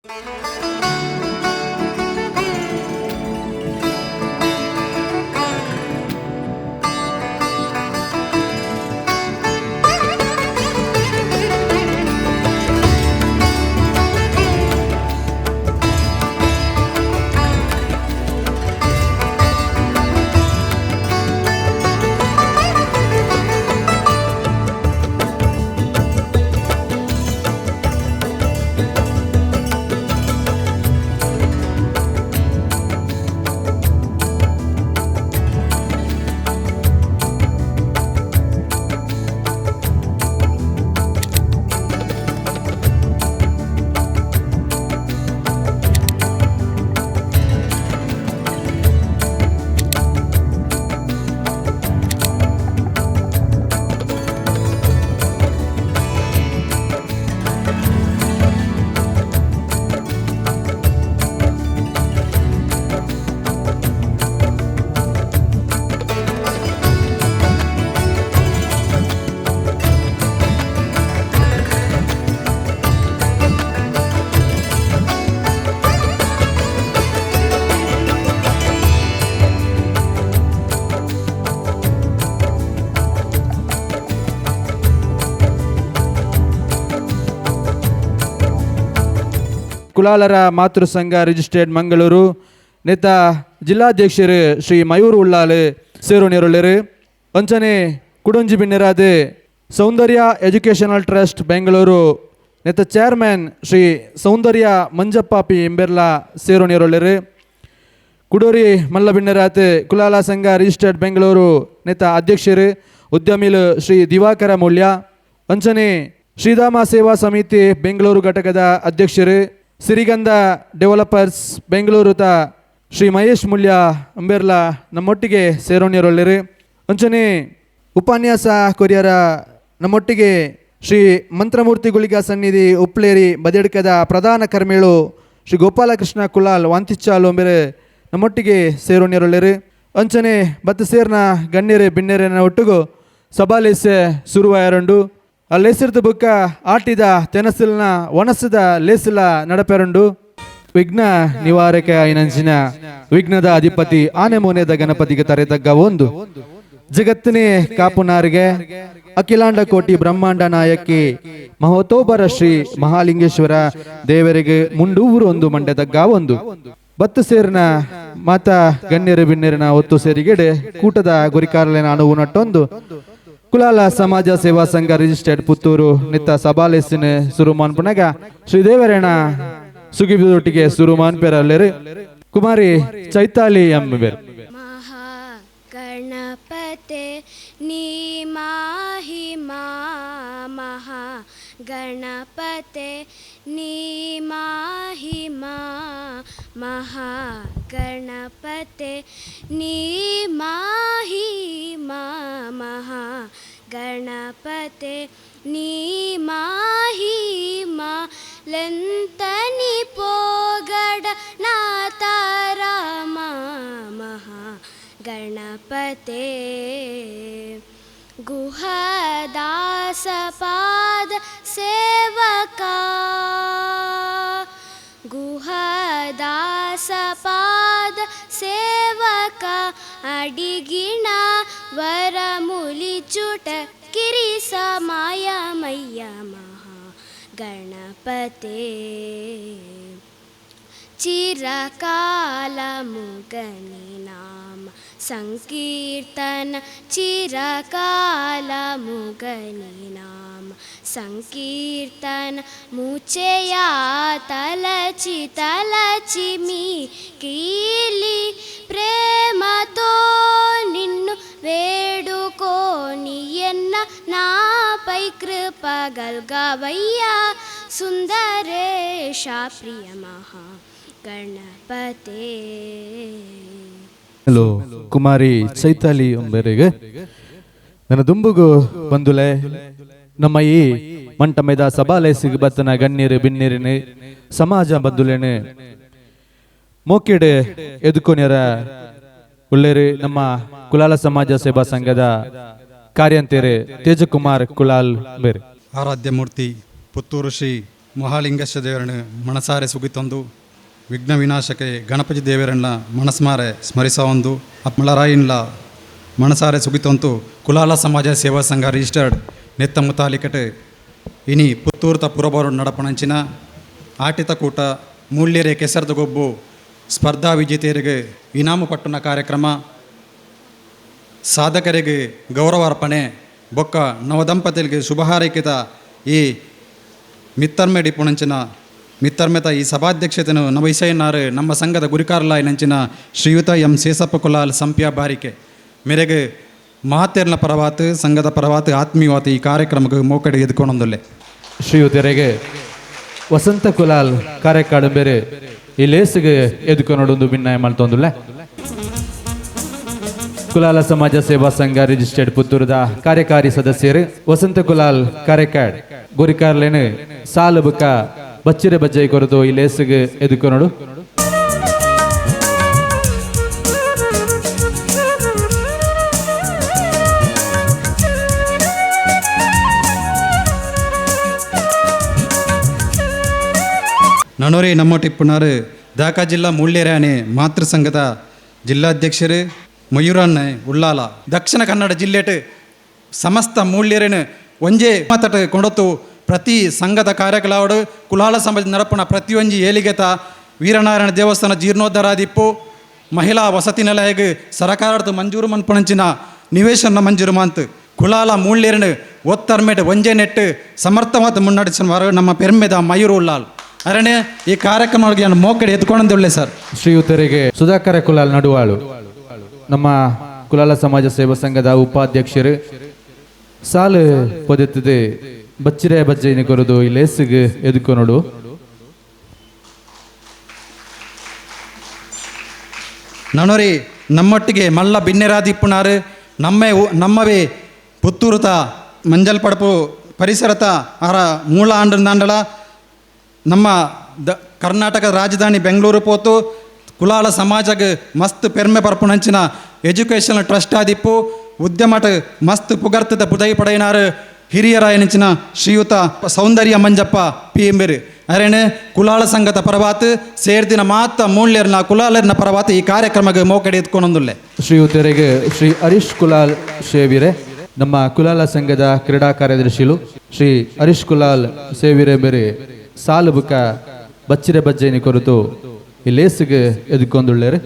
ಕುಲಾಲರ ಮಾತೃ ಸಂಘ ರಿಜಿಸ್ಟರ್ಡ್ ಮಂಗಳೂರು ನೇತ ಜಿಲ್ಲಾಧ್ಯಕ್ಷರು ಶ್ರೀ ಮಯೂರು ಉಳ್ಳಾಲು ಸೇರುನಿರುಳ್ಳರು. ಅಂಚನೆ ಕುಡೊಂಜಿ ಬಿನ್ನೆರಾದ ಸೌಂದರ್ಯ ಎಜುಕೇಷನಲ್ ಟ್ರಸ್ಟ್ ಬೆಂಗಳೂರು ನೇತ ಚೇರ್ಮನ್ ಶ್ರೀ ಸೌಂದರ್ಯ ಮಂಜಪ್ಪ ಪಿ ಇಂಬೆರ್ಲ ಸೇರುನಿರುಳ್ಳರು. ಕುಡೋರಿ ಮಲ್ಲ ಬಿನ್ನೆರಾತ್ ಕುಲಾಲ ಸಂಘ ರಿಜಿಸ್ಟರ್ಡ್ ಬೆಂಗಳೂರು ನೇತ ಅಧ್ಯಕ್ಷರು ಉದ್ಯಮಿಲು ಶ್ರೀ ದಿವಾಕರ ಮೂಲ್ಯ. ಅಂಚನೆ ಶ್ರೀಧಾಮ ಸೇವಾ ಸಮಿತಿ ಬೆಂಗಳೂರು ಘಟಕದ ಅಧ್ಯಕ್ಷರು ಸಿರಿಗಂಧ ಡೆವಲಪರ್ಸ್ ಬೆಂಗಳೂರು ತ ಶ್ರೀ ಮಹೇಶ್ ಮುಲ್ಯ ಅಂಬೆರ್ಲ ನಮ್ಮೊಟ್ಟಿಗೆ ಸೇರೋಣ್ಯರೊಳ್ಳಿರು. ಅಂಚನೆ ಉಪನ್ಯಾಸ ಕೊರಿಯರ ನಮ್ಮೊಟ್ಟಿಗೆ ಶ್ರೀ ಮಂತ್ರಮೂರ್ತಿ ಗುಳಿಗ ಸನ್ನಿಧಿ ಉಪ್ಲೇರಿ ಬದಿಡ್ಕದ ಪ್ರಧಾನ ಕರ್ಮೇಳು ಶ್ರೀ ಗೋಪಾಲಕೃಷ್ಣ ಕುಲಾಲ್ ವಾಂತಿಚ್ಚಾಲು ಅಂಬೆರೆ ನಮ್ಮೊಟ್ಟಿಗೆ ಸೇರೋಣ್ಯರೊಳ್ಳಿರು. ಅಂಚನೆ ಬತ್ತು ಸೇರ್ನ ಗಣ್ಯರು ಬಿನ್ನೆರೆನ ಒಟ್ಟಿಗೂ ಸಭಾಲೇಸೆ ಸುರುವಾಯರುಂಡು. ಆ ಲೇಸಿರ್ದ ಬುಕ್ಕ ಆಟಿದ ತೆನಸಿಲ್ನ ಒಣಸದ ಲೇಸಿಲ ನಡಪೆರುಂಡು. ವಿಘ್ನ ನಿವಾರಕ ಐನಂಚಿನ ವಿಘ್ನದ ಅಧಿಪತಿ ಆನೆ ಮೋನೆದ ಗಣಪತಿಗೆ ತರೆತಗ್ಗ ಒಂದು ಜಗತ್ತಿನೇ ಕಾಪುನಾರಿಗೆ ಅಖಿಲಾಂಡ ಕೋಟಿ ಬ್ರಹ್ಮಾಂಡ ನಾಯಕಿ ಮಹೋತೋಬರ ಶ್ರೀ ಮಹಾಲಿಂಗೇಶ್ವರ ದೇವರಿಗೆ ಮುಂಡೂರು ಒಂದು ಮಂಡ್ಯದಗ್ಗ ಒಂದು ಬತ್ತು ಸೇರಿನ ಮಾತಾ ಗಣ್ಯರು ಬಿನ್ನೆರಿನ ಒತ್ತು ಸೇರಿಗೆಡೆ ಕೂಟದ ಗುರಿಕಾರಲೆ ನಾನು ನಟ್ಟೊಂದು ಕುಲಾಲ ಸಮಾಜ ಸೇವಾ ಸಂಘ ರಿಜಿಸ್ಟರ್ಡ್ ಪುತ್ತೂರು ನಿತ್ತ ಸಬಾಲೇಸಿನ ಸುರುಮಾನ್ ಪುನಗ ಶ್ರೀದೇವರೇಣ ಸುಗಿಬಿದೊಟ್ಟಿಗೆ ಸುರುಮಾನ್ ಪೆರಲ್ಲೇರು ಕುಮಾರಿ ಚೈತಾಲಿ ಎಂ ಬೇರ್. ಮಹಾಗಣಪತೆ ನೀಮಾಹಿಮಾ, ಮಹಾಗಣಪತೆ ನೀಮಾಹಿಮಾ, ಮಹಾಗಣಪತೆ ನೀಮಾಹಿಮಾ, ಮಹಾಗಣಪತೆ ನೀಮಾಹಿಮಾ. ಲೆಂತನಿ ಪೋಗಡ ನಾತಾರಾಮ ಮಹಾಗಣಪತೆ. ಗುಹದಾಸ ಪಾದ ಸೇವಕ, ಗುಹದಾಸ ಪಾದ ಸೇವಕ ಅಡಿಗಿಣ ವರಮುಲಿ ಚುಟ ಕಿರಿಸ ಮಾಯಮಯ್ಯ ಮಹಾಗಣಪತೆ. ಚಿರಕಾಲ ಮುಗನಿ ನಾಮ ಸಂಕೀರ್ತನ, ಚಿರಕಾಲ ಮುಗನಿ ನಾಮ ಸಂಕೀರ್ತನ ಮುಚೆಯ ತಲಚಿ ತಲಚಿ ಮೀ ಕೀಲಿ ಪ್ರೇಮతో నిన్ను వేడుకోని ఎన్న నాపై కృపగల్గవయ్యా సుందరేశ ప్రియ మహా ಗಣಪತೆ. ಹಲೋ ಕುಮಾರಿ ಚೈತಾಲಿ ಒಂಬೇರಿಗೆ ನನ್ನ ದುಂಬುಗು ಬಂದುಲೆ ನಮ್ಮ ಈ ಮಂಟಮೆದ ಸಭಾಲೇಸಿಗೆ ಬತ್ತನ ಗಣ್ಣೀರು ಬಿನ್ನೀರಿನ ಸಮಾಜ ಬಂದುಲೇನು ಮೋಕೆಡೆ ಎದುಕೊನೆರ ಉಳ್ಳೇರು ನಮ್ಮ ಕುಲಾಲ ಸಮಾಜ ಸೇವಾ ಸಂಘದ ಕಾರ್ಯಂತೇರು ತೇಜಕುಮಾರ್ ಕುಲಾಲ್ ಬೇರೆ. ಆರಾಧ್ಯ ಮೂರ್ತಿ ಪುತ್ತೂರು ಶ್ರೀ ಮಹಾಲಿಂಗೇಶ ದೇವರನ್ನು ಮನಸಾರೆ ಸುಗಿತೊಂದು ವಿಘ್ನ ವಿನಾಶಕ್ಕೆ ಗಣಪತಿ ದೇವರನ್ನ ಮನಸ್ಮಾರೆ ಸ್ಮರಿಸೊಂದು ಅಪ್ಮಳರಾಯಿನ್ಲ ಮನಸಾರೆ ಸುಗಿತೊಂತು ಕುಲಾಲ ಸಮಾಜ ಸೇವಾ ಸಂಘ ರಿಜಿಸ್ಟರ್ಡ್ ನೆತ್ತ ಮುತಾಲಿಕಟ್ ಇನಿ ಪುತ್ತೂರ್ತ ಪುರಬರು ನಡಪಣಂಚಿನ ಆಟಿತ ಕೂಟ ಮೂಲ್ಯರೆ ಕೆಸರದ ಗೊಬ್ಬು ಸ್ಪರ್ಧಾ ವಿಜೇತೆಯರಿಗೆ ಇನಾಮು ಪಟ್ಟಣ ಕಾರ್ಯಕ್ರಮ ಸಾಧಕರಿಗೆ ಗೌರವಾರ್ಪಣೆ ಬೊಕ್ಕ ನವದಂಪತಿಗಳಿಗೆ ಶುಭ ಹಾರೈಕೆದ ಈ ಮಿತ್ತರ್ಮೆ ಡಿಪುಣಂಚಿನ ಮಿತ್ತರ್ಮೆತ ಈ ಸಭಾಧ್ಯಕ್ಷತೆಯನ್ನು ನವೈಸಯ್ಯನಾರು ನಮ್ಮ ಸಂಘದ ಗುರಿಕಾರಲಾಯಿನಂಚಿನ ಶ್ರೀಯುತ ಎಂ ಸೇಸಪ್ಪ ಕುಲಾಲ್ ಸಂಪ್ಯ ಬಾರಿಕೆ ಮೇರೆಗೆ ಮಾತೆರ್ನ ಪರವಾತ್ ಸಂಘದ ಪರವಾತ್ ಆತ್ಮೀಯವಾತ ಈ ಕಾರ್ಯಕ್ರಮಕ್ಕೆ ಮೋಕಡೆ ಎದ್ಕೊಂಡೊಂದುಲ್ಲೆ. ಶ್ರೀಯುತರಿಗೆ ವಸಂತ ಕುಲಾಲ್ ಕಾರ್ಯಕ್ಕಾಡು ಬೇರೆ ಈ ಲೇಸಿಗೆ ಎದುಕೊನೊಡೊಂದು ಭಿನ್ನಾಯ ಮಲ್ತೊಂದುಲ್ಲೆ. ಕುಲಾಲ ಸಮಾಜ ಸೇವಾ ಸಂಘ ರಿಜಿಸ್ಟರ್ಡ್ ಪುತ್ತೂರದ ಕಾರ್ಯಕಾರಿ ಸದಸ್ಯರು ವಸಂತ ಕುಲಾಲ್ ಕಾರ್ಯಕಾಡ್ ಗುರಿಕಾರ್ಲೇನು ಸಾಲು ಬುಕ್ಕ ಬಚ್ಚಿರೆ ಬಜ್ಜೈ ಕೊರತು ಈ ಲೇಸಿಗೆ ಎದುಕೊನೊಡು. ನನೋರಿ ನಮ್ಮ ಟಿಪ್ಪುನಾರು ದಾಕಾ ಜಿಲ್ಲಾ ಮೂಳ್ಯರಾಣೆ ಮಾತೃ ಸಂಘದ ಜಿಲ್ಲಾಧ್ಯಕ್ಷರು ಮಯೂರಣ್ಣೆ ಉಳ್ಳಾಲ ದಕ್ಷಿಣ ಕನ್ನಡ ಜಿಲ್ಲೆಟ್ ಸಮಸ್ತ ಮೂಲ್ಯರೇನು ಒಂಜೇ ಮಾತಟ ಕೊಂಡೊತ್ತು ಪ್ರತಿ ಸಂಘದ ಕಾರ್ಯಕಲಾವಡು ಕುಲಾಲ ಸಮಾಜ ನಡಪಣ ಪ್ರತಿಯೊಂಜಿ ಏಲಿಗೆತ ವೀರನಾರಾಯಣ ದೇವಸ್ಥಾನ ಜೀರ್ಣೋದ್ಧಾರಾದಿಪ್ಪು ಮಹಿಳಾ ವಸತಿ ನಿಲಯಗ್ ಸರಕಾರದ ಮಂಜೂರು ಮನ್ಪಣಂಚಿನ ನಿವೇಶನ ಮಂಜೂರು ಮಾಂತ್ ಕುಲಾಲ ಮೂಳ್ಯರನು ಒತ್ತರ್ಮೆಟ್ ಒಂಜೆ ನೆಟ್ಟು ಸಮರ್ಥವಾದ ಮುನ್ನಡೆಸಿನ ನಮ್ಮ ಪೆರ್ಮೆದ ಮಯೂರು ಉಳ್ಳಾಲ್ ಅರಣೆ ಈ ಕಾರ್ಯಕ್ರಮ ಮೋಕಡೆ ಎತ್ಕೊಂಡೊಳ್ಳೆ ಸರ್. ಶ್ರೀಯುತರಿಗೆ ಸುಧಾಕರ ಕುಲಾಲ್ ನಡುವಾಳು ನಮ್ಮ ಕುಲಾಲ ಸಮಾಜ ಸೇವಾ ಸಂಘದ ಉಪಾಧ್ಯಕ್ಷರು ಸಾಲು ಪೊದೆತ್ತದೆ ಬಚ್ಚಿರೆ ಬಜ್ಜೈನ ಕೊರದು ಈ ಲೇಸಿಗೆ ಎದುಕೊನೊಡು. ನನೋರಿ ನಮ್ಮೊಟ್ಟಿಗೆ ಮಲ್ಲ ಬಿನ್ನೆರಾದಿಪ್ಪುನಾರು ನಮ್ಮೆ ನಮ್ಮವೇ ಪುತ್ತೂರುತ ಮಂಜಲ್ಪಡಪು ಪರಿಸರತ ಆರ ಮೂಲ ಆಂಡಲ ನಮ್ಮ ಕರ್ನಾಟಕದ ರಾಜಧಾನಿ ಬೆಂಗಳೂರು ಪೋತು ಕುಲಾಲ ಸಮಾಜಗ್ ಮಸ್ತ್ ಪೆರ್ಮೆ ಪರ್ಪುಣಂಚಿನ ಎಜುಕೇಷನಲ್ ಟ್ರಸ್ಟ್ ಆದಿಪ್ಪು ಉದ್ಯಮಟ್ ಮಸ್ತ್ ಪುಗರ್ತದ ಪುದೈ ಪಡೆಯಿನಾರು ಹಿರಿಯರಾಯನಂಚಿನ ಶ್ರೀಯುತ ಸೌಂದರ್ಯ ಮಂಜಪ್ಪ ಪಿ ಎಂಬೆರು ಅರೇಣೆ ಕುಲಾಲ ಸಂಘದ ಪರವಾತ್ ಸೇರ್ದಿನ ಮಾತ ಮೂಲ್ಯರ್ನ ಕುಲಾಲರ್ನ ಪರವಾತ್ ಈ ಕಾರ್ಯಕ್ರಮಕ್ಕೆ ಮೋಕಡೆ ಎತ್ಕೊಂಡೊಂದುಲ್ಲೆ. ಶ್ರೀಯುತರಿಗೆ ಶ್ರೀ ಹರೀಶ್ ಕುಲಾಲ್ ಸೇವಿರೆ ನಮ್ಮ ಕುಲಾಲ ಸಂಘದ ಕ್ರೀಡಾ ಕಾರ್ಯದರ್ಶಿಲು ಶ್ರೀ ಹರೀಶ್ ಕುಲಾಲ್ ಸೇವಿರೆ ಬೇರೆ ಸಾಲು ಬುಕ್ಕ ಬಚ್ಚಿರೆ ಬಜ್ಜೈನಿ ಕೊರತು ಈ ಲೇಸಿಗೆ ಎದುಕೊಂದುಳ್ಳೇರು.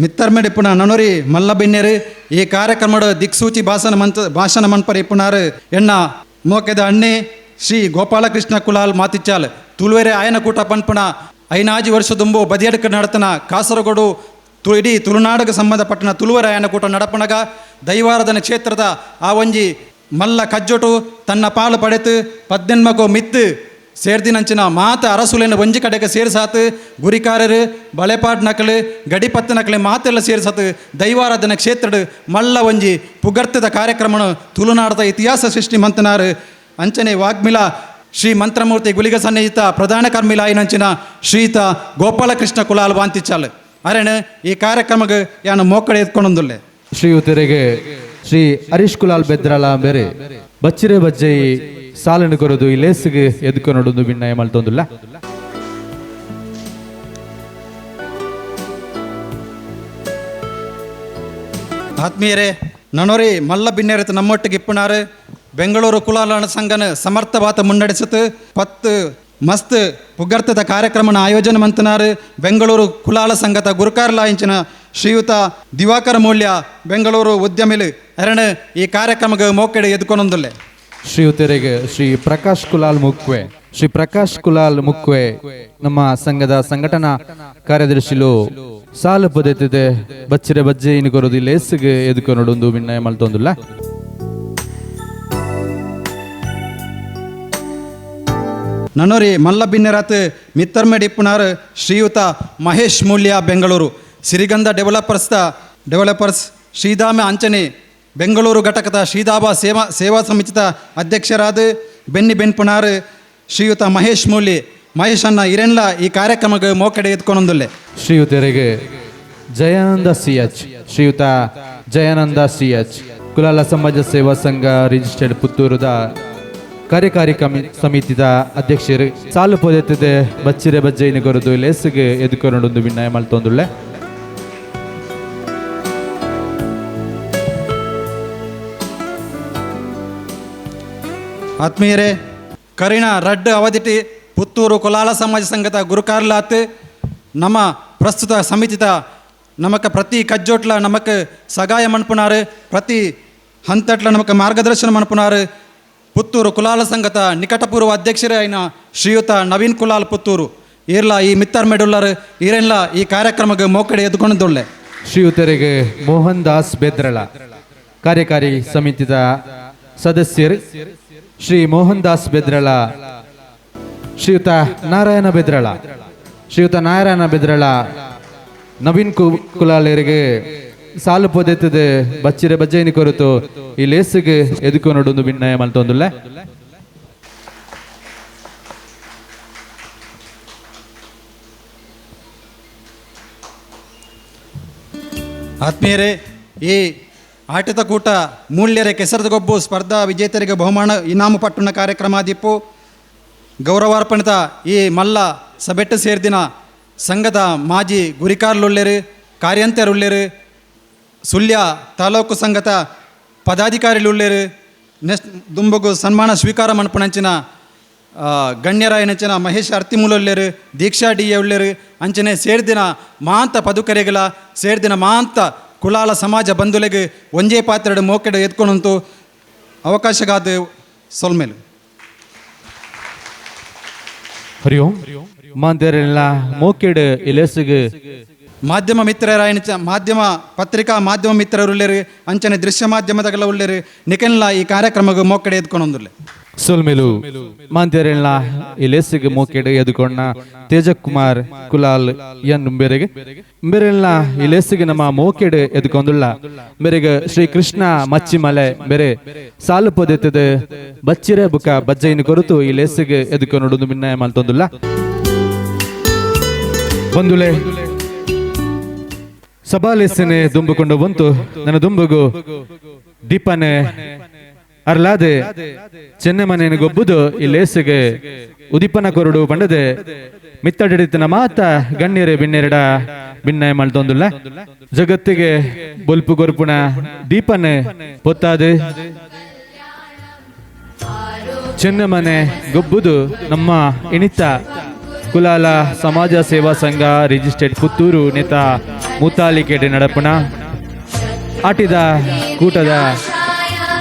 ಮಿತ್ತರ್ಮೆಡ್ ಇಪ್ಪುನ ನನೊರಿ ಮಲ್ಲ ಬಿನ್ನೆರು ಈ ಕಾರ್ಯಕ್ರಮದ ದಿಕ್ಸೂಚಿ ಭಾಷಣ ಮಂತ ಭಾಷಣ ಮನ್ಪರ ಇಪ್ಪುನಾರು ಎಣ್ಣ ಮೋಕೆದ ಅಣ್ಣೆ ಶ್ರೀ ಗೋಪಾಲಕೃಷ್ಣ ಕುಲಾಲ್ ಮಾತಿಚ್ಚಾಲ್ ತುಳುವೆರೆ ಆಯನ ಕೂಟ ಪನ್ಪುಣ ಐನಾಜಿ ವರ್ಷ ದುಂಬು ಬದಿಯಡ್ಕ ನಡತನ ಕಾಸರಗೋಡು ಇಡೀ ತುಳುನಾಡಿಗೆ ಸಂಬಂಧಪಟ್ಟನ ತುಳುವರ ಆಯನ ಕೂಟ ನಡಪಣಗ ದೈವಾರಾಧನ ಕ್ಷೇತ್ರದ ಆ ಒಂಜಿ ಮಲ್ಲ ಕಜ್ಜೊಟು ತನ್ನ ಪಾಲು ಪಡೆತು ಪದ್ದೆನ್ಮಗೋ ಮಿತ್ತು ಸೇರ್ದಿನಂಚಿನ ಮಾತ ಅರಸುಲೆನ ಒಂಜಿ ಕಡೆಗೆ ಸೇರ್ಸಾತು ಗುರಿಕಾರರು ಬಳೆಪಾಟ್ ನಕಲು ಗಡಿಪತ್ತು ನಕಲು ಮಾತೆಲ್ಲ ಸೇರ್ಸಾತು ದೈವಾರಾಧನ ಕ್ಷೇತ್ರಡು ಮಲ್ಲ ಒಂಜಿ ಪುಗರ್ತದ ಕಾರ್ಯಕ್ರಮನು ತುಳುನಾಡದ ಇತಿಹಾಸ ಸೃಷ್ಟಿ ಮಂತನಾರು ಅಂಚನೆ ವಾಗ್ಮಿಲ ಶ್ರೀ ಮಂತ್ರಮೂರ್ತಿ ಗುಲಿಗ ಸನ್ನಿಹಿತ ಪ್ರಧಾನ ಕರ್ಮಿಲಾಯಿನಂಚಿನ ಶ್ರೀತ ಗೋಪಾಲಕೃಷ್ಣ ಕುಲಾಲ್ ವಾಂತಿಚಾಲ್ ಅರೆಣ ಈ ಕಾರ್ಯಕ್ರಮಕ್ಕೆ ಯಾನು ಮೋಕಡೆ ಎತ್ಕೊಂಡೊಂದುಲ್ಲೆ. ಶ್ರೀಯುತರಿಗೆ ಶ್ರೀ ಹರೀಶ್ ಕುಲಾಲ್ ಬೆದ್ರಾಲ ಬೇರೆ ಬಚ್ಚಿರೆ ಬಜ್ಜೈ ಸಾಲನ್ನು ಕೊರದು ಈ ಲೇಸಿಗೆ ಎದುಕೊನೊಡೊಂದು ಭಿನ್ನಾಯ ಮಲ್ತೊಂದುಲ್ಲ. ಆತ್ಮೀಯರೇ ನನೋರಿ ಮಲ್ಲ ಬಿನ್ನೆರತು ನಮ್ಮೊಟ್ಟಿಗೆ ಇಪ್ಪುನಾರು ಬೆಂಗಳೂರು ಕುಲಾಲನ ಸಂಘನ ಸಮರ್ಥವಾತ ಮುನ್ನಡೆಸುತ್ತು ಪತ್ತು ಮಸ್ತ್ ಪುಗರ್ತದ ಕಾರ್ಯಕ್ರಮನ ಆಯೋಜನೆ ಮಂತನಾರು ಬೆಂಗಳೂರು ಕುಲಾಲ ಸಂಘದ ಗುರುಕಾರ್ಲಾಯಿಂಚಿನ ಶ್ರೀಯುತ ದಿವಾಕರ ಮೂಲ್ಯ ಬೆಂಗಳೂರು ಉದ್ಯಮಿಲು ಅರಣ ಈ ಕಾರ್ಯಕ್ರಮಕ್ಕೆ ಮೋಕೆಡೆ ಎದ್ಕೊಂಡೊಂದುಲ್ಲೆ. ಶ್ರೀಯುತರಿಗೆ ಶ್ರೀ ಪ್ರಕಾಶ್ ಕುಲಾಲ್ ಮುಕ್ವೆ ಶ್ರೀ ಪ್ರಕಾಶ್ ಕುಲಾಲ್ ಮುಕ್ವೆ ನಮ್ಮ ಸಂಘದ ಸಂಘಟನಾ ಕಾರ್ಯದರ್ಶಿಲು ಸಾಲು ಪೊದೆತಿದೆ ಬಚ್ಚಿರೆ ಬಜ್ಜೆ ಇನ್ನು ಕೊರದು ಲೇಸಿಗೆ ಎದುಕೊನೊಡೊಂದು ಭಿನ್ನಾಯ ಮಲ್ತೊಂದುಲ್ಲ. ನನೋರಿ ಮಲ್ಲ ಬಿನ್ನೆರಾತ್ ಮಿತ್ತರ್ಮೆಡ್ ಇಪ್ಪುನಾರು ಶ್ರೀಯುತ ಮಹೇಶ್ ಮೂಲ್ಯ ಬೆಂಗಳೂರು ಸಿರಿಗಂಧ ಡೆವಲಪರ್ಸ್ ಶ್ರೀಧಾಮ ಅಂಚನೆ ಬೆಂಗಳೂರು ಘಟಕದ ಶ್ರೀಧಾಮ ಸೇವಾ ಸಮಿತಿದ ಅಧ್ಯಕ್ಷರಾದ ಬೆನ್ನಿ ಬೆನ್ಪುನಾರು ಶ್ರೀಯುತ ಮಹೇಶ್ ಮೂಲಿ ಮಹೇಶ್ ಅನ್ನ ಇರೆನ್ಲ ಈ ಕಾರ್ಯಕ್ರಮಕ್ಕೆ ಮೋಕಡೆ ಎತ್ಕೊಂಡೊಂದುಲ್ಲೆ. ಶ್ರೀಯುತರಿಗೆ ಜಯಾನಂದ ಸಿ ಎಚ್ ಶ್ರೀಯುತ Jayananda C H Kulala ಸಮಾಜ ಸೇವಾ ಸಂಘ ರಿಜಿಸ್ಟರ್ಡ್ ಪುತ್ತೂರುದ ಕಾರ್ಯಕಾರಿ ಸಮಿತಿದ ಅಧ್ಯಕ್ಷರು ಸಾಲು ಪೊದೆತ್ತದೆ ಬಚ್ಚಿರೆ ಬಜ್ಜೈನ ಕೊರದು ಲೇಸುಗೆ ಎದುಕೊರೊಂದು ವಿನಯ ಮಲ್ತೊಂದುಳ್ಳೆ. ಆತ್ಮೀಯರೇ, ಕರಿಣ ರಡ್ಡ್ ಅವಧಿಟಿ ಪುತ್ತೂರು ಕುಲಾಲ ಸಮಾಜ ಸಂಘದ ಗುರುಕಾರ್ಲಾತ್ ನಮ್ಮ ಪ್ರಸ್ತುತ ಸಮಿತಿದ ನಮಕ ಪ್ರತಿ ಕಜ್ಜೋಟ್ಲ ನಮಕ್ ಸಗಾಯ ಮನ್ಪುನಾರು, ಪ್ರತಿ ಹಂತಟ್ಲ ನಮಕ್ ಮಾರ್ಗದರ್ಶನ ಮನ್ಪುನಾರು ಪುತ್ತೂರು ಕುಲಾಲ ಸಂಘದ ನಿಕಟಪೂರ್ವ ಅಧ್ಯಕ್ಷರೇ అయిన ಶ್ರೀಯುತ ನವೀನ್ ಕುಲಾಲ್ ಪುತ್ತೂರು ಈರ್ಲ ಈ ಮಿತ್ತರ್ ಮೆಡುಲ್ಲರು ಈರೆಲ್ಲ ಈ ಕಾರ್ಯಕ್ರಮಕ್ಕೆ ಮೋಕಡೆ ಎದ್ಕೊಂಡಿದ್ದೊಳ್ಳೆ. ಶ್ರೀಯುತರಿಗೆ ಮೋಹನ್ ದಾಸ್ ಬೆದ್ರಳ ಕಾರ್ಯಕಾರಿ ಸಮಿತಿದ ಸದಸ್ಯರು ಶ್ರೀ ಮೋಹನ್ ದಾಸ್ ಬೆದ್ರಳ, ಶ್ರೀಯುತ ನಾರಾಯಣ ಬೆದ್ರಳ, ಶ್ರೀಯುತ ನಾರಾಯಣ ಬೆದ್ರಳ ನವೀನ್ ಕುಲಾಲರಿಗೆ ಸಾಲು ಪೊದೆತ್ತದೆ ಬಚ್ಚಿರೆ ಬಜ್ಜೈನಿ ಕೊರತು ಈ ಲೇಸುಗೆ ಎದುಕೊನೊಡೊಂದು ವಿನಯ ಮಲ್ತೊಂದುಳ್ಳೆ. ಆತ್ಮೀಯರೇ, ಈ ಆಟದ ಕೂಟ ಮೂಲ್ಯರೆ ಕೆಸರದ ಗೊಬ್ಬು ಸ್ಪರ್ಧಾ ವಿಜೇತರಿಗೆ ಬಹುಮಾನ ಇನಾಮು ಪಟ್ಟಣ ಕಾರ್ಯಕ್ರಮ ದಿಪ್ಪು ಗೌರವಾರ್ಪಣಿತ ಈ ಮಲ್ಲ ಸಬೆಟ್ಟು ಸೇರ್ದಿನ ಸಂಘದ ಮಾಜಿ ಗುರಿಕಾರ್ಲುಳ್ಳೇರು, ಕಾರ್ಯಂತರುಳ್ಳೇರು, ಸುಳ್ಯ ತಾಲೂಕು ಸಂಘದ ಪದಾಧಿಕಾರಿಲುಳ್ಳೇರು, ನೆಕ್ಸ್ಟ್ ದುಂಬಗು ಸನ್ಮಾನ ಸ್ವೀಕಾರ ಮನ್ಪುನಂಚಿನ ಗಣ್ಯರಾಯನಂಚಿನ ಮಹೇಶ್ ಅರ್ತಿಮೂಲುಳ್ಳೇರು, ದೀಕ್ಷಾ ಡಿ ಎ ಉಳ್ಳೇರು, ಅಂಚನೆ ಸೇರ್ದಿನ ಮಾಂತ ಪದುಕರೆಗಳ ಸೇರ್ದಿನ ಮಾಂತ ಕುಲಾಲ ಸಮಾಜ ಬಂಧುಲೆಗ್ ಒಂಜೇ ಪಾತ್ರೆಡು ಮೋಕೆಡು ಎತ್ಕೊಂಡಂತು ಅವಕಾಶಗಾದ ಸೊಲ್ಮೇಲು. ಹರಿ ಓಂ. ಮಾಂತೇರೆಲ್ಲ ಮೋಕೆಡು ಇಲೇಸುಗೆ ಮಾಧ್ಯಮ ಮಿತ್ರರಾಯನ ಮಾಧ್ಯಮ ಪತ್ರಿಕಾ ಮಾಧ್ಯಮ ಮಿತ್ರರುಳ್ಳೇರು, ಅಂಚನೆ ದೃಶ್ಯ ಮಾಧ್ಯಮದಗಲ ಉಳ್ಳೇರು, ನಿಕೆನ್ಲ ಈ ಕಾರ್ಯಕ್ರಮಕ್ಕೆ ಮೋಕೆಡೆ ಎತ್ಕೊಂಡೊಂದುಲ್ಲೆ. ಸೊಲ್ಮೇಲು. ಮಾಂತೇರೆಲ್ಲ ಇಲೇಸುಗೆ ಮೋಕೆಡು ಎದುಕೊಂಡ ತೇಜಕುಮಾರ್ ಕುಲಾಲ್ ಎನ್ ಬೇರೆಗೆ ಬೇರೆಲ್ಲ ಇಲೇಸುಗೆ ನಮ್ಮ ಮೋಕೆಡು ಎದುಕೊಂದುಳ್ಳ ಬೇರೆಗೆ ಶ್ರೀ ಕೃಷ್ಣ ಮಚ್ಚಿಮಲೆ ಬೇರೆ ಸಾಲು ಪೊದೆತ್ತದೆ ಬಚ್ಚಿರೆ ಬುಕ ಬಜ್ಜೈನ ಕೊರತು ಈ ಲೇಸುಗೆ ಎದುಕೊಂಡು ಮಿನ್ನ ಮಲ್ತೊಂದುಲ್ಲ. ಬಂದುಲೆ ಸಬಾಲೇಸನೆ ದುಂಬುಕೊಂಡು ಬಂತು ನನ್ನ ದುಂಬುಗು ದೀಪನೆ ಅರ್ಲಾದೆ ಚೆನ್ನೆ ಮನೆಯನ್ನು ಗೊಬ್ಬುದು ಈ ಲೇಸುಗೆ ಉದಿಪನ ಕೊರಡು ಬಂಡದೆ ಮಿತ್ತಡಿತನ ಮಾತ ಗಣ್ಯರೇ ಬಿನ್ನೆರಡ ಬಿನ್ನಯ ಮಲ್ತೊಂದುಲ್ಲ. ಜಗತ್ತಿಗೆ ಬೊಲ್ಪು ಕೊರ್ಪುಣ ದೀಪನೆ ಪೊತ್ತಾದೆ ಚೆನ್ನೆ ಮನೆ ಗೊಬ್ಬುದು ನಮ್ಮ ಇಣಿತ ಕುಲಾಲ ಸಮಾಜ ಸೇವಾ ಸಂಘ ರಿಜಿಸ್ಟರ್ಡ್ ಪುತ್ತೂರು ನೇತ ಮುತಾಲಿಕೆಡೆ ನಡಪುಣ ಆಟಿದ ಕೂಟದ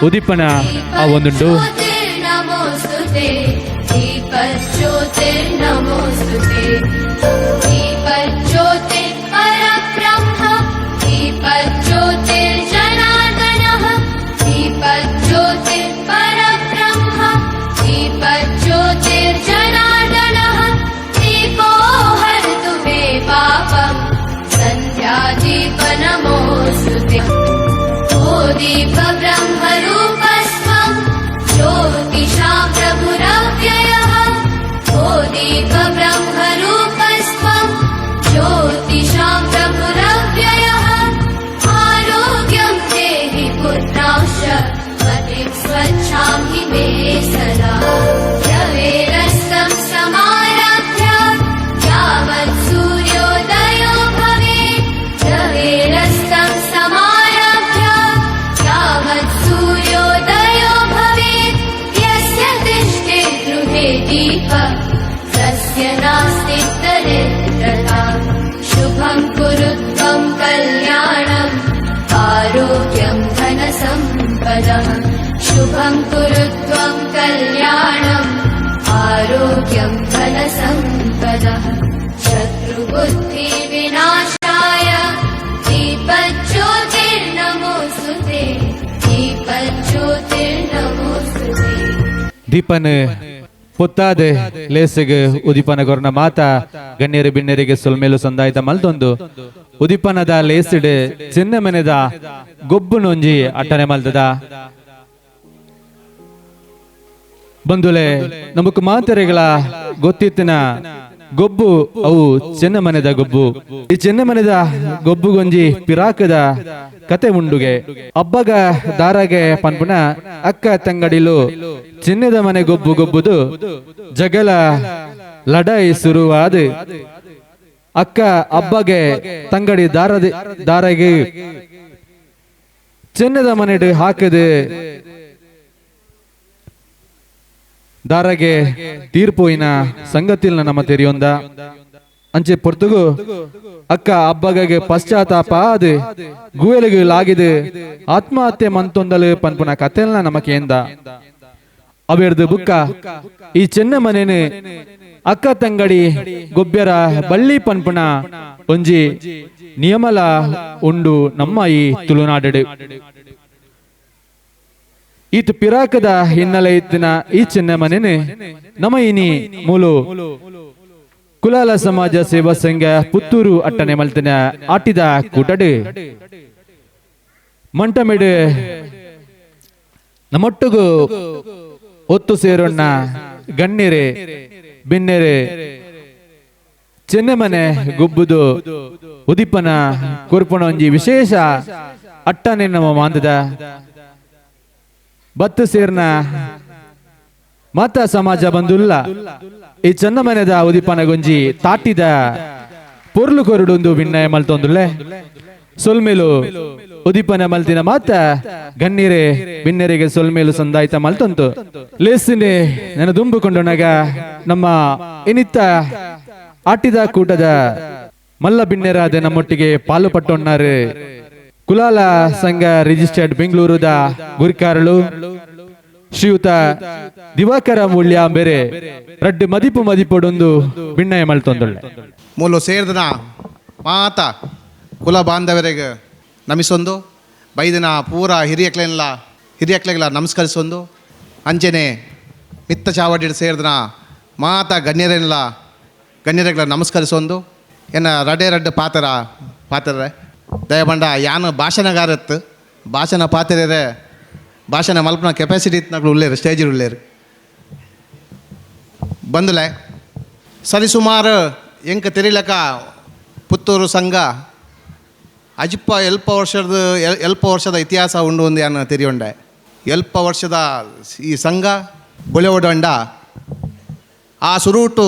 ಉದಿಪನ ಆ ಒಂದುಂಡು. दीपब्रह्मरूपस्त्वं ज्योतिषां प्रभुरव्ययः। ओ दीपब्रह्मरूपस्त्वं ज्योतिषां प्रभुरव्ययः। आरोग्यं देहि पुत्रांश्च मतिं स्वच्छां हि मे सदा। रवेरस्तं समाराध्य यावत् सूर्योदयो भवेत्। रवेरस्तं समाराध्य यावत् सूर्योदयो भवेत्। यस्य तिष्ठे गृहे दीप तस्य नास्ति दरिद्रता। शुभं कुरु त्वं कल्याणम् आरोग्यं धनसम्पदः। शुभं कुरु त्वं कल्याणम् आरोग्यं धनसम्पदः। शत्रुबुद्धिविनाशाय दीपज्योतिर्नमोऽस्तु ते। दीपज्योतिर्नमोऽस्तु ते। ದೀಪನ ಪೊತ್ತಾದೆ ಲೇಸಿಗೆ ಉದಿಪನ ಕೊರ್ನ ಮಾತ ಗಣ್ಯರು ಬಿಣ್ಣರಿಗೆ ಸೊಲ್ಮೇಲು ಸಂದಾಯ್ತ ಮಲ್ತೊಂದು ಉದಿಪನದ ಲೇಸಿಡೆ ಚಿನ್ನ ಮನೆದ ಗೊಬ್ಬು ನೊಂಜಿ ಅಟ್ಟನೆ ಮಲ್ತದ. ಬಂಧುಲೆ ನಮಕ್ ಮಾತೆರೆಗಳ ಗೊತ್ತಿತ್ತಿನ ಗೊಬ್ಬು ಅವು ಚೆನ್ನಮನೆದ ಗೊಬ್ಬು. ಈ ಚೆನ್ನಮನೆದ ಗೊಬ್ಬುಗೊಂಜಿ ಪಿರಾಕದ ಕತೆ ಉಂಡುಗೆ. ಅಬ್ಬಗ ದಾರಗೆ ಪನ್ಪುನ ಅಕ್ಕ ತಂಗಡಿಲು ಚಿನ್ನದ ಮನೆ ಗೊಬ್ಬು ಗೊಬ್ಬುದು ಜಗಲ ಲಡಾಯಿ ಶುರುವಾದ ಅಕ್ಕ ಅಬ್ಬಗೆ ತಂಗಡಿ ದಾರದ ದಾರಗೆ ಚಿನ್ನದ ಮನೆಡು ಹಾಕದೆ ದಾರಗೆ ತೀರ್ಪೋಯಿನ ಸಂಗತಿಲ್ನ ನಮ್ಮ ತೆರಿಯೊಂದ ಅಂಚೆ ಪೊರ್ತುಗು ಅಕ್ಕ ಅಬ್ಬಗೆ ಪಶ್ಚಾತ್ತಾಪ ಅದು ಗುವೆಲಿಗೆ ಲಾಗಿದೆ ಆತ್ಮಹತ್ಯೆ ಮಂತೊಂದಲು ಪನ್ಪುನ ಕತೆಲ್ನ ನಮಕೇಂದ ಅವೆರ್ದು ಬುಕ್ಕ ಈ ಚೆನ್ನ ಮನೇನು ಅಕ್ಕ ತಂಗಡಿ ಗೊಬ್ಬರ ಬಳ್ಳಿ ಪನ್ಪುನ ಒಂಜಿ ನಿಯಮಲ ಉಂಡು ನಮ್ಮ ಈ ತುಳುನಾಡು. ಈತ ಪಿರಾಕದ ಹಿನ್ನೆಲೆ ಇತ್ತಿನ ಈ ಚಿನ್ನ ಮನೇನೆ ನಮ್ಮ ಇನಿ ಮೂಲು ಕುಲಾಲ ಸಮಾಜ ಸೇವಾ ಸಂಘ ಪುತ್ತೂರು ಅಟ್ಟನೆ ಮಲ್ತಿನ ಆಟಿದ ಕೂಟಡು ಮಂಟಮೆಡು ನಮ್ಮೊಟ್ಟಿಗೂ ಒತ್ತು ಸೇರೋಣ್ಣ ಗಣ್ಯರೇ ಬಿನ್ನೆರೆ ಚೆನ್ನಮನೆ ಗುಬ್ಬುದು ಉದಿಪನ ಕುರ್ಪಣ ಒಂಜಿ ವಿಶೇಷ ಅಟ್ಟನೆ ನಮ್ಮ ಮಾಂದದ ಬತ್ತು ಸೇರ್ನ ಮಾತ ಸಮಾಜ ಬಂದುಲ್ಲ ಈ ಚೆನ್ನಮನೆದ ಉದಿಪನ ಗೊಂಜಿ ತಾಟಿದ ಪೊರ್ಲು ಕೊರಡೊಂದು ವಿನ್ನಯ ಮಲ್ತೊಂದುಲ್ಲೆ ಸೊಲ್ಮೇಲು ಉದಿಪನ ಮಲ್ತಿನ ಮಾತ ಗಣ್ಯರೇ ಬಿನ್ನೆರಿಗೆ ಸೊಲ್ಮೇಲು ಸಂದಾಯ್ತ ಮಲ್ತೊಂತು ಲೇಸಿನೆ ನನ್ನ ದುಂಬುಕೊಂಡೊನಗ ನಮ್ಮ ಇನಿತ್ತ ಆಟಿದ ಕೂಟದ ಮಲ್ಲ ಬಿನ್ನೆರಾದ ನಮ್ಮೊಟ್ಟಿಗೆ ಪಾಲು ಪಟ್ಟೊನ್ನಾರು ಕುಲಾಲ ಸಂಘ ರಿಜಿಸ್ಟರ್ಡ್ ಬೆಂಗಳೂರುದ ಗುರಿಕಾರಳು ಶ್ರೀಯುತ ದಿವಾಕರ ಮೂಲ್ಯ ಬೇರೆ ರಡ್ಡು ಮದಿಪು ಮದಿಪೊಡೊಂದು ಬಿಣ್ಣಯ ಮಲ್ತೊಂದುಳ್ಳೆ. ಮೂಲು ಸೇರ್ದನ ಮಾತ ಕುಲ ಬಾಂಧವರಿಗೆ ನಮಿಸೊಂದು ಬೈದಿನ ಪೂರ ಹಿರಿಯಕ್ಲೆಲ್ಲ ಹಿರಿಯಕ್ಲೆಲ್ಲ ನಮಸ್ಕರಿಸೊಂದು ಅಂಚೆನೆ ಮಿತ್ತ ಚಾವಡಿ ಸೇರ್ದನ ಮಾತ ಗಣ್ಯರೆಲ್ಲ ಗಣ್ಯರೆಗಳ ನಮಸ್ಕರಿಸೊಂದು ಎನ್ನ ರಡೆ ರಡ್ಡು ಪಾತ್ರ ಪಾತ್ರರೆ ದಯಬಂಡ ಯಾನು ಭಾಷಣಗಾರತ್ತು ಭಾಷಣ ಪಾತ್ರೆರೆ ಭಾಷಣ ಮಲ್ಪನ ಕೆಪಾಸಿಟಿ ಇತ್ತು ಉಳ್ಳೇರು ಸ್ಟೇಜ್ ಉಳ್ಳೇರು ಬಂದಲೆ ಸರಿಸುಮಾರು ಎಂಕ ತೆರಿಲಕ ಪುತ್ತೂರು ಸಂಘ ಅಜಿಪ್ಪ ಎಲ್ಪ ವರ್ಷದ ಎಲ್ಪ ವರ್ಷದ ಇತಿಹಾಸ ಉಂಡು ಒಂದು ಯಾನು ತೆರಿಯೊಂಡೆ. ಎಲ್ಪ ವರ್ಷದ ಈ ಸಂಘ ಬೊಳೆವಡೊಂಡ ಆ ಸುರುಟು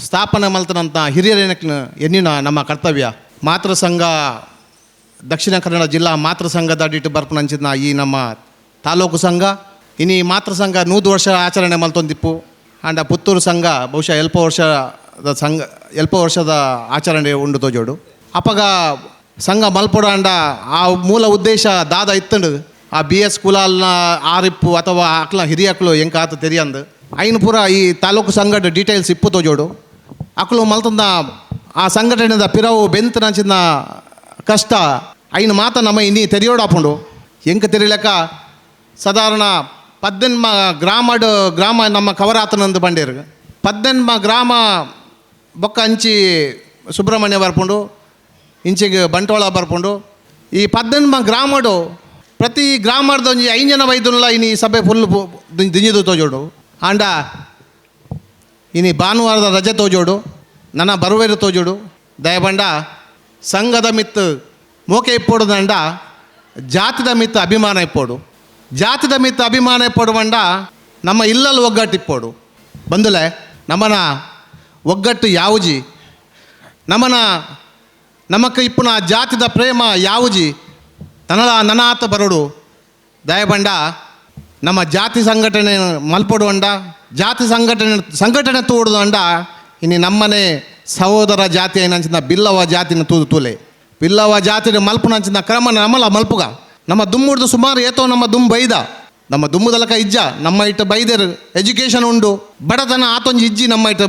ಸ್ಥಾಪನೆ ಮಲ್ತನಂತ ಹಿರಿಯರೇನಕ್ಕೆ ಎನ್ನಿನ ನಮ್ಮ ಕರ್ತವ್ಯ. ಮಾತೃ ಸಂಘ ದಕ್ಷಿಣ ಕನ್ನಡ ಜಿಲ್ಲಾ ಮಾತೃ ಸಂಘದ ಅಡಿಟ್ಟು ಬರ್ಪುನಂಚಿನ ಈ ನಮ್ಮ ತಾಲೂಕು ಸಂಘ ಇನಿ ಮಾತೃ ಸಂಘ 100 ವರ್ಷ ಆಚರಣೆ ಮಲ್ತೊಂದಿಪ್ಪು. ಆಂಡ ಪುತ್ತೂರು ಸಂಘ ಬಹುಶಃ ಎಲ್ಪ ವರ್ಷದ ಸಂಘ ಎಲ್ಪ ವರ್ಷದ ಆಚರಣೆ ಉಂಡು ತೋಜೋಡು. ಅಪಗ ಸಂಘ ಮಲ್ಪೊಡು ಅಂಡ ಆ ಮೂಲ ಉದ್ದೇಶ ದಾದ ಇತ್ತಂಡು ಆ ಬಿ ಎಸ್ ಕುಲಾಲ್ನ ಆರಿಪ್ಪು ಅಥವಾ ಅಕ್ಲ ಹಿರಿಯಕ್ಲು ಎಂಕಾತ ತೆರಿಯಂದು ಐನು ಪೂರ ಈ ತಾಲೂಕು ಸಂಘದ ಡೀಟೇಲ್ಸ್ ಇಪ್ಪು ತೋಜೋಡು. ಅಕ್ಲು ಮಲ್ತಂದ ಆ ಸಂಘಟನೆದ ಪಿರವು ಬೆಂತನಂಚಿನ ಕಷ್ಟ ಐನು ಮಾತ ನಮ್ಮ ಇನ್ನಿ ತೆರಿಯೋಡಾಪುಂಡು. ಎಂಕ ತೆರಿಲಕ ಸಾಧಾರಣ ಪದ್ದೆನ್ಮ ಗ್ರಾಮಡ್ ಗ್ರಾಮ ನಮ್ಮ ಕವರಾತನಂದು ಬಂಡೇರು ಪದ್ದೆನ್ಮ ಗ್ರಾಮ ಬೊಕ್ಕ ಅಂಚಿ ಸುಬ್ರಹ್ಮಣ್ಯ ಬರ್ಪುಂಡು ಇಂಚಿಗೆ ಬಂಟ್ವಾಳ ಬರ್ಪುಂಡು. ಈ ಪದ್ದೆನ್ಮ ಗ್ರಾಮಡು ಪ್ರತಿ ಗ್ರಾಮದ ಒಂಜಿ 5 ಜನ ವೈದ್ಯನ್ಲ ಇನಿ ಸಭೆ ಫುಲ್ ದಿಂಜಿದು ತೋಜೋಡು. ಆಂಡ ಇನಿ ಭಾನುವಾರದ ರಜೆ ತೋಜೋಡು ನನ್ನ ಬರುವೇರು ತೋಜೋಡು. ದಯಬಂಡ ಸಂಘದ ಮಿತ್ತು ಮೋಕೆ ಇಪ್ಪೋಡುದಂಡ ಜಾತಿದ ಮಿತ್ತು ಅಭಿಮಾನ ಇಪ್ಪೋಡು. ಜಾತಿದ ಮಿತ್ತು ಅಭಿಮಾನ ಇಪ್ಪೋಡು ಬಂಡ ನಮ್ಮ ಇಲ್ಲಲ್ಲಿ ಒಗ್ಗಟ್ಟು ಇಪ್ಪೋಡು. ಬಂದುಲೆ ನಮ್ಮನ ಒಗ್ಗಟ್ಟು ಯಾವುಜಿ ನಮ್ಮನ ನಮಕ್ ಇಪ್ಪುನ ಜಾತಿದ ಪ್ರೇಮ ಯಾವುಜಿ ತನಲ ನನಾತ ಬರೋಡು. ದಯಬಂಡ ನಮ್ಮ ಜಾತಿ ಸಂಘಟನೆ ಮಲ್ಪೊಡು ಅಂಡ ಜಾತಿ ಸಂಘಟನೆ ಸಂಘಟನೆ ತೋಡುದು ಅಂಡ ಇನ್ನು ನಮ್ಮನೆ ಸಹೋದರ ಜಾತಿ ಏನಂಚಿನ ಬಿಲ್ಲವ ಜಾತಿನ ತೂದು ತೂಲೆ ಬಿಲ್ಲವ ಜಾತಿನ ಮಲ್ಪುನಂಚಿನ ಕ್ರಮ ನಮ್ಮಲ ಮಲ್ಪುಗ. ನಮ್ಮ ದುಮ್ಮುಡ್ದು ಸುಮಾರು ಏತೋ ನಮ್ಮ ದುಮ್ ಬೈದ ನಮ್ಮ ದುಮ್ಮುದಲಕ ಇಜ್ಜ ನಮ್ಮ ಇಟ್ಟು ಬೈದರು ಎಜುಕೇಷನ್ ಉಂಡು ಬಡತನ ಆತೊಂಜಿ ಇಜ್ಜಿ ನಮ್ಮ ಇಟ್ಟು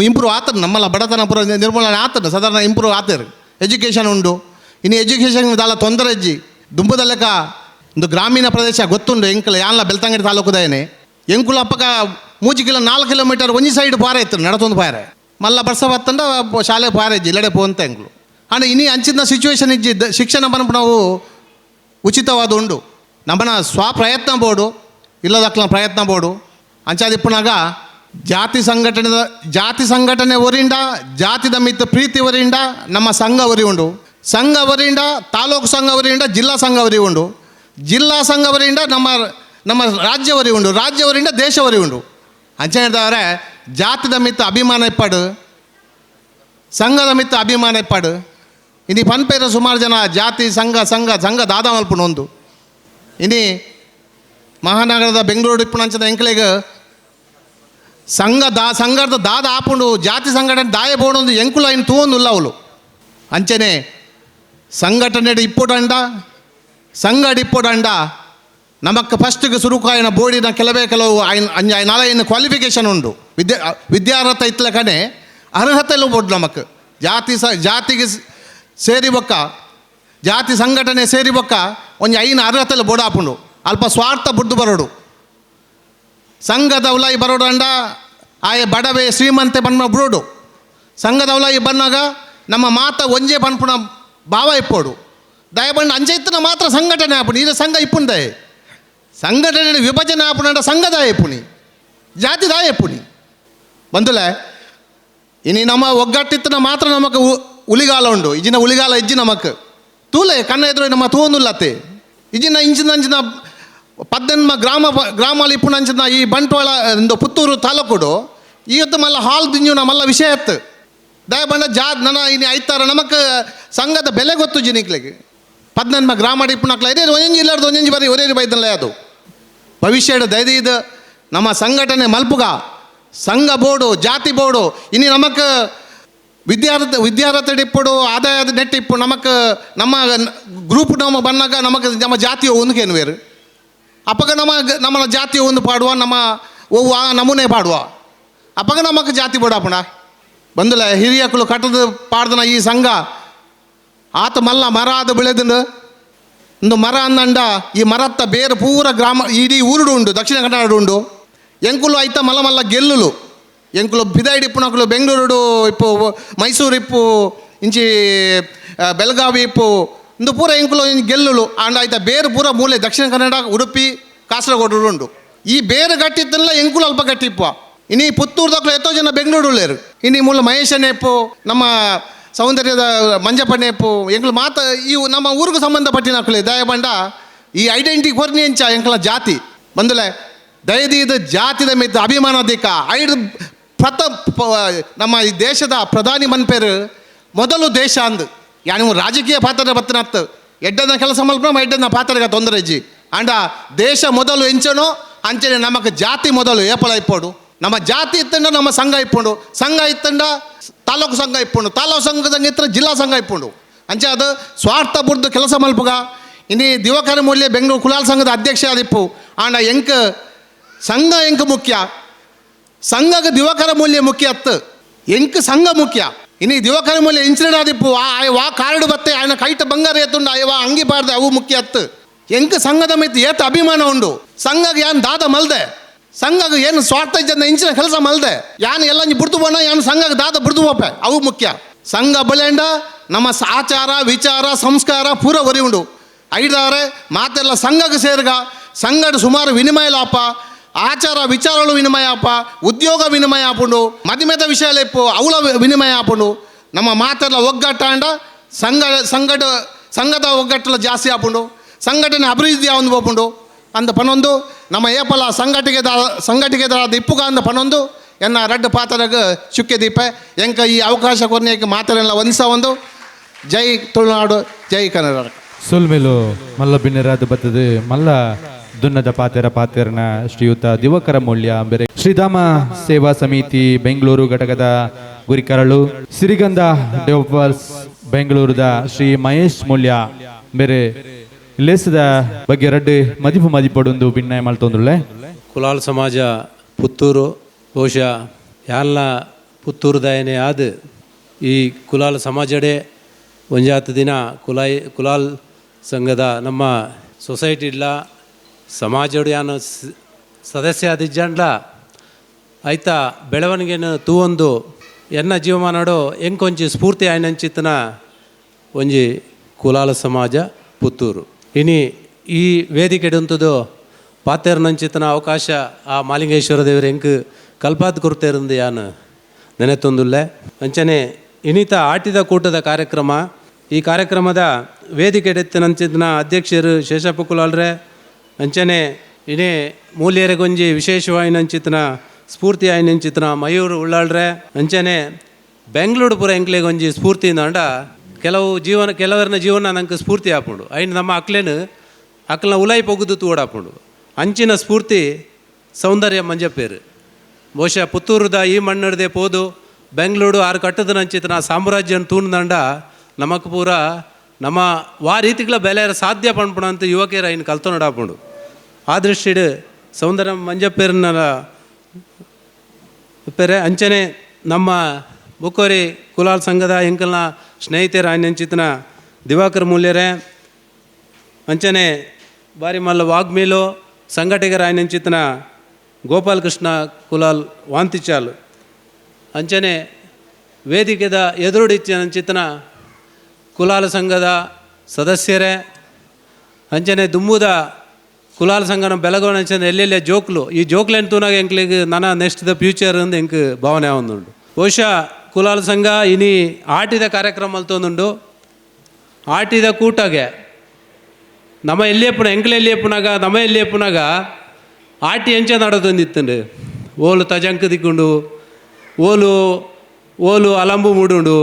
ಇಂಪ್ರೂವ್ ಆತರು ನಮ್ಮಲ್ಲ ಬಡತನ ಪೂರ ನಿರ್ಮೂಲನೆ ಆತರು ಸಾಧಾರಣ ಇಂಪ್ರೂವ್ ಆತರು ಎಜುಕೇಷನ್ ಉಂಡು. ಇನ್ನು ಎಜುಕೇಷನ್ ದಾಲ ತೊಂದರೆ ಇಜ್ಜಿ ದುಂಬುದಲೆಕ್ಕ ಒಂದು ಗ್ರಾಮೀಣ ಪ್ರದೇಶ ಗೊತ್ತುಂಡು ಎಂಕಲ ಯಾನ್ಲ ಬೆಳ್ತಂಗಡಿ ತಾಲೂಕುದಾಯನೆ ಎಂಕುಲ ಅಪ್ಪಕ 3 ಕಿಲೋ 4 ಕಿಲೋಮೀಟರ್ ಒಂಜಿ ಸೈಡ್ ಪಾರೆ ಇತ್ತು ನಡತೊಂದು ಪಾರೆ ಮಲ್ಲ ಬರ್ಸ ಬತ್ತಂಡ ಶಾಲೆ ಪಾರೆ ಇಜ್ಜಿ ಇಲ್ಲಡೆ ಪೋಂತ ಎಂಕುಲು. ಅಂಡ್ ಇನಿ ಅಂಚಿನ ಸಿಚುವೇಶನ್ ಇಜ್ಜಿ ಶಿಕ್ಷಣ ಪನ್ಪು ನಾವು ಉಚಿತವಾದ ಉಂಡು ನಮ್ಮನ ಸ್ವಪ್ರಯತ್ನ ಬೋಡು ಇಲ್ಲದಕ್ಲ ಪ್ರಯತ್ನ ಬೋಡು ಅಂಚಾದಿಪ್ಪುನಾಗ ಜಾತಿ ಸಂಘಟನೆದ ಜಾತಿ ಸಂಘಟನೆ ಒರಿಂಡ, ಜಾತಿದ ಮಿತ್ತ ಪ್ರೀತಿ ಒರಿಂಡ, ನಮ್ಮ ಸಂಘ ಒರಿ ಉಂಡು. ಸಂಘ ಒರಿಂಡ ತಾಲೂಕು ಸಂಘ ಒರಿಂಡ, ಜಿಲ್ಲಾ ಸಂಘ ಒರಿ ಉಂಡು. ಜಿಲ್ಲಾ ಸಂಘ ಒರಿಂಡ ನಮ್ಮ ನಮ್ಮ ರಾಜ್ಯ ಒರಿ ಉಂಡು, ರಾಜ್ಯ ಒರಿಂಡ ದೇಶ ಒರಿ ಉಂಡು. ಅಂಚನೆ ಜಾತಿದ ಮಿತ್ತ ಅಭಿಮಾನ ಇಪ್ಪಡು, ಸಂಘದ ಮಿತ್ತ ಅಭಿಮಾನ ಇಪ್ಪಡು. ಇನಿ ಪನ್ಪೇರ ಸುಮಾರು ಜನ ಜಾತಿ ಸಂಘ ಸಂಘ ಸಂಘ ದಾದ ಮಲ್ಪುನು ಒಂದು. ಇನಿ ಮಹಾನಗರದ ಬೆಂಗಳೂರು ಇಪ್ಪುನಂಚದ ಎಂಕ್ಲೆಗ್ ಸಂಘ ದಾ ಸಂಘದ ದಾದ ಆಪುಂಡು, ಜಾತಿ ಸಂಘಟನೆ ದಾಯ ಬೋಡೊಂದು ಎಂಕುಲು ಐನ್ ತೂವೊಂದುಲ್ಲ ಅವಳು. ಅಂಚನೆ ಸಂಘಟನೆ ಇಪ್ಪುಡಂಡ ಸಂಘ ಇಪ್ಪುಡಂಡ ನಮಕ್ ಫಸ್ಟ್ಗೆ ಸುರುಕಾಯಿನ ಬೋರ್ಡಿನ ಕೆಲವೇ ಕೆಲವು ಐನ್ ಅಂಜ ನಾಲೈನ್ ಕ್ವಾಲಿಫಿಕೇಷನ್ ಉಂಡು. ವಿದ್ಯಾರ್ಹತೆ ಇತ್ತಲಕನೆ ಅರ್ಹತೆಲು ಬೋರ್ಡ್ ನಮಕ್ ಜಾತಿ ಸ ಜಾತಿಗೆ ಸೇರಿ ಬೊಕ್ಕ ಜಾತಿ ಸಂಘಟನೆ ಸೇರಿ ಬೊಕ್ಕ ಒಂಜಿ ಐನ್ ಅರ್ಹತೆಲು ಬೋರ್ಡ್ ಆಪುಂಡು. ಅಲ್ಪ ಸ್ವಾರ್ಥ ಬುಡ್ದು ಬರೋಡು. ಸಂಘದ ಉಲಾಯಿ ಬರೋಡಂಡ ಆಯ ಬಡವೆ ಶ್ರೀಮಂತೆ ಬಣ್ಣ ಬುಡೋಡು. ಸಂಘದ ಉಲಾಯಿ ಬನ್ನಾಗ ನಮ್ಮ ಮಾತ ಒಂಜೇ ಪನ್ಪುನ ಭಾವ ಇಪ್ಪೋಡು. ದಯಬಣ್ಣ ಅಂಚೆ ಇತ್ತಿನ ಮಾತ್ರ ಸಂಘಟನೆ ಆಪುಣಿ. ಇದು ಸಂಘ ಇಪ್ಪುಂದಾಯ ಸಂಘಟನೆ ವಿಭಜನೆ ಆಪುನಂಡ ಸಂಘದಾಯ ಇಪ್ಪುನಿ, ಜಾತಿ ದಾಯ ಇಪ್ಪುನಿ. ಬಂದುಲೆ ಇನಿ ನಮ್ಮ ಒಗ್ಗಟ್ಟಿತ್ತಿನ ಮಾತ್ರ ನಮಕ್ ಉಲಿಗಾಲ ಉಂಡು. ಇಜಿನ ಉಲಿಗಾಲ ಇಜ್ಜಿ ನಮಕ್ ತೂಲೆ ಕಣ್ಣ ಎದುರು ನಮ್ಮ ತೂವೊಂದುಲ್ಲತ್ತೆ. ಇಜಿನ ಇಂಚಿನ ಅಂಚಿನ ಪದ್ದೆನ್ಮ ಗ್ರಾಮ ಗ್ರಾಮಾಲು ಇಪ್ಪುನಂಚಿನ ಈ ಬಂಟ್ವಾಳ ಇಂದು ಪುತ್ತೂರು ತಾಲೂಕುಡು ಇವತ್ತು ಮಲ್ಲ ಹಾಲ್ ದಿಂಜುನ ಮಲ್ಲ ವಿಷಯ ಎತ್ತು. ದಯಬಂಡ ಜಾ ನನ್ನ ಇನಿ ಐತಾರ ನಮಕ್ ಸಂಘದ ಬೆಲೆ ಗೊತ್ತು ಜಿನಿಕ್ಲೆಗ್. ಪದ್ನೆನ್ಮ ಗ್ರಾಮ ಇಪ್ಪುನಕ್ಲ ಇದೇ ಒಂಜೊಂಜಿ ಇಲ್ಲಾರ್ದು ಒಂಜೊಂಜಿ ಬರೀ ಒರೇ ಬೈದಲ್ಲ. ಅದು ಭವಿಷ್ಯದ ದಯದೀದ ನಮ್ಮ ಸಂಘಟನೆ ಮಲ್ಪುಗ ಸಂಘ ಬೋರ್ಡು ಜಾತಿ ಬೋರ್ಡು. ಇನಿ ನಮಕ್ ವಿದ್ಯಾರ್ಹತೆ ಇಪ್ಪುಡು, ಆದಾಯದ ನೆಟ್ ಇಪ್ಪು. ನಮಕ್ ನಮ್ಮ ಗ್ರೂಪ್ ನಮ್ಮ ಬನ್ನಾಗ ನಮಕ್ ನಮ್ಮ ಜಾತಿಯ ಒಂದು ವೇರು ಅಪ್ಪಗ ನಮ್ಮ ನಮ್ಮ ಜಾತಿಯ ಒಂದು ಪಾಡುವ, ನಮ್ಮ ಒವ್ವ ನಮೂನೆ ಪಾಡುವ. ಅಪ್ಪಗ ನಮಕ್ ಜಾತಿ ಬೋಡಾಪುಣ ಬಂದುಲ ಹಿರಿಯಕುಲು ಕಟ್ಟದ ಪಾಡ್ದನ ಈ ಸಂಘ ಆತ ಮಲ್ಲ ಮರ ಆದ ಬೆಳೆದಂಡು. ಒಂದು ಮರ ಅಂದಂಡ ಈ ಮರತ್ತ ಬೇರೆ ಪೂರ ಗ್ರಾಮ ಇಡೀ ಊರುಡು ಉಂಡು, ದಕ್ಷಿಣ ಕನ್ನಡ ಉಂಡು. ಎಂಕುಲು ಐತ ಮಲ್ಲ ಮಲ್ಲ ಗೆಲ್ಲುಲು ಎಂಕುಲು ಬಿದಾಯಿಡ್ ಇಪ್ಪುನಕುಲು ಬೆಂಗಳೂರುಡು ಇಪ್ಪು, ಮೈಸೂರು ಇಪ್ಪು, ಇಂಚಿ ಬೆಳಗಾವಿ ಇಪ್ಪು, ಇಂದು ಪೂರ ಎಂಕುಲು ಗೆಲ್ಲುಲು. ಆಂಡ ಐತ ಬೇರೆ ಪೂರ ಮೂಲೆ ದಕ್ಷಿಣ ಕನ್ನಡ ಉಡುಪಿ ಕಾಸರಗೋಡು ಉಂಡು. ಈ ಬೇರೆ ಗಟ್ಟಿತ್ತಲ್ಲ ಎಂಕುಲು ಅಲ್ಪ ಗಟ್ಟಿಪ್ಪ. ಇನಿ ಪುತ್ತೂರ್ದಕ್ಲು ಎತ್ತೋ ಜನ ಬೆಂಗಳೂರು ಉಳ್ಳೇರು. ಇನಿ ಮೂಲ ಮಹೇಶನೇಪು ನಮ್ಮ ಸೌಂದರ್ಯದ ಮಂಜಪ್ಪನೇಪು ಎಂಕುಲು ಮಾತ ಈ ನಮ್ಮ ಊರಿಗೆ ಸಂಬಂಧಪಟ್ಟಿನಕ್ಲೆ. ದಯಬಂಡ ಈ ಐಡೆಂಟಿ ಕೊರ್ನಿ ಎಂಚ ಎಂಕಲ ಜಾತಿ ಬಂದುಲೆ ದಯದೀದ ಜಾತಿದ ಮಿತ್ತ ಅಭಿಮಾನ ದಿಕ್ಕ ಐದು ಪ್ರಥ ನಮ್ಮ ಈ ದೇಶದ ಪ್ರಧಾನಿ ಮನ್ಪೇರು ಮೊದಲು ದೇಶ ಅಂದು ಯಾನು ರಾಜಕೀಯ ಪಾತ್ರ ಬತ್ತನತ್ತು ಎಡ್ಡನ ಕೆಲಸ ಮಲ್ಪ ಎಡ್ಡನ ಪಾತ್ರಗ ತೊಂದರೆ ಇಜ್ಜಿ. ಅಂಡ ದೇಶ ಮೊದಲು ಎಂಚನೋ ಅಂಚನೆ ನಮಕ್ ಜಾತಿ ಮೊದಲು ಏಪಲ ಇಪ್ಪೋಡು. ನಮ್ಮ ಜಾತಿ ಇತ್ತಂಡ ನಮ್ಮ ಸಂಘ ಇಪ್ಪುಂಡು, ಸಂಘ ಇತ್ತಂಡ ತಾಲೂಕು ಸಂಘ ಇಪ್ಪುಂಡು, ತಾಲೂಕು ಸಂಘದಂಗೆ ಇತ್ತ ಜಿಲ್ಲಾ ಸಂಘ ಇಪ್ಪುಂಡು. ಅಂಚೆ ಅದು ಸ್ವಾರ್ಥ ಬುಡ್ದು ಕೆಲಸ ಮಲ್ಪುಗ. ಇನಿ ದಿವಕರ ಮೂಲ್ಯ ಬೆಂಗಳೂರು ಕುಲಾಲ್ ಸಂಘದ ಅಧ್ಯಕ್ಷ ಆದಿಪ್ಪು. ಆಂಡ ಎಂಕ್ ಸಂಘ ಎಂಕ್ ಮುಖ್ಯ, ಸಂಘಕ್ಕೆ ದಿವಕರ ಮೂಲ್ಯ ಮುಖ್ಯ ಅತ್ತು ಎಂಕ್ ಸಂಘ ಮುಖ್ಯ. ಇನಿ ದಿವಕರ ಮೂಲ್ಯ ಇನ್ಸಿಡೆಂಟ್ ಆದಿಪ್ಪು ವಾ ಕಾರ್ಡ್ ಬತ್ತೆ ఆయన ಕೈಟ ಬಂಗಾರ ಎತ್ತುಂಡು ಅಯ್ಯವಾ ಅಂಗಿ ಪಾಡ್ದೆ ಅವು ಮುಖ್ಯ ಅತ್ತು. ಎಂಕ್ ಸಂಘದ ಮಿತ್ ಏತ ಅಭಿಮಾನ ಉಂಡು. ಸಂಘಕ್ಕೆ ಯಾನ್ ದಾದ ಮಲ್ದೆ, ಸಂಘಕ್ಕೆ ಏನು ಸ್ವಾರ್ಥ ಇದ್ದ ಇಂಚಿನ ಕೆಲಸ ಮಲ್ದೆ, ಯಾನ್ ಎಲ್ಲ ಬುಡ್ದು ಬೋಣ ಯಾನ್ ಸಂಘಕ್ಕೆ ದಾದ ಬುಡ್ದು ಹೋಪೆ ಅವು ಮುಖ್ಯ. ಸಂಘ ಬಲೆಂಡ ನಮ್ಮ ಆಚಾರ ವಿಚಾರ ಸಂಸ್ಕಾರ ಪೂರ ಒರಿ ಉಂಡು. ಐದಾರೆ ಮಾತೆಲ್ಲ ಸಂಘಕ್ಕೆ ಸೇರ್ಗ ಸಂಘಡ್ ಸುಮಾರು ವಿನಿಮಯ ಲಾಪ, ಆಚಾರ ವಿಚಾರಗಳು ವಿನಿಮಯ ಆಪ, ಉದ್ಯೋಗ ವಿನಿಮಯ ಆಪುಂಡು, ಮದಿಮೆದ ವಿಷಯ ಇಪ್ಪು ಅವಳ ವಿನಿಮಯ ಆಪುಂಡು. ನಮ್ಮ ಮಾತೆಲ್ಲ ಒಗ್ಗಟ್ಟಾಂಡ ಸಂಘ ಸಂಘಟ ಸಂಘದ ಒಗ್ಗಟ್ಟಲ ಜಾಸ್ತಿ ಆಪುಂಡು, ಸಂಘಟನೆ ಅಭಿವೃದ್ಧಿ ಆವೊಂದು ಪೋಪುಂಡು. ಅಂದ ಪನೊಂದು ನಮ್ಮ ಏಪಲ ಸಂಘಟಿಗೆ ಸಂಘಟಿಗೆ ಇಪ್ಪುಗ ಅಂದ ಪನೊಂದು ಎನ್ನ ರಡ್ಡು ಪಾತ್ರಗ್ ಚುಕ್ಕೆ ದೀಪ ಎಂಕ ಈ ಅವಕಾಶ ಕೊರ್ನೇಕ ಮಾತರೆಲ್ಲ ಒಂದ್ಸ ಒಂದು. ಜೈ ತುಳುನಾಡು, ಜೈ ಕನ್ನಡ. ಸೊಲ್ಮೆಲು ಮಲ್ಲ ಬಿನ್ನೆರಾದ ಬತ್ತದು ಮಲ್ಲ ದುನ್ನದ ಪಾತೆರ ಪಾತೆರನ ಶ್ರೀಯುತ ದಿವಕರ ಮೂಲ್ಯ ಬೇರೆ ಶ್ರೀಧಾಮ ಸೇವಾ ಸಮಿತಿ ಬೆಂಗಳೂರು ಘಟಕದ ಗುರಿಕರಳು ಸಿರಿಗಂಧ ಡೆವಲಪರ್ಸ್ ಬೆಂಗಳೂರದ ಶ್ರೀ ಮಹೇಶ್ ಮೂಲ್ಯ ಬೇರೆ ಲೇಸದ ಬಗ್ಗೆ ರಡ್ಡು ಮದಿಪು ಮದಿಪಡೊಂದು ಭಿನ್ನಯ ಮಲ್ತೊಂದುಳ್ಳೆ. ಕುಲಾಲ್ ಸಮಾಜ ಪುತ್ತೂರು ಬಹುಶಃ ಯಾಲ್ನ ಪುತ್ತೂರುದಾಯನೆ ಆದ ಈ ಕುಲಾಲ್ ಸಮಾಜಡೆ ಒಂಜಾತ ದಿನ ಕುಲಾಲ್ ಸಂಘದ ನಮ್ಮ ಸೊಸೈಟಿ ಇಲ್ಲ ಸಮಾಜಡು ಯಾನು ಸದಸ್ಯ ಆದಿಜ್ಜಂಡ್ಲ ಐತ ಬೆಳವಣಿಗೆನ ತೂವೊಂದು ಎನ್ನ ಜೀವಮಾನಡು ಎಂಕೊಂಚಿ ಸ್ಫೂರ್ತಿ ಆಯ್ನಂಚಿತ್ತನ ಒಂಜಿ ಕುಲಾಲ ಸಮಾಜ ಪುತ್ತೂರು. ಇನಿ ಈ ವೇದಿಕೆ ಉಂತುದು ಪಾತೆರ್ನಂಚಿತನ ಅವಕಾಶ ಆ ಮಾಲಿಂಗೇಶ್ವರ ದೇವರ ಎಂಕ್ ಕಲ್ಪಾತ್ ಕೊರ್ತೇರಂದು ಯಾನು ನೆನೆತೊಂದುಲ್ಲೆ. ಅಂಚನೆ ಇನಿತ ಆಟಿದ ಕೂಟದ ಕಾರ್ಯಕ್ರಮ, ಈ ಕಾರ್ಯಕ್ರಮದ ವೇದಿಕೆ ನಂಚಿನ ಅಧ್ಯಕ್ಷರು ಶೇಷಪ್ಪ ಕುಲಾಲ್ರೆ, ಅಂಚನೆ ಇನೇ ಮೂಲ್ಯರೆಗೊಂಜಿ ವಿಶೇಷವಾಯಿನಂಚಿತನ ಸ್ಫೂರ್ತಿ ಆಯಿನಂಚಿತನ ಮಯೂರು ಉಳ್ಳಾಳ್ರೆ, ಅಂಚನೆ ಬೆಂಗಳೂರು ಪುರ ಎಂಕ್ಲೆಗೊಂಜಿ ಸ್ಫೂರ್ತಿ ಅಂಡ ಕೆಲವು ಜೀವನ ಕೆಲವರನ್ನ ಜೀವನ ನಂಗೆ ಸ್ಫೂರ್ತಿ ಆಪುಂಡು. ಐನ್ ನಮ್ಮ ಅಕ್ಲೇನು ಅಕ್ಲನ ಉಲಾಯಿ ಪೊಗುದು ತೂಡಾಪುಂಡು. ಅಂಚಿನ ಸ್ಫೂರ್ತಿ ಸೌಂದರ್ಯ ಮಂಜಪ್ಪೇರು. ಬಹುಶಃ ಪುತ್ತೂರುದ ಈ ಮಣ್ಣಡ್ದೆ ಪೋದು ಬೆಂಗಳೂರು ಆರು ಕಟ್ಟದ ನಂಚಿತನ ಸಾಮ್ರಾಜ್ಯನ ತೂಣ್ದಂಡ ನಮಕ್ ಪೂರ ನಮ್ಮ ವಾ ರೀತಿಗಳ ಬೆಲೆ ಸಾಧ್ಯ ಪಣ್ಪುಣ ಅಂತ ಯುವಕರ ಐನ್ ಕಲ್ತೊನಡಾಪುಂಡು. ಆ ದೃಷ್ಟಿಡ್ ಸೌಂದರ್ಯ ಮಂಜಪ್ಪೇರನ್ನ ಪೆರೆ ಅಂಚನೆ ನಮ್ಮ ಬುಕ್ಕೋರಿ ಕುಲಾಲ್ ಸಂಘದ ಎಂಕಲ್ನ ಸ್ನೇಹಿತರ ಅಂಚಿತನ ದಿವಾಕರ್ ಮೂಲ್ಯರೆ, ಅಂಚನೆ ಬಾರಿ ಮಲ್ಲ ವಾಗ್ಮೀಲು ಸಂಘಟಕರ ಅಂಚಿತನ ಗೋಪಾಲಕೃಷ್ಣ ಕುಲಾಲ್ ವಾಂತಿಚಾಲ್, ಅಂಚನೆ ವೇದಿಕೆದ ಎದುರುಡಿಚ್ಚಿನ ಕುಲಾಲ ಸಂಘದ ಸದಸ್ಯರೇ, ಅಂಚನೆ ದುಮ್ಮುದ ಕುಲಾಲ ಸಂಘನ ಬೆಳಗೋಣ ಅಂಚನೆ ಎಲ್ಲೆಲ್ಲ ಜೋಕ್ಲು ಈ ಜೋಕ್ಲೆನ್ ತೂನಾಗ ಎಂಕ್ಲಿಗ್ ನನ next the future ಅಂದ್ ಎಂಕ್ ಭಾವನೆ ಆವೊಂದುಂಡು. ಬಹುಶಃ ಕುಲಾಲ ಸಂಘ ಇನಿ ಆಟಿದ ಕಾರ್ಯಕ್ರಮ ಅಲ್ತೊಂದುಂಡು. ಆಟಿದ ಕೂಟಗೆ ನಮ್ಮ ಎಲ್ಲಿಯಪ್ಪನ ಎಂಕ್ಲ ಎಲ್ಲಿಯಪ್ಪನಾಗ ನಮ್ಮ ಎಲ್ಲಿಯಪ್ಪನಾಗ ಆಟಿ ಎಂಚ ನಡತೊಂದಿತ್ತುಂಡು. ಓಲು ತಜಂಕ್ ದಿಕ್ಕೊಂಡು, ಓಲು ಓಲು ಅಲಂಬು ಮೂಡುಂಡು,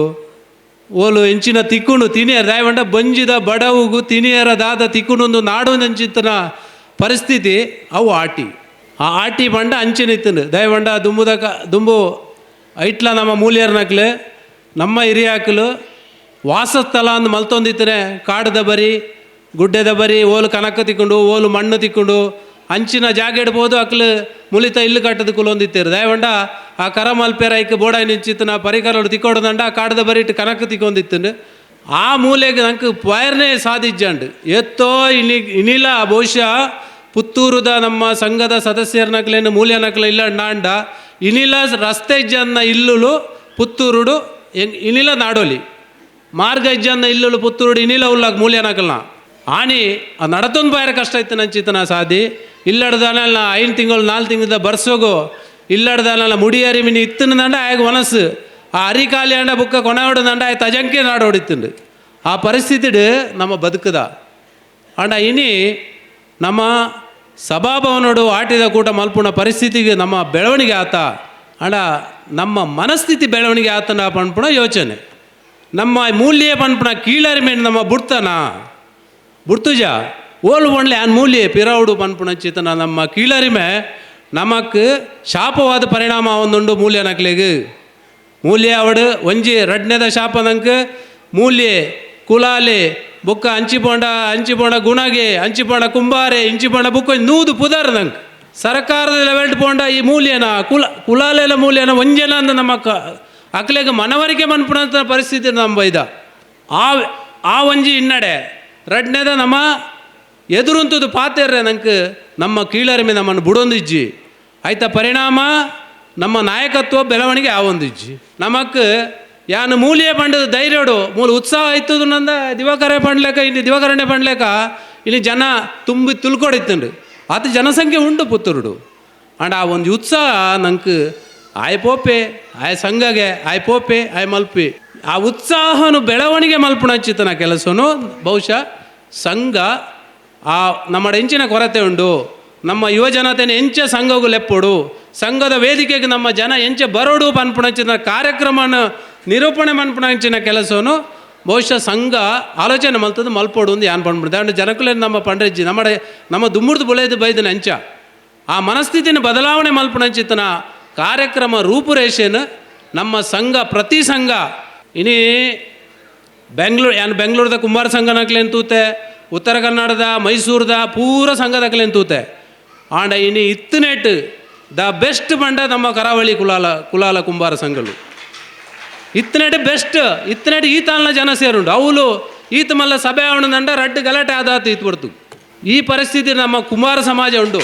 ಓಲು ಎಂಚಿನ ತಿಕ್ಕುಂಡು ತಿನಿಯರ ದಾಯವಂಡ ಬಂಜಿದ ಬಡವುಗು ತಿನಿಯರ ದಾದ ತಿಕ್ಕುಂಡು ನಾಡು ಅಂಚಿತ್ತನ ಪರಿಸ್ಥಿತಿ ಅವು ಆಟಿ. ಆ ಆಟಿ ಬಂಡ ಅಂಚಿನ ಇತ್ತುಂಡು. ದಯವಂಡ ದುಂಬುದಕ ದುಂಬು ಐಟ್ಲ ನಮ್ಮ ಮೂಲ್ಯರ್ನಕ್ಲು ನಮ್ಮ ಹಿರಿಯಾಕಲು ವಾಸಸ್ಥಳ ಅಂದು ಮಲ್ತೊಂದಿತ್ತನೆ. ಕಾಡದ ಬರಿ ಗುಡ್ಡೆದ ಬರಿ ಓಲು ಕನಕ ತಿಕ್ಕೊಂಡು ಓಲು ಮಣ್ಣು ತಿಕ್ಕೊಂಡು ಅಂಚಿನ ಜಾಗ ಇಡ್ಬೋದು ಅಕ್ಲು ಮುಲಿತ ಇಲ್ಲು ಕಟ್ಟದ ಕುಲೊಂದಿತ್ತೇರು. ದಯವಂಡ ಆ ಕರ ಮಲ್ಪೇರ ಐಕ್ ಬೋಡ ನಿಂಚಿತ್ತನ ಪರಿಕರ ತಿಕ್ಕೊಡದಂಡ ಆ ಕಾಡದ ಬರಿ ಇಟ್ಟು ಕನಕ ತಿಕ್ಕೊಂದಿತ್ತಂಡು. ಆ ಮೂಲೆಗೆ ನಂಗೆ ಪಯರ್ನೇ ಸಾಧಿಜ್ಜಂಡು ಎತ್ತೋ ಇನಿ ಇನಿಲ ಬಹುಶಃ ಪುತ್ತೂರುದ ನಮ್ಮ ಸಂಘದ ಸದಸ್ಯರನಕ್ಲೇನು ಮೂಲ್ಯನಕ್ಲ ಇಲ್ಲ ನಾಂಡ ಇನಿಲ ರಸ್ತೆ ಇಜ್ಜನ್ನ ಇಲ್ಲುಲು ಪುತ್ತೂರುಡು ಇನಿಲ ನಾಡೋಲಿ ಮಾರ್ಗ ಇಜ್ಜನ್ನ ಇಲ್ಲುಲು ಪುತ್ತೂರುಡು ಇನಿಲ ಉಲ್ಲಾಗ ಮೂಲ್ಯನಕ್ಲನ ಆನಿ ಆ ನಡತೊಂದು ಬಾಯರ ಕಷ್ಟ ಇತ್ತು ನಂಚಿತನ ಸಾದಿ ಇಲ್ಲಡ್ದಾನ 5 ತಿಂಗಳು 4 ತಿಂಗಳದ ಬರ್ಸೋಗು ಇಲ್ಲಡ್ದಾನ ಮುಡಿಯರಿ ಮಿನಿ ಇತ್ತನಂಡ ಆಗ ಮನಸ್ಸು ಆ ಅರಿಕಾಲಿ ಅಂಡ ಬುಕ್ಕ ಕೊನವಡದಂಡ ಆಯ್ ತಜಂಕೆ ನಾಡೋಡಿತ್ತುಂಡು. ಆ ಪರಿಸ್ಥಿತಿಡು ನಮ್ಮ ಬದುಕದ ಅಂಡ ಇನಿ ನಮ್ಮ ಸಭಾಭವನೋಡು ಆಟಿದ ಕೂಟ ಮಲ್ಪುಣ ಪರಿಸ್ಥಿತಿಗೆ ನಮ್ಮ ಬೆಳವಣಿಗೆ ಆತ ಅಂಡ ನಮ್ಮ ಮನಸ್ಥಿತಿ ಬೆಳವಣಿಗೆ ಆತನ ಪನ್ಪುಣ ಯೋಚನೆ ನಮ್ಮ ಮೂಲ್ಯ ಪನ್ಪುಣ ಕೀಳರಿ ಮೇಲೆ ನಮ್ಮ ಬುಡ್ತನ ಬುಡ್ತುಜ ಓಲು ಒಣ್ಲೆ ಆನ್ ಮೂಲ್ಯ ಪಿರೌಡು ಪನ್ಪುಣ ಚೇತನ ನಮ್ಮ ಕೀಳರಿಮೆ ನಮಕ್ ಶಾಪವಾದ ಪರಿಣಾಮ ಒಂದುಂಡು ಮೂಲ್ಯ ನಕ್ಲೆಗ್ ಮೂಲ್ಯ ಅವಡು ಒಂಜಿ ರಡ್ನೆದ ಶಾಪ ನಂಗೆ ಮೂಲ್ಯ ಕುಲಾಲೆ ಬುಕ್ಕ ಅಂಚಿಪೋಂಡ ಅಂಚಿಪೋಂಡ ಗುಣಗೆ ಅಂಚಿಪೋಂಡ ಕುಂಬಾರೆ ಇಂಚಿಪೋಂಡ ಬುಕ್ಕ ನೂದು ಪುದರ್ ನಂಗೆ ಸರ್ಕಾರದ ಲೆವೆಲ್ಟ್ ಪೋಂಡ ಈ ಮೂಲ್ಯನ ಕುಲ ಕುಲಾಲೆಲ ಮೂಲ್ಯನ ಒಂಜನ ಅಂದ ನಮ್ಮ ಅಕ್ಲೆಗ್ ಮನವರಿಕೆ ಮನ್ಪುಣಂತ ಪರಿಸ್ಥಿತಿ ನಮ್ಮ ಬೈದ ಆ ಆ ಒಂಜಿ ಹಿನ್ನಡೆ ರಡ್ನೆದ ನಮ್ಮ ಎದುರುಂತದ್ದು ಪಾತೆರ್ರೆ ನಂಗೆ ನಮ್ಮ ಕೀಳರಿಮೆ ನಮ್ಮನ್ನು ಬುಡೊಂದಿಜ್ಜಿ ಆಯ್ತ ಪರಿಣಾಮ ನಮ್ಮ ನಾಯಕತ್ವ ಬೆಳವಣಿಗೆ ಆವೊಂದಿಜ್ಜಿ ನಮಕ್ ಯಾನು ಮೂಲ್ಯ ಪಂಡದ ಧೈರ್ಯಡು ಮೂಲ ಉತ್ಸಾಹ ಇತ್ತದು ನಂದ ದಿವಾಕರೇ ಪಂಡ್ಲೇಕ ಇಲ್ಲಿ ದಿವಾಕರಣೆ ಪಂಡ್ಲೇಕ ಇಲ್ಲಿ ಜನ ತುಂಬಿ ತುಳ್ಕೊಡಿತ್ತುಂಡು ಆತ ಜನಸಂಖ್ಯೆ ಉಂಡು ಪುತ್ತೂರುಡು ಅಂಡ್ ಆ ಒಂದು ಉತ್ಸಾಹ ನಂಗೆ ಆಯ್ ಪೋಪೆ ಆಯ್ ಸಂಘಗೆ ಆಯ್ ಪೋಪೆ ಆಯ್ ಮಲ್ಪಿ ಆ ಉತ್ಸಾಹನು ಬೆಳವಣಿಗೆ ಮಲ್ಪುಣಚಿತನ ಕೆಲಸನು ಬಹುಶಃ ಸಂಘ ಆ ನಮ್ಮ ಎಂಚಿನ ಕೊರತೆ ಉಂಡು ನಮ್ಮ ಯುವ ಜನತೆನ ಎಂಚ ಸಂಘಗೂ ಲೆಪ್ಪೊಡು ಸಂಘದ ವೇದಿಕೆಗೆ ನಮ್ಮ ಜನ ಎಂಚ ಬರೋಡು ಪನ್ಪುಣಚಿನ ಕಾರ್ಯಕ್ರಮನ ನಿರೂಪಣೆ ಮನ್ಪುಣಂಚಿನ ಕೆಲಸನು ಬಹುಶಃ ಸಂಘ ಆಲೋಚನೆ ಮಲ್ತದ್ದು ಮಲ್ಪೋಡು ಒಂದು ಯಾನ್ ಪಂಡ್ಬಿಡ್ದೆ ಅಂಡ್ ಜನಕುಲೇ ನಮ್ಮ ಪಂಡ್ರೆಜ್ಜಿ ನಮ್ಮ ನಮ್ಮ ದುಮ್ಮುರ್ದು ಬುಳೆದು ಬೈದನ ಅಂಚ ಆ ಮನಸ್ಥಿತಿನ ಬದಲಾವಣೆ ಮಲ್ಪುಣಂಚಿತನ ಕಾರ್ಯಕ್ರಮ ರೂಪುರೇಷೆನ ನಮ್ಮ ಸಂಘ ಪ್ರತಿ ಸಂಘ ಇನಿ ಬೆಂಗ್ಳೂರು ಯಾನ್ ಬೆಂಗ್ಳೂರ್ದ ಕುಂಬಾರ ಸಂಘನಕ್ಲೇನು ತೂತೆ ಉತ್ತರ ಕನ್ನಡದ ಮೈಸೂರ್ದ ಪೂರ ಸಂಘದಕ್ಲೇನು ತೂತೆ ಆಂಡ ಇನಿ ಇತ್ತನೇಟ್ the best ಪಂಡ ನಮ್ಮ ಕರಾವಳಿ ಕುಲಾಲ ಕುಲಾಲ ಕುಂಬಾರ ಸಂಘಲು ಇತ್ತನೇಟ್ ಬೆಸ್ಟ್ ಇತ್ತನೇಟ್ ಈ ತಾಲ್ನ ಜನ ಸೇರುಂಡು ಅವಳು ಈತ ಮಲ್ಲ ಸಭೆ ಅವನಂಡ ರಡ್ಡು ಗಲಾಟೆ ಆದಾತು ಇತ್ತು ಬರ್ತು ಈ ಪರಿಸ್ಥಿತಿ ನಮ್ಮ ಕುಮಾರ ಸಮಾಜ ಉಂಡು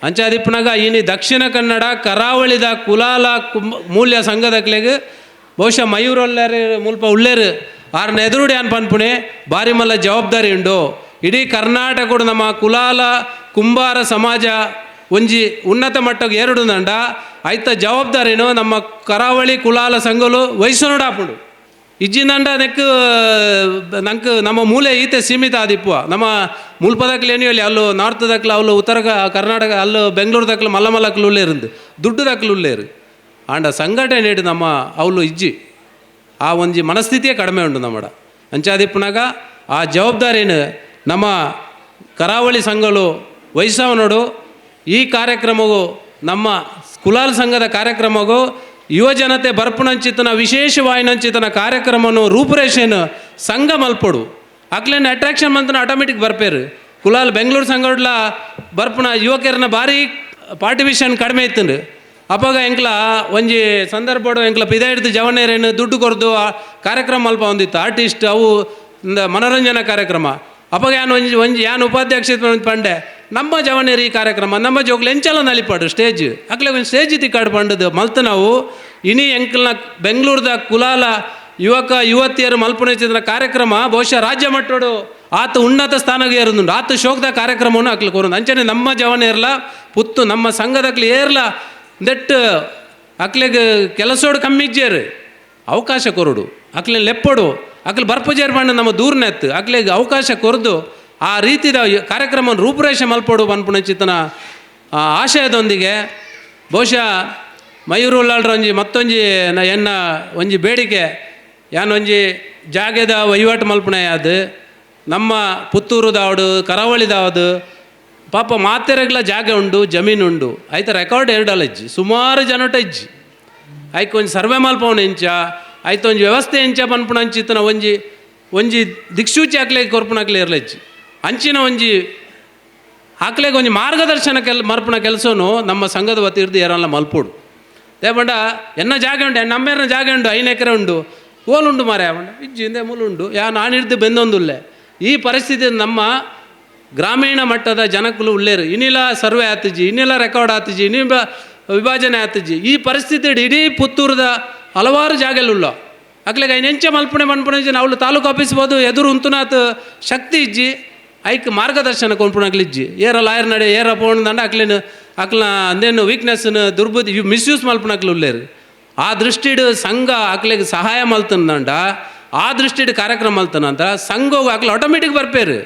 ಅಂಚಾದಿಪ್ಪನಾಗ ಇನಿ ದಕ್ಷಿಣ ಕನ್ನಡ ಕರಾವಳಿದ ಕುಲಾಲ ಕುಂಬ ಮೂಲ್ಯ ಸಂಘದಕ್ಲೆಗ್ ಬಹುಶಃ ಮಯೂರೊಲ್ಲೇರು ಮುಲ್ಪ ಉಳ್ಳೇರು ಆರ್ನ ಎದುರುಡಿ ಅನ್ ಪನ್ಪುಣೆ ಬಾರಿ ಮಲ್ಲ ಜವಾಬ್ದಾರಿ ಉಂಡು ಇಡೀ ಕರ್ನಾಟಕಡು ನಮ್ಮ ಕುಲಾಲ ಕುಂಬಾರ ಸಮಾಜ ಒಂಜಿ ಉನ್ನತ ಮಟ್ಟಕ್ಕೆ ಎರಡು ದಂಡ ಐತ ಜವಾಬ್ದಾರಿನು ನಮ್ಮ ಕರಾವಳಿ ಕುಲಾಲ ಸಂಘಲು ವಹಿಸೋಡಾಪುಂಡು. ಇಜ್ಜಿಂದಂಡ ನೆಕ್ ನಂಗೆ ನಮ್ಮ ಮೂಲೆ ಈತೆ ಸೀಮಿತ ಆದಿಪ್ಪುವ. ನಮ್ಮ ಮುಲ್ಪದಕ್ಲು ಏನು ಹೇಳಿ ಅಲ್ಲೂ ನಾರ್ತ್ ದಕ್ಲು, ಅಲ್ಲೂ ಉತ್ತರ ಕರ್ನಾಟಕ, ಅಲ್ಲೂ ಬೆಂಗಳೂರು ದಕ್ಲು ಮಲ್ಲ ಮಲ್ಲಕ್ಲು ಉಳ್ಳೇರಿಂದು ದುಡ್ಡು ದಕ್ಲು ಉಳ್ಳೇರು. ಆಂಡ ಸಂಘಟನೆ ಇಡು ನಮ್ಮ ಅವಳು ಇಜ್ಜಿ ಆ ಒಂಜಿ ಮನಸ್ಥಿತಿಯೇ ಕಡಿಮೆ ಉಂಟು ನಮ್ಮಡ. ಅಂಚಾದಿಪ್ಪುನಾಗ ಆ ಜವಾಬ್ದಾರಿನ ನಮ್ಮ ಕರಾವಳಿ ಸಂಘಗಳು ವಹಿಸವನೋಡು. ಈ ಕಾರ್ಯಕ್ರಮವು ನಮ್ಮ ಕುಲಾಲ್ ಸಂಘದ ಕಾರ್ಯಕ್ರಮವು ಯುವಜನತೆ ಬರ್ಪುನಂಚಿತನ ವಿಶೇಷವಾಯಿನಂಚಿತನ ಕಾರ್ಯಕ್ರಮನು ರೂಪುರೇಷೆನು ಸಂಘ ಮಲ್ಪೊಡು. ಅಕ್ಲೇನ ಅಟ್ರಾಕ್ಷನ್ ಮಂತನ ಆಟೋಮೆಟಿಕ್ ಬರ್ಪೇರು. ಕುಲಾಲ್ ಬೆಂಗಳೂರು ಸಂಘಡ್ಲ ಬರ್ಪುನ ಯುವಕರನ್ನ ಭಾರಿ ಪಾರ್ಟಿಸಿಪೇಷನ್ ಕಡಿಮೆ ಇತ್ತಂಡು. ಅಪಗ ಎಂಕ್ಲ ಒಂಜಿ ಸಂದರ್ಭಡು ಎಂಕ್ಲ ಪಿದ ಹಿಡ್ದು ಜವನೇರೇನು ದುಡ್ಡು ಕೊರ್ದು ಆ ಕಾರ್ಯಕ್ರಮ ಮಲ್ಪ ಒಂದಿತ್ತು ಆರ್ಟಿಸ್ಟ್ ಅವು ಮನೋರಂಜನಾ ಕಾರ್ಯಕ್ರಮ. ಅಪಗ ಯಾನ್ ಒಂಜಿ ಒಂಜಿ ಯಾನ್ ಉಪಾಧ್ಯಕ್ಷ ಪಂಡೆ ನಮ್ಮ ಜವನೇರು ಈ ಕಾರ್ಯಕ್ರಮ ನಮ್ಮ ಜೋಕ್ಲು ಎಂಚಲ ನಲಿಪಾಡು ಸ್ಟೇಜ್ ಅಕ್ಲೆ ಒಂಜಿ ಸ್ಟೇಜ್ ತಿಕ್ಕಾಡು ಪಂಡದು ಮಲ್ತು ನಾವು. ಇನಿ ಎಂಕ್ಲ್ನ ಬೆಂಗಳೂರದ ಕುಲಾಲ ಯುವಕ ಯುವತಿಯರು ಮಲ್ಪುನ ಕಾರ್ಯಕ್ರಮ ಬಹುಶಃ ರಾಜ್ಯ ಮಟ್ಟೋಡು ಆತ ಉನ್ನತ ಸ್ಥಾನಕ್ಕೆ ಏರುದುಂಡು. ಆತ ಶೋಕದ ಕಾರ್ಯಕ್ರಮವನ್ನು ಅಕ್ಲು ಕೊರೊಂದು. ಅಂಚನೆ ನಮ್ಮ ಜವನೇರ್ಲ ಪುತ್ತು ನಮ್ಮ ಸಂಘದಕ್ಲು ಏರ್ಲ ದೆಟ್ ಅಕ್ಲೆಗ್ ಕೆಲಸೋಡು ಕಮ್ಮಿ ಇಜ್ಜೇರು ಅವಕಾಶ ಕೊರಡು, ಅಕ್ಲೆ ಲೆಪ್ಪೊಡು, ಅಕ್ಲೆ ಬರ್ಪುಜೇರ್ ಪಂಡ ನಮ್ಮ ದೂರ್ನೆತ್ತು ಅಕ್ಲೆಗ್ ಅವಕಾಶ ಕೊರದು ಆ ರೀತಿದ ಕಾರ್ಯಕ್ರಮ ರೂಪುರೇಷೆ ಮಲ್ಪೊಡು ಪನ್ಪುನ ಆಶಯದೊಂದಿಗೆ ಬಹುಶಃ ಮಯೂರು ಉಳ್ಳಾಲ್ರ ಒಂಜಿ ಮತ್ತೊಂಜಿ ಎನ್ನ ಒಂಜಿ ಬೇಡಿಕೆ ಯಾನೊಂಜಿ ಜಾಗೆದ ವಹಿವಾಟು ಮಲ್ಪುಣ ಯಾದ್ ನಮ್ಮ ಪುತ್ತೂರುದಾವಡು ಕರಾವಳಿದಾವದು ಪಾಪ ಮಾತೆರೆಗ್ಲ ಜಾಗೆ ಉಂಡು ಜಮೀನು ಉಂಡು ಐತ ರೆಕಾರ್ಡ್ ಎರಡಲ್ಲ ಇಜ್ಜಿ ಸುಮಾರು ಜನಟ ಇಜ್ಜಿ. ಐಕ್ ಒಂಜಿ ಸರ್ವೆ ಮಲ್ಪವನ ಎಂಚ ಐತ ಒಂಜಿ ವ್ಯವಸ್ಥೆ ಎಂಚ ಪನ್ಪುನ ಅಂಚಿತ್ತನ ಒಂಜಿ ಒಂಜಿ ದಿಕ್ಸೂಚಿ ಹಾಕ್ಲೆ ಕೊರ್ಪುನಕ್ಲೆ ಇರ್ಲಜ್ಜಿ. ಅಂಚಿನ ಒಂಜಿ ಆಕ್ಲೆಗ್ ಒಂಜಿ ಮಾರ್ಗದರ್ಶನ ಮಲ್ಪುನ ಕೆಲಸನು ನಮ್ಮ ಸಂಘದ ವತಿ ಇರ್ದು ಏರಲ್ಲ ಮಲ್ಪೋಡು. ದೇಪಂಡ ಎನ್ನ ಜಾಗೆ ಉಂಡು ನಮ್ಮೇರ್ನ ಜಾಗೆ ಉಂಡು 5 ಎಕರೆ ಉಂಡು ಓಲುಂಡು ಮಾರೆ ಉಂಡು ಇಜ್ಜಿ ಹಿಂದೆ ಮೂಲುಂಡು ಯಾ ನಾನಿರ್ದು ಬೆಂದೊಂದುಲ್ಲೆ. ಈ ಪರಿಸ್ಥಿತಿ ನಮ್ಮ ಗ್ರಾಮೀಣ ಮಟ್ಟದ ಜನಕ್ಕಲು ಉಳ್ಳೇರು ಇನ್ನಿಲ್ಲ ಸರ್ವೆ ಆತಿಜಿ, ಇನ್ನಿಲ್ಲ ರೆಕಾರ್ಡ್ ಆತಿಜಿ, ಇನ್ನಿಲ್ಲ ವಿಭಜನೆ ಆತಿಜಿ. ಈ ಪರಿಸ್ಥಿತಿ ಇಡೀ ಪುತ್ತೂರದ ಹಲವಾರು ಜಾಗಲ್ಲುಳ್ಳ ಅಕ್ಲೆಗ್ ಐನ್ ಎಂಚ ಮಲ್ಪುಣೆ ಮನ್ಪುಣೆ ಅವಳು ತಾಲೂಕು ಆಫೀಸ್ ಬೋದು ಎದುರು ಉಂತುನಾತ್ ಶಕ್ತಿ ಇಜ್ಜಿ ಐಕ್ ಮಾರ್ಗದರ್ಶನ ಕೊನ್ಪುಣಕ್ಲಿಜ್ಜಿ. ಏರ ಲಾಯರ್ ನಡೆ ಏರ ಪೋಣದಂಡ ಅಕ್ಲೇನು ಅಕ್ಲ ಅಂದೇನು ವೀಕ್ನೆಸ್ನ ದುರ್ಬುದ್ಧಿ ಮಿಸ್ಯೂಸ್ ಮಲ್ಪುಣಕ್ಲು ಉಳ್ಳೇರು. ಆ ದೃಷ್ಟಿಡ್ ಸಂಘ ಅಕ್ಲೆಗ್ ಸಹಾಯ ಮಲ್ತಂದಂಡ ಆ ದೃಷ್ಟಿಡ್ ಕಾರ್ಯಕ್ರಮ ಮಲ್ತನಂತ ಸಂಘ ಅಕ್ಲ ಆಟೋಮೆಟಿಕ್ ಬರ್ಪೇರು.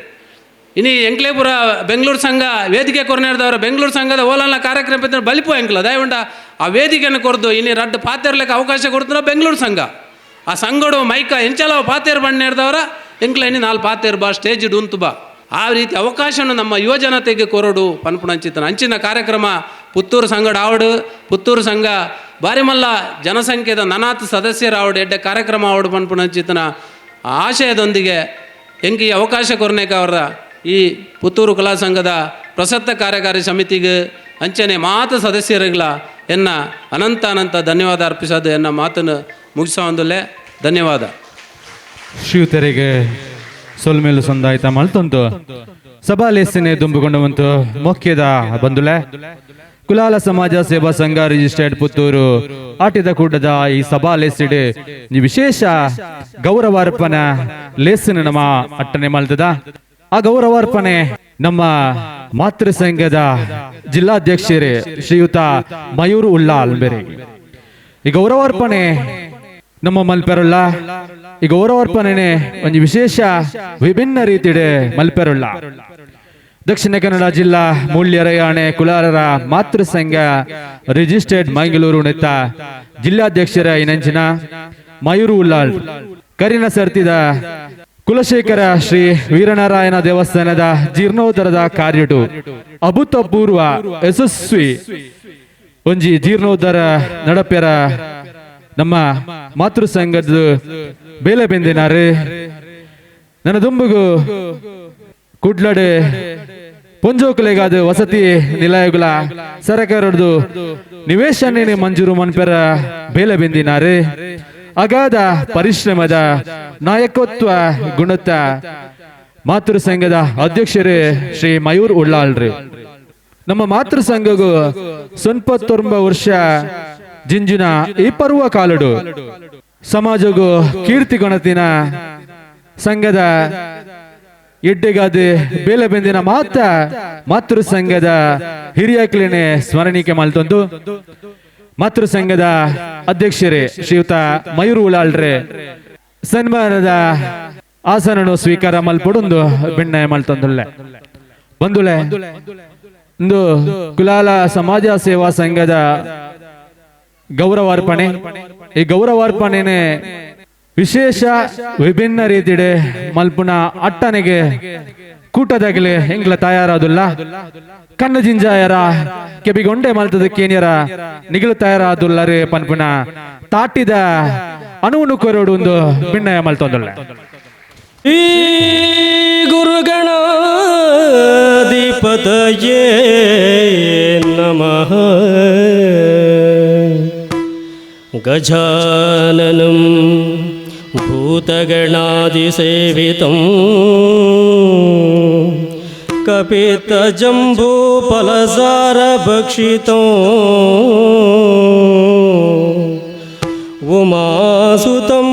ಇನಿ ಎಂಕ್ಲೇಪುರ ಬೆಂಗಳೂರು ಸಂಘ ವೇದಿಕೆ ಕೊರನೇರ್ದವರ ಬೆಂಗಳೂರು ಸಂಘದ ಓಲಲ್ಲ ಕಾರ್ಯಕ್ರಮ ಬಲಿಪು ಎಂಕ್ಲ ದಯವುಂಡ ಆ ವೇದಿಕೆಯನ್ನು ಕೊರ್ದು ಇನಿ ರಡ್ಡು ಪಾತೆರ್ಲಿಕ್ಕೆ ಅವಕಾಶ ಕೊಡ್ತಾರ ಬೆಂಗಳೂರು ಸಂಘ. ಆ ಸಂಘಡು ಮೈಕ ಎಂಚಲ ಪಾತೇರು ಬಣ್ಣೇರ್ದವರ ಎಂಕ್ಲ ಇನಿ 4 ಪಾತೇರು ಬಾ ಸ್ಟೇಜ್ ಉಂತು ಬಾ. ಆ ರೀತಿ ಅವಕಾಶನ ನಮ್ಮ ಯುವಜನತೆಗೆ ಕೊರಡು ಪನ್ಪುಣಂಚಿತನ ಅಂಚಿನ ಕಾರ್ಯಕ್ರಮ ಪುತ್ತೂರು ಸಂಘಡ ಆವಡು ಪುತ್ತೂರು ಸಂಘ ಬಾರಿಮಲ್ಲ ಜನಸಂಖ್ಯೆದ ನನಾತ್ ಸದಸ್ಯರ ಆವಡು ಎಡ್ಡೆ ಕಾರ್ಯಕ್ರಮ ಆವಡು ಪನ್ಪುಣಂಚಿತನ ಆಶಯದೊಂದಿಗೆ ಎಂಕಿ ಅವಕಾಶ ಕೊರನೇಕ ಅವರ ಈ ಪುತ್ತೂರು ಕಲಾ ಸಂಘದ ಪ್ರಸಕ್ತ ಕಾರ್ಯಕಾರಿ ಸಮಿತಿಗೆ ಅಂಚನೆ ಮಾತು ಸದಸ್ಯರುಗಳ ಎನ್ನ ಅನಂತ ಅನಂತ ಧನ್ಯವಾದ ಅರ್ಪಿಸೋದು ಎನ್ನ ಮಾತನ್ನು ಮುಗಿಸೋಂದಲ್ಲೇ ಧನ್ಯವಾದ. ಶ್ರೀಯುತರಿಗೆ ಸೊಲ್ಮೇಲು ಸಂದಾಯ್ತ ಮಲ್ತೊಂತು ಸಭಾಲೇಸನೆ ದುಂಬುಕೊಂಡವಂತು ಮೊಕ್ಕೆದ ಬಂದುಲೆ ಕುಲಾಲ ಸಮಾಜ ಸೇವಾ ಸಂಘ ರಿಜಿಸ್ಟರ್ಡ್ ಪುತ್ತೂರು ಆಟಿದ ಕೂಟದ ಈ ಸಭಾ ಲೇಸಿಡ್ ವಿಶೇಷ ಗೌರವಾರ್ಪಣೆ ಲೇಸಿನ ನಮ್ಮ ಅಟ್ಟನೆ ಮಲ್ತದ. ಆ ಗೌರವಾರ್ಪಣೆ ನಮ್ಮ ಮಾತೃ ಸಂಘದ ಜಿಲ್ಲಾಧ್ಯಕ್ಷರೇ ಶ್ರೀಯುತ ಮಯೂರು ಉಳ್ಳಾಲ್ ಬೇರೆ ಈ ಗೌರವಾರ್ಪಣೆ ನಮ್ಮ ಮಲ್ಪೆರುಳ್ಳ. ಈ ಗೌರವಾರ್ಪಣೆ ಒಂದು ವಿಶೇಷ ವಿಭಿನ್ನ ರೀತಿಡೆ ಮಲ್ಪೆರುಳ್ಳ. ದಕ್ಷಿಣ ಕನ್ನಡ ಜಿಲ್ಲಾ ಮೂಲ್ಯರಯಾಣೆ ಕುಲಾರರ ಮಾತೃ ಸಂಘ ರಿಜಿಸ್ಟರ್ಡ್ ಮಂಗಳೂರು ನೆತ್ತ ಜಿಲ್ಲಾಧ್ಯಕ್ಷರ ಇನಂಚಿನ ಮಯೂರು ಉಲ್ಲಾಳ್ ಕರಿನ ಸರ್ತಿದ ಕುಲಶೇಖರ ಶ್ರೀ ವೀರನಾರಾಯಣ ದೇವಸ್ಥಾನದ ಜೀರ್ಣೋದ್ಧಾರದ ಕಾರ್ಯಟು ಅಭೂತಪೂರ್ವ ಯಶಸ್ವಿ ಒಂಜಿ ಜೀರ್ಣೋದ್ಧಾರ ನಡಪೆರ ನಮ್ಮ ಮಾತೃ ಸಂಘದ ಬೇಲೆ ಬೆಂದಿನಾರು. ನನ್ನ ದುಂಬುಗು ಕುಡ್ಲಡೆ ಪೊಂಜೋಕುಲೆಗಾದ ವಸತಿ ನಿಲಯಗಳ ಸರಕಾರದ್ದು ನಿವೇಶನ ಮಂಜೂರು ಮನ್ಪೆರ ಬೇಲೆ ಬೆಂದಿನಾರು. ಅಗಾಧ ಪರಿಶ್ರಮದ ನಾಯಕತ್ವ ಗುಣತ್ತ ಮಾತೃ ಸಂಘದ ಅಧ್ಯಕ್ಷರೇ ಶ್ರೀ ಮಯೂರ್ ಉಳ್ಳಾಳ್ರಿ. ನಮ್ಮ ಮಾತೃ ಸಂಘಗೂ 99 ವರ್ಷ ಜಿಂಜಿನ ಈ ಪರ್ವ ಕಾಲಡು ಸಮಾಜಗೂ ಕೀರ್ತಿ ಗಣತಿನ ಸಂಘದ ಎಡ್ಡೆಗಾದ ಬೇಲೆ ಬೆಂದಿನ ಮಾತ ಮಾತೃ ಸಂಘದ ಹಿರಿಯಕ್ಲೇನೆ ಸ್ಮರಣಿಕೆ ಮಲ್ತೊಂದು ಮಾತೃ ಸಂಘದ ಅಧ್ಯಕ್ಷರೇ ಶ್ರೀಯುತ ಮಯೂರು ಉಳ್ಳಾಳ್ರೆ ಸನ್ಮಾನದ ಆಸನನು ಸ್ವೀಕಾರ ಮಲ್ಪೊಡೊಂದು ಬೆಣ್ಣೆ ಮಲ್ತೊಂದುಲ್ಲೆ. ಬಂದುಲೆ ಇಂದು ಕುಲಾಲ ಸಮಾಜ ಸೇವಾ ಸಂಘದ ಗೌರವಾರ್ಪಣೆ. ಈ ಗೌರವಾರ್ಪಣೆನೆ ವಿಶೇಷ ವಿಭಿನ್ನ ರೀತಿಡೆ ಮಲ್ಪುನ ಅಟ್ಟನೆಗೆ ಕೂಟದಾಗಲೇ ಎಂಗ್ಲ ತಯಾರಾದುಲ್ಲ. ಕಣ್ಣು ಜಿಂಜಾಯರ ಕೆಬಿಗೊಂಡೆ ಮಲ್ತದ ಕೇನಿಯರ ನಿಗಿಲು ತಯಾರಾದುಲ್ಲರೆ ಪನ್ಪುನ ತಾಟಿದ ಅಣುವನ್ನು ಕೊರೋಡು ಒಂದು ಭಿನ್ನಯ ಮಲ್ತೊಂದುಲ್ಲ. ಈ ಗುರುಗಣಾಧಿಪತಯೇ ನಮಃ. ಗಜಾನನಂ ಭೂತಗಣಾದಿಸೇವಿತಂ ಕಪಿತಜಂಬೂಫಲಸಾರಭಕ್ಷಿತಂ ಉಮಾಸುತಂ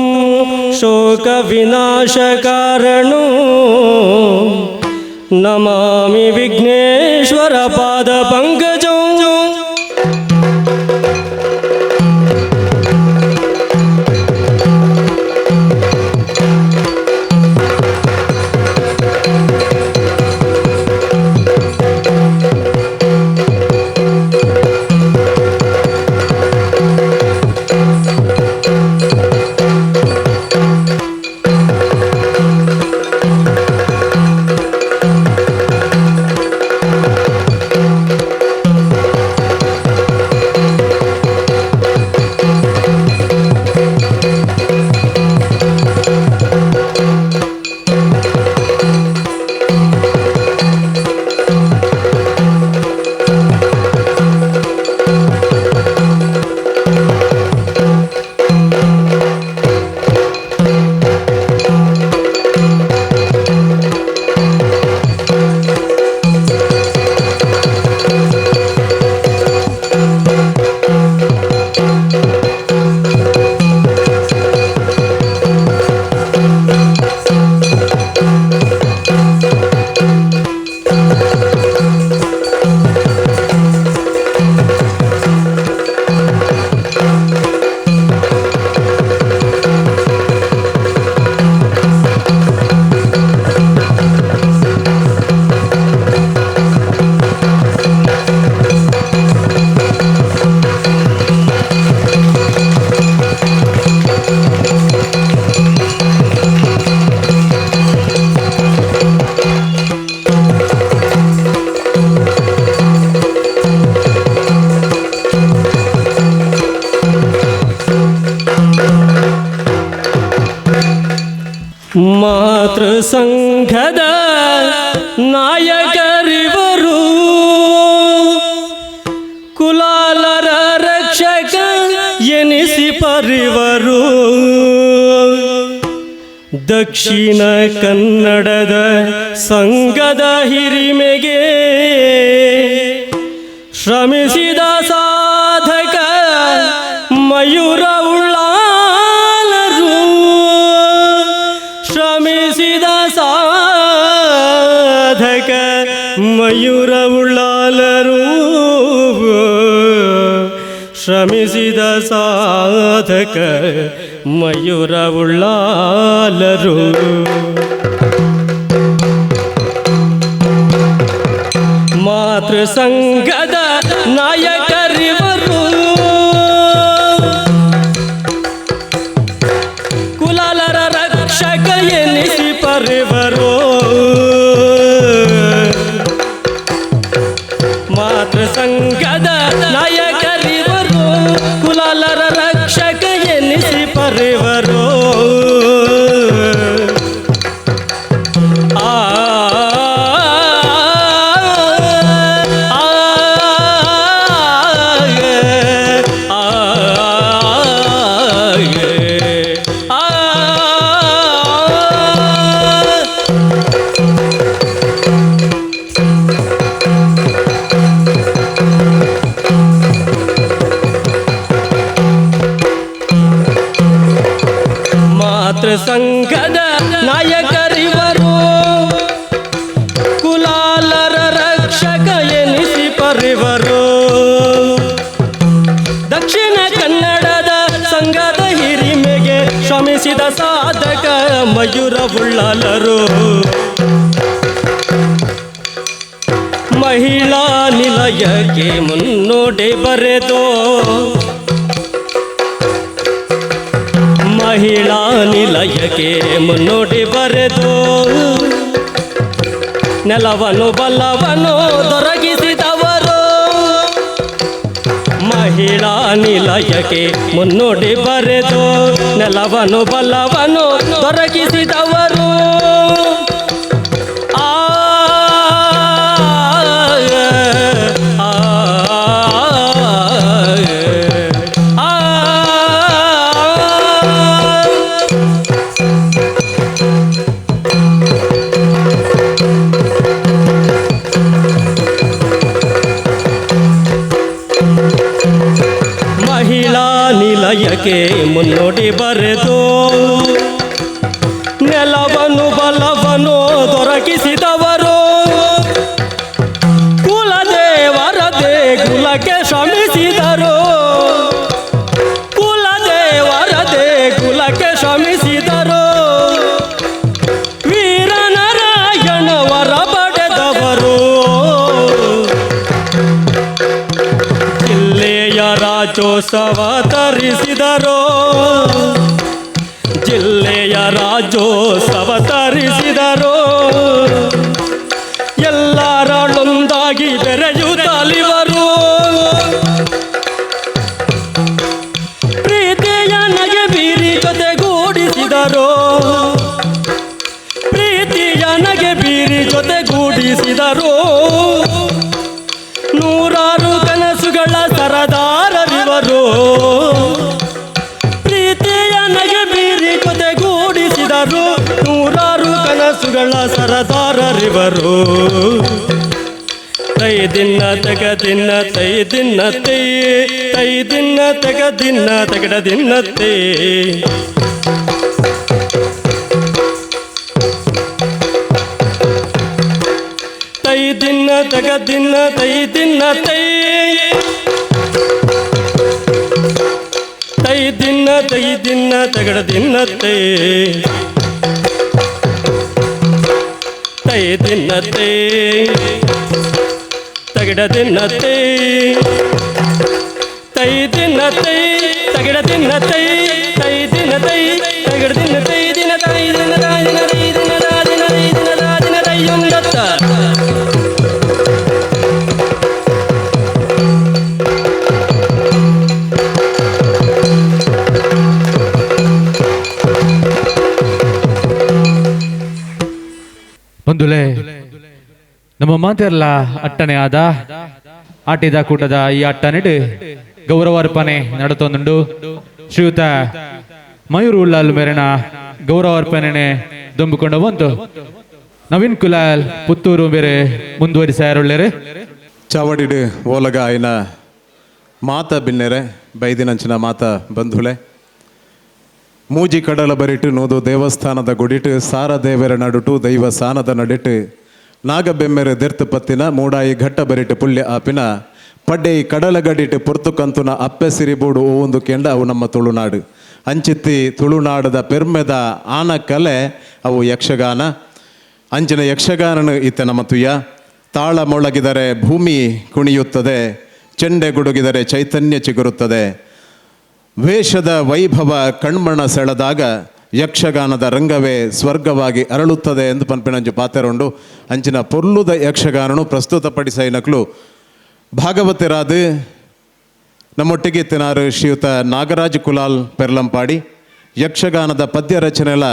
ಶೋಕವಿನಾಶಕಾರಣೋ ನಮಾಮಿ ವಿಘ್ನೇಶ್ವರ ಪಾದಪಂಕಜಂ. ಮಾತೃಸಂಘದ ನಾಯಕರಿವರು ಕುಲಾಲರ ರಕ್ಷಕ ಎನಿಸಿ ಪರಿವರು. ದಕ್ಷಿಣ ಕನ್ನಡದ ಸಂಘದ ಹಿರಿಮೆಗೆ ಶ್ರಮಿಸಿದ ಸಾಧಕ ಮಯೂರ ಉಳ್ಳಾಲರು. ಶ್ರಮಿಸಿದ ಸಾಧಕ ಮಯೂರ ಉಳ್ಳಾಲರು. ಶ್ರಮಿಸಿದ ಸಾಧಕ ಮಯೂರ ಉಳ್ಳಾಲರು. ಮಾತೃಸಂಘದ ನಾಯಕರಿವರು ಕುಲಾಲರ ರಕ್ಷಕ ಎನಿಸಿ ಪರಿವರು. ಮಾತೃಸಂಘದ ನಾಯಕರಿವರು ಕುಲಾಲರ ರಕ್ಷಕ ಎನಿಸಿ ಪರಿವರು. ಆ ಆ ಆ ಆ ಮಾತೃಸಂಘದ ನಾಯಕರಿವರು. ನಾಯಕರಿವರು. ದಕ್ಷಿಣ ಕನ್ನಡದ ಸಂಘದ ಹಿರಿಮೆಗೆ ಶ್ರಮಿಸಿದ ಸಾಧಕ ಮಯೂರ ಉಳ್ಳಾಲರು. ಮಹಿಳಾ ನಿಲಯಕ್ಕೆ ಮುನ್ನುಡಿ ಬರೆದು, ಮಹಿಳಾ ನಿಲಯಕ್ಕೆ ಮುನ್ನುಡಿ ಬರೆದು ನೆಲವನ್ನು ಬಲವನ್ನು ದೊರಕಿಸಿದವರು. ಮಹಿಳಾ ನಿಲಯಕ್ಕೆ ಮುನ್ನುಡಿ ಬರೆದು ನೆಲವನ್ನು ಬಲವನ್ನು ದೊರಕಿಸಿದವರು. ಆ ಆ ಆ ಮಹಿಳಾ ನಿಲಯಕ್ಕೆ ಮುನ್ನುಡಿ ಬರೆದು ನೆಲವನ್ನು ಬಲವನ್ನು ದೊರಕಿಸಿದವರು. ಕುಲದೇವರ ದೇಗುಲಕ್ಕೆ ಶ್ರಮಿಸಿದರು, ಕುಲದೇವರ ದೇಗುಲಕ್ಕೆ ಶ್ರಮಿಸಿದರು. ವೀರನಾರಾಯಣವರ ಪಡೆದವರು. ಜಿಲ್ಲೆಯ ರಾಜ್ಯೋತ್ಸವ ತರಿಸಿದರು, ಜಿಲ್ಲೆಯ ರಾಜ್ಯೋತ್ಸವ ತರಿಸಿದರು. ಎಲ್ಲರೊಂದಾಗಿ ಬೆರೆಯುತ್ತಲಿವರು. ಪ್ರೀತಿಯ ನಗೆ ಬೀರಿ ಜೊತೆಗೂಡಿಸಿದರು, ಪ್ರೀತಿಯ ನಗೆ ಬೀರಿ ಜೊತೆಗೂಡಿಸಿದರು. ನೂರಾರು ಕನಸುಗಳ ಸರದಾರರಿವರು. ಪ್ರೀತಿಯ ನಗೆ ಬೀರಿ ಜೊತೆಗೂಡಿಸಿದರು, ನೂರಾರು ಕನಸುಗಳ ಸರದಾರರಿವರು. ತೈ ದಿನ ತಗ ದಿನ ತೈ ದಿನ ತೈ, ತೈ ದಿನ ತಗ ದಿನ ತಗಡ ದಿನ ತೈ. ತೈ ದಿನ ತಗ ದಿನ ತೈ ದಿನ ತೈ, ತೈ ದಿನ ತೈ ದಿನ ತಗಡ ದಿನ ತೈ, ತೈ ದಿನ ತೈ ತಗಡ ದಿನ ತೈ, ತೈ ದಿನ ತೈ ತಗಡ ದಿನ ತೈ, ತೈ ದಿನ ತೈ ತಗಡ ದಿನ ತೈ ದಿನ ತೈ ದಿನ ತಾ ದಿನ ತೈ ದಿನ ತಾ ದಿನ ತೈ ದಿನ ತಾ ದಿನ ತೈಯೊಂದತ್ತ. ಬಂಧುಲೆ, ನಮ್ಮ ಮಾತೆಲ್ಲ ಅಟ್ಟಣೆ ಆದ ಆಟಿದ ಕೂಟದ ಈ ಅಟ್ಟನೆಡು ಗೌರವಾರ್ಪಣೆ ನಡತೊಂದುಂಡು. ಶ್ರೀಯುತ ಮಯೂರ್ ಉಳ್ಳಾಲ್ ಮೇರಿನ ಗೌರವಾರ್ಪಣೆ ದುಂಬಿಕೊಂಡು ಬಂತು ನವೀನ್ ಕುಲಾಲ್ ಪುತ್ತೂರು ಬೇರೆ ಮುಂದುವರಿಸಾರುಳ್ಳೇರು. ಚಾವಡಿಡು ಓಲಗ ಆಯ್ನ ಮಾತ ಬಿನ್ನೆರೆ ಬೈದಿನಂಚಿನ ಮಾತ ಬಂಧುಲೆ, ಮೂಜಿ ಕಡಲ ಬರಿಟು ನೂದು ದೇವಸ್ಥಾನದ ಗುಡಿಟು ಸಾರ ದೇವರ ನಡುಟು ದೈವ ಸಾನದ ನಡಿಟು ನಾಗಬೆಮ್ಮೆರೆ ದೆರ್ತು ಪತ್ತಿನ ಮೂಡಾಯಿ ಘಟ್ಟ ಬರಿಟು ಪುಳ್ಯ ಆಪಿನ ಪಡ್ಡೆ ಕಡಲ ಗಡಿಟು ಪೊರ್ತು ಕಂತುನ ಅಪ್ಪೆ ಸಿರಿಬೋಡು ಓಂದು ಕೆಂಡ ಅವು ನಮ್ಮ ತುಳುನಾಡು. ಅಂಚಿತ್ತಿ ತುಳುನಾಡದ ಪೆರ್ಮೆದ ಆನ ಕಲೆ ಅವು ಯಕ್ಷಗಾನ. ಅಂಚಿನ ಯಕ್ಷಗಾನನು ಇತ್ತ ನಮ್ಮ ತುಯ್ಯ. ತಾಳ ಮೊಳಗಿದರೆ ಭೂಮಿ ಕುಣಿಯುತ್ತದೆ, ಚೆಂಡೆ ಗುಡುಗಿದರೆ ಚೈತನ್ಯ ಚಿಗುರುತ್ತದೆ. ವೇಷದ ವೈಭವ ಕಣ್ಮಣ ಸೆಳೆದಾಗ ಯಕ್ಷಗಾನದ ರಂಗವೇ ಸ್ವರ್ಗವಾಗಿ ಅರಳುತ್ತದೆ ಎಂದು ಪನ್ಪಿನಂಜು ಪಾತೆರುಂಡು. ಅಂಚಿನ ಪೊರ್ಲುದ ಯಕ್ಷಗಾನನು ಪ್ರಸ್ತುತಪಡಿಸೈನಕ್ಲು ಭಾಗವತರಾದ ನಮ್ಮೊಟ್ಟಿಗೆ ತಿನಾರು ಶ್ರೀಯುತ ನಾಗರಾಜ್ ಕುಲಾಲ್ ಪೆರ್ಲಂಪಾಡಿ, ಯಕ್ಷಗಾನದ ಪದ್ಯ ರಚನೆಲ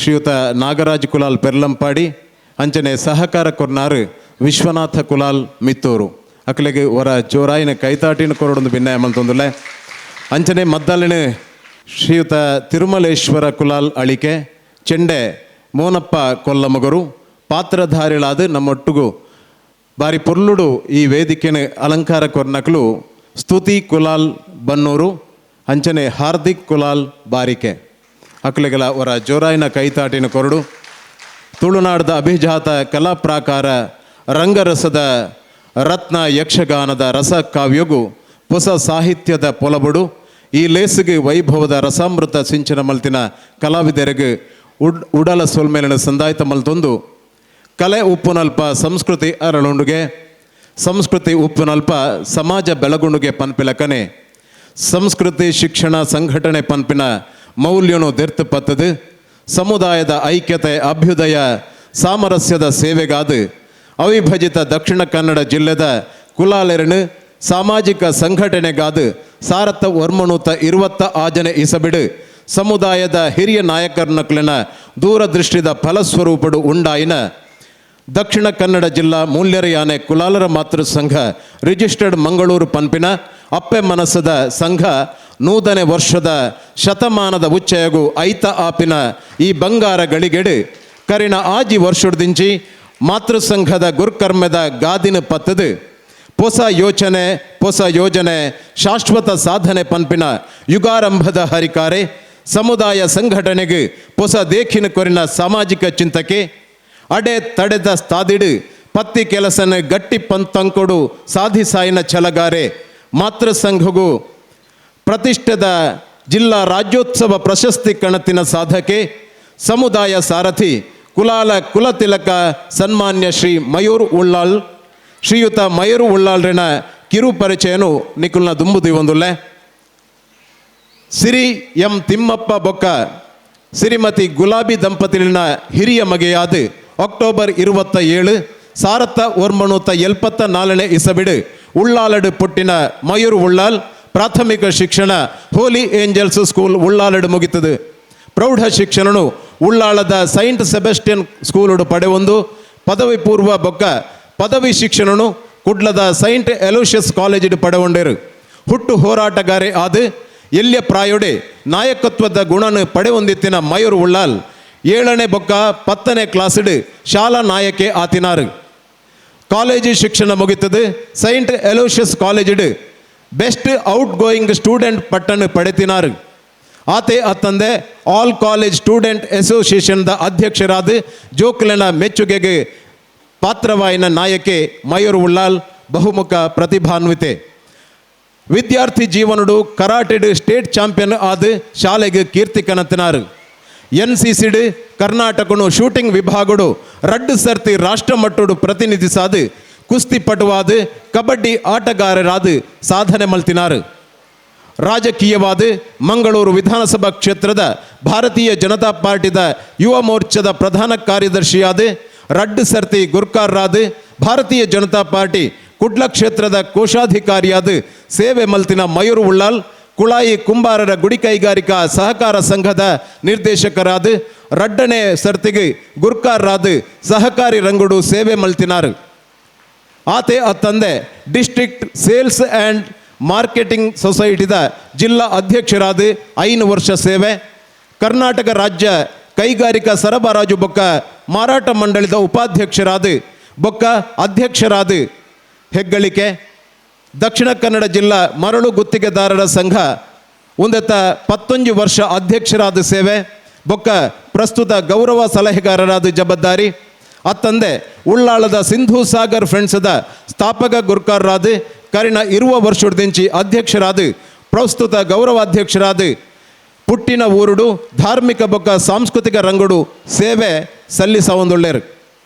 ಶ್ರೀಯುತ ನಾಗರಾಜ್ ಕುಲಾಲ್ ಪೆರ್ಲಂಪಾಡಿ, ಅಂಚನೆ ಸಹಕಾರ ಕೊರ್ನಾರು ವಿಶ್ವನಾಥ ಕುಲಾಲ್ ಮಿತ್ತೂರು. ಅಕ್ಲೆಗೆ ವರ ಜೋರಾಯಿನ ಕೈತಾಟಿನ ಕೊರಡೊಂದು ಭಿನ್ನಯ ಮಂತೊಂದುಲ್ಲೆ. ಅಂಚನೆ ಮದ್ದಲಿನ ಶ್ರೀಯುತ ತಿರುಮಲೇಶ್ವರ ಕುಲಾಲ್ ಅಳಿಕೆ, ಚೆಂಡೆ ಮೋನಪ್ಪ ಕೊಲ್ಲಮಗರು ಪಾತ್ರಧಾರಿಗಳಾದ ನಮ್ಮೊಟ್ಟಿಗೂ ಬಾರಿ ಪೊರ್ಲುಡು ಈ ವೇದಿಕೆನ ಅಲಂಕಾರ ಕೊರ್ನಕ್ಲು ಸ್ತುತಿ ಕುಲಾಲ್ ಬನ್ನೂರು, ಅಂಚನೆ ಹಾರ್ದಿಕ್ ಕುಲಾಲ್ ಬಾರಿಕೆ. ಅಕ್ಲೆಗಳ ಅವರ ಜೋರಾಯಿನ ಕೈತಾಟಿನ ಕೊರಡು. ತುಳುನಾಡದ ಅಭಿಜಾತ ಕಲಾ ಪ್ರಾಕಾರ ರಂಗರಸದ ರತ್ನ ಯಕ್ಷಗಾನದ ರಸ ಕಾವ್ಯಗು ಹೊಸ ಸಾಹಿತ್ಯದ ಪೊಲಬುಡು ಈ ಲೇಸಿಗೆ ವೈಭವದ ರಸಾಮೃತ ಸಿಂಚನ ಮಲ್ತಿನ ಕಲಾವಿದರಿಗೆ ಉಡಲ ಸೊಲ್ಮೇಲಿನ ಸಂದಾಯ್ತ ಮಲ್ತೊಂದು ಕಲೆ ಉಪ್ಪುನಲ್ಪ ಸಂಸ್ಕೃತಿ ಅರಳುಂಡುಗೆ, ಸಂಸ್ಕೃತಿ ಉಪ್ಪುನಲ್ಪ ಸಮಾಜ ಬೆಳಗುಂಡುಗೆ ಪನ್ಪಿಲಕನೆ ಸಂಸ್ಕೃತಿ ಶಿಕ್ಷಣ ಸಂಘಟನೆ ಪನ್ಪಿನ ಮೌಲ್ಯನು ದೆರ್ತು ಪತ್ತದು ಸಮುದಾಯದ ಐಕ್ಯತೆ ಅಭ್ಯುದಯ ಸಾಮರಸ್ಯದ ಸೇವೆಗಾದು ಅವಿಭಜಿತ ದಕ್ಷಿಣ ಕನ್ನಡ ಜಿಲ್ಲೆದ ಕುಲಾಲೆರನು ಸಾಮಾಜಿಕ ಸಂಘಟನೆಗಾದು 1926ನೇ ಇಸಬಿಡು ಸಮುದಾಯದ ಹಿರಿಯ ನಾಯಕರ್ನಕ್ಲಿನ ದೂರದೃಷ್ಟಿದ ಫಲಸ್ವರೂಪಡು ಉಂಡಾಯಿನ ದಕ್ಷಿಣ ಕನ್ನಡ ಜಿಲ್ಲಾ ಮೂಲ್ಯರ ಯಾನೆ ಕುಲಾಲರ ಮಾತೃ ಸಂಘ ರಿಜಿಸ್ಟರ್ಡ್ ಮಂಗಳೂರು ಪನ್ಪಿನ ಅಪ್ಪೆ ಮನಸ್ಸದ ಸಂಘ 100ನೇ ವರ್ಷದ ಶತಮಾನದ ಉಚ್ಚಯಗು ಐತ ಆಪಿನ ಈ ಬಂಗಾರ ಗಳಿಗೆಡು ಕರಿಣ ಆಜಿ ವರ್ಷದಿಂಚಿ ಮಾತೃ ಸಂಘದ ಗುರ್ಕರ್ಮದ ಗಾದಿನ ಪತ್ತದು ಹೊಸ ಯೋಚನೆ ಹೊಸ ಯೋಜನೆ ಶಾಶ್ವತ ಸಾಧನೆ ಪನ್ಪಿನ ಯುಗಾರಂಭದ ಹರಿಕಾರೆ ಸಮುದಾಯ ಸಂಘಟನೆಗೆ ಹೊಸ ದೇಖಿನ ಕೊರಿನ ಸಾಮಾಜಿಕ ಚಿಂತಕೆ ಅಡೆ ತಡೆದ ಸ್ಥಾದಿಡು ಪತ್ತಿ ಕೆಲಸನ ಗಟ್ಟಿ ಪಂತಂಕೊಡು ಸಾಧಿಸಾಯಿನ ಛಲಗಾರೆ ಮಾತೃ ಸಂಘಗೂ ಪ್ರತಿಷ್ಠಿತ ಜಿಲ್ಲಾ ರಾಜ್ಯೋತ್ಸವ ಪ್ರಶಸ್ತಿ ಕಣತಿನ ಸಾಧಕೆ ಸಮುದಾಯ ಸಾರಥಿ ಕುಲಾಲ ಕುಲತಿಲಕ ಸನ್ಮಾನ್ಯ ಶ್ರೀ ಮಯೂರ್ ಉಳ್ಳಾಲ್ ಶ್ರೀಯುತ ಮಯೂರ್ ಉಳ್ಳಾಲ್ರಿನ ಕಿರು ಪರಿಚಯನು ನಿಕುಲ್ನ ದುಂಬುದಿ ಒಂದುಲ್ಲೆ. ಸಿರಿ ಎಂ ತಿಮ್ಮಪ್ಪ ಬೊಕ್ಕ ಶ್ರೀಮತಿ ಗುಲಾಬಿ ದಂಪತಿಲಿನ ಹಿರಿಯ ಮಗೆಯಾದ ಅಕ್ಟೋಬರ್ 27 1974ನೇ ಇಸಬಿಡು ಉಳ್ಳಾಲಡು ಪುಟ್ಟಿನ ಮಯೂರ್ ಉಳ್ಳಾಲ್ ಪ್ರಾಥಮಿಕ ಶಿಕ್ಷಣ ಹೋಲಿ ಏಂಜಲ್ಸ್ ಸ್ಕೂಲ್ ಉಳ್ಳಾಲಡು ಮುಗಿತದು. ಪ್ರೌಢ ಶಿಕ್ಷಣನು ಉಳ್ಳಾಳದ ಸೈಂಟ್ ಸೆಬೆಸ್ಟಿಯನ್ ಸ್ಕೂಲುಡು ಪಡೆವೊಂದು ಪದವಿ ಪೂರ್ವ ಬೊಕ್ಕ ಪದವಿ ಶಿಕ್ಷಣನು ಕುಡ್ಲದ ಸೈಂಟ್ ಎಲೋಷಿಯಸ್ ಕಾಲೇಜಿಡು ಪಡೆವೊಂಡೇರು. ಹುಟ್ಟು ಹೋರಾಟಗಾರೆ ಆದ ಎಲ್ಯ ಪ್ರಾಯೋಡೆ ನಾಯಕತ್ವದ ಗುಣನು ಪಡೆವೊಂದಿತ್ತಿನ ಮಯೂರ್ ಉಳ್ಳಾಲ್ 7ನೇ ಬೊಕ್ಕ 10ನೇ ಕ್ಲಾಸಿಡು ಶಾಲಾ ನಾಯಕೆ ಆತಿನಾರು. ಕಾಲೇಜು ಶಿಕ್ಷಣ ಮುಗಿತದು ಸೈಂಟ್ ಎಲೋಷಿಯಸ್ ಕಾಲೇಜಿಡು best out going student ಪಟ್ಟನು ಪಡೆತಿನಾರು. ಆತೆ ಅತ್ತಂದೆ all college student ಅಸೋಸಿಯೇಷನ್ದ ಅಧ್ಯಕ್ಷರಾದ ಜೋಕ್ಲೆನ ಮೆಚ್ಚುಗೆಗೆ ಪಾತ್ರವಾಯಿನ ನಾಯಕೆ ಮಯೂರ್ ಉಳ್ಳಾಲ್ ಬಹುಮುಖ ಪ್ರತಿಭಾನ್ವಿತೆ. ವಿದ್ಯಾರ್ಥಿ ಜೀವನಡು ಕರಾಟೆಡ್ ಸ್ಟೇಟ್ ಚಾಂಪಿಯನ್ ಆದ ಶಾಲೆಗೆ ಕೀರ್ತಿ ಕನತಿನಾರು. ಎನ್ ಸಿ ಸಿಡ್ ಕರ್ನಾಟಕನು ಶೂಟಿಂಗ್ ವಿಭಾಗಡು ರಡ್ಡು ಸರ್ತಿ ರಾಷ್ಟ್ರಮಟ್ಟಡು ಪ್ರತಿನಿಧಿಸಾದು ಕುಸ್ತಿ ಪಟುವಾದ ಕಬಡ್ಡಿ ಆಟಗಾರರಾದ ಸಾಧನೆ ಮಲ್ತಿನಾರು. ರಾಜಕೀಯವಾದ ಮಂಗಳೂರು ವಿಧಾನಸಭಾ ಕ್ಷೇತ್ರದ ಭಾರತೀಯ ಜನತಾ ಪಾರ್ಟಿದ ಯುವ ಮೋರ್ಚಾದ ಪ್ರಧಾನ ಕಾರ್ಯದರ್ಶಿಯಾದ ರಡ್ಡು ಸರ್ತಿ ಗುರ್ಕಾರ್ರಾದ ಭಾರತೀಯ ಜನತಾ ಪಾರ್ಟಿ ಕುಡ್ಲ ಕ್ಷೇತ್ರದ ಕೋಶಾಧಿಕಾರಿಯಾದ ಸೇವೆ ಮಲ್ತಿನ ಮಯೂರ್ ಉಳ್ಳಾಲ್ ಕುಳಾಯಿ ಕುಂಬಾರರ ಗುಡಿ ಕೈಗಾರಿಕಾ ಸಹಕಾರ ಸಂಘದ ನಿರ್ದೇಶಕರಾದ ರಡ್ಡನೆ ಸರ್ತಿಗೆ ಗುರ್ಕಾರ್ರಾದ ಸಹಕಾರಿ ರಂಗುಡು ಸೇವೆ ಮಲ್ತಿನಾರು. ಆತೆ ಅತ್ತಂದೆ district sales and marketing ಸೊಸೈಟಿದ ಜಿಲ್ಲಾ ಅಧ್ಯಕ್ಷರಾದ 5 ವರ್ಷ ಸೇವೆ, ಕರ್ನಾಟಕ ರಾಜ್ಯ ಕೈಗಾರಿಕಾ ಸರಬರಾಜು ಬೊಕ್ಕ ಮಾರಾಟ ಮಂಡಳಿದ ಉಪಾಧ್ಯಕ್ಷರಾದ ಬೊಕ್ಕ ಅಧ್ಯಕ್ಷರಾದ ಹೆಗ್ಗಳಿಕೆ, ದಕ್ಷಿಣ ಕನ್ನಡ ಜಿಲ್ಲಾ ಮರಳು ಗುತ್ತಿಗೆದಾರರ ಸಂಘ ಉಂದೆತ 19 ವರ್ಷ ಅಧ್ಯಕ್ಷರಾದ ಸೇವೆ ಬೊಕ್ಕ ಪ್ರಸ್ತುತ ಗೌರವ ಸಲಹೆಗಾರರಾದ ಜವಾಬ್ದಾರಿ. ಅತ್ತಂದೆ ಉಳ್ಳಾಳದ ಸಿಂಧು ಸಾಗರ್ ಫ್ರೆಂಡ್ಸ್ದ ಸ್ಥಾಪಕ ಗುರ್ಕಾರರಾದ ಕರಿಣ ಇರುವ ವರ್ಷದಿಂಚಿ ಅಧ್ಯಕ್ಷರಾದ ಪ್ರಸ್ತುತ ಗೌರವಾಧ್ಯಕ್ಷರಾದ ಪುಟ್ಟಿನ ಊರುಡು ಧಾರ್ಮಿಕ ಬೊಕ್ಕ ಸಾಂಸ್ಕೃತಿಕ ರಂಗುಡು ಸೇವೆ ಸಲ್ಲಿಸವೊಂದುಳ್ಳೇರು.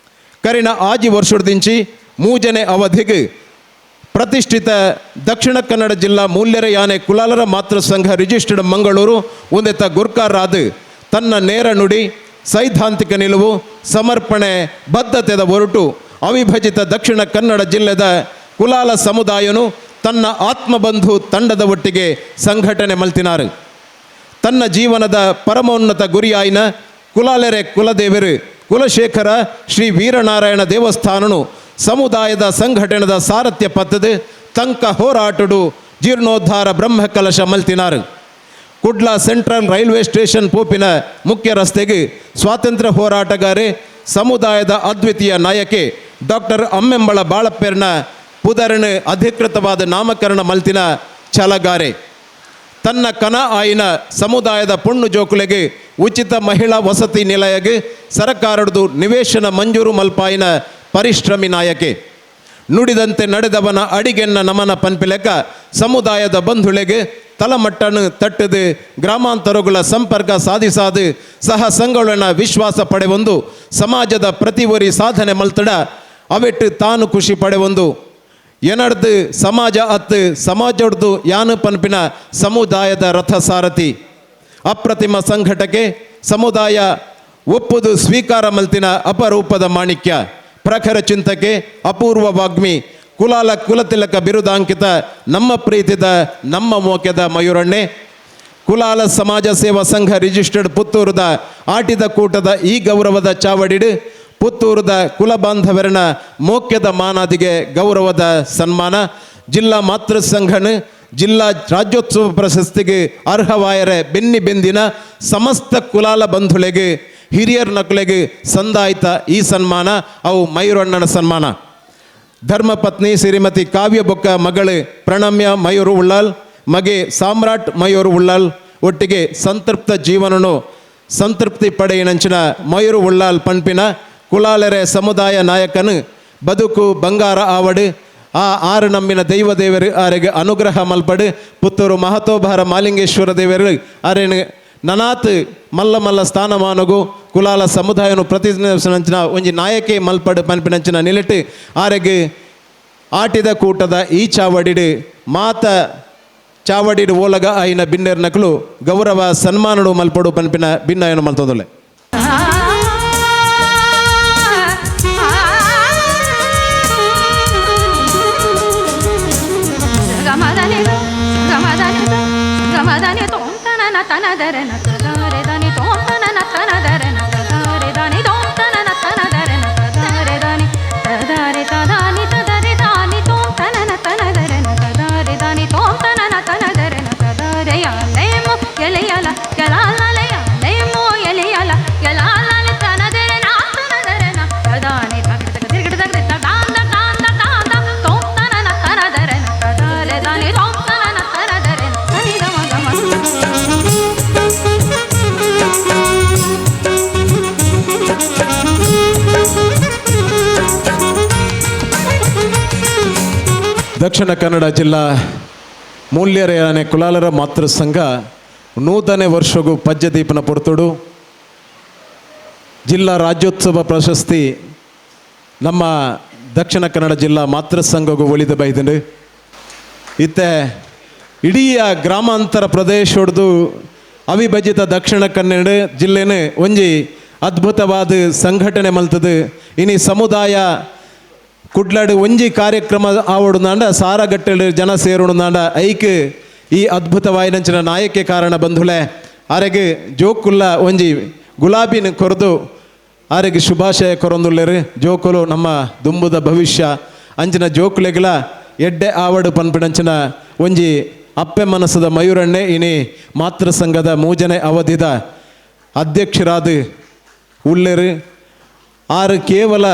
ಕರಿಣ ಆಜಿ ವರ್ಷದಿಂಚಿ ಮೂಜನೆ ಅವಧಿಗೆ ಪ್ರತಿಷ್ಠಿತ ದಕ್ಷಿಣ ಕನ್ನಡ ಜಿಲ್ಲಾ ಮೂಲ್ಯರ ಯಾನೆ ಕುಲಾಲರ ಮಾತೃ ಸಂಘ ರಿಜಿಸ್ಟರ್ಡ್ ಮಂಗಳೂರು ಒಂದೆತ್ತ ಗುರ್ಕಾರರಾದ ತನ್ನ ನೇರ ನುಡಿ ಸೈದ್ಧಾಂತಿಕ ನಿಲುವು ಸಮರ್ಪಣೆ ಬದ್ಧತೆದ ಹೊರಟು ಅವಿಭಜಿತ ದಕ್ಷಿಣ ಕನ್ನಡ ಜಿಲ್ಲೆದ ಕುಲಾಲ ಸಮುದಾಯನು ತನ್ನ ಆತ್ಮಬಂಧು ತಂಡದ ಒಟ್ಟಿಗೆ ಸಂಘಟನೆ ಮಲ್ತಿನಾರು. ತನ್ನ ಜೀವನದ ಪರಮೋನ್ನತ ಗುರಿಯಾಯಿನ ಕುಲಾಲೆರೆ ಕುಲದೇವರು ಕುಲಶೇಖರ ಶ್ರೀ ವೀರನಾರಾಯಣ ದೇವಸ್ಥಾನನು ಸಮುದಾಯದ ಸಂಘಟನೆದ ಸಾರಥ್ಯ ಪತ್ತದು ತಂಕ ಹೋರಾಟಡು ಜೀರ್ಣೋದ್ಧಾರ Brahmakalasha ಮಲ್ತಿನಾರು. Kudla central railway station ಪೋಪಿನ ಮುಖ್ಯ ರಸ್ತೆಗೆ ಸ್ವಾತಂತ್ರ್ಯ ಹೋರಾಟಗಾರೆ ಸಮುದಾಯದ ಅದ್ವಿತೀಯ ನಾಯಕೆ ಡಾಕ್ಟರ್ ಅಮ್ಮೆಂಬಳ ಬಾಳಪ್ಪೆರ್ನ ಪುದರಣ ಅಧಿಕೃತವಾದ ನಾಮಕರಣ ಮಲ್ತಿನ ಛಲಗಾರೆ. ತನ್ನ ಕನ ಆಯಿನ ಸಮುದಾಯದ ಪೊಣ್ಣು ಜೋಕುಲೆಗೆ ಉಚಿತ ಮಹಿಳಾ ವಸತಿ ನಿಲಯಗೆ ಸರಕಾರದ್ದು ನಿವೇಶನ ಮಂಜೂರು ಮಲ್ಪಾಯಿನ ಪರಿಶ್ರಮಿ ನಾಯಕೆ. ನುಡಿದಂತೆ ನಡೆದವನ ಅಡಿಗೆನ್ನ ನಮನ ಪನ್ಪಿಲೆಕ್ಕ ಸಮುದಾಯದ ಬಂಧುಳೆಗೆ ತಲಮಟ್ಟನು ತಟ್ಟದು ಗ್ರಾಮಾಂತರಗಳ ಸಂಪರ್ಕ ಸಾಧಿಸಾದು ಸಹ ಸಂಘಗಳನ್ನ ವಿಶ್ವಾಸ ಪಡೆವೊಂದು ಸಮಾಜದ ಪ್ರತಿವರಿ ಸಾಧನೆ ಮಲ್ತಡ ಅವೆಟ್ಟು ತಾನು ಖುಷಿ ಪಡೆವೊಂದು ಎನಡ್ದು ಸಮಾಜ ಅತ್ತು ಸಮಾಜೊಡ್ದು ಯಾನು ಪನ್ಪಿನ ಸಮುದಾಯದ ರಥ ಸಾರಥಿ ಅಪ್ರತಿಮ ಸಂಘಟಕೆ ಸಮುದಾಯ ಒಪ್ಪುದು ಸ್ವೀಕಾರ ಮಲ್ತಿನ ಅಪರೂಪದ ಮಾಣಿಕ್ಯ ಪ್ರಖರ ಚಿಂತಕೆ ಅಪೂರ್ವ ವಾಗ್ಮಿ ಕುಲಾಲ ಕುಲತಿಲಕ ಬಿರುದಾಂಕಿತ ನಮ್ಮ ಪ್ರೀತಿದ ನಮ್ಮ ಮೋಕ್ಯದ ಮಯೂರಣ್ಣೆ. ಕುಲಾಲ ಸಮಾಜ ಸೇವಾ ಸಂಘ ರಿಜಿಸ್ಟರ್ಡ್ ಪುತ್ತೂರುದ ಆಟಿದ ಕೂಟದ ಈ ಗೌರವದ ಚಾವಡಿಡು ಪುತ್ತೂರುದ ಕುಲಬಾಂಧವರನ ಮೋಕ್ಯದ ಮಾನಾದಿಗೆ ಗೌರವದ ಸನ್ಮಾನ. ಜಿಲ್ಲಾ ಮಾತೃ ಸಂಘನ ಜಿಲ್ಲಾ ರಾಜ್ಯೋತ್ಸವ ಪ್ರಶಸ್ತಿಗೆ ಅರ್ಹವಾಯರೆ ಬೆನ್ನಿ ಬೆಂದಿನ ಸಮಸ್ತ ಕುಲಾಲ ಬಂಧುಳೆಗೆ ಹಿರಿಯರ್ ನಕಲೆಗೆ ಸಂದಾಯ್ತ ಈ ಸನ್ಮಾನ ಅವು ಮಯೂರಣ್ಣನ ಸನ್ಮಾನ. ಧರ್ಮಪತ್ನಿ ಶ್ರೀಮತಿ ಕಾವ್ಯ ಬೊಕ್ಕ ಮಗಳು ಪ್ರಣಮ್ಯ ಮಯೂರು ಉಳ್ಳಾಲ್, ಮಗೆ ಸಾಮ್ರಾಟ್ ಮಯೂರು ಉಳ್ಳಾಲ್ ಒಟ್ಟಿಗೆ ಸಂತೃಪ್ತ ಜೀವನನು ಸಂತೃಪ್ತಿ ಪಡೆಯಿನಂಚಿನ ಮಯೂರು ಉಳ್ಳಾಲ್ ಪನ್ಪಿನ ಕುಲಾಲರೆ ಸಮುದಾಯ ನಾಯಕನು ಬದುಕು ಬಂಗಾರ ಆವಡು ಆ ಆರು ನಂಬಿನ ದೈವ ದೇವರು ಆರೆಗೆ ಅನುಗ್ರಹ ಮಲ್ಪಡು ಪುತ್ತೂರು ಮಹತೋಭಾರ ಮಾಲಿಂಗೇಶ್ವರ ದೇವರು ಆರೇನು ನನಾತ್ ಮಲ್ಲ ಮಲ್ಲ ಸ್ಥಾನಮಾನಗು ಕುಲಾಲ ಸಮುದಾಯನು ಪ್ರತಿನಿಧಿಸಿನಂಚಿನ ಒಂಜಿ ನಾಯಕಿ ಮಲ್ಪಡು ಪನ್ಪಿನಂಚಿನ ನಿಲೆಟ್ಟು ಆರೆಗೆ ಆಟಿದ ಕೂಟದ ಈ ಚಾವಡಿಡು ಮಾತ ಚಾವಡಿಡು ಓಲಗ ಆಯಿನ ಬಿನ್ನೆರ್ ನಕಲು ಗೌರವ ಸನ್ಮಾನಡು ಮಲ್ಪಡು ಪನ್ಪಿನ ಭಿನ್ನಾಯನು ಮಲ್ತೊಂದುಲ್ಲೆ. ದಕ್ಷಿಣ ಕನ್ನಡ ಜಿಲ್ಲಾ ಮೂಲ್ಯರೆಯಾನೆ ಕುಲಾಲರ ಮಾತೃ ಸಂಘ ನೂತನ ವರ್ಷಗೂ ಪಜ್ಜದೀಪನ ಪೊರ್ತುಡು ಜಿಲ್ಲಾ ರಾಜ್ಯೋತ್ಸವ ಪ್ರಶಸ್ತಿ ನಮ್ಮ ದಕ್ಷಿಣ ಕನ್ನಡ ಜಿಲ್ಲಾ ಮಾತೃ ಸಂಘಗೂ ಒಲಿದ ಬೈದಂಡು. ಇತ್ತೆ ಇಡೀ ಗ್ರಾಮಾಂತರ ಪ್ರದೇಶೊಡ್ದು ಅವಿಭಜಿತ ದಕ್ಷಿಣ ಕನ್ನಡ ಜಿಲ್ಲೆನೇ ಒಂಜಿ ಅದ್ಭುತವಾದ ಸಂಘಟನೆ ಮಲ್ತದು. ಇನಿ ಸಮುದಾಯ ಕುಡ್ಲಾಡು ಒಂಜಿ ಕಾರ್ಯಕ್ರಮ ಆವಡುನಾಂಡ ಸಾರಗಟ್ಟಲು ಜನ ಸೇರುಣುನಾಂಡ ಐಕ್ ಈ ಅದ್ಭುತವಾಯಿನಂಚಿನ ನಾಯಕೆ ಕಾರಣ ಬಂಧುಲೆ ಆರೆಗೆ ಜೋಕುಲ್ಲ ಒಂಜಿ ಗುಲಾಬಿನ ಕೊರದು ಆರೆಗೆ ಶುಭಾಶಯ ಕೊರೊಂದುಲ್ಲೇರು. ಜೋಕುಲು ನಮ್ಮ ದುಂಬುದ ಭವಿಷ್ಯ ಅಂಚಿನ ಜೋಕುಲೆಗ್ಲ ಎಡ್ಡೆ ಆವಡು ಪನ್ಪಿನಂಚಿನ ಒಂಜಿ ಅಪ್ಪೆ ಮನಸ್ಸದ ಮಯೂರಣ್ಣೆ ಇನಿ ಮಾತೃ ಸಂಘದ ಮೂಜನೆ ಅವಧಿದ ಅಧ್ಯಕ್ಷರಾದ ಉಲ್ಲೇರು. ಆರು ಕೇವಲ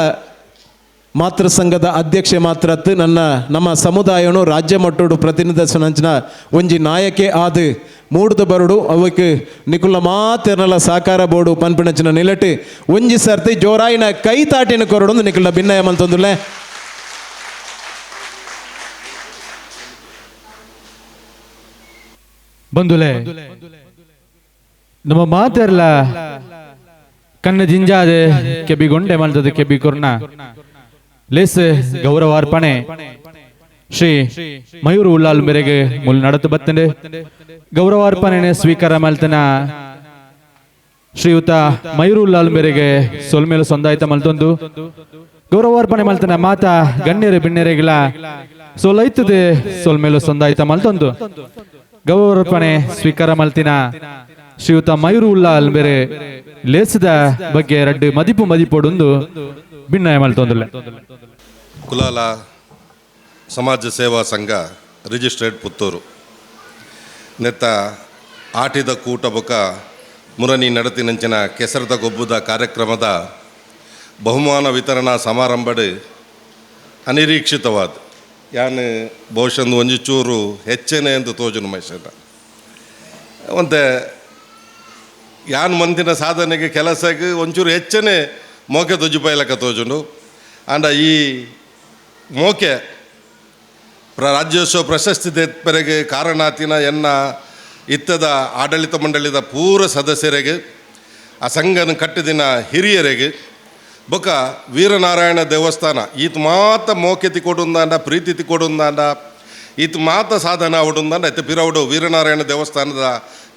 ಮಾತೃ ಸಂಘದ ಅಧ್ಯಕ್ಷೆ ಮಾತ್ರ ನನ್ನ ನಮ್ಮ ಸಮುದಾಯನು ರಾಜ್ಯ ಮಟ್ಟೋಡು ಪ್ರತಿನಿಧಿಸನಂಚಿನ ಒಂಜಿ ನಾಯಕೆ ಆದು ಮೂಡ್ದು ಬರುಡು ಅವಕ್ಕೆ ನಿಕುಲ ಮಾತೆರ್ನಲ ಸಹಕಾರ ಬೋರ್ಡು ಪನ್ಪಿನಂಚಿನ ನಿಲಟ್ಟು ಒಂಜಿ ಸರ್ತಿ ಜೋರಾಯಿನ ಕೈ ತಾಟಿನ ಕೊರಡು ನಿಕುಲ ಭಿನ್ನಯ ಮಲ್ತೊಂದುಲ್ಲೆ. ಬಂಧುಲೆ ನಮ್ಮ ಮಾತೆರ್ಲ ಕಣ್ಣು ಜಿಂಜಾದೆ ಕೆಬಿಗೊಂಡೆ ಮಲ್ತದ ಕೆಬಿ ಕೊರ್ನ ಲೇಸ್ ಗೌರವಾರ್ಪಣೆ ಶ್ರೀ ಮಯೂರು ಉಳ್ಳಾಲ್ ಮೇರೆಗೆ ಮುಲ್ ನಡತು ಬತ್ತಂಡೆ ಗೌರವಾರ್ಪಣೆ ಸ್ವೀಕಾರ ಮಲ್ತನ ಶ್ರೀಯುತ ಮಯೂರು ಉಳ್ಳಾಲ್ ಮೇರೆಗೆ ಸೊಲ್ಮೇಲು ಸಂದಾಯ್ತ ಮಲ್ತೊಂದು ಗೌರವಾರ್ಪಣೆ ಮಲ್ತನ ಮಾತಾ ಗಣ್ಯರು ಬಿಣ್ಣೆರೆಗಿಲ ಸೊಲೈತದೆ ಸೊಲ್ಮೇಲು ಸಂದಾಯ್ತ ಮಲ್ತೊಂದು ಗೌರವಾರ್ಪಣೆ ಸ್ವೀಕಾರ ಮಲ್ತಿನ ಶ್ರೀಯುತ ಮಯೂರು ಉಳ್ಳಾಲ್ ಬೇರೆ ಲೇಸದ ಬಗ್ಗೆ ರಡ್ಡು ಮದಿಪು ಮದಿಪೊಡೊಂದು ಭಿನ್ನಯ ಮಲ್ತೊಂದುಲ್ಲೆ. ಕುಲಾಲ ಸಮಾಜ ಸೇವಾ ಸಂಘ ರಿಜಿಸ್ಟ್ರೇಟ್ ಪುತ್ತೂರು ನೆತ್ತ ಆಟಿದ ಕೂಟ ಬೊಕ ಮುರನಿ ನಡತಿನಂಚಿನ ಕೆಸರದ ಗೊಬ್ಬುದ ಕಾರ್ಯಕ್ರಮದ ಬಹುಮಾನ ವಿತರಣಾ ಸಮಾರಂಭಡ್ ಅನಿರೀಕ್ಷಿತವಾದ ಯಾನ್ ಬಹುಶಃ ಒಂಜಿ ಚೂರು ಹೆಚ್ಚೇನೆ ಎಂದು ತೋಜುನು ಮೈಸೂರ ಒಂತೆ ಯಾನ್ ಮಂದಿನ ಸಾಧನೆಗೆ ಕೆಲಸಕ್ಕೆ ಒಂಚೂರು ಹೆಚ್ಚನೆ ಮೋಕೆ ತೊಜುಪೈಲಕ ತೋಜುಂಡು. ಆಂಡ ಈ ಮೋಕೆ ರಾಜ್ಯೋತ್ಸವ ಪ್ರಶಸ್ತಿ ತೆಪ್ಪರೆಗೆ ಕಾರಣಾತಿನ ಎನ್ನ ಇತ್ತದ ಆಡಳಿತ ಮಂಡಳಿದ ಪೂರ ಸದಸ್ಯರಿಗೆ, ಆ ಸಂಘನ ಕಟ್ಟಿದಿನ ಹಿರಿಯರಿಗೆ, ಬೊಕ ವೀರನಾರಾಯಣ ದೇವಸ್ಥಾನ ಈತ ಮಾತ ಮೋಕೆ ತಿಕೊಡುಂದಾಂಡ, ಪ್ರೀತಿ ತಿಕೊಡುಂದಾಂಡ, ಈತ ಮಾತ ಸಾಧನ ಅವಡುಂದಾಂಡ ಐತೆ ಪಿರವಡು ವೀರನಾರಾಯಣ ದೇವಸ್ಥಾನದ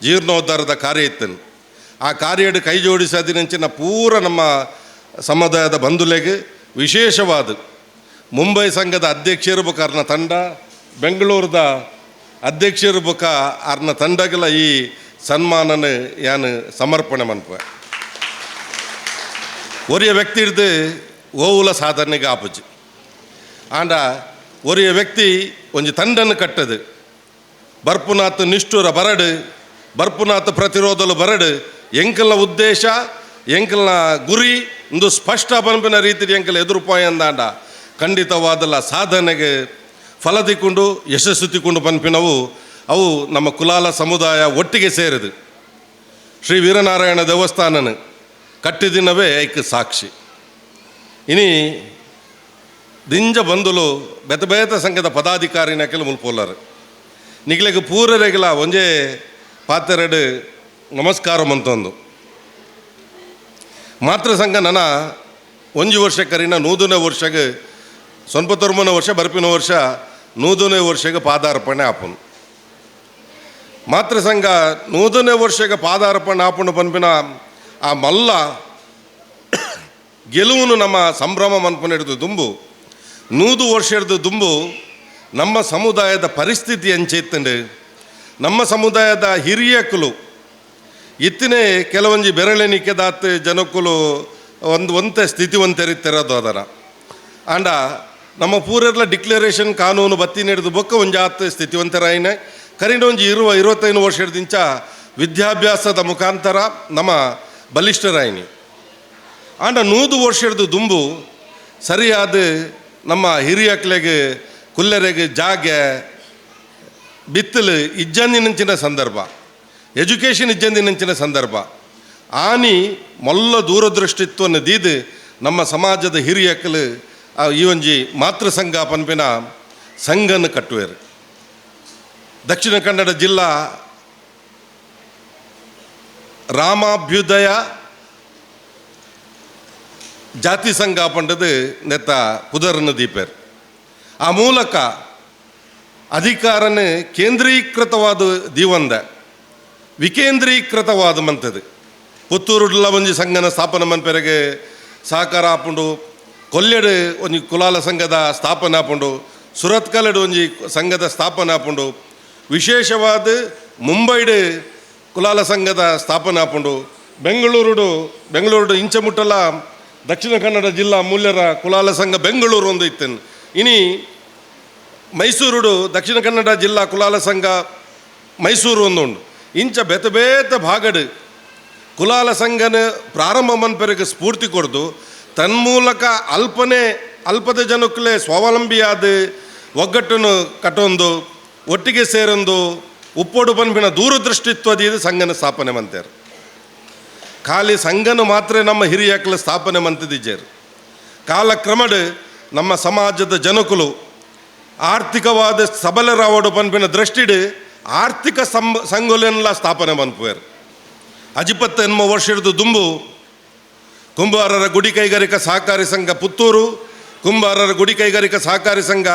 ಜೀರ್ಣೋದ್ಧಾರದ ಕಾರ್ಯ ಇತ್ತನು. ಆ ಕಾರ್ಯಡು ಕೈ ಜೋಡಿಸದಿನಂಚಿನ ಪೂರ ನಮ್ಮ ಸಮುದಾಯದ ಬಂಧುಲೆಗೆ ವಿಶೇಷವಾದ ಮುಂಬೈ ಸಂಘದ ಅಧ್ಯಕ್ಷರು ಬೊಕ ಅರ್ನ ತಂಡ, ಬೆಂಗಳೂರದ ಅಧ್ಯಕ್ಷರು ಬೊಕ ಅರ್ನ ತಂಡಗಳ ಈ ಸನ್ಮಾನನ ಯಾನು ಸಮರ್ಪಣೆ ಮನ್ಪುವೆ. ಒರಿಯ ವ್ಯಕ್ತಿ ಹಿಡ್ದು ಓವುಲ ಸಾಧನೆಗೆ ಆಪುಜಿ, ಆಂಡ ಒರಿಯ ವ್ಯಕ್ತಿ ಒಂಜಿ ತಂಡನ್ನು ಕಟ್ಟದು, ಬರ್ಪುನಾತ್ ನಿಷ್ಠುರ ಬರಡು, ಬರ್ಪುನಾತ್ ಪ್ರತಿರೋಧಲು ಬರಡು, ಎಂಕಲ್ನ ಉದ್ದೇಶ ಎಂಕಲ್ನ ಗುರಿ ಒಂದು ಸ್ಪಷ್ಟ ಪನ್ಪಿನ ರೀತಿ ಎಂಕಲ್ ಎದುರುಪಾಯ ಅಂದಾಂಡ ಖಂಡಿತವಾದಲ್ಲ ಸಾಧನೆಗೆ ಫಲ ತಿಕ್ಕೊಂಡು ಯಶಸ್ಸು ತಿಕ್ಕೊಂಡು ಪನ್ಪಿನವು ಅವು ನಮ್ಮ ಕುಲಾಲ ಸಮುದಾಯ ಒಟ್ಟಿಗೆ ಸೇರಿದು ಶ್ರೀ ವೀರನಾರಾಯಣ ದೇವಸ್ಥಾನನ ಕಟ್ಟಿದಿನವೇ ಐಕ್ ಸಾಕ್ಷಿ. ಇನಿ ದಿಂಜ ಬಂದುಲು ಬೆತ ಬೇತ ಸಂಘದ ಪದಾಧಿಕಾರಿನ ಕೆಲ ಮುಲ್ಪೋಲರು ನಿಗ್ಲೆಗ್ ಪೂರರೆಗಲ ಒಂಜೇ ಪಾತೆರಡು ನಮಸ್ಕಾರ ಮಂತೊಂದು ಮಾತೃ ಸಂಘ ನನ್ನ ಒಂಜಿ ವರ್ಷ ಕರಿನ ನೂದನೇ ವರ್ಷಗೆ ಸೊನ್ಪತ್ತೊಂಬನೇ ವರ್ಷ ಬರ್ಪಿನ ವರ್ಷ ನೂದನೇ ವರ್ಷಗೆ ಪಾದಾರ್ಪಣೆ ಆಪುನು. ಮಾತೃ ಸಂಘ ನೂದನೇ ವರ್ಷಗೆ ಪಾದಾರ್ಪಣೆ ಆಪುಂಡು ಪನ್ಪಿನ ಆ ಮಲ್ಲ ಗೆಲುವನ್ನು ನಮ್ಮ ಸಂಭ್ರಮ ಮನ್ಪುನ ಹಿಡಿದು ದುಂಬು 100 ವರ್ಷ ಹಿಡಿದು ದುಂಬು ನಮ್ಮ ಸಮುದಾಯದ ಪರಿಸ್ಥಿತಿ ಅಂಚೆತ್ತಂಡು ನಮ್ಮ ಸಮುದಾಯದ ಹಿರಿಯಕುಲು ಇತ್ತಿನೇ ಕೆಲವೊಂಜಿ ಬೆರಳೆಣಿಕೆದಾತ್ ಜನಕ್ಕುಲು ಒಂದು ಒಂತೆ ಸ್ಥಿತಿ ಒಂತೆರಿತ್ತಿರೋದು ಅದರ ಆಂಡ ನಮ್ಮ ಪೂರೆಲ್ಲ ಡಿಕ್ಲರೇಷನ್ ಕಾನೂನು ಬತ್ತಿ ಹಿಡಿದು ಬೊಕ್ಕ ಒಂಜಾತ್ ಸ್ಥಿತಿವಂತರಾಯಿನ ಕರೀಂಡ ಒಂಜಿ 25 ವರ್ಷ ಹಿಡ್ದಿಂಚ ವಿದ್ಯಾಭ್ಯಾಸದ ಮುಖಾಂತರ ನಮ್ಮ ಬಲಿಷ್ಠರಾಯಿನಿ. ಆಂಡ 100 ವರ್ಷ ಹಿಡಿದು ದುಂಬು ಸರಿಯಾದ ನಮ್ಮ ಹಿರಿಯಕ್ಲೆಗೆ ಕುಲ್ಲರೆಗೆ ಜಾಗೆ ಬಿತ್ತಲು ಇಜ್ಜಂದಿನಂಚಿನ ಸಂದರ್ಭ, ಎಜುಕೇಷನ್ ಇಜ್ಜಂದಿನಂಚಿನ ಸಂದರ್ಭ ಆನಿ ಮೊಲ್ಲ ದೂರದೃಷ್ಟಿತ್ವವನ್ನು ದೀದು ನಮ್ಮ ಸಮಾಜದ ಹಿರಿಯಕ್ಕಲು ಈ ಒಂಜಿ ಮಾತೃ ಸಂಘ ಪನ್ಪಿನ ಸಂಘನ ಕಟ್ಟುವೇರು. ದಕ್ಷಿಣ ಕನ್ನಡ ಜಿಲ್ಲಾ ರಾಮಾಭ್ಯುದಯ ಜಾತಿ ಸಂಘ ಪಂಡದು ನೆತ್ತ ಪುದರನ್ನು ದೀಪೇರ್. ಆ ಮೂಲಕ ಅಧಿಕಾರನ ಕೇಂದ್ರೀಕೃತವಾದ ದೀವಂದ ವಿಕೇಂದ್ರೀಕೃತವಾದ ಮಂತದು ಪುತ್ತೂರುಡ್ಲ ಒಂಜಿ ಸಂಘನ ಸ್ಥಾಪನೆ ಮನ್ಪೆರೆಗೆ ಸಹಕಾರ ಆಪುಂಡು, ಕೊಲ್ಲೆಡು ಒಂಜಿ ಕುಲಾಲ ಸಂಘದ ಸ್ಥಾಪನೆ ಆಪುಂಡು, ಸುರತ್ಕಲೆಡು ಒಂಜಿ ಸಂಘದ ಸ್ಥಾಪನೆ ಆಪುಂಡು, ವಿಶೇಷವಾದ ಮುಂಬೈಡು ಕುಲಾಲ ಸಂಘದ ಸ್ಥಾಪನೆ ಆಪುಂಡು, ಬೆಂಗಳೂರುಡು ಇಂಚಮುಟ್ಟಲ ದಕ್ಷಿಣ ಕನ್ನಡ ಜಿಲ್ಲಾ ಮೂಲ್ಯರ ಕುಲಾಲ ಸಂಘ ಬೆಂಗಳೂರು ಒಂದು ಇತ್ತು. ಇನಿ ಮೈಸೂರುಡು ದಕ್ಷಿಣ ಕನ್ನಡ ಜಿಲ್ಲಾ ಕುಲಾಲ ಸಂಘ ಮೈಸೂರು ಒಂದು ಉಂಡು. ಇಂಚ ಬೇತೆ ಬೇತೆ ಭಾಗಡು ಕುಲಾಲ ಸಂಘನ ಪ್ರಾರಂಭ ಮನ್ಪೆರೆಗೆ ಸ್ಫೂರ್ತಿ ಕೊಡ್ದು ತನ್ಮೂಲಕ ಅಲ್ಪದ ಜನಕ್ಕಲೇ ಸ್ವಾವಲಂಬಿಯಾದ ಒಗ್ಗಟ್ಟನ್ನು ಕಟ್ಟೊಂದು ಒಟ್ಟಿಗೆ ಸೇರೊಂದು ಉಪ್ಪೋಡು ಪನ್ಪಿನ ದೂರದೃಷ್ಟಿತ್ವದ ಇದು ಸಂಘನ ಸ್ಥಾಪನೆ ಮಂತೇರು. ಖಾಲಿ ಸಂಘನ ಮಾತ್ರ ನಮ್ಮ ಹಿರಿಯಕ್ಲ ಸ್ಥಾಪನೆ ಮಂತಿದ್ದಿಜ್ಜೇರು. ಕಾಲಕ್ರಮಡ್ ನಮ್ಮ ಸಮಾಜದ ಜನಕುಲು ಆರ್ಥಿಕವಾದ ಸಬಲರಾವಡು ಪನ್ಪಿನ ದೃಷ್ಟಿಡು ಆರ್ಥಿಕ ಸಂಘಲೆಲ್ಲ ಸ್ಥಾಪನೆ ಮನ್ಪುವೇರು. ಅಜಿಪತ್ತು ಎನ್ನುವ ವರ್ಷ ಹಿಡಿದು ದುಂಬು ಕುಂಬಾರರ ಗುಡಿ ಕೈಗಾರಿಕಾ ಸಹಕಾರಿ ಸಂಘ ಪುತ್ತೂರು, ಕುಂಬಾರರ ಗುಡಿ ಕೈಗಾರಿಕಾ ಸಹಕಾರಿ ಸಂಘ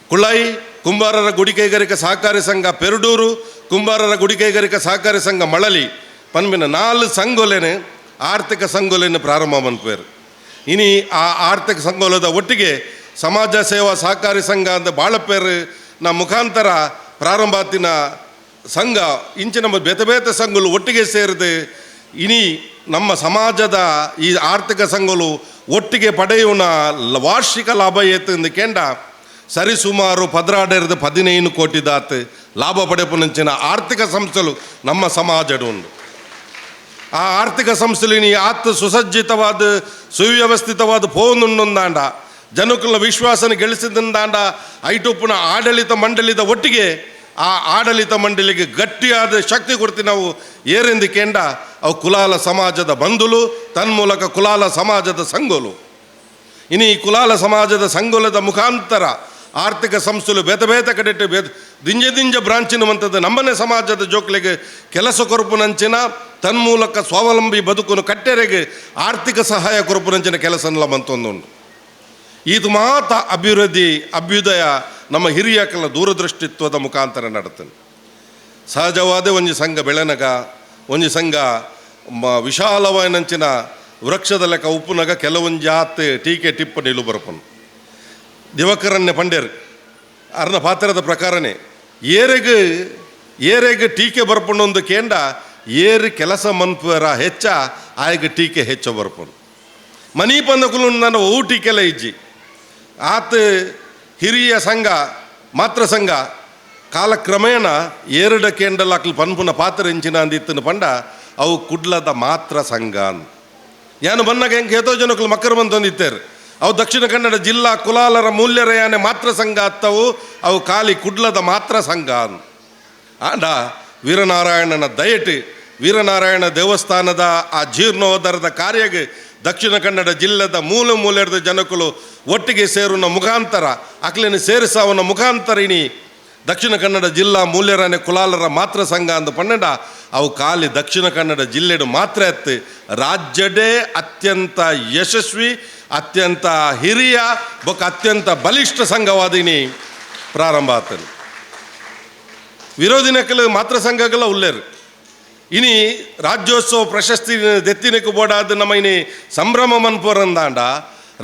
ಕುಳಾಯಿ, ಕುಂಬಾರರ ಗುಡಿ ಕೈಗಾರಿಕಾ ಸಹಕಾರಿ ಸಂಘ ಪೆರಡೂರು, ಕುಂಬಾರರ ಗುಡಿ ಕೈಗಾರಿಕಾ ಸಹಕಾರಿ ಸಂಘ ಮಳಲಿ ಪನ್ಪಿನ 4 ಸಂಘೋಲೆನೆ ಆರ್ಥಿಕ ಸಂಘೋಲೆನೆ ಪ್ರಾರಂಭ ಮನ್ಪುವೇರು. ಇನಿ ಆ ಆರ್ಥಿಕ ಸಂಘೋಲದ ಒಟ್ಟಿಗೆ ಸಮಾಜ ಸೇವಾ ಸಹಕಾರಿ ಸಂಘ ಅಂತ ಬಾಳಪೇರು ನ ಮುಖಾಂತರ ಪ್ರಾರಂಭಾತಿನ ಸಂಘ ಇಂಚೆ ನಮ್ಮ ಬೇತೆ ಬೇತೆ ಸಂಘಗಳು ಒಟ್ಟಿಗೆ ಸೇರಿದು ಇನಿ ನಮ್ಮ ಸಮಾಜದ ಈ ಆರ್ಥಿಕ ಸಂಘಗಳು ಒಟ್ಟಿಗೆ ಪಡೆಯುವ ವಾರ್ಷಿಕ ಲಾಭ ಏತು ಕೇಂಡ ಸರಿಸುಮಾರು 12-15 ಕೋಟಿ ದಾತ್ ಲಾಭ ಪಡೆಪುನಂಚಿನ ಆರ್ಥಿಕ ಸಂಸ್ಥೆಗಳು ನಮ್ಮ ಸಮಾಜದ ಉಂಡು. ಆ ಆರ್ಥಿಕ ಸಂಸ್ಥೆలు ಇನಿ ಆತ್ ಸುಸಜ್ಜಿತವಾದ ಸುವ್ಯವಸ್ಥಿತವಾದ ಪೋನುಂಡಾಂಡ ಜನಕುಲ ವಿಶ್ವಾಸನ ಗಳಿಸಿದಂದಾಂಡ ಐಟುಪ್ಪುನ ಆಡಳಿತ ಮಂಡಳಿದ ಒಟ್ಟಿಗೆ ಆ ಆಡಳಿತ ಮಂಡಳಿಗೆ ಗಟ್ಟಿಯಾದ ಶಕ್ತಿ ಕೊಡ್ತೀವಿ ನಾವು ಏರೆಂದು ಕೇಂಡ ಅವು ಕುಲಾಲ ಸಮಾಜದ ಬಂಧುಲು, ತನ್ಮೂಲಕ ಕುಲಾಲ ಸಮಾಜದ ಸಂಘಲು. ಇನಿ ಈ ಕುಲಾಲ ಸಮಾಜದ ಸಂಗೊಲದ ಮುಖಾಂತರ ಆರ್ಥಿಕ ಸಂಸ್ಥೆಲು ಬೇತೆ ಬೇತೆ ಕಡೆಟ್ ಬೇತೆ ದಿಂಜ ದಿಂಜ ಬ್ರಾಂಚಿನ ನಮ್ಮನೆ ಸಮಾಜದ ಜೋಕ್ಲೆಗೆ ಕೆಲಸ ಕೊರಪುನಂಚಿನ ತನ್ಮೂಲಕ ಸ್ವಾವಲಂಬಿ ಬದುಕುನು ಕಟ್ಟೆರೆಗೆ ಆರ್ಥಿಕ ಸಹಾಯ ಕೊರಪುನಂಚಿನ ಕೆಲಸನೆಲ್ಲ ಮಂತೊಂದುಂಡು. ಇದು ಮಾತ ಅಭಿವೃದ್ಧಿ ಅಭ್ಯುದಯ ನಮ್ಮ ಹಿರಿಯಕಲ ದೂರದೃಷ್ಟಿತ್ವದ ಮುಖಾಂತರ ನಡತನೆ. ಸಹಜವಾದ ಒಂಜಿ ಸಂಘ ಬೆಳೆನಗ ಒಂಜಿ ಸಂಘ ವಿಶಾಲವಾಯಿನಂಚಿನ ವೃಕ್ಷದ ಲೆಕ್ಕ ಉಪ್ಪುನಗ ಕೆಲವೊಂಜಾತ್ ಟೀಕೆ ಟಿಪ್ಪಣಿ ಇಲು ಬರಪನು. ದಿವಕರನ್ನೇ ಪಂಡೇರು ಅರ್ನ ಪಾತ್ರದ ಪ್ರಕಾರನೇ ಏರೆಗ್ ಏರೆಗ್ ಟೀಕೆ ಬರ್ಪುಂಡು ಕೇಂಡ ಏರು ಕೆಲಸ ಮನ್ಪುವರ ಹೆಚ್ಚ ಆಯಗ ಟೀಕೆ ಹೆಚ್ಚ ಬರ್ಪುಂಡು. ಮನಿ ಪಂದಕುಲು ನನ್ನ ಓ ಟೀಕೆಲ್ಲ ಇಜ್ಜಿ. ಆತ ಹಿರಿಯ ಸಂಘ ಮಾತ್ರ ಸಂಘ ಕಾಲಕ್ರಮೇಣ ಏರಡ ಕೇಂಡಲ ಅಕ್ಲು ಪನ್ಪುನ ಪಾತ್ರ ಇಂಚಿನ ಅಂದಿತ್ತನು ಪಂಡ ಅವು ಕುಡ್ಲದ ಮಾತ್ರ ಸಂಘ. ಯಾನು ಬನ್ನಾಗ ಹೆಂಗೆ ಹೇತೋ ಜನಕ್ಕಲು ಮಕ್ಕಳು ಬಂತೊಂದಿತ್ತೇರು ಅವು ದಕ್ಷಿಣ ಕನ್ನಡ ಜಿಲ್ಲಾ ಕುಲಾಲರ ಮೂಲ್ಯರ ಯಾನೆ ಮಾತ್ರ ಸಂಘ ಅತ್ತವು ಅವು ಖಾಲಿ ಕುಡ್ಲದ ಮಾತ್ರ ಸಂಘ. ಆಂಡ ವೀರನಾರಾಯಣನ ದಯಟು ವೀರನಾರಾಯಣ ದೇವಸ್ಥಾನದ ಆ ಜೀರ್ಣೋದ್ಧಾರದ ಕಾರ್ಯಗೆ ದಕ್ಷಿಣ ಕನ್ನಡ ಜಿಲ್ಲೆದ ಮೂಲೆ ಮೂಲೆದ ಜನಕುಲು ಒಟ್ಟಿಗೆ ಸೇರುನ ಮುಖಾಂತರ ಅಕ್ಲಿನ ಸೇರಿಸವನ ಮುಖಾಂತರ ಇನಿ ದಕ್ಷಿಣ ಕನ್ನಡ ಜಿಲ್ಲಾ ಮೂಲ್ಯರನೆ ಕುಲಾಲರ ಮಾತ್ರ ಸಂಘ ಅಂದು ಪನ್ನೆಂಡ ಅವು ಖಾಲಿ ದಕ್ಷಿಣ ಕನ್ನಡ ಜಿಲ್ಲೆಡು ಮಾತ್ರ ಎತ್ತು ರಾಜ್ಯಡೇ ಅತ್ಯಂತ ಯಶಸ್ವಿ ಅತ್ಯಂತ ಹಿರಿಯ ಬೊಕ್ಕ ಅತ್ಯಂತ ಬಲಿಷ್ಠ ಸಂಘವಾದಿನಿ ಪ್ರಾರಂಭ ಆತನು. ವಿರೋಧಿನಕಲು ಮಾತ್ರ ಸಂಘಗಳ ಉಲ್ಲೇರು. ಇನಿ ರಾಜ್ಯೋತ್ಸವ ಪ್ರಶಸ್ತಿ ದೆತ್ತಿನಕ್ಕೆ ಬೋಡಾದ ನಮ್ಮ ಇನಿ ಸಂಭ್ರಮ ಮನ್ಪುರಂದಾಂಡ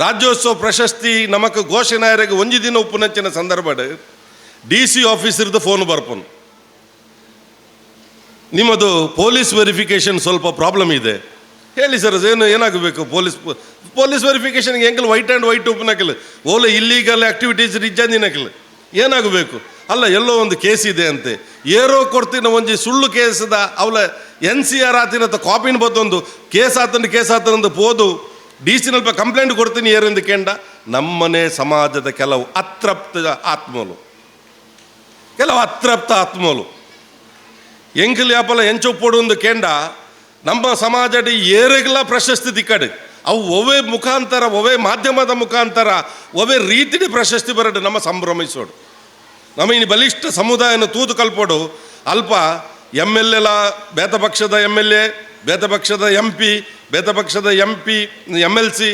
ರಾಜ್ಯೋತ್ಸವ ಪ್ರಶಸ್ತಿ ನಮಕ್ ಘೋಷಣೆಗೆ ಒಂಜಿ ದಿನ ಉಪ್ಪುನಂಚಿನ ಸಂದರ್ಭಡ್ ಡಿ ಸಿ ಆಫೀಸರ್ದು ಫೋನ್ ಬರ್ಪುನು, ನಿಮ್ಮದು ಪೊಲೀಸ್ ವೆರಿಫಿಕೇಷನ್ ಸ್ವಲ್ಪ ಪ್ರಾಬ್ಲಮ್ ಇದೆ. ಹೇಳಿ ಸರ್, ಏನು ಏನಾಗಬೇಕು? ಪೊಲೀಸ್ ಪೊಲೀಸ್ ವೆರಿಫಿಕೇಷನ್ಗೆ ಎಂಕಲ್ white and white ಉಪ್ಪುನಕಲ್ ಓಲ illegal activities ಇಜ್ಜಂದಿನಕಲ್ ಏನಾಗಬೇಕು? ಅಲ್ಲ ಎಲ್ಲೋ ಒಂದು ಕೇಸ್ ಇದೆ ಅಂತೆ, ಏರೋ ಕೊಡ್ತಿನ ಒಂಜಿ ಸುಳ್ಳು ಕೇಸದ ಅವಲ N C R ಆತಿನ ಕಾಪಿನ ಬತ್ತೊಂದು ಕೇಸ್ ಆತಂದು ಕೇಸ್ ಆತನಂದು ಪೋದು ಡಿ ಸಿನಲ್ಪ ಕಂಪ್ಲೇಂಟ್ ಕೊಡ್ತೀನಿ ಏರೆಂದು ಕೇಂಡ. ನಮ್ಮನೆ ಸಮಾಜದ ಕೆಲವು ಅತೃಪ್ತ ಆತ್ಮಲು, ಕೆಲವು ಅತೃಪ್ತ ಆತ್ಮಲು ಎಂಕಲ್ ಯಾಪಲ ಎಂಚೊಪ್ಪೊಡು ಒಂದು ಕೇಂಡ ನಮ್ಮ ಸಮಾಜದ ಏರೆಗ್ಲ ಪ್ರಶಸ್ತಿ ತಿಕ್ಕಡು ಅವು ಒವೇ ಮುಖಾಂತರ ಒವೇ ಮಾಧ್ಯಮದ ಮುಖಾಂತರ ಒವೇ ರೀತಿಯ ಪ್ರಶಸ್ತಿ ಬರಡು ನಮ್ಮ ಸಂಭ್ರಮಿಸೋಡು. ನಮ್ಮ ಇನ್ನು ಬಲಿಷ್ಠ ಸಮುದಾಯನ ತೂತು ಕಲ್ಪೋಡು. ಅಲ್ಪ ಎಮ್ ಎಲ್ ಎಲ ಬೇತ ಪಕ್ಷದ M L A, ಬೇತ ಪಕ್ಷದ ಎಂ ಪಿ, ಬೇತ ಪಕ್ಷದ M P M L C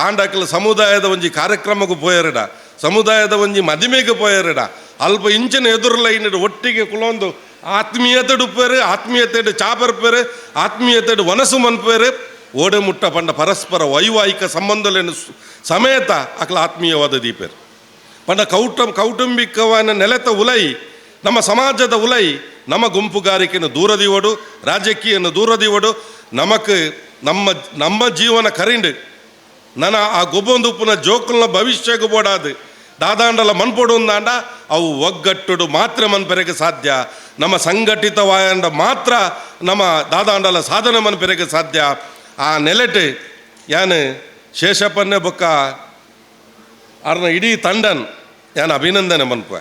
ಆಂಡಾಕಲ ಸಮುದಾಯದ ಒಂಜಿ ಕಾರ್ಯಕ್ರಮಕ್ಕೂ ಪೋಯರಡ, ಸಮುದಾಯದ ಒಂಜಿ ಮದಿಮೆಗೆ ಪೋಯರಡ, ಅಲ್ಪ ಇಂಚಿನ ಎದುರುಲ ಇನ್ನಿಡು ಒಟ್ಟಿಗೆ ಕುಲೊಂದು ಆತ್ಮೀಯತೆಡು ಉಪ್ಪೇರು, ಆತ್ಮೀಯತೆಡು ಚಾಪರ್ಪೇರು, ಆತ್ಮೀಯತೆಡು ವನಸು ಮನ್ಪೇರು, ಓಡೆ ಮುಟ್ಟ ಪಂಡ ಪರಸ್ಪರ ವೈವಾಹಿಕ ಸಂಬಂಧಲೇನು ಸಮೇತ ಅಕ್ಲ ಆತ್ಮೀಯವಾದ ದೀಪೇರು. ಪಂಡ ಕೌಟುಂಬಿಕವಾದ ನೆಲೆತ ಉಲೈ ನಮ್ಮ ಸಮಾಜದ ಉಲೈ ನಮ್ಮ ಗುಂಪುಗಾರಿಕೆಯನ್ನು ದೂರದಿವಡು, ರಾಜಕೀಯನ್ನು ದೂರದಿವಡು, ನಮಕ್ ನಮ್ಮ ನಮ್ಮ ಜೀವನ ಕರಿಂಡು ನನ್ನ ಆ ಗೊಬ್ಬೊಂದು ಉಪ್ಪುನ ಜೋಕುಲ್ನ ಭವಿಷ್ಯಕ್ಕೆ ಬೋಡಾದು ದಾದಾಂಡಲ ಮನ್ಪೊಡು ಅಂದಾಂಡ ಅವು ಒಗ್ಗಟ್ಟುಡು ಮಾತ್ರ ಮನ್ಪೆರೆಗೆ ಸಾಧ್ಯ. ನಮ್ಮ ಸಂಘಟಿತವಾಯಂಡ ಮಾತ್ರ ನಮ್ಮ ದಾದಾಂಡಲ ಸಾಧನೆ ಮನ್ಪೆರೆಗೆ ಸಾಧ್ಯ. ಆ ನೆಲೆಟು ಯಾನು ಶೇಷಪ್ಪನ್ನೇ ಬೊಕ್ಕ ಅರ್ನ ಇಡೀ ತಂಡನ್ ಯಾನು ಅಭಿನಂದನೆ ಮನ್ಪ.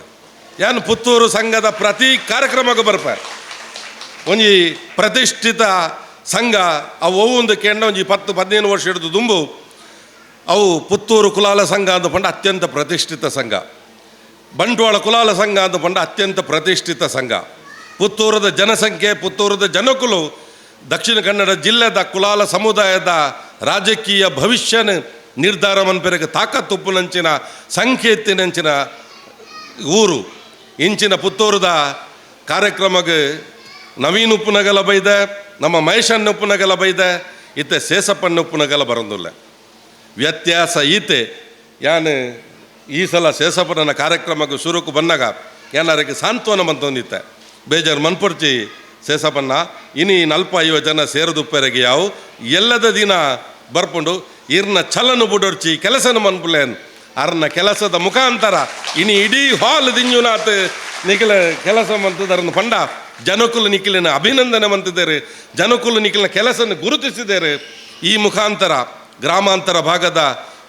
ಯಾನು ಪುತ್ತೂರು ಸಂಘದ ಪ್ರತಿ ಕಾರ್ಯಕ್ರಮಕ್ಕೂ ಬರ್ಪ. ಒಂಜಿ ಪ್ರತಿಷ್ಠಿತ ಸಂಘ ಅವು ಒಂದು ಕೇಂದ್ರ ಒಂಜಿ 10-15 ವರ್ಷ ಹಿಡಿದು ದುಂಬು ಅವು ಪುತ್ತೂರು ಕುಲಾಲ ಸಂಘ ಅಂತ ಪಂಡ ಅತ್ಯಂತ ಪ್ರತಿಷ್ಠಿತ ಸಂಘ, ಬಂಟ್ವಾಳ ಕುಲಾಲ ಸಂಘ ಅಂತ ಪಂಡ ಅತ್ಯಂತ ಪ್ರತಿಷ್ಠಿತ ಸಂಘ. ಪುತ್ತೂರದ ಜನಸಂಖ್ಯೆ, ಪುತ್ತೂರದ ಜನಕುಲು ದಕ್ಷಿಣ ಕನ್ನಡ ಜಿಲ್ಲೆದ ಕುಲಾಲ ಸಮುದಾಯದ ರಾಜಕೀಯ ಭವಿಷ್ಯನ ನಿರ್ಧಾರ ಮನ್ಪೆರೆಗೆ ತಾಕತ್ತುಪ್ಪುನಂಚಿನ ಸಂಖ್ಯೆ ಊರು ಇಂಚಿನ ಪುತ್ತೂರದ ಕಾರ್ಯಕ್ರಮಕ್ಕೆ ನವೀನ್ ಉಪ್ಪುನಗಲ ಬೈದೆ, ನಮ್ಮ ಮಹೇಶನ್ನ ಉಪ್ಪುನಗಲ ಬೈದೆ, ಇತ್ತೆ ಶೇಷಪ್ಪಣ್ಣ ಉಪ್ಪುನಗಲ ಬರೋದಿಲ್ಲ. ವ್ಯತ್ಯಾಸ ಈತೆ ಯಾನು ಈ ಸಲ ಶೇಷಪ್ಪನ ಕಾರ್ಯಕ್ರಮಕ್ಕೆ ಶುರುಕು ಬಂದಾಗ ಏನಾರಿಗೆ ಸಾಂತ್ವನ ಬಂತೊಂದಿತ್ತೆ ಬೇಜಾರು ಮನ್ಪೊರ್ಚಿ ಶೇಷಪ್ಪಣ್ಣ ಇನಿ 45 ಜನ ಸೇರದುಪ್ಪೆರೆಗೆ ಯಾವ ಎಲ್ಲದ ದಿನ ಬರ್ಪುಂಡು ಇರ್ನ ಚಲನು ಬುಡೊರ್ಚಿ ಕೆಲಸನ ಮನ್ಪುಲೇನ್ ಅರ್ನ ಕೆಲಸದ ಮುಖಾಂತರ ಇನಿ ಇಡೀ ಹಾಲ್ ದಿಂಜುನಾತ್ ನಿಖಿಲ ಕೆಲಸ ಮಂತದರನ್ನು ಪಂಡ ಜನಕುಲು ನಿಖಿಲಿನ ಅಭಿನಂದನೆ ಮಂತಿದ್ದಾರೆ, ಜನಕುಲು ನಿಖಿಲಿನ ಕೆಲಸನ ಗುರುತಿಸಿದ್ದಾರೆ. ಈ ಮುಖಾಂತರ ಗ್ರಾಮಾಂತರ ಭಾಗದ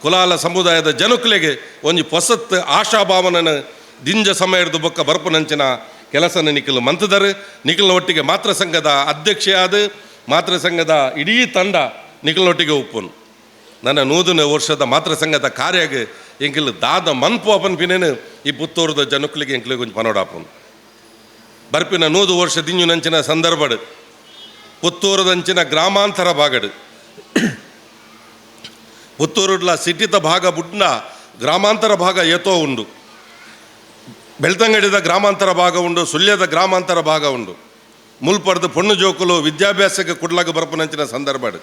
ಕುಲಾಲ ಸಮುದಾಯದ ಜನಕುಲೆಗೆ ಒಂಜಿ ಪೊಸತ್ ಆಶಾಭಾವನನ ದಿಂಜ ಸಮಯದ ಬೊಕ್ಕ ಬರ್ಪುನಂಚಿನ ಕೆಲಸನ ನಿಖಿಲು ಮಂತದರು. ನಿಖಿಲ್ನ ಒಟ್ಟಿಗೆ ಮಾತೃ ಸಂಘದ ಅಧ್ಯಕ್ಷೆಯಾದ ಮಾತೃ ಸಂಘದ ಇಡೀ ತಂಡ ನಿಖಿಲ್ನೊಟ್ಟಿಗೆ ಉಪ್ಪುನು. ನನ್ನ 100ನೇ ವರ್ಷದ ಮಾತೃ ಸಂಘದ ಕಾರ್ಯಗೆ ಎಂಕಿಲ್ ದಾದ ಮನ್ಪು ಅಪನ್ ಪಿನೇನು ಈ ಪುತ್ತೂರದ ಜನಕ್ಕಲಿಗೆ ಎಂಕ್ಲಿಗೆ ಒಂಜಿ ಪನೋಡಾಪುನು ಬರ್ಪಿನ 100 ವರ್ಷ ದಿಂಜು ನಂಚಿನ ಸಂದರ್ಭಡು ಪುತ್ತೂರದಂಚಿನ ಗ್ರಾಮಾಂತರ ಭಾಗಡು ಪುತ್ತೂರುಡ್ಲ ಸಿಟಿತ ಭಾಗ ಬುಡ್ನ ಗ್ರಾಮಾಂತರ ಭಾಗ ಏತೋ ಉಂಡು, ಬೆಳ್ತಂಗಡಿದ ಗ್ರಾಮಾಂತರ ಭಾಗ ಉಂಡು, ಸುಳ್ಯದ ಗ್ರಾಮಾಂತರ ಭಾಗ ಉಂಡು. ಮುಲ್ಪಡ್ದು ಪೊಣ್ಣು ಜೋಕುಲು ವಿದ್ಯಾಭ್ಯಾಸಕ್ಕೆ ಕುಡ್ಲಾಗ ಬರ್ಪುನಂಚಿನ ಸಂದರ್ಭಡು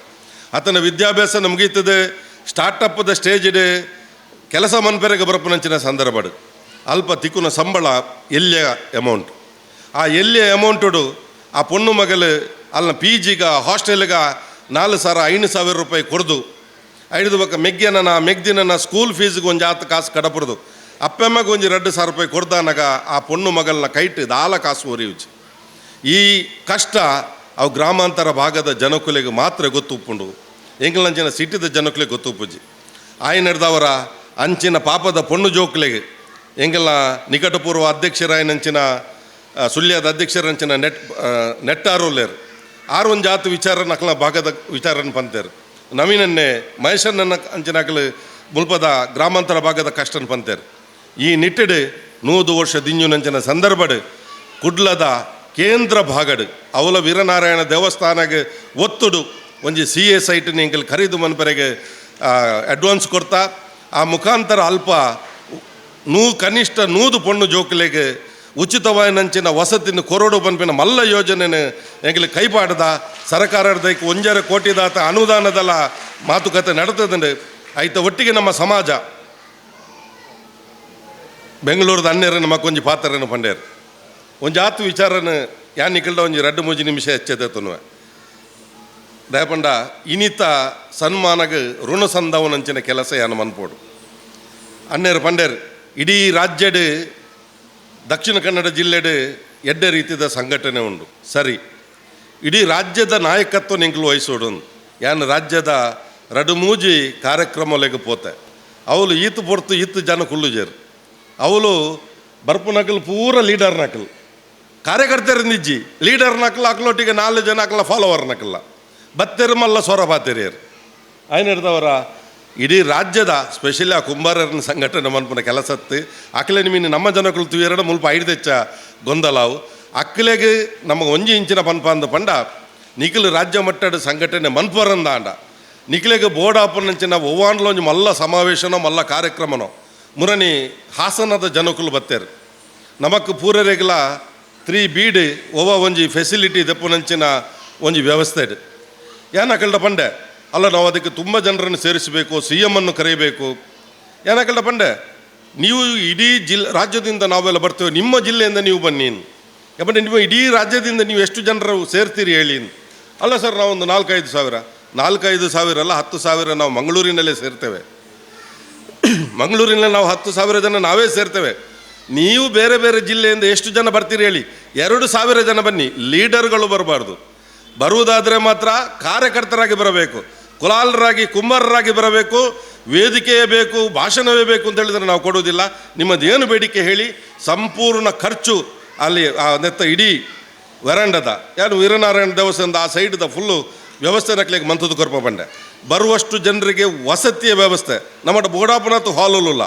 ಆತನ ವಿದ್ಯಾಭ್ಯಾಸ ಮುಗೀತದೆ, ಸ್ಟಾರ್ಟಪ್ದ ಸ್ಟೇಜಿಡೆ ಕೆಲಸ ಮನ್ಪೆರೆಗೆ ಬರ್ಪುನಂಚಿನ ಸಂದರ್ಭಡು ಅಲ್ಪ ತಿಕ್ಕುನ ಸಂಬಳ ಎಲ್ಲಿಯ ಅಮೌಂಟ್, ಆ ಎಲ್ಲಿಯ ಅಮೌಂಟುಡು ಆ ಪೊಣ್ಣು ಮಗಲು ಅಲ್ಲ ಪಿ ಜಿಗ ಹಾಸ್ಟೆಲ್ಗ 4,000 5,000 ರೂಪಾಯಿ ಕೊಡ್ದು ಐದು ಬಕ್ಕ ಮೆಗ್ಯನ ಮೆಗ್ದಿನ ಸ್ಕೂಲ್ ಫೀಸ್ಗೆ ಒಂದು ಜಾತ ಕಾಸು ಕಡಪುಡ್ದು ಅಪ್ಪಮ್ಮಗೆ ಒಂಜಿ 2,000 ರೂಪಾಯಿ ಕೊಡ್ದಾನಾಗ ಆ ಪೊಣ್ಣು ಮಗಲ್ನ ಕೈಟ್ ದಾಲ ಕಾಸು ಒರಿಯುಚಿ. ಈ ಕಷ್ಟ ಅವು ಗ್ರಾಮಾಂತರ ಭಾಗದ ಜನಕುಲೆಗೆ ಮಾತ್ರ ಗೊತ್ತುಪ್ಪುಂಡು, ಎಂಗ್ಲಂಚಿನ ಸಿಟಿದ ಜನಕುಲೆಗೆ ಗೊತ್ತುಪ್ಪುಜಿ. ಆಯ್ನಡ್ದವರ ಅಂಚಿನ ಪಾಪದ ಪೊಣ್ಣು ಜೋಕುಲೆಗೆ ಎಂಗೆಲ್ಲ ನಿಕಟಪೂರ್ವ ಅಧ್ಯಕ್ಷರಾಯನಂಚಿನ ಸುಳ್ಯದ ಅಧ್ಯಕ್ಷರಂಚಿನ ನೆಟ್ಟಾರುಲ್ಲೇರು ಆರು ಒಂದು ಜಾತಿ ವಿಚಾರ ನಕಲ ಭಾಗದ ವಿಚಾರನ ಪಂತೇರು ನವೀನನ್ನೇ ಮಹೇಶನ್ನ ಅಂಚಿನ ಅಕಲು ಮುಲ್ಪದ ಗ್ರಾಮಾಂತರ ಭಾಗದ ಕಷ್ಟನ ಪಂತೇರು. ಈ ನಿಟ್ಟಿಡು 100 ವರ್ಷ ದಿಂಜುನಂಚಿನ ಸಂದರ್ಭಡು ಕುಡ್ಲದ ಕೇಂದ್ರ ಭಾಗಡು ಅವಲ ವೀರನಾರಾಯಣ ದೇವಸ್ಥಾನಗೆ ಒತ್ತುಡು ಒಂಜಿ ಸಿ ಎ ಸೈಟ್ನ ಎಂಕಲ್ ಖರೀದು ಮನ್ಪರೆಗೆ ಅಡ್ವಾನ್ಸ್ ಕೊಡ್ತಾ ಆ ಮುಖಾಂತರ ಅಲ್ಪ ಕನಿಷ್ಠ 100 ಪೊಣ್ಣು ಜೋಕುಲೆಗೆ ಉಚಿತವಾಯಿನಂಚಿನ ವಸತಿನ ಕೊರಡು ಪನ್ಪಿನ ಮಲ್ಲ ಯೋಜನೆನ ಎಂಕಲ್ ಕೈಪಾಡದ ಸರ್ಕಾರದ 1.5 ಕೋಟಿದಾತ ಅನುದಾನದಲ್ಲ ಮಾತುಕತೆ ನಡೆತದಂಡು. ಐತ ಒಟ್ಟಿಗೆ ನಮ್ಮ ಸಮಾಜ ಬೆಂಗಳೂರದ ಅನ್ಯರ ನಮಕ್ ಒಂಜಿ ಪಾತ್ರನ ಪಂಡೇರು ಒಂಜಿ ಆತು ವಿಚಾರನ ಯಾನ್ ನಿಕಲ್ಡ ಒಂಜಿ 2-3 ನಿಮಿಷ ಹೆಚ್ಚದೆ ತುನುವೆ ದಯಪಂಡ ಇನಿತ ಸನ್ಮಾನಗ ಋಣ ಸಂದವನಂಚಿನ ಕೆಲಸ ಯಾನು ಮನ್ಪೋಡು. ಅನ್ಯರು ಪಂಡೇರು ಇಡೀ ರಾಜ್ಯಡ್ ದಕ್ಷಿಣ ಕನ್ನಡ ಜಿಲ್ಲೆಡ್ ಎಡ್ಡೆ ರೀತಿಯ ಸಂಘಟನೆ ಉಂಡು, ಸರಿ ಇಡೀ ರಾಜ್ಯದ ನಾಯಕತ್ವ ನಿಂಕಲು ವಹಿಸೋಡು. ಯಾನ್ ರಾಜ್ಯದ 2-3 ಕಾರ್ಯಕ್ರಮಲೆಗೆ ಪೋತೆ ಅವಳು ಈತು ಪೊರ್ತು ಈತು ಜನ ಕುಳ್ಳುಜೇರು ಅವಳು ಬರ್ಪು ನಕಲು ಪೂರ ಲೀಡರ್ ನಕಲು ಕಾರ್ಯಕರ್ತರು ನಿಜ್ಜಿ ಲೀಡರ್ ನಕಲು ಅಕ್ಲೊಟ್ಟಿಗೆ 4 ಜನ ಅಕ್ಲ ಫಾಲೋವರ್ ನಕಲ್ಲ ಬತ್ತೆರು ಮಲ್ಲ ಸೊರ ಬಾತೆರಿಯರು ಆಯ್ನ ಹಿಡ್ದವರ ಇಡೀ ರಾಜ್ಯದ ಸ್ಪೆಷಲಿ ಆ ಕುಂಬಾರರನ್ನ ಸಂಘಟನೆ ಮನ್ಪುನ ಕೆಲಸತ್ತು ಅಕ್ಲೆ ನಿಮಿನ ನಮ್ಮ ಜನಕುಲು ತುಯರಡ ಮುಲ್ಪ ಐಡ್ದೆಚ್ಚ ಗೊಂದಲಾವು ಅಕ್ಲೆಗೆ ನಮಗೆ ಒಂಜಿ ಇಂಚಿನ ಪನ್ಪ ಅಂದ ಪಂಡ ನಿಖಿಲ್ ರಾಜ್ಯ ಮಟ್ಟದ ಸಂಘಟನೆ ಮನ್ಪರಂದಾಂಡ ನಿಖಿಲೆಗೆ ಬೋರ್ಡ್ ಆಪನಂಚಿನ ಒವ್ವಾಂಡ್ಲ ಒಂಜಿ ಮಲ್ಲ ಸಮಾವೇಶನೋ ಮಲ್ಲ ಕಾರ್ಯಕ್ರಮನೋ ಮುರನಿ ಹಾಸನದ ಜನಕುಲು ಬತ್ತೇರು ನಮಕ್ ಪೂರರೆಗ್ಲ 3 ಬೀಡ್ ಒವ್ವ ಒಂಜಿ ಫೆಸಿಲಿಟಿ ದೆಪ್ಪುನಂಚಿನ ಒಂಜಿ ವ್ಯವಸ್ಥೆ ಇದೆ. ಏನಕಲ್ಡ ಪಂಡೆ ಅಲ್ಲ ನಾವು ಅದಕ್ಕೆ ತುಂಬ ಜನರನ್ನು ಸೇರಿಸಬೇಕು, ಸಿ ಎಮ್ ಅನ್ನು ಕರೆಯಬೇಕು. ಏನಕಲ್ಡ ಪಂಡೆ ನೀವು ಇಡೀ ರಾಜ್ಯದಿಂದ ನಾವೆಲ್ಲ ಬರ್ತೇವೆ, ನಿಮ್ಮ ಜಿಲ್ಲೆಯಿಂದ ನೀವು ಬನ್ನಿ, ಯಾಕಂದರೆ ನೀವು ಇಡೀ ರಾಜ್ಯದಿಂದ ನೀವು ಎಷ್ಟು ಜನರು ಸೇರ್ತೀರಿ ಹೇಳಿ. ಅಲ್ಲ ಸರ್ ನಾವೊಂದು 4-5 ಸಾವಿರ, 4-5 ಸಾವಿರ ಅಲ್ಲ 10,000 ನಾವು ಮಂಗಳೂರಿನಲ್ಲೇ ಸೇರ್ತೇವೆ, ಮಂಗಳೂರಿನಲ್ಲಿ ನಾವು 10,000 ಜನ ನಾವೇ ಸೇರ್ತೇವೆ, ನೀವು ಬೇರೆ ಬೇರೆ ಜಿಲ್ಲೆಯಿಂದ ಎಷ್ಟು ಜನ ಬರ್ತೀರಿ ಹೇಳಿ, 2,000 ಜನ ಬನ್ನಿ, ಲೀಡರ್ಗಳು ಬರಬಾರ್ದು, ಬರುವುದಾದರೆ ಮಾತ್ರ ಕಾರ್ಯಕರ್ತರಾಗಿ ಬರಬೇಕು, ಕುಲಾಲರಾಗಿ ಕುಂಬಾರರಾಗಿ ಬರಬೇಕು, ವೇದಿಕೆಯೇ ಬೇಕು, ಭಾಷಣವೇ ಬೇಕು ಅಂತ ಹೇಳಿದರೆ ನಾವು ಕೊಡುವುದಿಲ್ಲ, ನಿಮ್ಮದೇನು ಬೇಡಿಕೆ ಹೇಳಿ, ಸಂಪೂರ್ಣ ಖರ್ಚು ಅಲ್ಲಿ ಆ ನೆತ್ತ ಇಡೀ ವೆರಂಡದ ಯಾರು ವೀರನಾರಾಯಣ ದೇವಸ್ಥಾನದ ಆ ಸೈಡ್ದ ಫುಲ್ಲು ವ್ಯವಸ್ಥೆ ನಕ್ಲಿಗೆ ಮಂತದ ಕೊರಪ ಬಂಡೆ ಬರುವಷ್ಟು ಜನರಿಗೆ ವಸತಿಯ ವ್ಯವಸ್ಥೆ ನಮ್ಮ ಬೋಡಾಪನತ್ತು ಹಾಲಲ್ಲ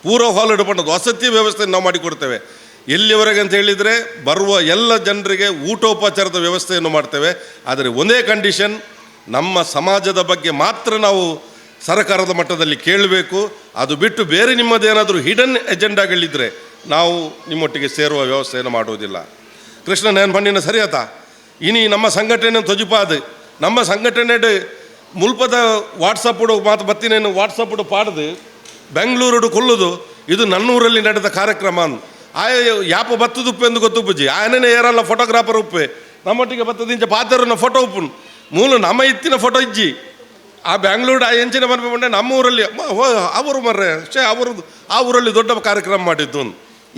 ಪೂರ ಹಾಲ್ ಹಿಡ್ಕೊಂಡದ್ದು ವಸತಿ ವ್ಯವಸ್ಥೆ ನಾವು ಮಾಡಿಕೊಡ್ತೇವೆ. ಎಲ್ಲಿವರೆಗೆ ಅಂತ ಹೇಳಿದರೆ ಬರುವ ಎಲ್ಲ ಜನರಿಗೆ ಊಟೋಪಚಾರದ ವ್ಯವಸ್ಥೆಯನ್ನು ಮಾಡ್ತೇವೆ. ಆದರೆ ಒಂದೇ ಕಂಡೀಷನ್, ನಮ್ಮ ಸಮಾಜದ ಬಗ್ಗೆ ಮಾತ್ರ ನಾವು ಸರ್ಕಾರದ ಮಟ್ಟದಲ್ಲಿ ಕೇಳಬೇಕು, ಅದು ಬಿಟ್ಟು ಬೇರೆ ನಿಮ್ಮದೇನಾದರೂ ಹಿಡನ್ ಎಜೆಂಡಾಗಳಿದ್ದರೆ ನಾವು ನಿಮ್ಮೊಟ್ಟಿಗೆ ಸೇರುವ ವ್ಯವಸ್ಥೆಯನ್ನು ಮಾಡುವುದಿಲ್ಲ. ಕೃಷ್ಣ ನೇನು ಪಂಡಿನ ಸರಿಯಾತ ಇನಿ ನಮ್ಮ ಸಂಘಟನೆ ತೊಜುಪಾದು ನಮ್ಮ ಸಂಘಟನೆ ಮುಲ್ಪದ ವಾಟ್ಸಪ್ಪುಡು ಮಾತು ಬತ್ತಿನೇನು ವಾಟ್ಸಪ್ಪುಡು ಪಾಡ್ದು ಬೆಂಗಳೂರುಡು ಕೊಲ್ಲುದು ಇದು ನನ್ನೂರಲ್ಲಿ ನಡೆದ ಕಾರ್ಯಕ್ರಮ ಅಂದು ಆಯ ಯಾಪ ಬತ್ತದುಪ್ಪೆ ಎಂದು ಗೊತ್ತುಪ್ಪುಜಿ ಆಯನೇ ಏರಲ್ಲ ಫೋಟೋಗ್ರಾಫರ್ ಉಪ್ಪೆ ನಮ್ಮೊಟ್ಟಿಗೆ ಬತ್ತದ ಇಂಚ ಪಾತರನ ಫೋಟೋ ಉಪ್ಪುನು ಮೂಲ ನಮ್ಮ ಇತ್ತಿನ ಫೋಟೋ ಇಜ್ಜಿ ಆ ಬ್ಯಾಂಗ್ಳೂರು ಆ ಎಂಚಿನ ಬಂಡೆ ನಮ್ಮ ಊರಲ್ಲಿ ಅವರು ಮರ್ರೆ ಶೇ ಅವರು ಆ ಊರಲ್ಲಿ ದೊಡ್ಡ ಕಾರ್ಯಕ್ರಮ ಮಾಡಿದ್ದು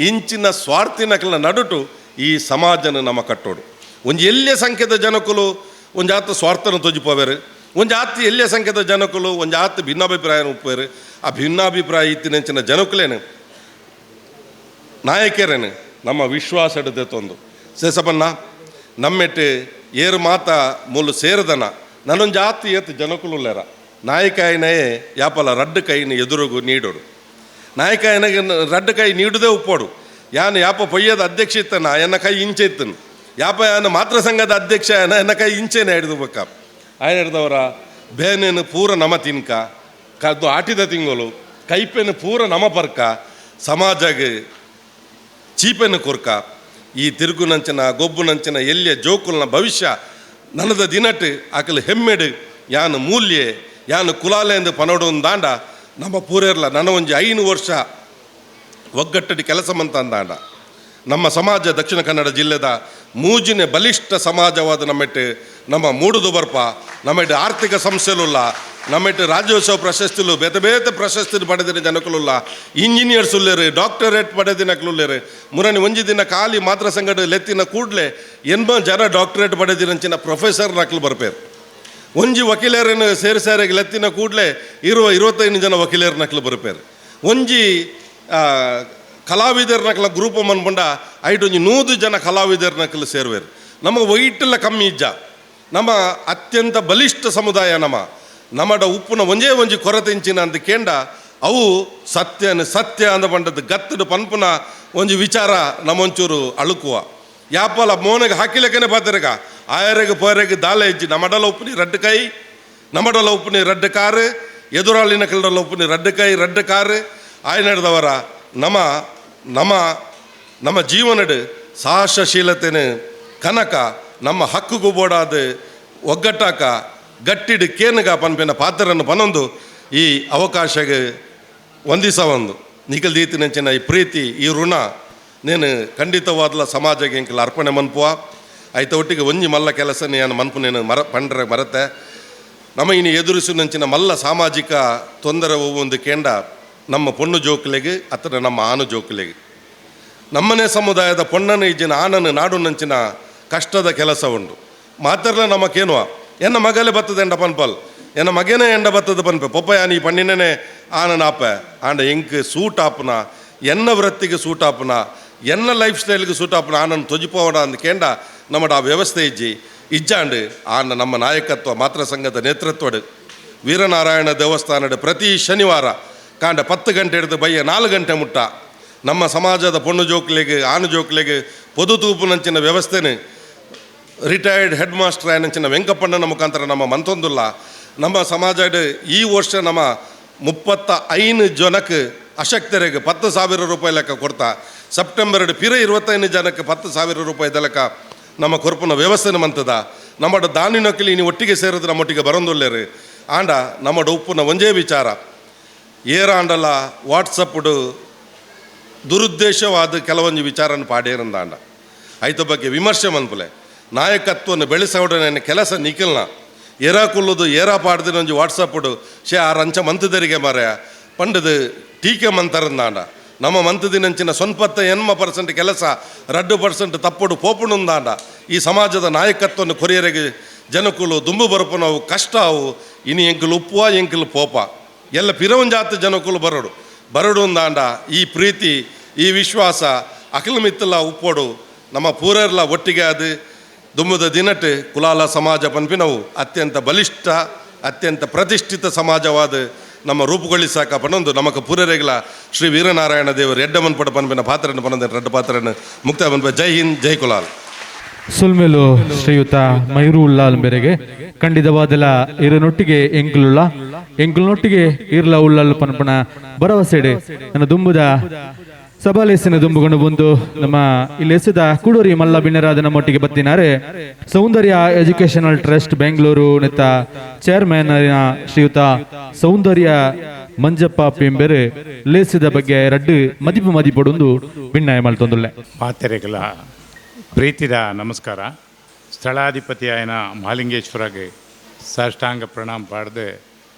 ಇಂಚಿನ ಸ್ವಾರ್ಥಿನ ಕೆಲ ನಡುಟು ಈ ಸಮಾಜನ ನಮ್ಮ ಕಟ್ಟೋಡು. ಒಂಜಿ ಎಲ್ಲಿಯ ಸಂಖ್ಯೆದ ಜನಕುಲು ಒಂಜಾತ ಸ್ವಾರ್ಥನ ತೊಜಿಪವೇರು, ಒಂಜಾತಿ ಎಲ್ಲಿಯ ಸಂಖ್ಯೆದ ಜನಕುಲು ಒಂಜಾತ ಭಿನ್ನಾಭಿಪ್ರಾಯನ ಉಪ್ಪೇರು. ಆ ಭಿನ್ನಾಭಿಪ್ರಾಯ ಇತ್ತಿನಂಚಿನ ಜನಕುಲೇನು ನಾಯಕರೇನು ನಮ್ಮ ವಿಶ್ವಾಸ ಹಿಡಿದೆ ಸೇಸಬನ್ನ ನಮ್ಮೆಟ್ಟು ಏರು ಮಾತ ಮೂಲು ಸೇರದನ ನನ್ನೊಂದು ಜಾತಿ ಏತು ಜನಕುಲುಲ್ಲೇರ ನಾಯಕಾಯನೇ ಯಾಪಲ ರಡ್ಡು ಕೈನ ಎದುರುಗು ನೀಡೋಡು. ನಾಯಕಾಯನಿಗೆ ರಡ್ಡು ಕೈ ನೀಡುದೇ ಉಪ್ಪೋಡು. ಯಾನು ಯಾಪ ಪೊಯ್ಯದ ಅಧ್ಯಕ್ಷ ಇತ್ತನ ಎನ್ನ ಕೈ ಇಂಚೆ ಇತ್ತನು, ಯಾಪ ಯಾನು ಮಾತೃ ಸಂಘದ ಅಧ್ಯಕ್ಷ ಎನ್ನ ಕೈ ಇಂಚೆನೆ ಹಿಡಿದು ಬಕ್ಕ. ಆಯನ ಹಿಡ್ದವರ ಬೇನೇನು ಪೂರ ನಮ ತಿನ್ಕ ಕದ್ದು ಆಟಿದ ತಿಂಗಳು ಕೈಪೆನು ಪೂರ ನಮ ಪರ್ಕ ಸಮಾಜಗೆ ಚೀಪೆನು ಕೊರ್ಕ. ಈ ತಿರುಗುನಂಚಿನ ಗೊಬ್ಬುನಂಚಿನ ಎಲ್ಲಿಯ ಜೋಕುಲ್ನ ಭವಿಷ್ಯ ನನದ ದಿನಟ್ ಆಕಲು ಹೆಮ್ಮೆಡು ಯಾನು ಮೂಲ್ಯೆ ಯಾನು ಕುಲಾಲೆ ಎಂದು ಪನೋಡು ದಾಂಡ ನಮ್ಮ ಪೂರೇರ್ಲ ನನ್ನ ಒಂಜಿ 5 ವರ್ಷ ಒಗ್ಗಟ್ಟಡಿ ಕೆಲಸ ಮಂತಂದಾಂಡ. ನಮ್ಮ ಸಮಾಜ ದಕ್ಷಿಣ ಕನ್ನಡ ಜಿಲ್ಲೆದ ಮೂಜಿನ ಬಲಿಷ್ಠ ಸಮಾಜವಾದ ನಮ್ಮೆಟ್ಟು ನಮ್ಮ ಮೂಡುದು ಬರ್ಪ, ನಮ್ಮೆಟ್ಟು ಆರ್ಥಿಕ ಸಂಸ್ಥೆಲುಲ್ಲ, ನಮ್ಮೆಟ್ಟು ರಾಜ್ಯೋತ್ಸವ ಪ್ರಶಸ್ತಿಲು ಬೇತೆ ಬೇತೆ ಪ್ರಶಸ್ತಿ ಪಡೆದಿನ ಜನಕುಲುಲ್ಲ, ಇಂಜಿನಿಯರ್ಸ್ ಉಲ್ಲೇರು, ಡಾಕ್ಟರೇಟ್ ಪಡೆದಿನಕ್ಲುಲ್ಲೇರು. ಮುರನಿ ಒಂಜಿ ದಿನ ಖಾಲಿ ಮಾತ್ರ ಸಂಘಟ ಲೆತ್ತಿನ ಕೂಡಲೇ ಎನ್ಮ ಜನ ಡಾಕ್ಟರೇಟ್ ಪಡೆದಿನಂಚಿನ ಪ್ರೊಫೆಸರ್ ನಕ್ಲು ಬರ್ಪೇರು. ಒಂಜಿ ವಕೀಲರನ್ನು ಸೇರಿ ಸೇರಿಗೆ ಲೆತ್ತಿನ ಕೂಡಲೇ ಇರುವ 25 ಜನ ವಕೀಲರ ನಕ್ಲು ಬರ್ಪೇರು. ಒಂಜಿ ಕಲಾವಿದರ ನಕಲ ಗ್ರೂಪ್ ಮನ್ಪುಂಡ ಐಟು ಒಂಜಿ 100 ಜನ ಕಲಾವಿದರ ನಕಲು ಸೇರುವೇರು. ನಮಗೆ ವೈಟೆಲ್ಲ ಕಮ್ಮಿ ಇಜ್ಜ, ನಮ್ಮ ಅತ್ಯಂತ ಬಲಿಷ್ಠ ಸಮುದಾಯ ನಮ್ಮ ನಮ್ಮಡ ಉಪ್ಪುನ ಒಂಜೇ ಒಂಜಿ ಕೊರತೆ ಇಂಚಿನ ಅಂತ ಕೇಂಡ ಅವು ಸತ್ಯನ ಸತ್ಯ ಅಂದ ಪಂಡದ್ದು ಗತ್ತಡು ಪನ್ಪುನ ಒಂಜಿ ವಿಚಾರ ನಮ್ಮೊಂಚೂರು ಅಳುಕುವ. ಯಾಪಲ ಮೋನೆಗೆ ಹಾಕಿಲಕ್ಕನೆ ಪಾತೆರಗ ಆಯರೆಗೆ ಪೋರೆಗೆ ದಾಲೆ ಇಜ್ಜಿ. ನಮ್ಮಡಲ ಉಪ್ಪುನಿ ರಡ್ಡು ಕೈ, ನಮ್ಮಡಲ ಉಪ್ಪುನಿ ರಡ್ಡು ಕಾರು, ಎದುರಾಳಿನ ಕಲ್ಲಡಲ ಉಪ್ಪುನಿ ರಡ್ಡು ಕೈ ರಡ್ಡು ಕಾರು. ಆಯ ನಡೆದವರ ನಮ್ಮ ನಮ್ಮ ನಮ್ಮ ಜೀವನಡು ಸಾಹಸಶೀಲತೆನ ಕನಕ ನಮ್ಮ ಹಕ್ಕುಗೂ ಬೋಡಾದ ಒಗ್ಗಟ್ಟಾಕ ಗಟ್ಟಿಡು ಕೇನುಗ ಪನ್ಪಿನ ಪಾತ್ರನ್ನು ಪನೊಂದು ಈ ಅವಕಾಶಗೆ ವಂದಿಸ ಒಂದು ನಿಖಲ್ ದೀತಿನಂಚಿನ ಈ ಪ್ರೀತಿ ಈ ಋಣ ನೇನು ಖಂಡಿತವಾದಲ ಸಮಾಜಕ್ಕೆ ಎಂಕಲ್ ಅರ್ಪಣೆ ಮನ್ಪುವ. ಆಯ್ತ ಒಟ್ಟಿಗೆ ಒಂಜಿ ಮಲ್ಲ ಕೆಲಸ ನಾನು ಮನ್ಪು ನೇನು ಮರ ಪಂಡ್ರೆ ಮರತೆ ನಮ್ಮ ಇನ್ನು ಎದುರಿಸುನಂಚಿನ ಮಲ್ಲ ಸಾಮಾಜಿಕ ತೊಂದರೆ ಒಂದು ಕೇಂಡ ನಮ್ಮ ಪೊಣ್ಣು ಜೋಕುಲೆಗೆ ಅಥವಾ ನಮ್ಮ ಆನು ಜೋಕುಲೆಗೆ ನಮ್ಮನೆ ಸಮುದಾಯದ ಪೊಣ್ಣನ ಇಜ್ಜಿನ ಆನನ್ನು ನಾಡುನಂಚಿನ ಕಷ್ಟದ ಕೆಲಸ ಉಂಟು. ಮಾತ್ರಲ್ಲ ನಮಕೇನುವ ಎನ್ನ ಮಗಲೇ ಬರ್ತದೆ ಎಂಡ ಪನ್ಪಲ್, ಎನ್ನ ಮಗನೇ ಎಂಡ ಬರ್ತದೆ ಪನ್ಪೆ ಪೊಪ್ಪ ಯಾನ್ ಈ ಪಣ್ಣಿನೇ ಆನನ ಆಪೆ ಆಂಡ ಎಂಕ್ ಸೂಟ್ ಆಪುನ ಎನ್ನ ವೃತ್ತಿಗೆ ಸೂಟ್ ಆಪುನ ಎನ್ನ ಲೈಫ್ ಸ್ಟೈಲ್ಗೆ ಸೂಟ್ ಆಪುನ ಆನನ್ನು ತೊಜಿಪೋಡ ಅಂದ ಕೇಂಡ ನಮ್ಮಡ ಆ ವ್ಯವಸ್ಥೆ ಇಜ್ಜಿ ಇಜ್ಜಾಂಡು ಆನ ನಮ್ಮ ನಾಯಕತ್ವ ಮಾತೃ ಸಂಘದ ನೇತೃತ್ವಡು ವೀರನಾರಾಯಣ ದೇವಸ್ಥಾನದ ಪ್ರತಿ ಶನಿವಾರ ಕಾಂಡ 10 ಗಂಟೆ ಹಿಡಿದು ಬಯ್ಯ 4 ಗಂಟೆ ಮುಟ್ಟ ನಮ್ಮ ಸಮಾಜದ ಪೊಣ್ಣು ಜೋಕ್ಲೆಗೆ ಆನು ಜೋಕ್ಲೆಗೆ ಪೊದು ತೂಪುನಂಚಿನ ವ್ಯವಸ್ಥೆನೆ ರಿಟೈರ್ಡ್ ಹೆಡ್ ಮಾಸ್ಟರ್ ಆಯನಂಚಿನ ವೆಂಕಪ್ಪಣ್ಣನ ಮುಖಾಂತರ ನಮ್ಮ ಮಂತೊಂದುಲ್ಲ. ನಮ್ಮ ಸಮಾಜದ ಈ ವರ್ಷ ನಮ್ಮ 35 ಜನಕ್ಕೆ ಅಶಕ್ತರಿಗೆ 10,000 ರೂಪಾಯಿ ಲೆಕ್ಕ ಕೊಡ್ತಾ ಸೆಪ್ಟೆಂಬರ್ ಪಿರ 25 ಜನಕ್ಕೆ 10,000 ರೂಪಾಯಿ ಲೆಕ್ಕ ನಮ್ಮ ಕೊರ್ಪುನ ವ್ಯವಸ್ಥೆನ ಮಂತದ. ನಮ್ಮಡ ದಾನಿನೊಕ್ಕಲಿ ಇನಿ ಒಟ್ಟಿಗೆ ಸೇರಿದ್ರೆ ನಮ್ಮೊಟ್ಟಿಗೆ ಬರೋಂದುಲ್ಲೇರು. ಆಂಡ ನಮ್ಮಡ ಉಪ್ಪುನ ಒಂಜೇ ವಿಚಾರ ಏರಾಂಡಲ ವಾಟ್ಸಪ್ಪುಡು ದುರುದ್ದೇಶವಾದ ಕೆಲವೊಂದು ವಿಚಾರನ ಪಾಡೇರಂದಾಂಡ ಐತ ಬಗ್ಗೆ ವಿಮರ್ಶೆ ಮನ್ಪುಲೆ ನಾಯಕತ್ವವನ್ನು ಬೆಳೆಸೋಡನೆ ಕೆಲಸ ನಿಖಲ್ನ ಏರಾ ಕುಲ್ಲುದು ಏರಾ ಪಾಡ್ದಿನ ಒಂಜಿ ವಾಟ್ಸಪ್ಪುಡು ಶೇ ಆ ರಂಚ ಮಂತದರಿಗೆ ಮರೆಯ ಪಂಡದು ಟೀಕೆ ಮಂತರಂದಾಂಡ ನಮ್ಮ ಮಂತದಿನಂಚಿನ 80% ಕೆಲಸ 2% ತಪ್ಪುಡು ಪೋಪುಣುಂದಾಂಡ ಈ ಸಮಾಜದ ನಾಯಕತ್ವವನ್ನು ಕೊರಿಯರಿಗೆ ಜನಕುಲು ದುಂಬು ಬರಪುನವು ಕಷ್ಟ ಅವು ಇನಿ ಎಂಕಲು ಉಪ್ಪುವ ಎಂಕಲು ಪೋಪ ಎಲ್ಲ ಪಿರವಂಜಾತ ಜನಕುಲು ಬರೋಡು ಬರಡು ಅಂದಾಂಡ ಈ ಪ್ರೀತಿ ಈ ವಿಶ್ವಾಸ ಅಖಿಲ ಮಿತ್ತಲ ಉಪ್ಪೋಡು ನಮ್ಮ ಪೂರೆರ್ಲ ಒಟ್ಟಿಗೆ ಅದು ದುಮ್ಮದ ದಿನಟ್ ಕುಲಾಲ ಸಮಾಜ ಪನ್ಪಿನವು ಅತ್ಯಂತ ಬಲಿಷ್ಠ ಅತ್ಯಂತ ಪ್ರತಿಷ್ಠಿತ ಸಮಾಜವಾದ ನಮ್ಮ ರೂಪುಗೊಳಿಸಾಕ ಪನೊಂದು ನಮಕ ಪೂರೆರೆಗಳ ಶ್ರೀ ವೀರನಾರಾಯಣ ದೇವರು ಎಡ್ಡ ಮನ್ಪಡ ಪನ್ಪಿನ ಪಾತ್ರನ ಪನೊಂದು ರಡ್ಡ ಪಾತ್ರನ ಮುಕ್ತ ಮನ್ಪ. ಜೈ ಹಿಂದ್, ಜೈ ಕುಲಾಲ್. ಸುಲ್ಮೇಲು ಶ್ರೀಯುತ ಮಯೂರು ಉಲ್ಲಾಲ್ ಬೆರೆಗೆ ಖಂಡಿತವಾದಲ ಇರನೊಟ್ಟಿಗೆ ಎಂಕುಲುಳ್ಳ ಎಂಕುಲ್ನೊಟ್ಟಿಗೆ ಇರ್ಲ ಉಳ್ಳಲ್ ಪನ್ಪಣ ಭರವಸೆಡೆ ನನ್ನ ದುಂಬುದ ಸಬಾಲೇಸಿನ ದುಂಬುಕೊಂಡು ಬಂದು ನಮ್ಮ ಇಲ್ಲಿ ಎಸೆದ ಕೂಡೂರಿ ಮಲ್ಲ ಬಿನ್ನರಾದ ನಮ್ಮೊಟ್ಟಿಗೆ ಬತ್ತಿನಾರೆ ಸೌಂದರ್ಯ ಎಜುಕೇಶನಲ್ ಟ್ರಸ್ಟ್ ಬೆಂಗಳೂರು ನೆತ್ತ ಚೇರ್ಮನ್ ಶ್ರೀಯುತ ಸೌಂದರ್ಯ ಮಂಜಪ್ಪ ಪಿಂಬೆರೆ ಲೇಸಿದ ಬಗ್ಗೆ ರಡ್ಡು ಮದಿಪು ಮದಿಪೊಡೊಂದು ಬಿನ್ನಾಯ ಮಲ್ತೊಂದುಲ್ಲೆ. ಮಾತೆರೆಗಳ ಪ್ರೀತಿದ ನಮಸ್ಕಾರ. ಸ್ಥಳಾಧಿಪತಿಯಾಯನ ಮಹಾಲಿಂಗೇಶ್ವರಗೆ ಸಾಷ್ಟಾಂಗ ಪ್ರಣಾಮ ಪಾಡ್ದು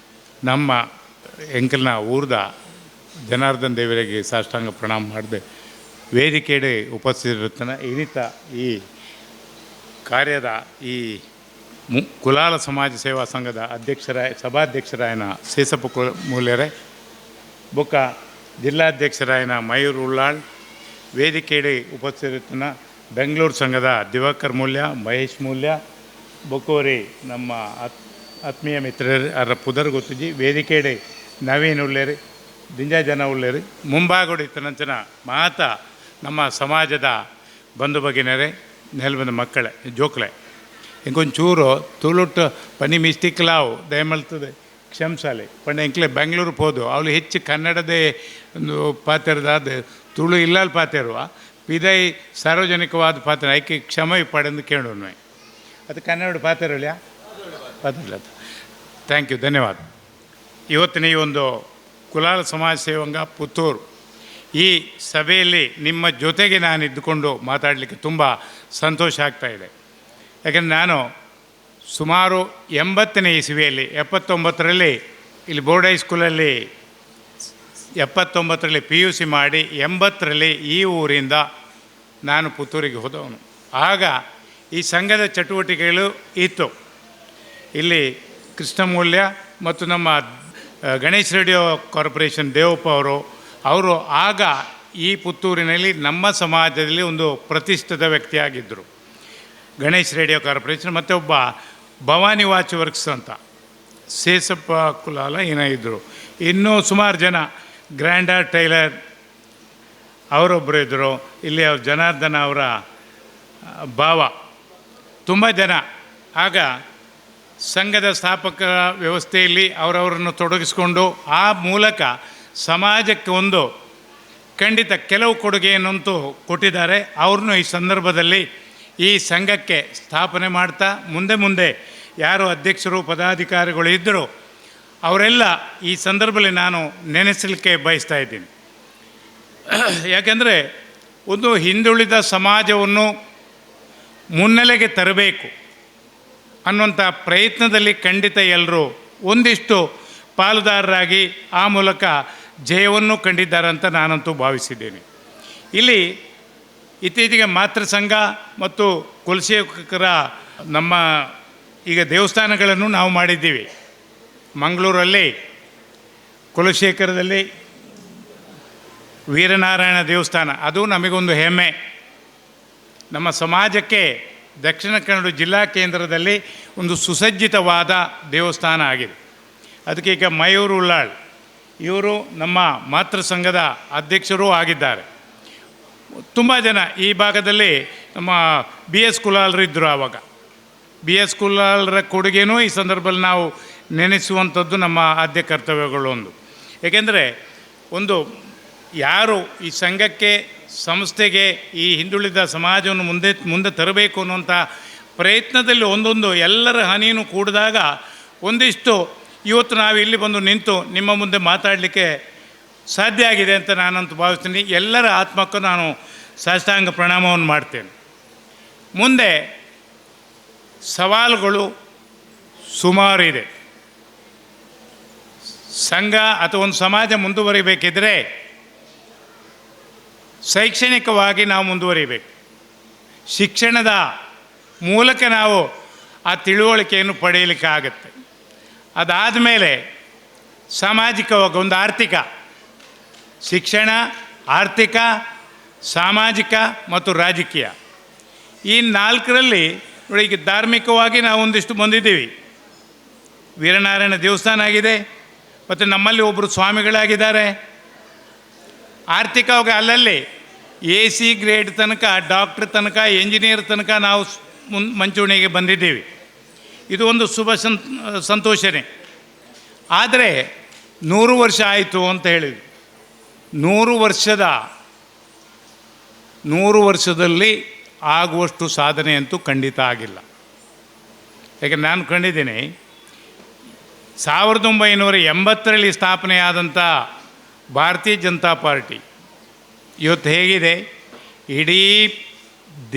ನಮ್ಮ ಎಂಕಲ್ನ ಊರ್ದ ಜನಾರ್ದನ್ ದೇವರಿಗೆ ಸಾಷ್ಟಾಂಗ ಪ್ರಣಾಮ ಮಾಡಿದೆ ವೇದಿಕೆಡೆ ಉಪಸ್ಥಿತರಿರ್ತಾನೆ. ಇನ್ನಿತ ಈ ಕಾರ್ಯದ ಈ ಕುಲಾಲ ಸಮಾಜ ಸೇವಾ ಸಂಘದ ಅಧ್ಯಕ್ಷರ ಸಭಾಧ್ಯಕ್ಷರಾಯನ ಸೇಸಪ್ಪ ಮೂಲ್ಯರೆ, ಬೊಕ್ಕ ಜಿಲ್ಲಾಧ್ಯಕ್ಷರಾಯನ ಮಯೂರ್ ಉಳ್ಳಾಳ್, ವೇದಿಕೆಡೆ ಉಪಸ್ಥಿತರಿರ್ತಾನೆ ಬೆಂಗಳೂರು ಸಂಘದ ದಿವಾಕರ್ ಮೂಲ್ಯ, ಮಹೇಶ್ ಮೂಲ್ಯ, ಬೊಕ್ಕೋರಿ ನಮ್ಮ ಆತ್ಮೀಯ ಮಿತ್ರರು ಅರ ಪುದರ್ ಗೊತ್ತಿಜಿ ವೇದಿಕೆಡೆ ನವೀನ್ ಉಳ್ಳೇರಿ ದಿಂಜ ಜನ ಉಳ್ಳೇರಿ ಮುಂಭಾಗೋಡು ಇತ್ತನಂಚನ ಮಾತ ನಮ್ಮ ಸಮಾಜದ ಬಂಧು ಬಗೆನರೆ ನೆಲ್ಬಂದ ಮಕ್ಕಳೇ ಜೋಕ್ಲೆ ಇಂಕೊಂಚೂರು ತುಳುಟ್ ಪನಿ ಮಿಸ್ಟಿಕ್ ಲಾವು ದಯಮಲ್ತದೆ ಕ್ಷಮಿಸಾಲೆ ಪಂಡ ಎಂಕ್ಲೆ ಬೆಂಗಳೂರು ಪೋದು ಅವಳು ಹೆಚ್ಚು ಕನ್ನಡದೇ ಒಂದು ಪಾತೆರದಾದ ತುಳು ಇಲ್ಲಲ್ ಪಾತೆರುವ ಪಿದೈ ಸಾರ್ವಜನಿಕವಾದ ಪಾತ್ರ ಐಕೆ ಕ್ಷಮೆ ಪಡೆದು ಕೇಳೋಣ. ಅದು ಕನ್ನಡ ಪಾತೆರಲ್ಲ ಪಾತ್ರಲ್ಲ. Thank you, ಧನ್ಯವಾದ. ಇವತ್ತಿನ ಈ ಒಂದು ಕುಲಾಲ ಸಮಾಜ ಸೇವಂಗ ಪುತ್ತೂರು ಈ ಸಭೆಯಲ್ಲಿ ನಿಮ್ಮ ಜೊತೆಗೆ ನಾನು ಇದ್ದುಕೊಂಡು ಮಾತಾಡಲಿಕ್ಕೆ ತುಂಬ ಸಂತೋಷ ಆಗ್ತಾಯಿದೆ. ಯಾಕೆಂದರೆ ನಾನು ಸುಮಾರು 80ನೇ ಇಸವಿಯಲ್ಲಿ 79ರಲ್ಲಿ ಇಲ್ಲಿ ಬೋರ್ಡ್ ಹೈಸ್ಕೂಲಲ್ಲಿ 79ರಲ್ಲಿ PUC ಮಾಡಿ 80ರಲ್ಲಿ ಈ ಊರಿಂದ ನಾನು ಪುತ್ತೂರಿಗೆ ಹೋದವನು. ಆಗ ಈ ಸಂಘದ ಚಟುವಟಿಕೆಗಳು ಇತ್ತು. ಇಲ್ಲಿ ಕೃಷ್ಣಮೂಲ್ಯ ಮತ್ತು ನಮ್ಮ ಗಣೇಶ್ ರೇಡಿಯೋ ಕಾರ್ಪೊರೇಷನ್ ದೇವಪ್ಪ ಅವರು ಆಗ ಈ ಪುತ್ತೂರಿನಲ್ಲಿ ನಮ್ಮ ಸಮಾಜದಲ್ಲಿ ಒಂದು ಪ್ರತಿಷ್ಠಿತ ವ್ಯಕ್ತಿಯಾಗಿದ್ದರು. ಗಣೇಶ್ ರೇಡಿಯೋ ಕಾರ್ಪೊರೇಷನ್ ಮತ್ತು ಒಬ್ಬ ಭವಾನಿ ವಾಚ್ ವರ್ಕ್ಸ್ ಅಂತ ಸೇಸಪ್ಪ ಕುಲಾಲ ಏನೋ ಇದ್ದರು. ಇನ್ನೂ ಸುಮಾರು ಜನ ಗ್ರ್ಯಾಂಡರ್ ಟೈಲರ್ ಅವರೊಬ್ಬರು ಇದ್ದರು. ಇಲ್ಲಿ ಅವ್ರ ಜನಾರ್ದನ ಅವರ ಭಾವ, ತುಂಬ ಜನ. ಆಗ ಸಂಘದ ಸ್ಥಾಪಕ ವ್ಯವಸ್ಥೆಯಲ್ಲಿ ಅವರವರನ್ನು ತೊಡಗಿಸಿಕೊಂಡು ಆ ಮೂಲಕ ಸಮಾಜಕ್ಕೆ ಒಂದು ಖಂಡಿತ ಕೆಲವು ಕೊಡುಗೆಯನ್ನಂತೂ ಕೊಟ್ಟಿದ್ದಾರೆ. ಅವ್ರನ್ನೂ ಈ ಸಂದರ್ಭದಲ್ಲಿ ಈ ಸಂಘಕ್ಕೆ ಸ್ಥಾಪನೆ ಮಾಡ್ತಾ ಮುಂದೆ ಮುಂದೆ ಯಾರು ಅಧ್ಯಕ್ಷರು ಪದಾಧಿಕಾರಿಗಳು ಇದ್ದರು ಅವರೆಲ್ಲ ಈ ಸಂದರ್ಭದಲ್ಲಿ ನಾನು ನೆನೆಸಲಿಕ್ಕೆ ಬಯಸ್ತಾ ಇದ್ದೀನಿ. ಯಾಕೆಂದರೆ ಒಂದು ಹಿಂದುಳಿದ ಸಮಾಜವನ್ನು ಮುನ್ನೆಲೆಗೆ ತರಬೇಕು ಅನ್ನುವಂಥ ಪ್ರಯತ್ನದಲ್ಲಿ ಖಂಡಿತ ಎಲ್ಲರೂ ಒಂದಿಷ್ಟು ಪಾಲುದಾರರಾಗಿ ಆ ಮೂಲಕ ಜಯವನ್ನು ಕಂಡಿದ್ದಾರೆ ಅಂತ ನಾನಂತೂ ಭಾವಿಸಿದ್ದೇನೆ. ಇಲ್ಲಿ ಇತ್ತೀಚೆಗೆ ಮಾತೃ ಸಂಘ ಮತ್ತು ಕುಲಶೇಖರ ನಮ್ಮ ಈಗ ದೇವಸ್ಥಾನಗಳನ್ನು ನಾವು ಮಾಡಿದ್ದೀವಿ. ಮಂಗಳೂರಲ್ಲಿ ಕುಲಶೇಖರದಲ್ಲಿ ವೀರನಾರಾಯಣ ದೇವಸ್ಥಾನ, ಅದು ನಮಗೊಂದು ಹೆಮ್ಮೆ. ನಮ್ಮ ಸಮಾಜಕ್ಕೆ ದಕ್ಷಿಣ ಕನ್ನಡ ಜಿಲ್ಲಾ ಕೇಂದ್ರದಲ್ಲಿ ಒಂದು ಸುಸಜ್ಜಿತವಾದ ದೇವಸ್ಥಾನ ಆಗಿದೆ. ಅದಕ್ಕೆ ಈಗ ಮಯೂರು ಉಳ್ಳಾಳ್ ಇವರು ನಮ್ಮ ಮಾತೃ ಸಂಘದ ಅಧ್ಯಕ್ಷರೂ ಆಗಿದ್ದಾರೆ. ತುಂಬ ಜನ ಈ ಭಾಗದಲ್ಲಿ ನಮ್ಮ ಬಿ.ಎಸ್. ಕುಲಾಲರು ಇದ್ದರು. ಆವಾಗ ಬಿ.ಎಸ್. ಕುಲಾಲರ ಕೊಡುಗೆನೂ ಈ ಸಂದರ್ಭದಲ್ಲಿ ನಾವು ನೆನೆಸುವಂಥದ್ದು ನಮ್ಮ ಆದ್ಯ ಕರ್ತವ್ಯಗಳು ಒಂದು. ಏಕೆಂದರೆ ಒಂದು ಯಾರು ಈ ಸಂಘಕ್ಕೆ ಸಂಸ್ಥೆಗೆ ಈ ಹಿಂದುಳಿದ ಸಮಾಜವನ್ನು ಮುಂದೆ ಮುಂದೆ ತರಬೇಕು ಅನ್ನುವಂಥ ಪ್ರಯತ್ನದಲ್ಲಿ ಒಂದೊಂದು ಎಲ್ಲರ ಹನಿಯನ್ನು ಕೂಡಿದಾಗ ಒಂದಿಷ್ಟು ಇವತ್ತು ನಾವು ಇಲ್ಲಿ ಬಂದು ನಿಂತು ನಿಮ್ಮ ಮುಂದೆ ಮಾತಾಡಲಿಕ್ಕೆ ಸಾಧ್ಯ ಆಗಿದೆ ಅಂತ ನಾನಂತೂ ಭಾವಿಸ್ತೀನಿ. ಎಲ್ಲರ ಆತ್ಮಕ್ಕೂ ನಾನು ಸಾಷ್ಟಾಂಗ ಪ್ರಣಾಮವನ್ನು ಮಾಡ್ತೇನೆ. ಮುಂದೆ ಸವಾಲುಗಳು ಸುಮಾರು ಇದೆ. ಸಂಘ ಅಥವಾ ಒಂದು ಸಮಾಜ ಮುಂದುವರಿಬೇಕಿದ್ರೆ ಶೈಕ್ಷಣಿಕವಾಗಿ ನಾವು ಮುಂದುವರಿಬೇಕು. ಶಿಕ್ಷಣದ ಮೂಲಕ ನಾವು ಆ ತಿಳುವಳಿಕೆಯನ್ನು ಪಡೆಯಲಿಕ್ಕೆ ಆಗುತ್ತೆ. ಅದಾದ ಮೇಲೆ ಸಾಮಾಜಿಕವಾಗಿ ಒಂದು ಆರ್ಥಿಕ ಶಿಕ್ಷಣ, ಆರ್ಥಿಕ, ಸಾಮಾಜಿಕ ಮತ್ತು ರಾಜಕೀಯ, ಈ ನಾಲ್ಕರಲ್ಲಿ ನೋಡಿ ಈಗ ಧಾರ್ಮಿಕವಾಗಿ ನಾವು ಒಂದಿಷ್ಟು ಬಂದಿದ್ದೀವಿ. ವೀರನಾರಾಯಣ ದೇವಸ್ಥಾನ ಆಗಿದೆ, ಮತ್ತು ನಮ್ಮಲ್ಲಿ ಒಬ್ಬರು ಸ್ವಾಮಿಗಳಾಗಿದ್ದಾರೆ. ಆರ್ಥಿಕವಾಗಿ ಅಲ್ಲಲ್ಲಿ AC grade ತನಕ, ಡಾಕ್ಟ್ರ್ ತನಕ, ಎಂಜಿನಿಯರ್ ತನಕ ನಾವು ಮಂಚೂಣಿಗೆ ಬಂದಿದ್ದೀವಿ. ಇದು ಒಂದು ಶುಭ ಸಂತೋಷನೇ. ಆದರೆ 100 ವರ್ಷ ಆಯಿತು ಅಂತ ಹೇಳಿದರು. 100 ವರ್ಷದಲ್ಲಿ ಆಗುವಷ್ಟು ಸಾಧನೆ ಅಂತೂ ಖಂಡಿತ ಆಗಿಲ್ಲ. ಯಾಕೆಂದರೆ ನಾನು ಕಂಡಿದ್ದೀನಿ, 1980ರಲ್ಲಿ ಸ್ಥಾಪನೆಯಾದಂಥ ಭಾರತೀಯ ಜನತಾ ಪಾರ್ಟಿ ಇವತ್ತು ಹೇಗಿದೆ, ಇಡೀ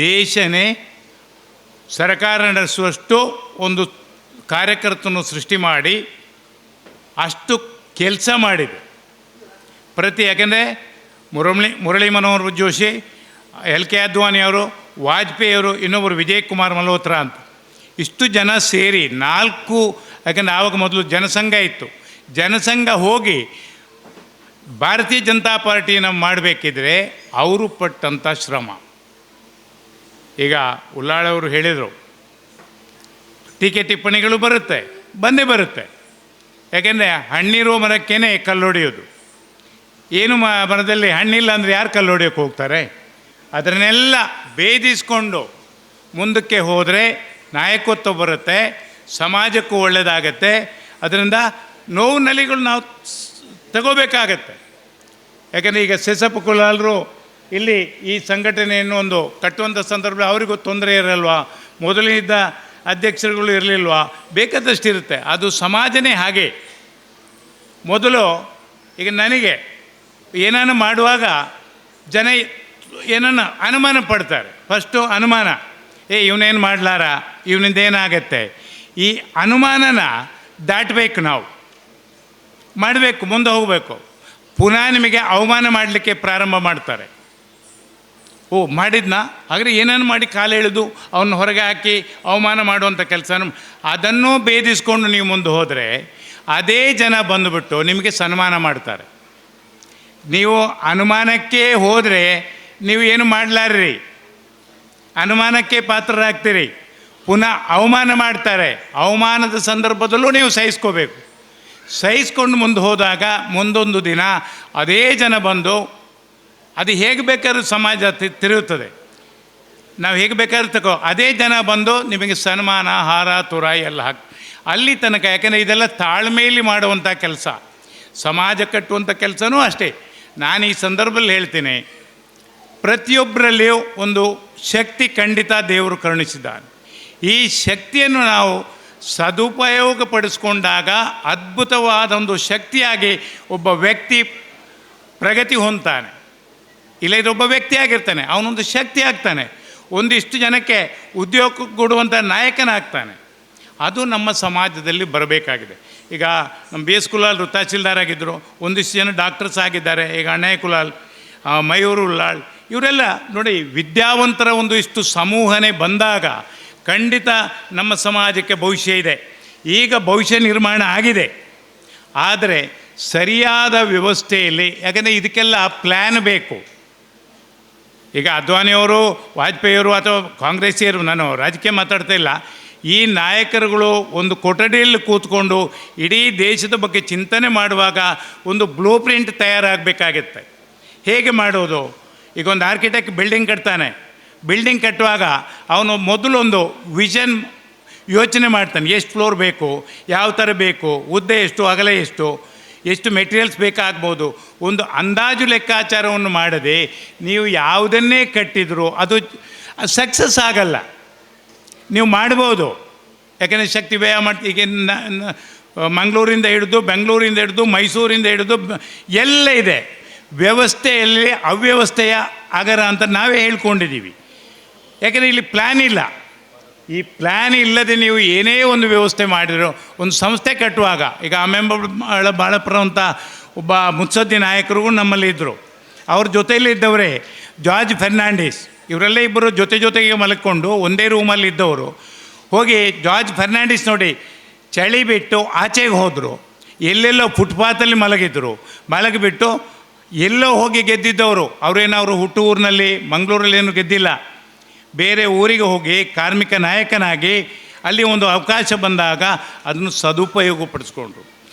ದೇಶನೇ ಸರ್ಕಾರ ನಡೆಸುವಷ್ಟು ಒಂದು ಕಾರ್ಯಕರ್ತನ್ನು ಸೃಷ್ಟಿ ಮಾಡಿ ಅಷ್ಟು ಕೆಲಸ ಮಾಡಿದೆ. ಯಾಕೆಂದರೆ ಮುರಳಿ ಮನೋಹರ್ ಜೋಶಿ, ಎಲ್.ಕೆ. ಅದ್ವಾನಿಯವರು, ವಾಜಪೇಯಿಯವರು, ಇನ್ನೊಬ್ಬರು ವಿಜಯ್ ಕುಮಾರ್ ಮಲ್ಹೋತ್ರಾ ಅಂತ ಇಷ್ಟು ಜನ ಸೇರಿ 4, ಯಾಕೆಂದರೆ ಆವಾಗ ಮೊದಲು ಜನಸಂಘ ಇತ್ತು. ಜನಸಂಘ ಹೋಗಿ ಭಾರತೀಯ ಜನತಾ ಪಾರ್ಟಿನ ಮಾಡಬೇಕಿದ್ರೆ ಅವರು ಪಟ್ಟಂಥ ಶ್ರಮ. ಈಗ ಉಲ್ಲಾಳವರು ಹೇಳಿದರು, ಟೀಕೆ ಟಿಪ್ಪಣಿಗಳು ಬರುತ್ತೆ, ಬಂದೇ ಬರುತ್ತೆ. ಯಾಕೆಂದರೆ ಹಣ್ಣಿರೋ ಮರಕ್ಕೇ ಕಲ್ಲೊಡೆಯೋದು. ಏನು ಮರದಲ್ಲಿ ಹಣ್ಣಿಲ್ಲ ಅಂದರೆ ಯಾರು ಕಲ್ಲೊಡೆಯೋಕ್ಕೆ ಹೋಗ್ತಾರೆ? ಅದನ್ನೆಲ್ಲ ಭೇದಿಸ್ಕೊಂಡು ಮುಂದಕ್ಕೆ ಹೋದರೆ ನಾಯಕತ್ವ ಬರುತ್ತೆ, ಸಮಾಜಕ್ಕೂ ಒಳ್ಳೆಯದಾಗತ್ತೆ. ಅದರಿಂದ ನೋವು ನಲಿಗಳು ನಾವು ತಗೋಬೇಕಾಗತ್ತೆ. ಯಾಕೆಂದರೆ ಈಗ ಸೆಸಪ್ಪ ಕುಲಾಲರು ಇಲ್ಲಿ ಈ ಸಂಘಟನೆಯನ್ನು ಒಂದು ಕಟ್ಟುವಂಥ ಸಂದರ್ಭದಲ್ಲಿ ಅವರಿಗೂ ತೊಂದರೆ ಇರಲ್ವಾ? ಮೊದಲಿದ್ದ ಅಧ್ಯಕ್ಷರುಗಳು ಇರಲಿಲ್ವಾ? ಬೇಕಾದಷ್ಟಿರುತ್ತೆ. ಅದು ಸಮಾಜನೇ ಹಾಗೆ. ಮೊದಲು ಈಗ ನನಗೆ ಏನನ್ನು ಮಾಡುವಾಗ ಜನ ಏನನ್ನ ಅನುಮಾನ ಪಡ್ತಾರೆ. ಫಸ್ಟು ಅನುಮಾನ, ಏ ಇವನೇನು ಮಾಡಲಾರ, ಇವನಿಂದ ಏನಾಗತ್ತೆ? ಈ ಅನುಮಾನನ ದಾಟಬೇಕು, ನಾವು ಮಾಡಬೇಕು, ಮುಂದೆ ಹೋಗಬೇಕು. ಪುನಃ ನಿಮಗೆ ಅವಮಾನ ಮಾಡಲಿಕ್ಕೆ ಪ್ರಾರಂಭ ಮಾಡ್ತಾರೆ. ಓ ಮಾಡಿದ್ನಾ, ಹಾಗಾದರೆ ಏನನ್ನು ಮಾಡಿ ಕಾಲೆಳೆದು ಅವನ್ನ ಹೊರಗೆ ಹಾಕಿ ಅವಮಾನ ಮಾಡುವಂಥ ಕೆಲಸನ ಅದನ್ನೂ ಭೇದಿಸ್ಕೊಂಡು ನೀವು ಮುಂದೆ ಹೋದರೆ ಅದೇ ಜನ ಬಂದುಬಿಟ್ಟು ನಿಮಗೆ ಸನ್ಮಾನ ಮಾಡ್ತಾರೆ. ನೀವು ಅನುಮಾನಕ್ಕೆ ಹೋದರೆ ನೀವು ಏನು ಮಾಡಲಾರ್ರಿ, ಅನುಮಾನಕ್ಕೆ ಪಾತ್ರರಾಗ್ತೀರಿ. ಪುನಃ ಅವಮಾನ ಮಾಡ್ತಾರೆ. ಅವಮಾನದ ಸಂದರ್ಭದಲ್ಲೂ ನೀವು ಸಹಿಸ್ಕೋಬೇಕು. ಸಹಿಸ್ಕೊಂಡು ಮುಂದೆ ಹೋದಾಗ ಮುಂದೊಂದು ದಿನ ಅದೇ ಜನ ಬಂದು ಅದು ಹೇಗೆ ಬೇಕಾದ್ರೂ ಸಮಾಜ ತಿರುಗುತ್ತದೆ, ನಾವು ಹೇಗೆ ಬೇಕಾದ್ರೂ ತಗೋ, ಅದೇ ಜನ ಬಂದು ನಿಮಗೆ ಸನ್ಮಾನ ಹಾರ ತುರ ಎಲ್ಲ ಹಾಕಿ ಅಲ್ಲಿ ತನಕ. ಯಾಕೆಂದರೆ ಇದೆಲ್ಲ ತಾಳ್ಮೆಯಲ್ಲಿ ಮಾಡುವಂಥ ಕೆಲಸ, ಸಮಾಜ ಕಟ್ಟುವಂಥ ಕೆಲಸನೂ ಅಷ್ಟೇ. ನಾನು ಈ ಸಂದರ್ಭದಲ್ಲಿ ಹೇಳ್ತೀನಿ, ಪ್ರತಿಯೊಬ್ಬರಲ್ಲಿಯೂ ಒಂದು ಶಕ್ತಿ ಖಂಡಿತ ದೇವರು ಕರುಣಿಸಿದ್ದಾನೆ. ಈ ಶಕ್ತಿಯನ್ನು ನಾವು ಸದುಪಯೋಗಪಡಿಸ್ಕೊಂಡಾಗ ಅದ್ಭುತವಾದ ಒಂದು ಶಕ್ತಿಯಾಗಿ ಒಬ್ಬ ವ್ಯಕ್ತಿ ಪ್ರಗತಿ ಹೊಂದ್ತಾನೆ. ಇಲ್ಲದ್ರೆ ಒಬ್ಬ ವ್ಯಕ್ತಿಯಾಗಿರ್ತಾನೆ, ಅವನೊಂದು ಶಕ್ತಿ ಆಗ್ತಾನೆ, ಒಂದಿಷ್ಟು ಜನಕ್ಕೆ ಉದ್ಯೋಗ ಕೊಡುವಂಥ ನಾಯಕನಾಗ್ತಾನೆ. ಅದು ನಮ್ಮ ಸಮಾಜದಲ್ಲಿ ಬರಬೇಕಾಗಿದೆ. ಈಗ ನಮ್ಮ ಬಿ ಎಸ್ ಕುಲಾಲ್ ತಹಸೀಲ್ದಾರ್ ಆಗಿದ್ದರು, ಒಂದಿಷ್ಟು ಜನ ಡಾಕ್ಟರ್ಸ್ ಆಗಿದ್ದಾರೆ. ಈಗ ಅಣ್ಣಯ್ಯ ಕುಲಾಲ್, ಮಯೂರು ಉಲ್ಲಾಳ್, ಇವರೆಲ್ಲ ನೋಡಿ ವಿದ್ಯಾವಂತರ ಒಂದು ಇಷ್ಟು ಸಮೂಹನೇ ಬಂದಾಗ ಖಂಡಿತ ನಮ್ಮ ಸಮಾಜಕ್ಕೆ ಭವಿಷ್ಯ ಇದೆ. ಈಗ ಭವಿಷ್ಯ ನಿರ್ಮಾಣ ಆಗಿದೆ, ಆದರೆ ಸರಿಯಾದ ವ್ಯವಸ್ಥೆಯಲ್ಲಿ. ಯಾಕೆಂದರೆ ಇದಕ್ಕೆಲ್ಲ ಪ್ಲ್ಯಾನ್ ಬೇಕು. ಈಗ ಅದ್ವಾನಿಯವರು, ವಾಜಪೇಯಿಯವರು ಅಥವಾ ಕಾಂಗ್ರೆಸ್ಸಿಯರು, ನಾನು ರಾಜಕೀಯ ಮಾತಾಡ್ತಾ ಇಲ್ಲ, ಈ ನಾಯಕರುಗಳು ಒಂದು ಕೊಠಡಿಯಲ್ಲಿ ಕೂತ್ಕೊಂಡು ಇಡೀ ದೇಶದ ಬಗ್ಗೆ ಚಿಂತನೆ ಮಾಡುವಾಗ ಒಂದು ಬ್ಲೂ ಪ್ರಿಂಟ್ ತಯಾರಾಗಬೇಕಾಗಿತ್ತೆ. ಹೇಗೆ ಮಾಡೋದು? ಈಗ ಒಂದು ಆರ್ಕಿಟೆಕ್ಟ್ ಬಿಲ್ಡಿಂಗ್ ಕಟ್ತಾನೆ. ಬಿಲ್ಡಿಂಗ್ ಕಟ್ಟುವಾಗ ಅವನು ಮೊದಲೊಂದು ವಿಷನ್ ಯೋಚನೆ ಮಾಡ್ತಾನೆ. ಎಷ್ಟು ಫ್ಲೋರ್ ಬೇಕು, ಯಾವ ಥರ ಬೇಕು, ಉದ್ದ ಎಷ್ಟು, ಅಗಲ ಎಷ್ಟು, ಎಷ್ಟು ಮೆಟೀರಿಯಲ್ಸ್ ಬೇಕಾಗ್ಬೋದು, ಒಂದು ಅಂದಾಜು ಲೆಕ್ಕಾಚಾರವನ್ನು ಮಾಡದೆ ನೀವು ಯಾವುದನ್ನೇ ಕಟ್ಟಿದರೂ ಅದು ಸಕ್ಸಸ್ ಆಗಲ್ಲ. ನೀವು ಮಾಡ್ಬೋದು, ಯಾಕೆಂದರೆ ಶಕ್ತಿ ವ್ಯಯ ಮಾಡ್ತೀವಿ. ಈಗ ಮಂಗಳೂರಿಂದ ಹಿಡಿದು, ಬೆಂಗಳೂರಿಂದ ಹಿಡಿದು, ಮೈಸೂರಿಂದ ಹಿಡಿದು ಎಲ್ಲ ಇದೆ. ವ್ಯವಸ್ಥೆಯಲ್ಲಿ ಅವ್ಯವಸ್ಥೆಯ ಅಗರ ಅಂತ ನಾವೇ ಹೇಳ್ಕೊಂಡಿದ್ದೀವಿ. ಯಾಕೆಂದರೆ ಇಲ್ಲಿ ಪ್ಲ್ಯಾನ್ ಇಲ್ಲ. ಈ ಪ್ಲ್ಯಾನ್ ಇಲ್ಲದೆ ನೀವು ಏನೇ ಒಂದು ವ್ಯವಸ್ಥೆ ಮಾಡಿದ್ರು, ಒಂದು ಸಂಸ್ಥೆ ಕಟ್ಟುವಾಗ, ಈಗ ಅಮ್ಮೆಂಬ ಬಾಳಪ್ರ ಅಂತ ಒಬ್ಬ ಮುತ್ಸದ್ದಿ ನಾಯಕರಿಗೂ ನಮ್ಮಲ್ಲಿ ಇದ್ದರು. ಅವ್ರ ಜೊತೆಯಲ್ಲಿ ಇದ್ದವರೇ ಜಾರ್ಜ್ ಫೆರ್ನಾಂಡಿಸ್, ಇವರೆಲ್ಲ ಇಬ್ಬರು ಜೊತೆ ಜೊತೆಗೆ ಮಲ್ಕೊಂಡು ಒಂದೇ ರೂಮಲ್ಲಿ ಇದ್ದವರು. ಹೋಗಿ ಜಾರ್ಜ್ ಫೆರ್ನಾಂಡಿಸ್ ನೋಡಿ ಚಳಿ ಬಿಟ್ಟು ಆಚೆಗೆ ಹೋದರು, ಎಲ್ಲೆಲ್ಲೋ ಫುಟ್ಪಾತಲ್ಲಿ ಮಲಗಿದ್ರು. ಮಲಗಿಬಿಟ್ಟು ಎಲ್ಲೋ ಹೋಗಿ ಗೆದ್ದಿದ್ದವರು. ಅವರೇನವರು ಹುಟ್ಟು ಊರಿನಲ್ಲಿ ಮಂಗಳೂರಲ್ಲಿ ಏನು ಗೆದ್ದಿಲ್ಲ, ಬೇರೆ ಊರಿಗೆ ಹೋಗಿ ಕಾರ್ಮಿಕ ನಾಯಕನಾಗಿ ಅಲ್ಲಿ ಒಂದು ಅವಕಾಶ ಬಂದಾಗ ಅದನ್ನು ಸದುಪಯೋಗಪಡಿಸ್ಕೊಂಡ್ರು.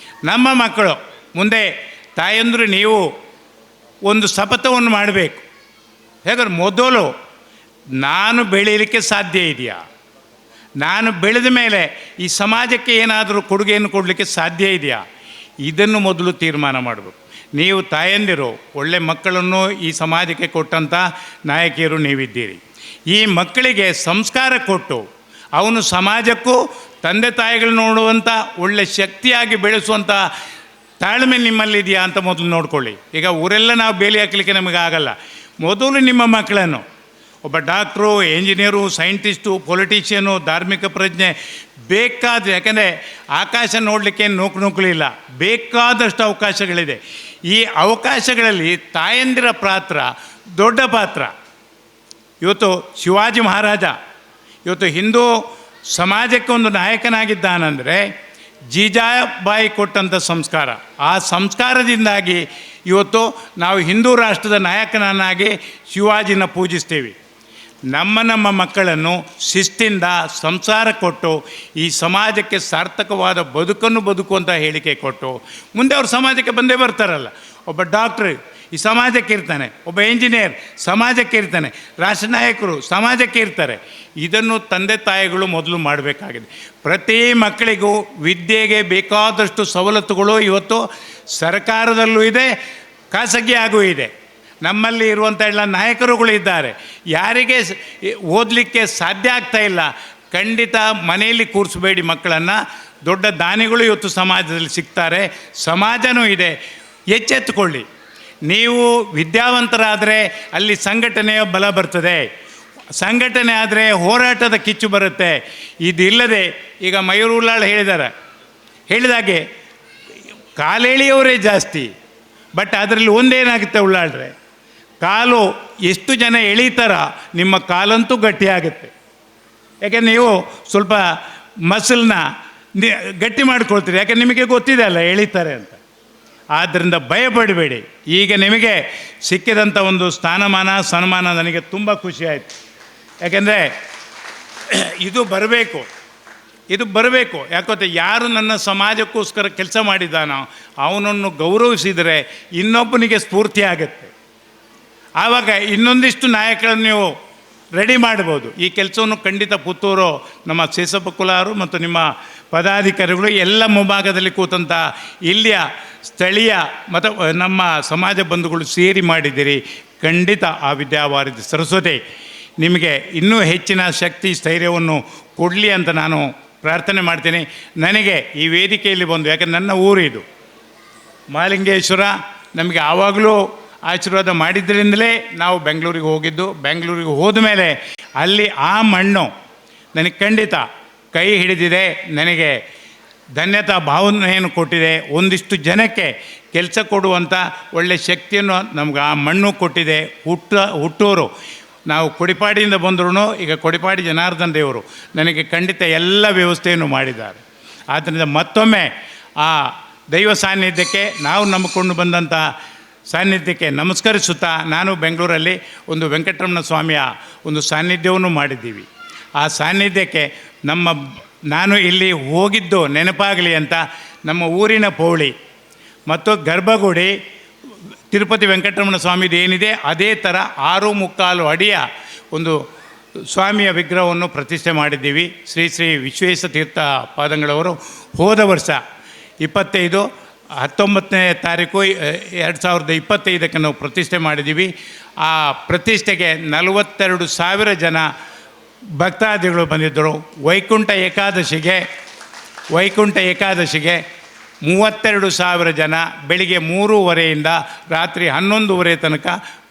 ನಮ್ಮ ಮಕ್ಕಳು ಮುಂದೆ ತಾಯಂದರು ನೀವು ಒಂದು ಶಪಥವನ್ನು ಮಾಡಬೇಕು. ಹೇಗಾದ್ರೆ ಮೊದಲು ನಾನು ಬೆಳೀಲಿಕ್ಕೆ ಸಾಧ್ಯ ಇದೆಯಾ, ನಾನು ಬೆಳೆದ ಮೇಲೆ ಈ ಸಮಾಜಕ್ಕೆ ಏನಾದರೂ ಕೊಡುಗೆಯನ್ನು ಕೊಡಲಿಕ್ಕೆ ಸಾಧ್ಯ ಇದೆಯಾ, ಇದನ್ನು ಮೊದಲು ತೀರ್ಮಾನ ಮಾಡಬೇಕು. ನೀವು ತಾಯಂದಿರು ಒಳ್ಳೆ ಮಕ್ಕಳನ್ನು ಈ ಸಮಾಜಕ್ಕೆ ಕೊಟ್ಟಂಥ ನಾಯಕಿಯರು ನೀವಿದ್ದೀರಿ. ಈ ಮಕ್ಕಳಿಗೆ ಸಂಸ್ಕಾರ ಕೊಟ್ಟು ಅವನು ಸಮಾಜಕ್ಕೂ ತಂದೆ ತಾಯಿಗಳು ನೋಡುವಂಥ ಒಳ್ಳೆ ಶಕ್ತಿಯಾಗಿ ಬೆಳೆಸುವಂಥ ತಾಳ್ಮೆ ನಿಮ್ಮಲ್ಲಿದೆಯಾ ಅಂತ ಮೊದಲು ನೋಡ್ಕೊಳ್ಳಿ. ಈಗ ಊರೆಲ್ಲ ನಾವು ಬೇಲಿ ಹಾಕಲಿಕ್ಕೆ ನಮಗೆ ಆಗಲ್ಲ. ಮೊದಲು ನಿಮ್ಮ ಮಕ್ಕಳನ್ನು ಒಬ್ಬ doctor, engineer, scientist, politician, ಧಾರ್ಮಿಕ ಪ್ರಜ್ಞೆ ಬೇಕಾದ, ಯಾಕೆಂದರೆ ಆಕಾಶ ನೋಡಲಿಕ್ಕೆ ನೂಕು ನೂಕಲಿಲ್ಲ, ಬೇಕಾದಷ್ಟು ಅವಕಾಶಗಳಿದೆ. ಈ ಅವಕಾಶಗಳಲ್ಲಿ ತಾಯಂದಿರ ಪಾತ್ರ ದೊಡ್ಡ ಪಾತ್ರ. ಇವತ್ತು ಶಿವಾಜಿ ಮಹಾರಾಜ ಇವತ್ತು ಹಿಂದೂ ಸಮಾಜಕ್ಕೆ ಒಂದು ನಾಯಕನಾಗಿದ್ದಾನಂದರೆ ಜೀಜಾಬಾಯಿ ಕೊಟ್ಟಂಥ ಸಂಸ್ಕಾರ, ಆ ಸಂಸ್ಕಾರದಿಂದಾಗಿ ಇವತ್ತು ನಾವು ಹಿಂದೂ ರಾಷ್ಟ್ರದ ನಾಯಕನನ್ನಾಗಿ ಶಿವಾಜಿನ ಪೂಜಿಸ್ತೀವಿ. ನಮ್ಮ ನಮ್ಮ ಮಕ್ಕಳನ್ನು ಶಿಸ್ತಿಂದ ಸಂಸಾರ ಕೊಟ್ಟು ಈ ಸಮಾಜಕ್ಕೆ ಸಾರ್ಥಕವಾದ ಬದುಕನ್ನು ಬದುಕುವಂಥ ಹೇಳಿಕೆ ಕೊಟ್ಟು ಮುಂದೆ ಅವರು ಸಮಾಜಕ್ಕೆ ಬಂದೇ ಬರ್ತಾರಲ್ಲ. ಒಬ್ಬ ಡಾಕ್ಟ್ರ್ ಈ ಸಮಾಜಕ್ಕೆ ಇರ್ತಾನೆ, ಒಬ್ಬ ಇಂಜಿನಿಯರ್ ಸಮಾಜಕ್ಕೆ ಇರ್ತಾನೆ, ರಾಷ್ಟ್ರ ನಾಯಕರು ಸಮಾಜಕ್ಕೆ ಇರ್ತಾರೆ. ಇದನ್ನು ತಂದೆ ತಾಯಿಗಳು ಮೊದಲು ಮಾಡಬೇಕಾಗಿದೆ. ಪ್ರತಿ ಮಕ್ಕಳಿಗೂ ವಿದ್ಯೆಗೆ ಬೇಕಾದಷ್ಟು ಸವಲತ್ತುಗಳು ಇವತ್ತು ಸರ್ಕಾರದಲ್ಲೂ ಇದೆ, ಖಾಸಗಿಯಾಗೂ ಇದೆ. ನಮ್ಮಲ್ಲಿ ಇರುವಂಥ ಎಲ್ಲ ನಾಯಕರುಗಳು ಇದ್ದಾರೆ. ಯಾರಿಗೆ ಓದಲಿಕ್ಕೆ ಸಾಧ್ಯ ಆಗ್ತಾ ಇಲ್ಲ, ಖಂಡಿತ ಮನೆಯಲ್ಲಿ ಕೂರಿಸಬೇಡಿ ಮಕ್ಕಳನ್ನು. ದೊಡ್ಡ ದಾನಿಗಳು ಇವತ್ತು ಸಮಾಜದಲ್ಲಿ ಸಿಗ್ತಾರೆ, ಸಮಾಜನೂ ಇದೆ, ಎಚ್ಚೆತ್ತುಕೊಳ್ಳಿ. ನೀವು ವಿದ್ಯಾವಂತರಾದರೆ ಅಲ್ಲಿ ಸಂಘಟನೆಯ ಬಲ ಬರ್ತದೆ, ಸಂಘಟನೆ ಆದರೆ ಹೋರಾಟದ ಕಿಚ್ಚು ಬರುತ್ತೆ. ಇದಿಲ್ಲದೆ ಈಗ ಮಯೂರ್ ಉಲ್ಲಾಳ್ ಹೇಳಿದಾಗೆ ಕಾಲೆಳೆಯೋರೇ ಜಾಸ್ತಿ. ಬಟ್ ಅದರಲ್ಲಿ ಒಂದೇನಾಗುತ್ತೆ ಉಳ್ಳಾಳ್ರೆ, ಕಾಲು ಎಷ್ಟು ಜನ ಎಳೀತಾರ ನಿಮ್ಮ ಕಾಲಂತೂ ಗಟ್ಟಿಯಾಗುತ್ತೆ. ಯಾಕೆ ನೀವು ಸ್ವಲ್ಪ ಮಸಲ್ನ ಗಟ್ಟಿ ಮಾಡ್ಕೊಳ್ತೀರಿ, ಯಾಕೆ ನಿಮಗೆ ಗೊತ್ತಿದೆ ಅಲ್ಲ ಎಳೀತಾರೆ ಅಂತ. ಆದ್ದರಿಂದ ಭಯಪಡಬೇಡಿ. ಈಗ ನಿಮಗೆ ಸಿಕ್ಕಿದಂಥ ಒಂದು ಸ್ಥಾನಮಾನ ಸನ್ಮಾನ ನನಗೆ ತುಂಬ ಖುಷಿಯಾಯಿತು. ಯಾಕೆಂದರೆ ಇದು ಬರಬೇಕು, ಇದು ಬರಬೇಕು. ಯಾಕಂದರೆ ಯಾರು ನನ್ನ ಸಮಾಜಕ್ಕೋಸ್ಕರ ಕೆಲಸ ಮಾಡಿದ್ದಾನೋ ಅವನನ್ನು ಗೌರವಿಸಿದರೆ ಇನ್ನೊಬ್ಬನಿಗೆ ಸ್ಫೂರ್ತಿ ಆಗುತ್ತೆ. ಆವಾಗ ಇನ್ನೊಂದಿಷ್ಟು ನಾಯಕರನ್ನು ನೀವು ರೆಡಿ ಮಾಡ್ಬೋದು. ಈ ಕೆಲಸವನ್ನು ಖಂಡಿತ ಪುತ್ತೂರು ನಮ್ಮ ಶೇಷಪ್ಪ ಕುಲಾರು ಮತ್ತು ನಿಮ್ಮ ಪದಾಧಿಕಾರಿಗಳು ಎಲ್ಲ ಮುಂಭಾಗದಲ್ಲಿ ಕೂತಂಥ ಇಲ್ಲಿಯ ಸ್ಥಳೀಯ ಮತ್ತು ನಮ್ಮ ಸಮಾಜ ಬಂಧುಗಳು ಸೇರಿ ಮಾಡಿದ್ದೀರಿ. ಖಂಡಿತ ಆ ವಿದ್ಯಾವಾರಿಧಿ ಸರಸ್ವತಿ ನಿಮಗೆ ಇನ್ನೂ ಹೆಚ್ಚಿನ ಶಕ್ತಿ ಸ್ಥೈರ್ಯವನ್ನು ಕೊಡಲಿ ಅಂತ ನಾನು ಪ್ರಾರ್ಥನೆ ಮಾಡ್ತೀನಿ. ನನಗೆ ಈ ವೇದಿಕೆಯಲ್ಲಿ ಬಂದು, ಯಾಕಂದರೆ ನನ್ನ ಊರು ಇದು ಮಹಾಲಿಂಗೇಶ್ವರ, ನಮಗೆ ಆವಾಗಲೂ ಆಶೀರ್ವಾದ ಮಾಡಿದ್ರಿಂದಲೇ ನಾವು ಬೆಂಗಳೂರಿಗೆ ಹೋಗಿದ್ದು. ಬೆಂಗಳೂರಿಗೆ ಹೋದ ಮೇಲೆ ಅಲ್ಲಿ ಆ ಮಣ್ಣು ನನಗೆ ಖಂಡಿತ ಕೈ ಹಿಡಿದಿದೆ, ನನಗೆ ಧನ್ಯತಾ ಭಾವನೆಯನ್ನು ಕೊಟ್ಟಿದೆ, ಒಂದಿಷ್ಟು ಜನಕ್ಕೆ ಕೆಲಸ ಕೊಡುವಂಥ ಒಳ್ಳೆಯ ಶಕ್ತಿಯನ್ನು ನಮ್ಗೆ ಆ ಮಣ್ಣು ಕೊಟ್ಟಿದೆ. ಹುಟ್ಟೂರು ನಾವು ಕೊಡಿಪಾಡಿಯಿಂದ ಬಂದ್ರೂ ಈಗ ಕೊಡಿಪಾಡಿ ಜನಾರ್ದನ್ ದೇವರು ನನಗೆ ಖಂಡಿತ ಎಲ್ಲ ವ್ಯವಸ್ಥೆಯನ್ನು ಮಾಡಿದ್ದಾರೆ. ಆದ್ದರಿಂದ ಮತ್ತೊಮ್ಮೆ ಆ ದೈವ ಸಾನ್ನಿಧ್ಯಕ್ಕೆ ನಾವು ನಂಬಿಕೊಂಡು ಬಂದಂಥ ಸಾನ್ನಿಧ್ಯಕ್ಕೆ ನಮಸ್ಕರಿಸುತ್ತಾ, ನಾನು ಬೆಂಗಳೂರಲ್ಲಿ ಒಂದು ವೆಂಕಟರಮಣ ಸ್ವಾಮಿಯ ಒಂದು ಸಾನ್ನಿಧ್ಯವನ್ನು ಮಾಡಿದ್ದೀವಿ. ಆ ಸಾನ್ನಿಧ್ಯಕ್ಕೆ ನಾನು ಇಲ್ಲಿ ಹೋಗಿದ್ದು ನೆನಪಾಗಲಿ ಅಂತ ನಮ್ಮ ಊರಿನ ಪೌಳಿ ಮತ್ತು ಗರ್ಭಗುಡಿ ತಿರುಪತಿ ವೆಂಕಟರಮಣ ಸ್ವಾಮಿದು ಏನಿದೆ ಅದೇ ಥರ 6.75 ಅಡಿಯ ಒಂದು ಸ್ವಾಮಿಯ ವಿಗ್ರಹವನ್ನು ಪ್ರತಿಷ್ಠೆ ಮಾಡಿದ್ದೀವಿ. ಶ್ರೀ ಶ್ರೀ ವಿಶ್ವೇಶ ತೀರ್ಥ ಪಾದಂಗಳವರು ಹೋದ ವರ್ಷ 25 19ನೇ ತಾರೀಕು 2025ಕ್ಕೆ ನಾವು ಪ್ರತಿಷ್ಠೆ ಮಾಡಿದ್ದೀವಿ. ಆ ಪ್ರತಿಷ್ಠೆಗೆ 42,000 ಜನ ಭಕ್ತಾದಿಗಳು ಬಂದಿದ್ದರು. ವೈಕುಂಠ ಏಕಾದಶಿಗೆ 32,000 ಜನ ಬೆಳಿಗ್ಗೆ 3:30ರಿಂದ ರಾತ್ರಿ 11:30 ತನಕ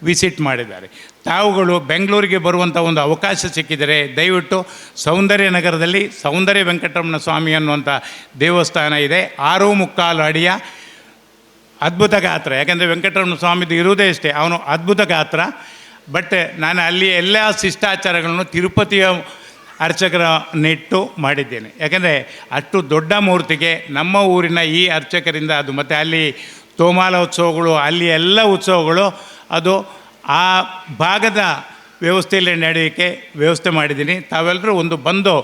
ವಿಸಿಟ್ ಮಾಡಿದ್ದಾರೆ. ತಾವುಗಳು ಬೆಂಗಳೂರಿಗೆ ಬರುವಂಥ ಒಂದು ಅವಕಾಶ ಸಿಕ್ಕಿದರೆ ದಯವಿಟ್ಟು ಸೌಂದರ್ಯ ನಗರದಲ್ಲಿ ಸೌಂದರ್ಯ ವೆಂಕಟರಮಣ ಸ್ವಾಮಿ ಅನ್ನುವಂಥ ದೇವಸ್ಥಾನ ಇದೆ. 6.75 ಅಡಿಯ ಅದ್ಭುತ ಗಾತ್ರ. ಯಾಕೆಂದರೆ ವೆಂಕಟರಮಣ ಸ್ವಾಮಿದು ಇರುವುದೇ ಅಷ್ಟೇ, ಅವನು ಅದ್ಭುತ ಗಾತ್ರ. ಬಟ್ ನಾನು ಅಲ್ಲಿ ಎಲ್ಲ ಶಿಷ್ಟಾಚಾರಗಳನ್ನು ತಿರುಪತಿಯ ಅರ್ಚಕರ ನೆಟ್ಟು ಮಾಡಿದ್ದೇನೆ. ಯಾಕೆಂದರೆ ಅಷ್ಟು ದೊಡ್ಡ ಮೂರ್ತಿಗೆ ನಮ್ಮ ಊರಿನ ಈ ಅರ್ಚಕರಿಂದ ಅದು, ಮತ್ತು ಅಲ್ಲಿ ತೋಮಾಲ ಉತ್ಸವಗಳು, ಅಲ್ಲಿ ಎಲ್ಲ ಉತ್ಸವಗಳು ಅದು ಆ ಭಾಗದ ವ್ಯವಸ್ಥೆಯಲ್ಲಿ ನಡೆಯೋಕ್ಕೆ ವ್ಯವಸ್ಥೆ ಮಾಡಿದ್ದೀನಿ. ತಾವೆಲ್ಲರೂ ಒಂದು ಬಂದು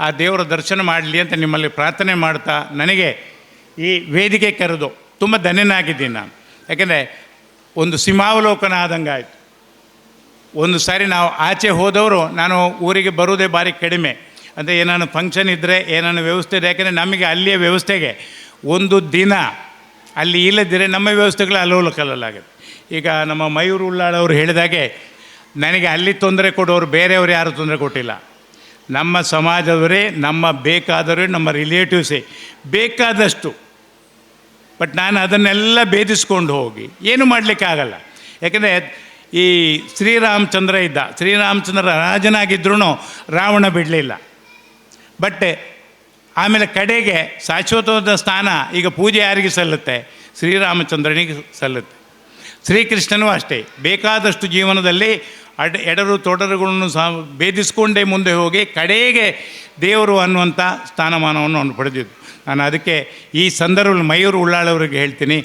ಆ ದೇವರ ದರ್ಶನ ಮಾಡಲಿ ಅಂತ ನಿಮ್ಮಲ್ಲಿ ಪ್ರಾರ್ಥನೆ ಮಾಡ್ತಾ ನನಗೆ ಈ ವೇದಿಕೆ ಕರೆದು ತುಂಬ ಧನ್ಯನಾಗಿದ್ದೀನಿ ನಾನು. ಯಾಕೆಂದರೆ ಒಂದು ಸಿಂಹಾವಲೋಕನ ಆದಂಗೆ ಆಯಿತು. ಒಂದು ಸಾರಿ ನಾವು ಆಚೆ ಹೋದವರು, ನಾನು ಊರಿಗೆ ಬರುವುದೇ ಭಾರಿ ಕಡಿಮೆ. ಅಂದರೆ ಏನಾನು ಫಂಕ್ಷನ್ ಇದ್ದರೆ, ಏನಾನು ವ್ಯವಸ್ಥೆ ಇದೆ, ಯಾಕೆಂದರೆ ನಮಗೆ ಅಲ್ಲಿಯ ವ್ಯವಸ್ಥೆಗೆ ಒಂದು ದಿನ ಅಲ್ಲಿ ಇಲ್ಲದಿದ್ದರೆ ನಮ್ಮ ವ್ಯವಸ್ಥೆಗಳು ಅಲ್ಲೋಲಕಲ್ಲಲಾಗುತ್ತೆ. ಈಗ ನಮ್ಮ ಮಯೂರು ಉಳ್ಳಾಳವರು ಹೇಳಿದಾಗೆ ನನಗೆ ಅಲ್ಲಿ ತೊಂದರೆ ಕೊಡೋರು ಬೇರೆಯವರು ಯಾರೂ ತೊಂದರೆ ಕೊಟ್ಟಿಲ್ಲ. ನಮ್ಮ ಸಮಾಜದವರೇ, ನಮ್ಮ ಬೇಕಾದವರೇ, ನಮ್ಮ ರಿಲೇಟಿವ್ಸೇ ಬೇಕಾದಷ್ಟು. ಬಟ್ ನಾನು ಅದನ್ನೆಲ್ಲ ಭೇದಿಸ್ಕೊಂಡು ಹೋಗಿ ಏನೂ ಮಾಡಲಿಕ್ಕಾಗಲ್ಲ. ಯಾಕೆಂದರೆ ಈ ಶ್ರೀರಾಮಚಂದ್ರ ಇದ್ದ, ಶ್ರೀರಾಮಚಂದ್ರ ರಾಜನಾಗಿದ್ರೂ ರಾವಣ ಬಿಡಲಿಲ್ಲ. ಬಟ್ ಆಮೇಲೆ ಕಡೆಗೆ ಶಾಶ್ವತವಾದ ಸ್ಥಾನ ಈಗ ಪೂಜೆ ಯಾರಿಗೆ ಸಲ್ಲುತ್ತೆ? ಶ್ರೀರಾಮಚಂದ್ರನಿಗೆ ಸಲ್ಲುತ್ತೆ. ಶ್ರೀಕೃಷ್ಣನೂ ಅಷ್ಟೇ, ಬೇಕಾದಷ್ಟು ಜೀವನದಲ್ಲಿ ಎಡರು ತೊಡರುಗಳನ್ನು ಸಹ ಭೇದಿಸ್ಕೊಂಡೇ ಮುಂದೆ ಹೋಗಿ ಕಡೆಗೆ ದೇವರು ಅನ್ನುವಂಥ ಸ್ಥಾನಮಾನವನ್ನು ಅವನು ಪಡೆದಿದ್ದು. ನಾನು ಅದಕ್ಕೆ ಈ ಸಂದರ್ಭದಲ್ಲಿ ಮಯೂರು ಉಳ್ಳಾಳವರಿಗೆ ಹೇಳ್ತೀನಿ,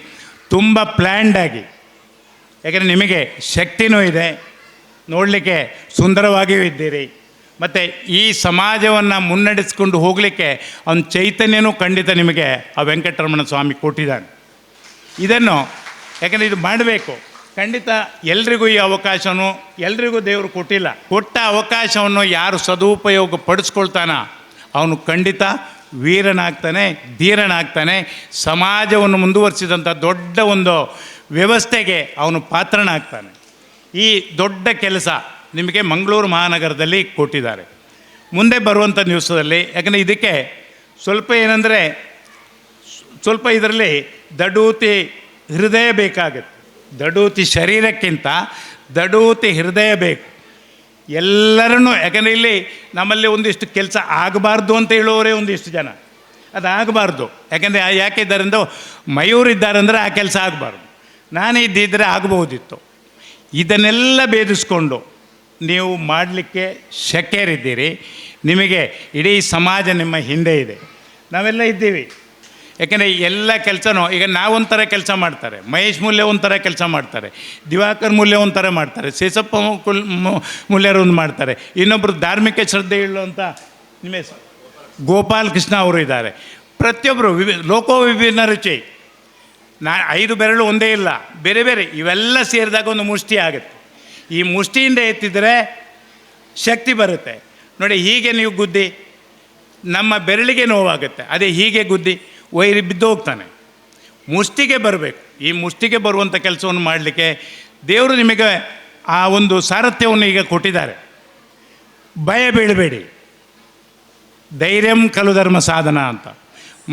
ತುಂಬ ಪ್ಲ್ಯಾಂಡಾಗಿ, ಯಾಕೆಂದರೆ ನಿಮಗೆ ಶಕ್ತಿನೂ ಇದೆ, ನೋಡಲಿಕ್ಕೆ ಸುಂದರವಾಗಿಯೂ ಇದ್ದೀರಿ. ಮತ್ತು ಈ ಸಮಾಜವನ್ನು ಮುನ್ನಡೆಸ್ಕೊಂಡು ಹೋಗಲಿಕ್ಕೆ ಅವನ ಚೈತನ್ಯನೂ ಖಂಡಿತ ನಿಮಗೆ ಆ ವೆಂಕಟರಮಣ ಸ್ವಾಮಿ ಕೊಟ್ಟಿದ್ದಾನೆ. ಇದನ್ನು ಯಾಕಂದರೆ ಇದು ಮಾಡಬೇಕು. ಖಂಡಿತ ಎಲ್ರಿಗೂ ಈ ಅವಕಾಶನೂ ಎಲ್ರಿಗೂ ದೇವರು ಕೊಟ್ಟಿಲ್ಲ. ಕೊಟ್ಟ ಅವಕಾಶವನ್ನು ಯಾರು ಸದುಪಯೋಗ ಪಡಿಸ್ಕೊಳ್ತಾನ ಅವನು ಖಂಡಿತ ವೀರನಾಗ್ತಾನೆ, ಧೀರನಾಗ್ತಾನೆ. ಸಮಾಜವನ್ನು ಮುಂದುವರಿಸಿದಂಥ ದೊಡ್ಡ ಒಂದು ವ್ಯವಸ್ಥೆಗೆ ಅವನು ಪಾತ್ರನಾಗ್ತಾನೆ. ಈ ದೊಡ್ಡ ಕೆಲಸ ನಿಮಗೆ ಮಂಗಳೂರು ಮಹಾನಗರದಲ್ಲಿ ಕೊಟ್ಟಿದ್ದಾರೆ. ಮುಂದೆ ಬರುವಂಥ ದಿವಸದಲ್ಲಿ, ಯಾಕಂದರೆ ಇದಕ್ಕೆ ಸ್ವಲ್ಪ ಏನಂದರೆ ಸ್ವಲ್ಪ ಇದರಲ್ಲಿ ದಡೂತಿ ಹೃದಯ ಬೇಕಾಗುತ್ತೆ. ದಡೂತಿ ಶರೀರಕ್ಕಿಂತ ದಡೂತಿ ಹೃದಯ ಬೇಕು ಎಲ್ಲರನ್ನೂ. ಯಾಕಂದರೆ ಇಲ್ಲಿ ನಮ್ಮಲ್ಲಿ ಒಂದಿಷ್ಟು ಕೆಲಸ ಆಗಬಾರ್ದು ಅಂತ ಹೇಳುವವರೇ ಒಂದಿಷ್ಟು ಜನ. ಅದಾಗಬಾರ್ದು. ಯಾಕಂದರೆ ಯಾಕೆ ಇದ್ದಾರೆಂದು ಮಯೂರ್ ಇದ್ದಾರೆ ಅಂದರೆ ಆ ಕೆಲಸ ಆಗಬಾರ್ದು, ನಾನೇ ಇದ್ದಿದ್ದರೆ ಆಗಬಹುದಿತ್ತು. ಇದನ್ನೆಲ್ಲ ಭೇದಿಸ್ಕೊಂಡು ನೀವು ಮಾಡಲಿಕ್ಕೆ ಶಕ್ಯರಿದ್ದೀರಿ. ನಿಮಗೆ ಇಡೀ ಸಮಾಜ ನಿಮ್ಮ ಹಿಂದೆ ಇದೆ, ನಾವೆಲ್ಲ ಇದ್ದೀವಿ. ಯಾಕೆಂದರೆ ಎಲ್ಲ ಕೆಲಸನೂ ಈಗ ನಾವೊಂಥರ ಕೆಲಸ ಮಾಡ್ತಾರೆ, ಮಹೇಶ್ ಮೂಲ್ಯ ಒಂಥರ ಕೆಲಸ ಮಾಡ್ತಾರೆ, ದಿವಾಕರ್ ಮೂಲ್ಯ ಒಂಥರ ಮಾಡ್ತಾರೆ, ಸೇಸಪ್ಪ ಮೂಲ್ಯರು ಒಂದು ಮಾಡ್ತಾರೆ, ಇನ್ನೊಬ್ಬರು ಧಾರ್ಮಿಕ ಶ್ರದ್ಧೆ ಇಳ್ಳುವಂಥ ನಿಮ್ಮ ಹೆಸರು ಗೋಪಾಲ್ ಕೃಷ್ಣ ಅವರು ಇದ್ದಾರೆ. ಪ್ರತಿಯೊಬ್ಬರು ಲೋಕೋ ವಿಭಿನ್ನ ರುಚಿ. 5 ಬೆರಳು ಒಂದೇ ಇಲ್ಲ, ಬೇರೆ ಬೇರೆ. ಇವೆಲ್ಲ ಸೇರಿದಾಗ ಒಂದು ಮುಷ್ಟಿ ಆಗುತ್ತೆ. ಈ ಮುಷ್ಟಿಯಿಂದ ಎತ್ತಿದರೆ ಶಕ್ತಿ ಬರುತ್ತೆ. ನೋಡಿ, ಹೀಗೆ ನೀವು ಗುದ್ದಿ ನಮ್ಮ ಬೆರಳಿಗೆ ನೋವಾಗುತ್ತೆ, ಅದೇ ಹೀಗೆ ಗುದ್ದಿ ವೈರಿ ಬಿದ್ದು ಹೋಗ್ತಾನೆ. ಮುಷ್ಟಿಗೆ ಬರಬೇಕು. ಈ ಮುಷ್ಟಿಗೆ ಬರುವಂಥ ಕೆಲಸವನ್ನು ಮಾಡಲಿಕ್ಕೆ ದೇವರು ನಿಮಗೆ ಆ ಒಂದು ಸಾರಥ್ಯವನ್ನು ಈಗ ಕೊಟ್ಟಿದ್ದಾರೆ. ಭಯ ಬೀಳಬೇಡಿ. ಧೈರ್ಯಂ ಖಲು ಧರ್ಮ ಸಾಧನ ಅಂತ.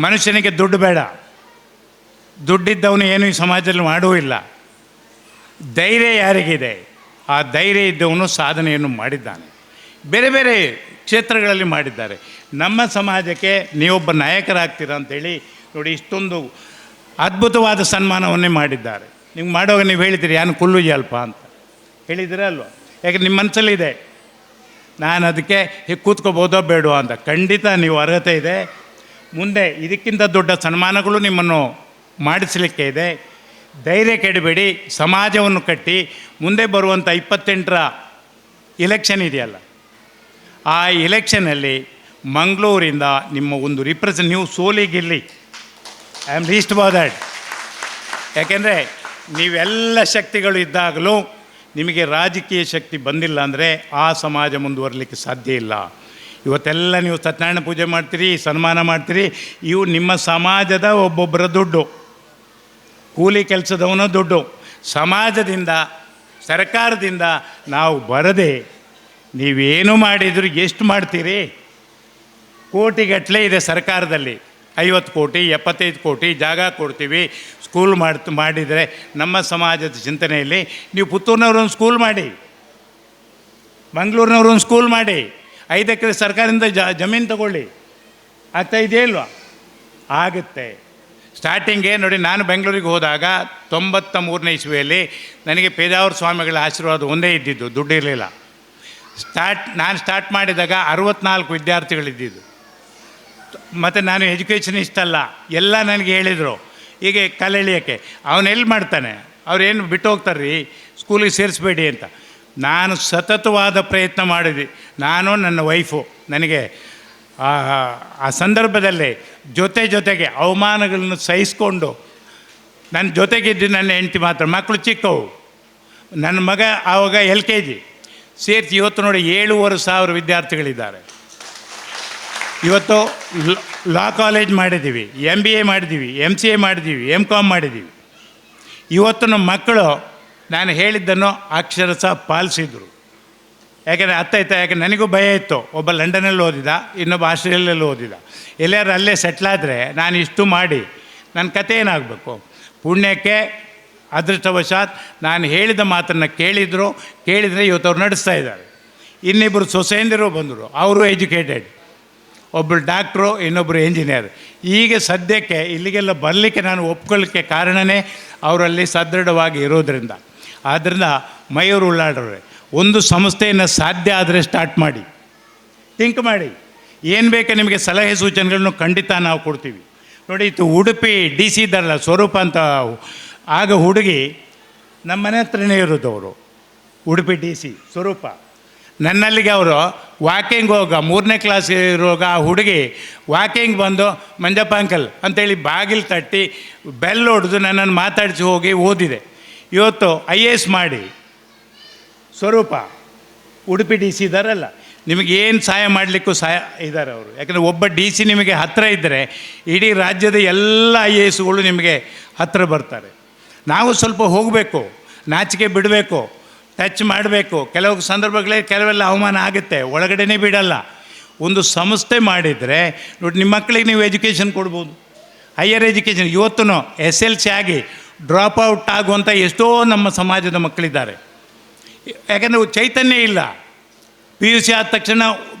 ಮನುಷ್ಯನಿಗೆ ದುಡ್ಡು ಬೇಡ, ದುಡ್ಡಿದ್ದವನು ಏನೂ ಈ ಸಮಾಜದಲ್ಲಿ ಮಾಡೂ ಇಲ್ಲ. ಧೈರ್ಯ ಯಾರಿಗಿದೆ, ಆ ಧೈರ್ಯ ಇದ್ದವನು ಸಾಧನೆಯನ್ನು ಮಾಡಿದ್ದಾನೆ, ಬೇರೆ ಬೇರೆ ಕ್ಷೇತ್ರಗಳಲ್ಲಿ ಮಾಡಿದ್ದಾರೆ. ನಮ್ಮ ಸಮಾಜಕ್ಕೆ ನೀವೊಬ್ಬ ನಾಯಕರಾಗ್ತೀರ ಅಂಥೇಳಿ ನೋಡಿ ಇಷ್ಟೊಂದು ಅದ್ಭುತವಾದ ಸನ್ಮಾನವನ್ನೇ ಮಾಡಿದ್ದಾರೆ. ನಿಮ್ಗೆ ಮಾಡುವಾಗ ನೀವು ಹೇಳಿದ್ದೀರಿ, ಯಾನು ಕುಲ್ಲು ಅಲ್ಪ ಅಂತ ಹೇಳಿದ್ದೀರ ಅಲ್ವ? ಯಾಕೆ ನಿಮ್ಮ ಮನಸ್ಸಲ್ಲಿದೆ, ನಾನು ಅದಕ್ಕೆ ಹೀಗೆ ಕೂತ್ಕೋಬೋದೋ ಬೇಡವೋ ಅಂತ. ಖಂಡಿತ ನೀವು ಅರ್ಹತೆ ಇದೆ. ಮುಂದೆ ಇದಕ್ಕಿಂತ ದೊಡ್ಡ ಸನ್ಮಾನಗಳು ನಿಮ್ಮನ್ನು ಮಾಡಿಸಲಿಕ್ಕೆ ಇದೆ. ಧೈರ್ಯ ಕೆಡಬೇಡಿ, ಸಮಾಜವನ್ನು ಕಟ್ಟಿ. ಮುಂದೆ ಬರುವಂಥ 28ರ ಇಲೆಕ್ಷನ್ ಇದೆಯಲ್ಲ, ಆ ಇಲೆಕ್ಷನಲ್ಲಿ ಮಂಗಳೂರಿಂದ ನಿಮ್ಮ ಒಂದು ರಿಪ್ರೆಸೆಂಟ್, ನೀವು Solih ಗೆಲ್ಲಿ, I am least bothered. ಯಾಕೆಂದರೆ ನೀವೆಲ್ಲ ಶಕ್ತಿಗಳು ಇದ್ದಾಗಲೂ ನಿಮಗೆ ರಾಜಕೀಯ ಶಕ್ತಿ ಬಂದಿಲ್ಲ ಅಂದರೆ ಆ ಸಮಾಜ ಮುಂದುವರಲಿಕ್ಕೆ ಸಾಧ್ಯ ಇಲ್ಲ. ಇವತ್ತೆಲ್ಲ ನೀವು ಸತ್ಯನಾರಾಯಣ ಪೂಜೆ ಮಾಡ್ತೀರಿ, ಸನ್ಮಾನ ಮಾಡ್ತೀರಿ, ಇವು ನಿಮ್ಮ ಸಮಾಜದ ಒಬ್ಬೊಬ್ಬರ ದುಡ್ಡು, ಕೂಲಿ ಕೆಲಸದವನ ದುಡ್ಡು. ಸಮಾಜದಿಂದ ಸರ್ಕಾರದಿಂದ ನಾವು ಬರದೆ ನೀವೇನು ಮಾಡಿದರೂ ಎಷ್ಟು ಮಾಡ್ತೀರಿ? ಕೋಟಿಗಟ್ಟಲೆ ಇದೆ ಸರ್ಕಾರದಲ್ಲಿ, 50 ಕೋಟಿ 75 ಕೋಟಿ ಜಾಗ ಕೊಡ್ತೀವಿ, ಸ್ಕೂಲ್ ಮಾಡಿದರೆ ನಮ್ಮ ಸಮಾಜದ ಚಿಂತನೆಯಲ್ಲಿ ನೀವು ಪುತ್ತೂರಿನವ್ರೊಂದು ಸ್ಕೂಲ್ ಮಾಡಿ, ಮಂಗಳೂರಿನವ್ರೊಂದು ಸ್ಕೂಲ್ ಮಾಡಿ, 5 ಎಕರೆ ಸರ್ಕಾರದಿಂದ ಜಮೀನು ತಗೊಳ್ಳಿ. ಆಗ್ತಾ ಇದೆಯಾ ಇಲ್ವಾ? ಆಗುತ್ತೆ. ಸ್ಟಾರ್ಟಿಂಗೇ ನೋಡಿ, ನಾನು ಬೆಂಗಳೂರಿಗೆ ಹೋದಾಗ 93ನೇ ಇಸ್ವಿಯಲ್ಲಿ ನನಗೆ ಪೇಜಾವರ ಸ್ವಾಮಿಗಳ ಆಶೀರ್ವಾದ ಒಂದೇ ಇದ್ದಿದ್ದು, ದುಡ್ಡು ಇರಲಿಲ್ಲ. ನಾನು ಸ್ಟಾರ್ಟ್ ಮಾಡಿದಾಗ 64 ವಿದ್ಯಾರ್ಥಿಗಳಿದ್ದಿದ್ದು. ಮತ್ತು ನಾನು ಎಜುಕೇಷನಿಸ್ಟ್ ಅಲ್ಲ, ಎಲ್ಲ ನನಗೆ ಹೇಳಿದರು ಹೀಗೆ ಕಾಲೆಳೆಯೋಕ್ಕೆ. ಅವನೆಲ್ಲಿ ಮಾಡ್ತಾನೆ, ಅವ್ರೇನು ಬಿಟ್ಟು ಹೋಗ್ತಾರ್ರೀ, ಸ್ಕೂಲಿಗೆ ಸೇರಿಸ್ಬೇಡಿ ಅಂತ. ನಾನು ಸತತವಾದ ಪ್ರಯತ್ನ ಮಾಡಿದ್ವಿ, ನಾನು ನನ್ನ ವೈಫು. ನನಗೆ ಆ ಸಂದರ್ಭದಲ್ಲಿ ಜೊತೆ ಜೊತೆಗೆ ಅವಮಾನಗಳನ್ನು ಸಹಿಸ್ಕೊಂಡು ನನ್ನ ಜೊತೆಗಿದ್ದು ನನ್ನ ಹೆಂಡತಿ ಮಾತ್ರ. ಮಕ್ಕಳು ಚಿಕ್ಕವು, ನನ್ನ ಮಗ ಆವಾಗ LKG ಸೇರಿಸಿ. ಇವತ್ತು ನೋಡಿ 7,500 ವಿದ್ಯಾರ್ಥಿಗಳಿದ್ದಾರೆ. ಇವತ್ತು ಲಾ ಕಾಲೇಜ್ ಮಾಡಿದ್ದೀವಿ, MBA ಮಾಡಿದ್ದೀವಿ, MCA ಮಾಡಿದ್ದೀವಿ, MCom ಮಾಡಿದ್ದೀವಿ. ಇವತ್ತು ನಮ್ಮ ಮಕ್ಕಳು ನಾನು ಹೇಳಿದ್ದನ್ನು ಅಕ್ಷರಶಃ ಪಾಲಿಸಿದರು. ಯಾಕೆಂದರೆ ಅರ್ಥ ಆಯ್ತಾ? ಯಾಕೆ ನನಗೂ ಭಯ ಇತ್ತು. ಒಬ್ಬ ಲಂಡನಲ್ಲಿ ಓದಿದ, ಇನ್ನೊಬ್ಬ ಆಸ್ಟ್ರೇಲಿಯಲ್ಲಿ ಓದಿದ. ಎಲ್ಲಾರು ಅಲ್ಲೇ ಸೆಟ್ಲಾದರೆ ನಾನು ಇಷ್ಟು ಮಾಡಿ ನನ್ನ ಕತೆ ಏನಾಗಬೇಕು? ಪುಣ್ಯಕ್ಕೆ ಅದೃಷ್ಟವಶಾತ್ ನಾನು ಹೇಳಿದ ಮಾತನ್ನು ಕೇಳಿದರು. ಕೇಳಿದರೆ ಇವತ್ತು ಅವ್ರು ನಡೆಸ್ತಾ ಇದ್ದಾರೆ. ಇನ್ನಿಬ್ಬರು ಸೊಸೆಯಂದಿರು ಬಂದರು, ಅವರು ಎಜುಕೇಟೆಡ್, ಒಬ್ಬರು ಡಾಕ್ಟ್ರು, ಇನ್ನೊಬ್ಬರು ಇಂಜಿನಿಯರ್. ಈಗ ಸದ್ಯಕ್ಕೆ ಇಲ್ಲಿಗೆಲ್ಲ ಬರಲಿಕ್ಕೆ ನಾನು ಒಪ್ಕೊಳ್ಳಿಕ್ಕೆ ಕಾರಣವೇ ಅವರಲ್ಲಿ ಸದೃಢವಾಗಿ ಇರೋದರಿಂದ. ಆದ್ದರಿಂದ ಮಯೂರು ಉಳ್ಳಾಡ್ರೆ ಒಂದು ಸಂಸ್ಥೆಯನ್ನು ಸಾಧ್ಯ ಆದರೆ ಸ್ಟಾರ್ಟ್ ಮಾಡಿ, ಥಿಂಕ್ ಮಾಡಿ. ಏನು ಬೇಕು ನಿಮಗೆ ಸಲಹೆ ಸೂಚನೆಗಳನ್ನು ಖಂಡಿತ ನಾವು ಕೊಡ್ತೀವಿ. ನೋಡಿ, ಇದು ಉಡುಪಿ DC ಇದ್ದಾರಲ್ಲ ಸ್ವರೂಪ ಅಂತ, ಆಗ ಹುಡುಗಿ ನಮ್ಮ ಮನೆ ಹತ್ರನೇ ಇರೋದು ಅವರು. Udupi D C ಸ್ವರೂಪ. ನನ್ನಲ್ಲಿಗೆ ಅವರು ವಾಕಿಂಗ್ ಹೋಗ 3ನೇ ಕ್ಲಾಸ್ ಇರುವಾಗ ಆ ಹುಡುಗಿ ವಾಕಿಂಗ್ ಬಂದು ಮಂಜಪ್ಪ ಅಂಕಲ್ ಅಂತೇಳಿ ಬಾಗಿಲು ತಟ್ಟಿ ಬೆಲ್ ಹೊಡೆದು ನನ್ನನ್ನು ಮಾತಾಡಿಸಿ ಹೋಗಿ ಓದಿದೆ. ಇವತ್ತು IAS ಮಾಡಿ ಸ್ವರೂಪ ಉಡುಪಿ ಡಿ ಸಿ ಇದ್ದಾರಲ್ಲ, ನಿಮಗೇನು ಸಹಾಯ ಮಾಡಲಿಕ್ಕೂ ಸಹಾಯ ಇದ್ದಾರೆ ಅವರು. ಯಾಕಂದರೆ ಒಬ್ಬ ಡಿ ಸಿ ನಿಮಗೆ ಹತ್ತಿರ ಇದ್ದರೆ ಇಡೀ ರಾಜ್ಯದ ಎಲ್ಲ IASಗಳು ನಿಮಗೆ ಹತ್ತಿರ ಬರ್ತಾರೆ. ನಾವು ಸ್ವಲ್ಪ ಹೋಗಬೇಕು, ನಾಚಿಕೆ ಬಿಡಬೇಕು, ಟಚ್ ಮಾಡಬೇಕು. ಕೆಲವು ಸಂದರ್ಭಗಳಲ್ಲಿ ಕೆಲವೆಲ್ಲ ಅವಮಾನ ಆಗುತ್ತೆ, ಒಳಗಡೆನೇ ಬಿಡಲ್ಲ. ಒಂದು ಸಂಸ್ಥೆ ಮಾಡಿದರೆ ನೋಡಿ, ನಿಮ್ಮ ಮಕ್ಕಳಿಗೆ ನೀವು ಎಜುಕೇಷನ್ ಕೊಡ್ಬೋದು, ಹೈಯರ್ ಎಜುಕೇಷನ್. ಇವತ್ತೂ SLC ಆಗಿ ಡ್ರಾಪ್ ಔಟ್ ಆಗುವಂಥ ಎಷ್ಟೋ ನಮ್ಮ ಸಮಾಜದ ಮಕ್ಕಳಿದ್ದಾರೆ. ಯಾಕಂದರೆ ಚೈತನ್ಯ ಇಲ್ಲ. PUC ಆದ ತಕ್ಷಣ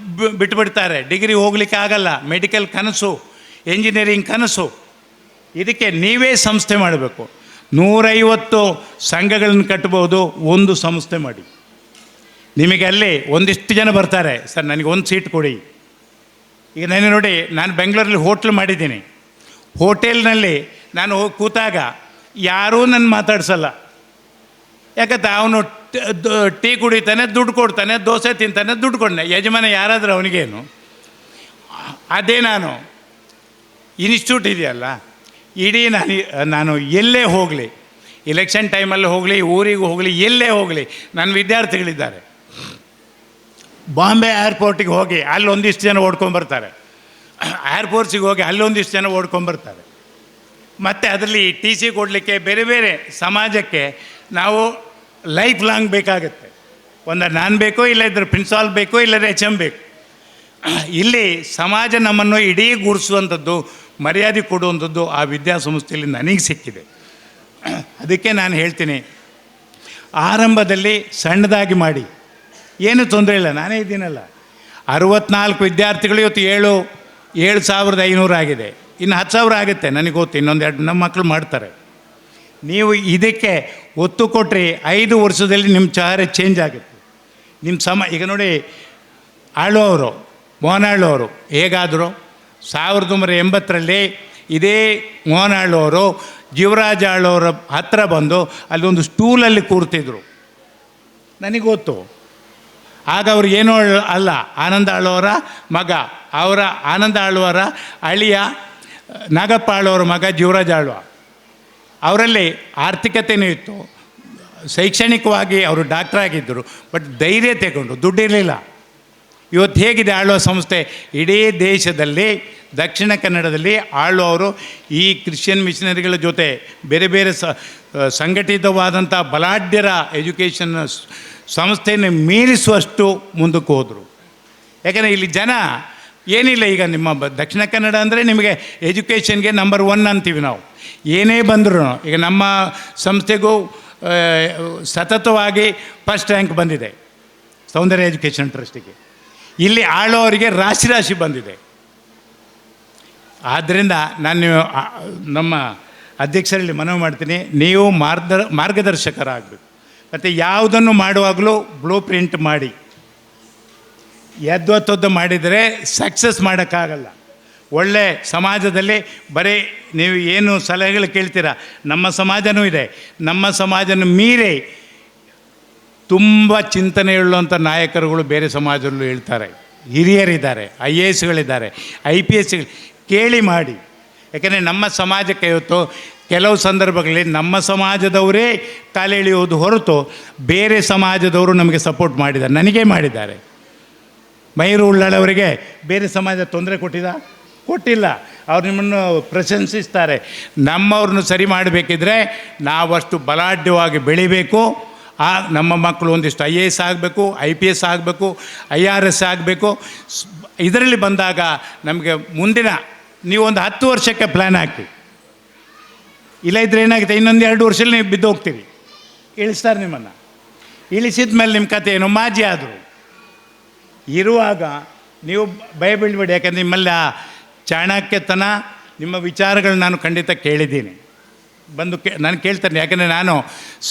ಬಿಟ್ಟುಬಿಡ್ತಾರೆ, ಡಿಗ್ರಿ ಹೋಗಲಿಕ್ಕೆ ಆಗಲ್ಲ, ಮೆಡಿಕಲ್ ಕನಸು, ಎಂಜಿನಿಯರಿಂಗ್ ಕನಸು. ಇದಕ್ಕೆ ನೀವೇ ಸಂಸ್ಥೆ ಮಾಡಬೇಕು. 150 ಸಂಘಗಳನ್ನು ಕಟ್ಬೋದು, ಒಂದು ಸಂಸ್ಥೆ ಮಾಡಿ. ನಿಮಗೆ ಅಲ್ಲಿ ಒಂದಿಷ್ಟು ಜನ ಬರ್ತಾರೆ, ಸರ್ ನನಗೆ ಒಂದು ಸೀಟ್ ಕೊಡಿ. ಈಗ ನನಗೆ ನೋಡಿ, ನಾನು ಬೆಂಗಳೂರಲ್ಲಿ ಹೋಟ್ಲ್ ಮಾಡಿದ್ದೀನಿ. ಹೋಟೆಲ್ನಲ್ಲಿ ನಾನು ಹೋಗಿ ಕೂತಾಗ ಯಾರೂ ನನ್ನ ಮಾತಾಡ್ಸಲ್ಲ. ಯಾಕಂತ ಅವನು ಟೀ ಕುಡಿತಾನೆ, ದುಡ್ಡು ಕೊಡ್ತಾನೆ, ದೋಸೆ ತಿಂತಾನೆ, ದುಡ್ಡು ಕೊಡ್ತಾನೆ. ಯಜಮಾನ ಯಾರಾದರೂ ಅವನಿಗೇನು? ಅದೇ ನಾನು ಇನ್ಸ್ಟಿಟ್ಯೂಟ್ ಇದೆಯಲ್ಲ, ಇಡೀ ನಾನು ಎಲ್ಲೇ ಹೋಗಲಿ, ಎಲೆಕ್ಷನ್ ಟೈಮಲ್ಲಿ ಹೋಗಲಿ, ಊರಿಗೆ ಹೋಗಲಿ, ಎಲ್ಲೇ ಹೋಗಲಿ, ನನ್ನ ವಿದ್ಯಾರ್ಥಿಗಳಿದ್ದಾರೆ. ಬಾಂಬೆ ಏರ್ಪೋರ್ಟಿಗೆ ಹೋಗಿ ಅಲ್ಲಿ ಒಂದಿಷ್ಟು ಜನ ಓಡ್ಕೊಂಬರ್ತಾರೆ, ಏರ್ಫೋರ್ಸಿಗೆ ಹೋಗಿ ಅಲ್ಲೊಂದಿಷ್ಟು ಜನ ಓಡ್ಕೊಂಬರ್ತಾರೆ. ಮತ್ತು ಅದರಲ್ಲಿ TC ಕೊಡಲಿಕ್ಕೆ ಬೇರೆ ಬೇರೆ ಸಮಾಜಕ್ಕೆ ನಾವು ಲೈಫ್ ಲಾಂಗ್ ಬೇಕಾಗುತ್ತೆ. ಒಂದು ನಾನು ಬೇಕು, ಇಲ್ಲ ಇದ್ರೆ ಪ್ರಿನ್ಸಿಪಾಲ್ ಬೇಕು, ಇಲ್ಲದ್ರೆ HM ಬೇಕು. ಇಲ್ಲಿ ಸಮಾಜ ನಮ್ಮನ್ನು ಇಡೀ ಗುರುಸುವಂಥದ್ದು, ಮರ್ಯಾದೆ ಕೊಡುವಂಥದ್ದು ಆ ವಿದ್ಯಾಸಂಸ್ಥೆಯಲ್ಲಿ ನನಗೆ ಸಿಕ್ಕಿದೆ. ಅದಕ್ಕೆ ನಾನು ಹೇಳ್ತೀನಿ, ಆರಂಭದಲ್ಲಿ ಸಣ್ಣದಾಗಿ ಮಾಡಿ, ಏನೂ ತೊಂದರೆ ಇಲ್ಲ, ನಾನೇ ಇದ್ದೀನಲ್ಲ. 64 ವಿದ್ಯಾರ್ಥಿಗಳು ಇವತ್ತು 7,500 ಆಗಿದೆ, ಇನ್ನು 10,000 ಆಗುತ್ತೆ ನನಗೆ ಗೊತ್ತು. ಇನ್ನೊಂದೆರಡು ನಮ್ಮ ಮಕ್ಕಳು ಮಾಡ್ತಾರೆ. ನೀವು ಇದಕ್ಕೆ ಒತ್ತು ಕೊಟ್ಟರೆ 5 ವರ್ಷದಲ್ಲಿ ನಿಮ್ಮ ಚಹರೆ ಚೇಂಜ್ ಆಗುತ್ತೆ. ನಿಮ್ಮ ಈಗ ನೋಡಿ, ಆಳುವರು ಮೋಹನ್ ಆಳುವರು ಹೇಗಾದರು 1980ರಲ್ಲಿ ಇದೇ ಮೋಹನ್ ಆಳುವರು ಜೀವರಾಜ ಆಳುವರ ಹತ್ರ ಬಂದು ಅಲ್ಲೊಂದು ಸ್ಟೂಲಲ್ಲಿ ಕೂರ್ತಿದ್ರು, ನನಗೆ ಗೊತ್ತು. ಆಗ ಅವ್ರು ಏನೋ ಅಲ್ಲ, ಆನಂದ ಆಳುವರ ಮಗ, ಅವರ ಆನಂದ ಆಳುವರ ಅಳಿಯ ನಾಗಪ್ಪ ಆಳುವರ ಮಗ ಜೀವರಾಜ ಆಳ್ವ. ಅವರಲ್ಲಿ ಆರ್ಥಿಕತೆಯೂ ಇತ್ತು, ಶೈಕ್ಷಣಿಕವಾಗಿ ಅವರು ಡಾಕ್ಟ್ರಾಗಿದ್ದರು, ಬಟ್ ಧೈರ್ಯ ತಗೊಂಡು, ದುಡ್ಡಿರಲಿಲ್ಲ. ಇವತ್ತು ಹೇಗಿದೆ ಆಳುವ ಸಂಸ್ಥೆ, ಇಡೀ ದೇಶದಲ್ಲಿ ದಕ್ಷಿಣ ಕನ್ನಡದಲ್ಲಿ ಆಳುವವರು ಈ ಕ್ರಿಶ್ಚಿಯನ್ ಮಿಷನರಿಗಳ ಜೊತೆ ಬೇರೆ ಬೇರೆ ಸಂಘಟಿತವಾದಂಥ ಬಲಾಢ್ಯರ ಎಜುಕೇಷನ್ ಸಂಸ್ಥೆಯನ್ನು ಮೀರಿಸುವಷ್ಟು ಮುಂದಕ್ಕೆ ಹೋದರು. ಯಾಕೆಂದರೆ ಇಲ್ಲಿ ಜನ ಏನಿಲ್ಲ, ಈಗ ನಿಮ್ಮ ದಕ್ಷಿಣ ಕನ್ನಡ ಅಂದರೆ ನಿಮಗೆ ಎಜುಕೇಷನ್ಗೆ ನಂಬರ್ 1 ಅಂತೀವಿ ನಾವು. ಏನೇ ಬಂದರೂ ಈಗ ನಮ್ಮ ಸಂಸ್ಥೆಗೂ ಸತತವಾಗಿ ಫಸ್ಟ್ ರ್ಯಾಂಕ್ ಬಂದಿದೆ ಸೌಂದರ್ಯ ಎಜುಕೇಷನ್ ಟ್ರಸ್ಟಿಗೆ. ಇಲ್ಲಿ ಆಳೋರಿಗೆ ರಾಶಿ ರಾಶಿ ಬಂದಿದೆ. ಆದ್ದರಿಂದ ನಾನು ನಮ್ಮ ಅಧ್ಯಕ್ಷರಲ್ಲಿ ಮನವಿ ಮಾಡ್ತೀನಿ, ನೀವು ಮಾರ್ಗದರ್ಶಕರಾಗಬೇಕು. ಮತ್ತು ಯಾವುದನ್ನು ಮಾಡುವಾಗಲೂ ಬ್ಲೂ ಪ್ರಿಂಟ್ ಮಾಡಿ, ಎದ್ದೊತ್ತದ್ದು ಮಾಡಿದರೆ ಸಕ್ಸಸ್ ಮಾಡೋಕ್ಕಾಗಲ್ಲ. ಒಳ್ಳೆ ಸಮಾಜದಲ್ಲಿ ಬರೀ ನೀವು ಏನು ಸಲಹೆಗಳು ಕೇಳ್ತೀರಾ, ನಮ್ಮ ಸಮಾಜವೂ ಇದೆ, ನಮ್ಮ ಸಮಾಜನ ಮೀರಿ ತುಂಬ ಚಿಂತನೆಯುಳ್ಳಂಥ ನಾಯಕರುಗಳು ಬೇರೆ ಸಮಾಜದಲ್ಲೂ ಹೇಳ್ತಾರೆ, ಹಿರಿಯರಿದ್ದಾರೆ, IASಗಳಿದ್ದಾರೆ, IPSಗಳು, ಕೇಳಿ ಮಾಡಿ. ಯಾಕೆಂದರೆ ನಮ್ಮ ಸಮಾಜಕ್ಕೆ ಇವತ್ತು ಕೆಲವು ಸಂದರ್ಭಗಳಲ್ಲಿ ನಮ್ಮ ಸಮಾಜದವರೇ ಕಾಲೆಳೆಯುವುದು ಹೊರತು ಬೇರೆ ಸಮಾಜದವರು ನಮಗೆ ಸಪೋರ್ಟ್ ಮಾಡಿದ್ದಾರೆ, ನನಗೇ ಮಾಡಿದ್ದಾರೆ. ಮಯೂರು ಉಳ್ಳಾಳವರಿಗೆ ಬೇರೆ ಸಮಾಜ ತೊಂದರೆ ಕೊಟ್ಟಿದ? ಕೊಟ್ಟಿಲ್ಲ. ಅವ್ರು ನಿಮ್ಮನ್ನು ಪ್ರಶಂಸಿಸ್ತಾರೆ. ನಮ್ಮವ್ರನ್ನು ಸರಿ ಮಾಡಬೇಕಿದ್ರೆ ನಾವಷ್ಟು ಬಲಾಢ್ಯವಾಗಿ ಬೆಳಿಬೇಕು. ನಮ್ಮ ಮಕ್ಕಳು ಒಂದಿಷ್ಟು IAS ಆಗಬೇಕು, IPS ಆಗಬೇಕು, IRS ಆಗಬೇಕು. ಇದರಲ್ಲಿ ಬಂದಾಗ ನಮಗೆ ಮುಂದಿನ ನೀವು ಒಂದು 10 ವರ್ಷಕ್ಕೆ ಪ್ಲ್ಯಾನ್ ಹಾಕಿ. ಇಲ್ಲ ಇದ್ದರೆ ಏನಾಗುತ್ತೆ, ಇನ್ನೊಂದು 2 ವರ್ಷದಲ್ಲಿ ನೀವು ಬಿದ್ದು ಹೋಗ್ತೀರಿ, ಇಳಿಸ್ತಾರೆ ನಿಮ್ಮನ್ನು. ಇಳಿಸಿದ ಮೇಲೆ ನಿಮ್ಮ ಕತೆ ಏನು, ಮಾಜಿ ಆದರು ಇರುವಾಗ ನೀವು ಭಯ ಬೀಳಬೇಡಿ. ಯಾಕಂದರೆ ನಿಮ್ಮಲ್ಲಿ ಆ ಚಾಣಕ್ಯತನ, ನಿಮ್ಮ ವಿಚಾರಗಳನ್ನ ನಾನು ಖಂಡಿತ ಕೇಳಿದ್ದೀನಿ, ಬಂದು ನಾನು ಕೇಳ್ತೇನೆ. ಯಾಕಂದರೆ ನಾನು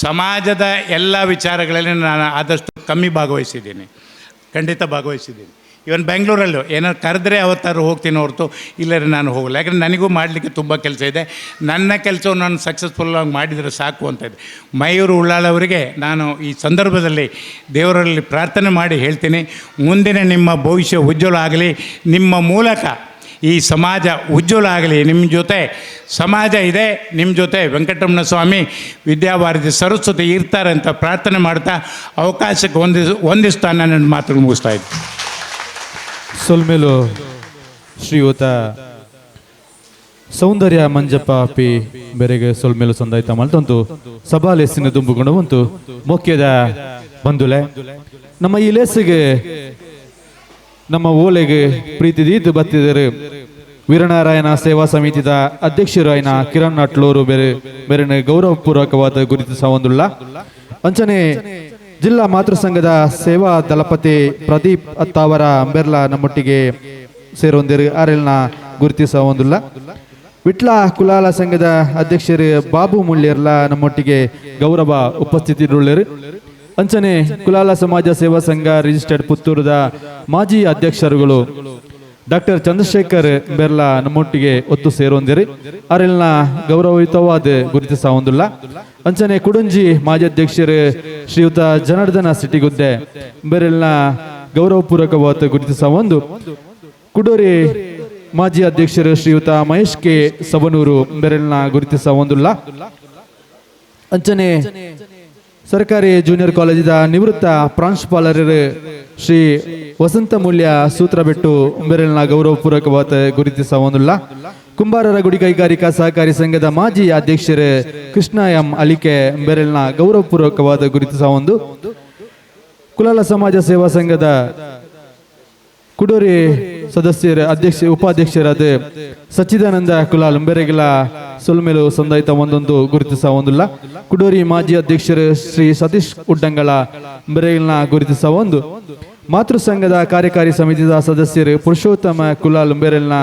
ಸಮಾಜದ ಎಲ್ಲ ವಿಚಾರಗಳಲ್ಲಿ ನಾನು ಆದಷ್ಟು ಕಮ್ಮಿ ಭಾಗವಹಿಸಿದ್ದೀನಿ, ಖಂಡಿತ ಭಾಗವಹಿಸಿದ್ದೀನಿ. ಇವನ್ ಬೆಂಗಳೂರಲ್ಲೂ ಏನಾದ್ರು ಕರೆದ್ರೆ ಅವತ್ತಾರು ಹೋಗ್ತೀನಿ ಹೊರತು ಇಲ್ಲರೆ ನಾನು ಹೋಗಲ್ಲ. ಯಾಕಂದರೆ ನನಗೂ ಮಾಡಲಿಕ್ಕೆ ತುಂಬ ಕೆಲಸ ಇದೆ. ನನ್ನ ಕೆಲಸವನ್ನು ನಾನು ಸಕ್ಸಸ್ಫುಲ್ಲಾಗಿ ಮಾಡಿದರೆ ಸಾಕು ಅಂತ ಇದೆ. ಮಯೂರು ಉಳ್ಳಾಳವರಿಗೆ ನಾನು ಈ ಸಂದರ್ಭದಲ್ಲಿ ದೇವರಲ್ಲಿ ಪ್ರಾರ್ಥನೆ ಮಾಡಿ ಹೇಳ್ತೀನಿ, ಮುಂದಿನ ನಿಮ್ಮ ಭವಿಷ್ಯ ಉಜ್ವಲ ಆಗಲಿ, ನಿಮ್ಮ ಮೂಲಕ ಈ ಸಮಾಜ ಉಜ್ವಲ ಆಗಲಿ, ನಿಮ್ಮ ಜೊತೆ ಸಮಾಜ ಇದೆ, ನಿಮ್ಮ ಜೊತೆ ವೆಂಕಟರಮಣ ಸ್ವಾಮಿ ವಿದ್ಯಾವಾರಿಧಿ ಸರಸ್ವತಿ ಇರ್ತಾರೆ ಅಂತ ಪ್ರಾರ್ಥನೆ ಮಾಡ್ತಾ ಅವಕಾಶಕ್ಕೆ ವಂದಿಸ್ತಾ ನನ್ನ ಮಾತುಗಳು ಮುಗಿಸ್ತಾ ಇದ್ದೆ. ಸೊಲ್ಮೇಲು ಶ್ರೀಯುತ ಸೌಂದರ್ಯ ಮಂಜಪ್ಪ ಪಿ ಬೆರೆಗೆ ಸೊಲ್ಮೇಲು ಸಂದಾಯ್ತ ಮಲ್ತಂತು ಸಭಾ ಲೇಸಿನ ದುಂಬುಕೊಂಡು ಬಂತು ಮುಖ್ಯದ ಬಂಧುಲೆ ನಮ್ಮ ಈ ಲೇಸಿಗೆ ನಮ್ಮ ಓಲೆಗೆ ಪ್ರೀತಿ ದೀತು ಬತ್ತಿದರು ವೀರನಾರಾಯಣ ಸೇವಾ ಸಮಿತಿದ ಅಧ್ಯಕ್ಷರು ಆಯ್ನ ಕಿರಣ್ ಅಟ್ಲೂರು ಬೇರೆ ಬೇರೆ ಗೌರವಪೂರ್ವಕವಾದ ಗುರುತಿಸ ಹೊಂದುಳ್ಳ ಅಂಚನೆ ಜಿಲ್ಲಾ ಮಾತೃ ಸಂಘದ ಸೇವಾ ದಳಪತಿ ಪ್ರದೀಪ್ ಅತ್ತಾವರ ಅಂಬೆರ್ಲ ನಮ್ಮೊಟ್ಟಿಗೆ ಸೇರೊಂದಿರು ಆರೆಲ್ನ ಗುರುತಿಸ ಹೊಂದುಳ್ಳ ವಿಟ್ಲ ಕುಲಾಲ ಸಂಘದ ಅಧ್ಯಕ್ಷರು ಬಾಬು ಮುಳ್ಳಿರ್ಲ ನಮ್ಮೊಟ್ಟಿಗೆ ಗೌರವ ಉಪಸ್ಥಿತಿರುಳ್ಳರು. ಅಂಚನೆ ಕುಲಾಲ ಸಮಾಜ ಸೇವಾ ಸಂಘ ರಿಜಿಸ್ಟರ್ಡ್ ಪುತ್ತೂರದ ಮಾಜಿ ಅಧ್ಯಕ್ಷರುಗಳು ಡಾಕ್ಟರ್ ಚಂದ್ರಶೇಖರ್ ಬೆರ್ಲಾ ನಮ್ಮೊಟ್ಟಿಗೆ ಒತ್ತು ಸೇರೊಂದಿರಿ ಅರೆಲ್ನ ಗೌರವಯುತವಾದ ಗುರುತಿಸ ಹೊಂದುಲ್ಲ. ಅಂಚನೆ ಕುಡಂಜಿ ಮಾಜಿ ಅಧ್ಯಕ್ಷರು ಶ್ರೀಯುತ ಜನಾರ್ದನ ಸಿಟಿಗುದ್ದೆ ಬೆರೆಲ್ನ ಗೌರವಪೂರ್ವಕವಾದ ಗುರುತಿಸ ಒಂದು ಕುಡೋರಿ ಮಾಜಿ ಅಧ್ಯಕ್ಷರು ಶ್ರೀಯುತ ಮಹೇಶ್ ಕೆ ಸವನೂರು ಬೆರೆಲ್ನ ಗುರುತಿಸ ಹೊಂದುಲ್ಲ. ಅಂಚನೆ ಸರ್ಕಾರಿ ಜೂನಿಯರ್ ಕಾಲೇಜಿನ ನಿವೃತ್ತ ಪ್ರಾಂಶುಪಾಲರು ಶ್ರೀ ವಸಂತ ಮೂಲ್ಯ ಸೂತ್ರಬೆಟ್ಟು ಬೆರೆಲ್ನ ಗೌರವಪೂರ್ವಕವಾದ ಗುರುತಿಸ ಹೊಂದುಲ್ಲ. ಕುಂಬಾರರ ಗುಡಿ ಕೈಗಾರಿಕಾ ಸಹಕಾರಿ ಸಂಘದ ಮಾಜಿ ಅಧ್ಯಕ್ಷರು ಕೃಷ್ಣ ಎಂ ಅಲಿಕೆ ಬೆರೆಲ್ನ ಗೌರವಪೂರ್ವಕವಾದ ಗುರುತಿಸ ಹೊಂದು ಕುಲಾಲ ಸಮಾಜ ಸೇವಾ ಸಂಘದ ಕುಡೋರಿ ಸದಸ್ಯರ ಅಧ್ಯಕ್ಷ ಉಪಾಧ್ಯಕ್ಷರಾದ ಸಚ್ಚಿದಾನಂದ ಕುಲಾಲ್ ಬೆರೆಗಿಲ ಸೊಲ್ಮೆಲು ಸಂದಾಯಿತ ಒಂದೊಂದು ಗುರುತಿಸ ಹೊಂದಿಲ್ಲ. ಕುಡೋರಿ ಮಾಜಿ ಅಧ್ಯಕ್ಷರು ಶ್ರೀ ಸತೀಶ್ ಉಡ್ಡಂಗಳ ಬೆರೆಗಿನ ಗುರುತಿಸ ಒಂದು ಮಾತೃ ಸಂಘದ ಕಾರ್ಯಕಾರಿ ಸಮಿತಿಯ ಸದಸ್ಯರು ಪುರುಷೋತ್ತಮ ಕುಲಾಲ್ ಬೆರೆಲ್ನ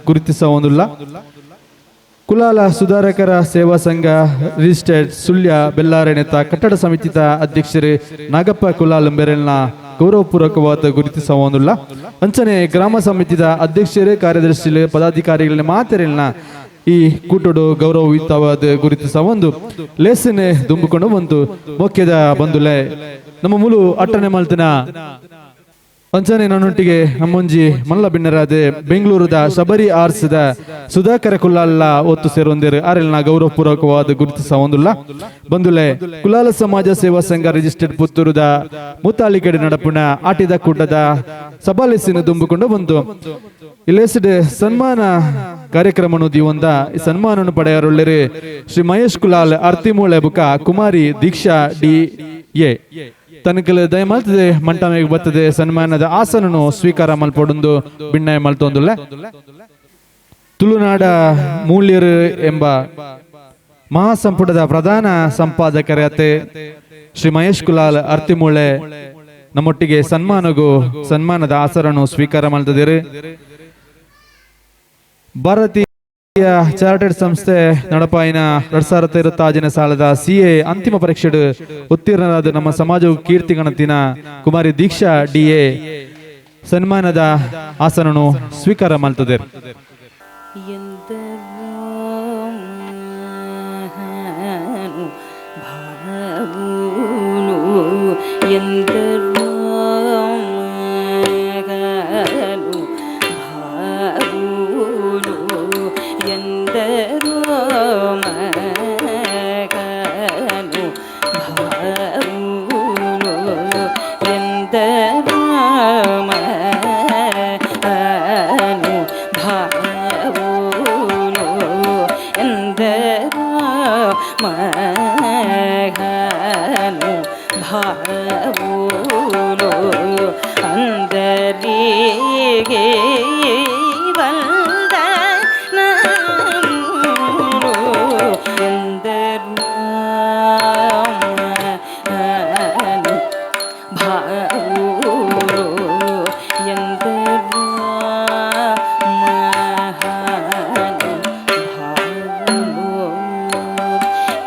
ಗುರುತಿಸ ಹೊಂದಿಲ್ಲ. ಕುಲಾಲ ಸುಧಾರಕರ ಸೇವಾ ಸಂಘ ರಿಜಿಸ್ಟರ್ಡ್ ಸುಳ್ಯ ಬೆಲ್ಲಾರಣೆತ ಕಟ್ಟಡ ಸಮಿತಿಯ ಅಧ್ಯಕ್ಷರು ನಾಗಪ್ಪ ಕುಲಾಲ್ ಬೆರೆಲ್ನ ಗೌರವಪೂರ್ವಕವಾದ ಗುರುತಿಸ ಹೊಂದಿಲ್ಲ. ಅಂಚನೆ ಗ್ರಾಮ ಸಮಿತಿಯ ಅಧ್ಯಕ್ಷರು ಕಾರ್ಯದರ್ಶಿ ಪದಾಧಿಕಾರಿಗಳ ಮಾತೆರೆಲ್ನ ಈ ಕೂಟಡು ಗೌರವಯುತವಾದ ಗುರುತಿಸ ಒಂದು ಲೇಸನೆ ದುಂಬಿಕೊಂಡು ಬಂತು ಮುಖ್ಯದ ಬಂದುಲೆ ನಮ್ಮ ಮುಲು ಅಟ್ಟನೆ ಮಲ್ತಿನ ಅಂಚನೆ ನನ್ನೊಟ್ಟಿಗೆ ನಮ್ಮೊಂಜಿ ಮಲ್ಲ ಬಿನ್ನರಾದ ಬೆಂಗಳೂರದ ಶಬರಿ ಆರ್ಸದ ಸುಧಾಕರ ಕುಲಾಲ ಒತ್ತು ಸೇರೊಂದಿರು ಆರೆಲ್ನ ಗೌರವಪೂರ್ವಕವಾದ ಗುರುತಿಸ ಹೊಂದುಲ್ಲ. ಬಂದುಲೆ ಕುಲಾಲ ಸಮಾಜ ಸೇವಾ ಸಂಘ ರಿಜಿಸ್ಟರ್ಡ್ ಪುತ್ತೂರದ ಮುತ್ತಾಲಿಕಡೆ ನಡಪುಣ ಆಟಿದ ಕೂಟದ ಸಬಾಲೆಸಿನ ದುಂಬಿಕೊಂಡು ಬಂತು ಇಲ್ಲೇಸಿಡ್ ಸನ್ಮಾನ ಕಾರ್ಯಕ್ರಮನು ದಿವಂದ ಈ ಸನ್ಮಾನವನ್ನು ಪಡೆಯರುಳ್ಳರು ಶ್ರೀ ಮಹೇಶ್ ಕುಲಾಲ್ ಅರ್ತಿಮೂಳೆ ಬುಕ ಕುಮಾರಿ ದೀಕ್ಷಾ ಡಿ ಎ ತನಕಲ ದಯಮಲ್ತದೆ ಮಂಟಮೆಗೆ ಬರ್ತದೆ ಸನ್ಮಾನದ ಆಸನನು ಸ್ವೀಕಾರ ಮಲ್ಪೊಡೊಂದು ಬಿಣ್ಣಾಯ ಮಲ್ತೊಂದುಲ್ಲ. ತುಳುನಾಡ ಮೂಲ್ಯರು ಎಂಬ ಮಹಾಸಂಪುಟದ ಪ್ರಧಾನ ಸಂಪಾದಕರತೆ ಶ್ರೀ ಮಹೇಶ್ ಕುಲಾಲ್ ಅರ್ತಿಮೂಳೆ ನಮ್ಮೊಟ್ಟಿಗೆ ಸನ್ಮಾನಗೂ ಸನ್ಮಾನದ ಆಸರನ್ನು ಸ್ವೀಕಾರ ಮಾಡ್ತಿದ್ದೀರಿ. ಭಾರತೀಯ ಚಾರ್ಟರ್ಡ್ ಸಂಸ್ಥೆ ನಡಪಾಯಿನ 2026ನೇ ಸಾಲದ ಸಿಎ ಅಂತಿಮ ಪರೀಕ್ಷೆ ಉತ್ತೀರ್ಣರಾದ ನಮ್ಮ ಸಮಾಜವು ಕೀರ್ತಿ ಗಣತಿನ ಕುಮಾರಿ ದೀಕ್ಷಾ ಡಿ ಎ ಸನ್ಮಾನದ ಆಸನನ್ನು ಸ್ವೀಕಾರ ಮಾಡ್ತದೆ.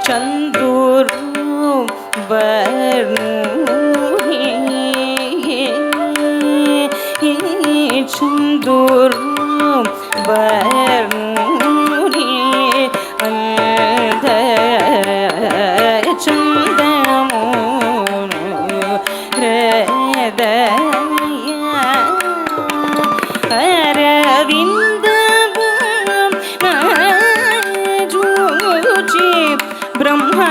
ಚಂದೂರು burn. Chandur Baruni Chandamunu Hridaya Aravinda Juchi Brahma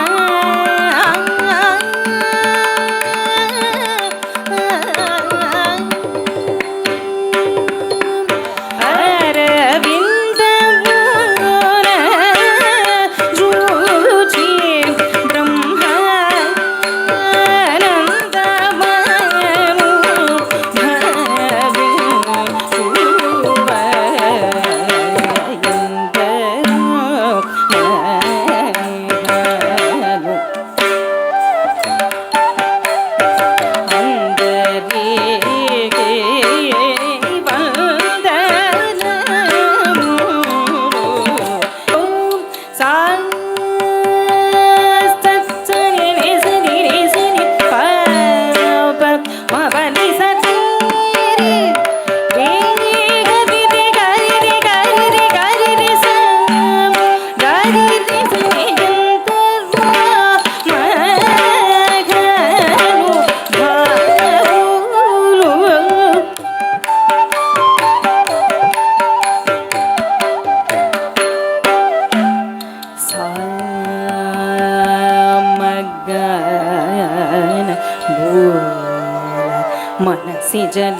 मनसि जल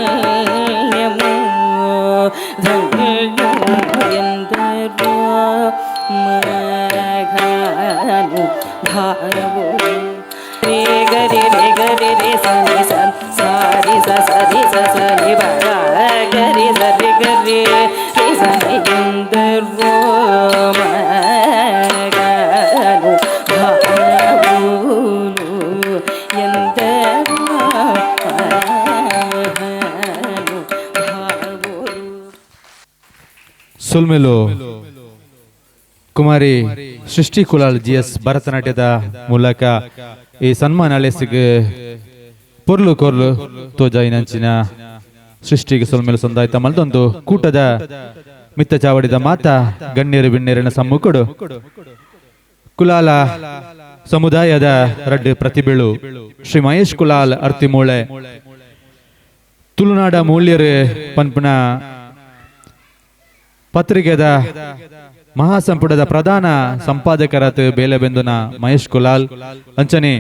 पुण्यधन्यमु धन्यन्दरो मघानु भावो रे गरे रे गरे रे सा रे सा सा रे सा सा रे सा सा रे बा गरे सा रे गरे रे सा रे यन्दरो मघानु ಸುಲ್ಮೆಲು ಕುಮಾರಿ ಸೃಷ್ಟಿ ಕುಲಾಲ್ ಜಿ ಎಸ್ ಭರತನಾಟ್ಯದ ಮೂಲಕ ಈ ಸನ್ಮಾನ ಅಲೆಸಿಗೆ ಪೊರ್ಲು ಕೊರ್ಲು ತೋಜಾಯಿನಂಚಿನ ಸೃಷ್ಟಿಗೆ ಸೊಲ್ಮೆಲು ಸಂದಾಯ್ತ ಮಲ್ದೊಂದು ಕೂಟದ ಮಿತ್ತ ಚಾವಡಿದ ಮಾತಾ ಗಣ್ಯರು ಬಿಣ್ಣೇರಿನ ಸಮ್ಮುಖಡು ಕುಲಾಲ ಸಮುದಾಯದ ರಡ್ಡು ಪ್ರತಿಭೆಳು ಶ್ರೀ ಮಹೇಶ್ ಕುಲಾಲ್ ಅರ್ತಿಮೂಳೆ ತುಳುನಾಡ ಮೂಲ್ಯರು ಪನ್ಪುನ ಪತ್ರಿಕೆದ ಮಹಾಸಂಪುಟದ ಪ್ರಧಾನ ಸಂಪಾದಕರಾದ ಬೇಲೆಬೆಂದುನ ಮಹೇಶ್ ಕುಲಾಲ್ ಅಂಚನೆ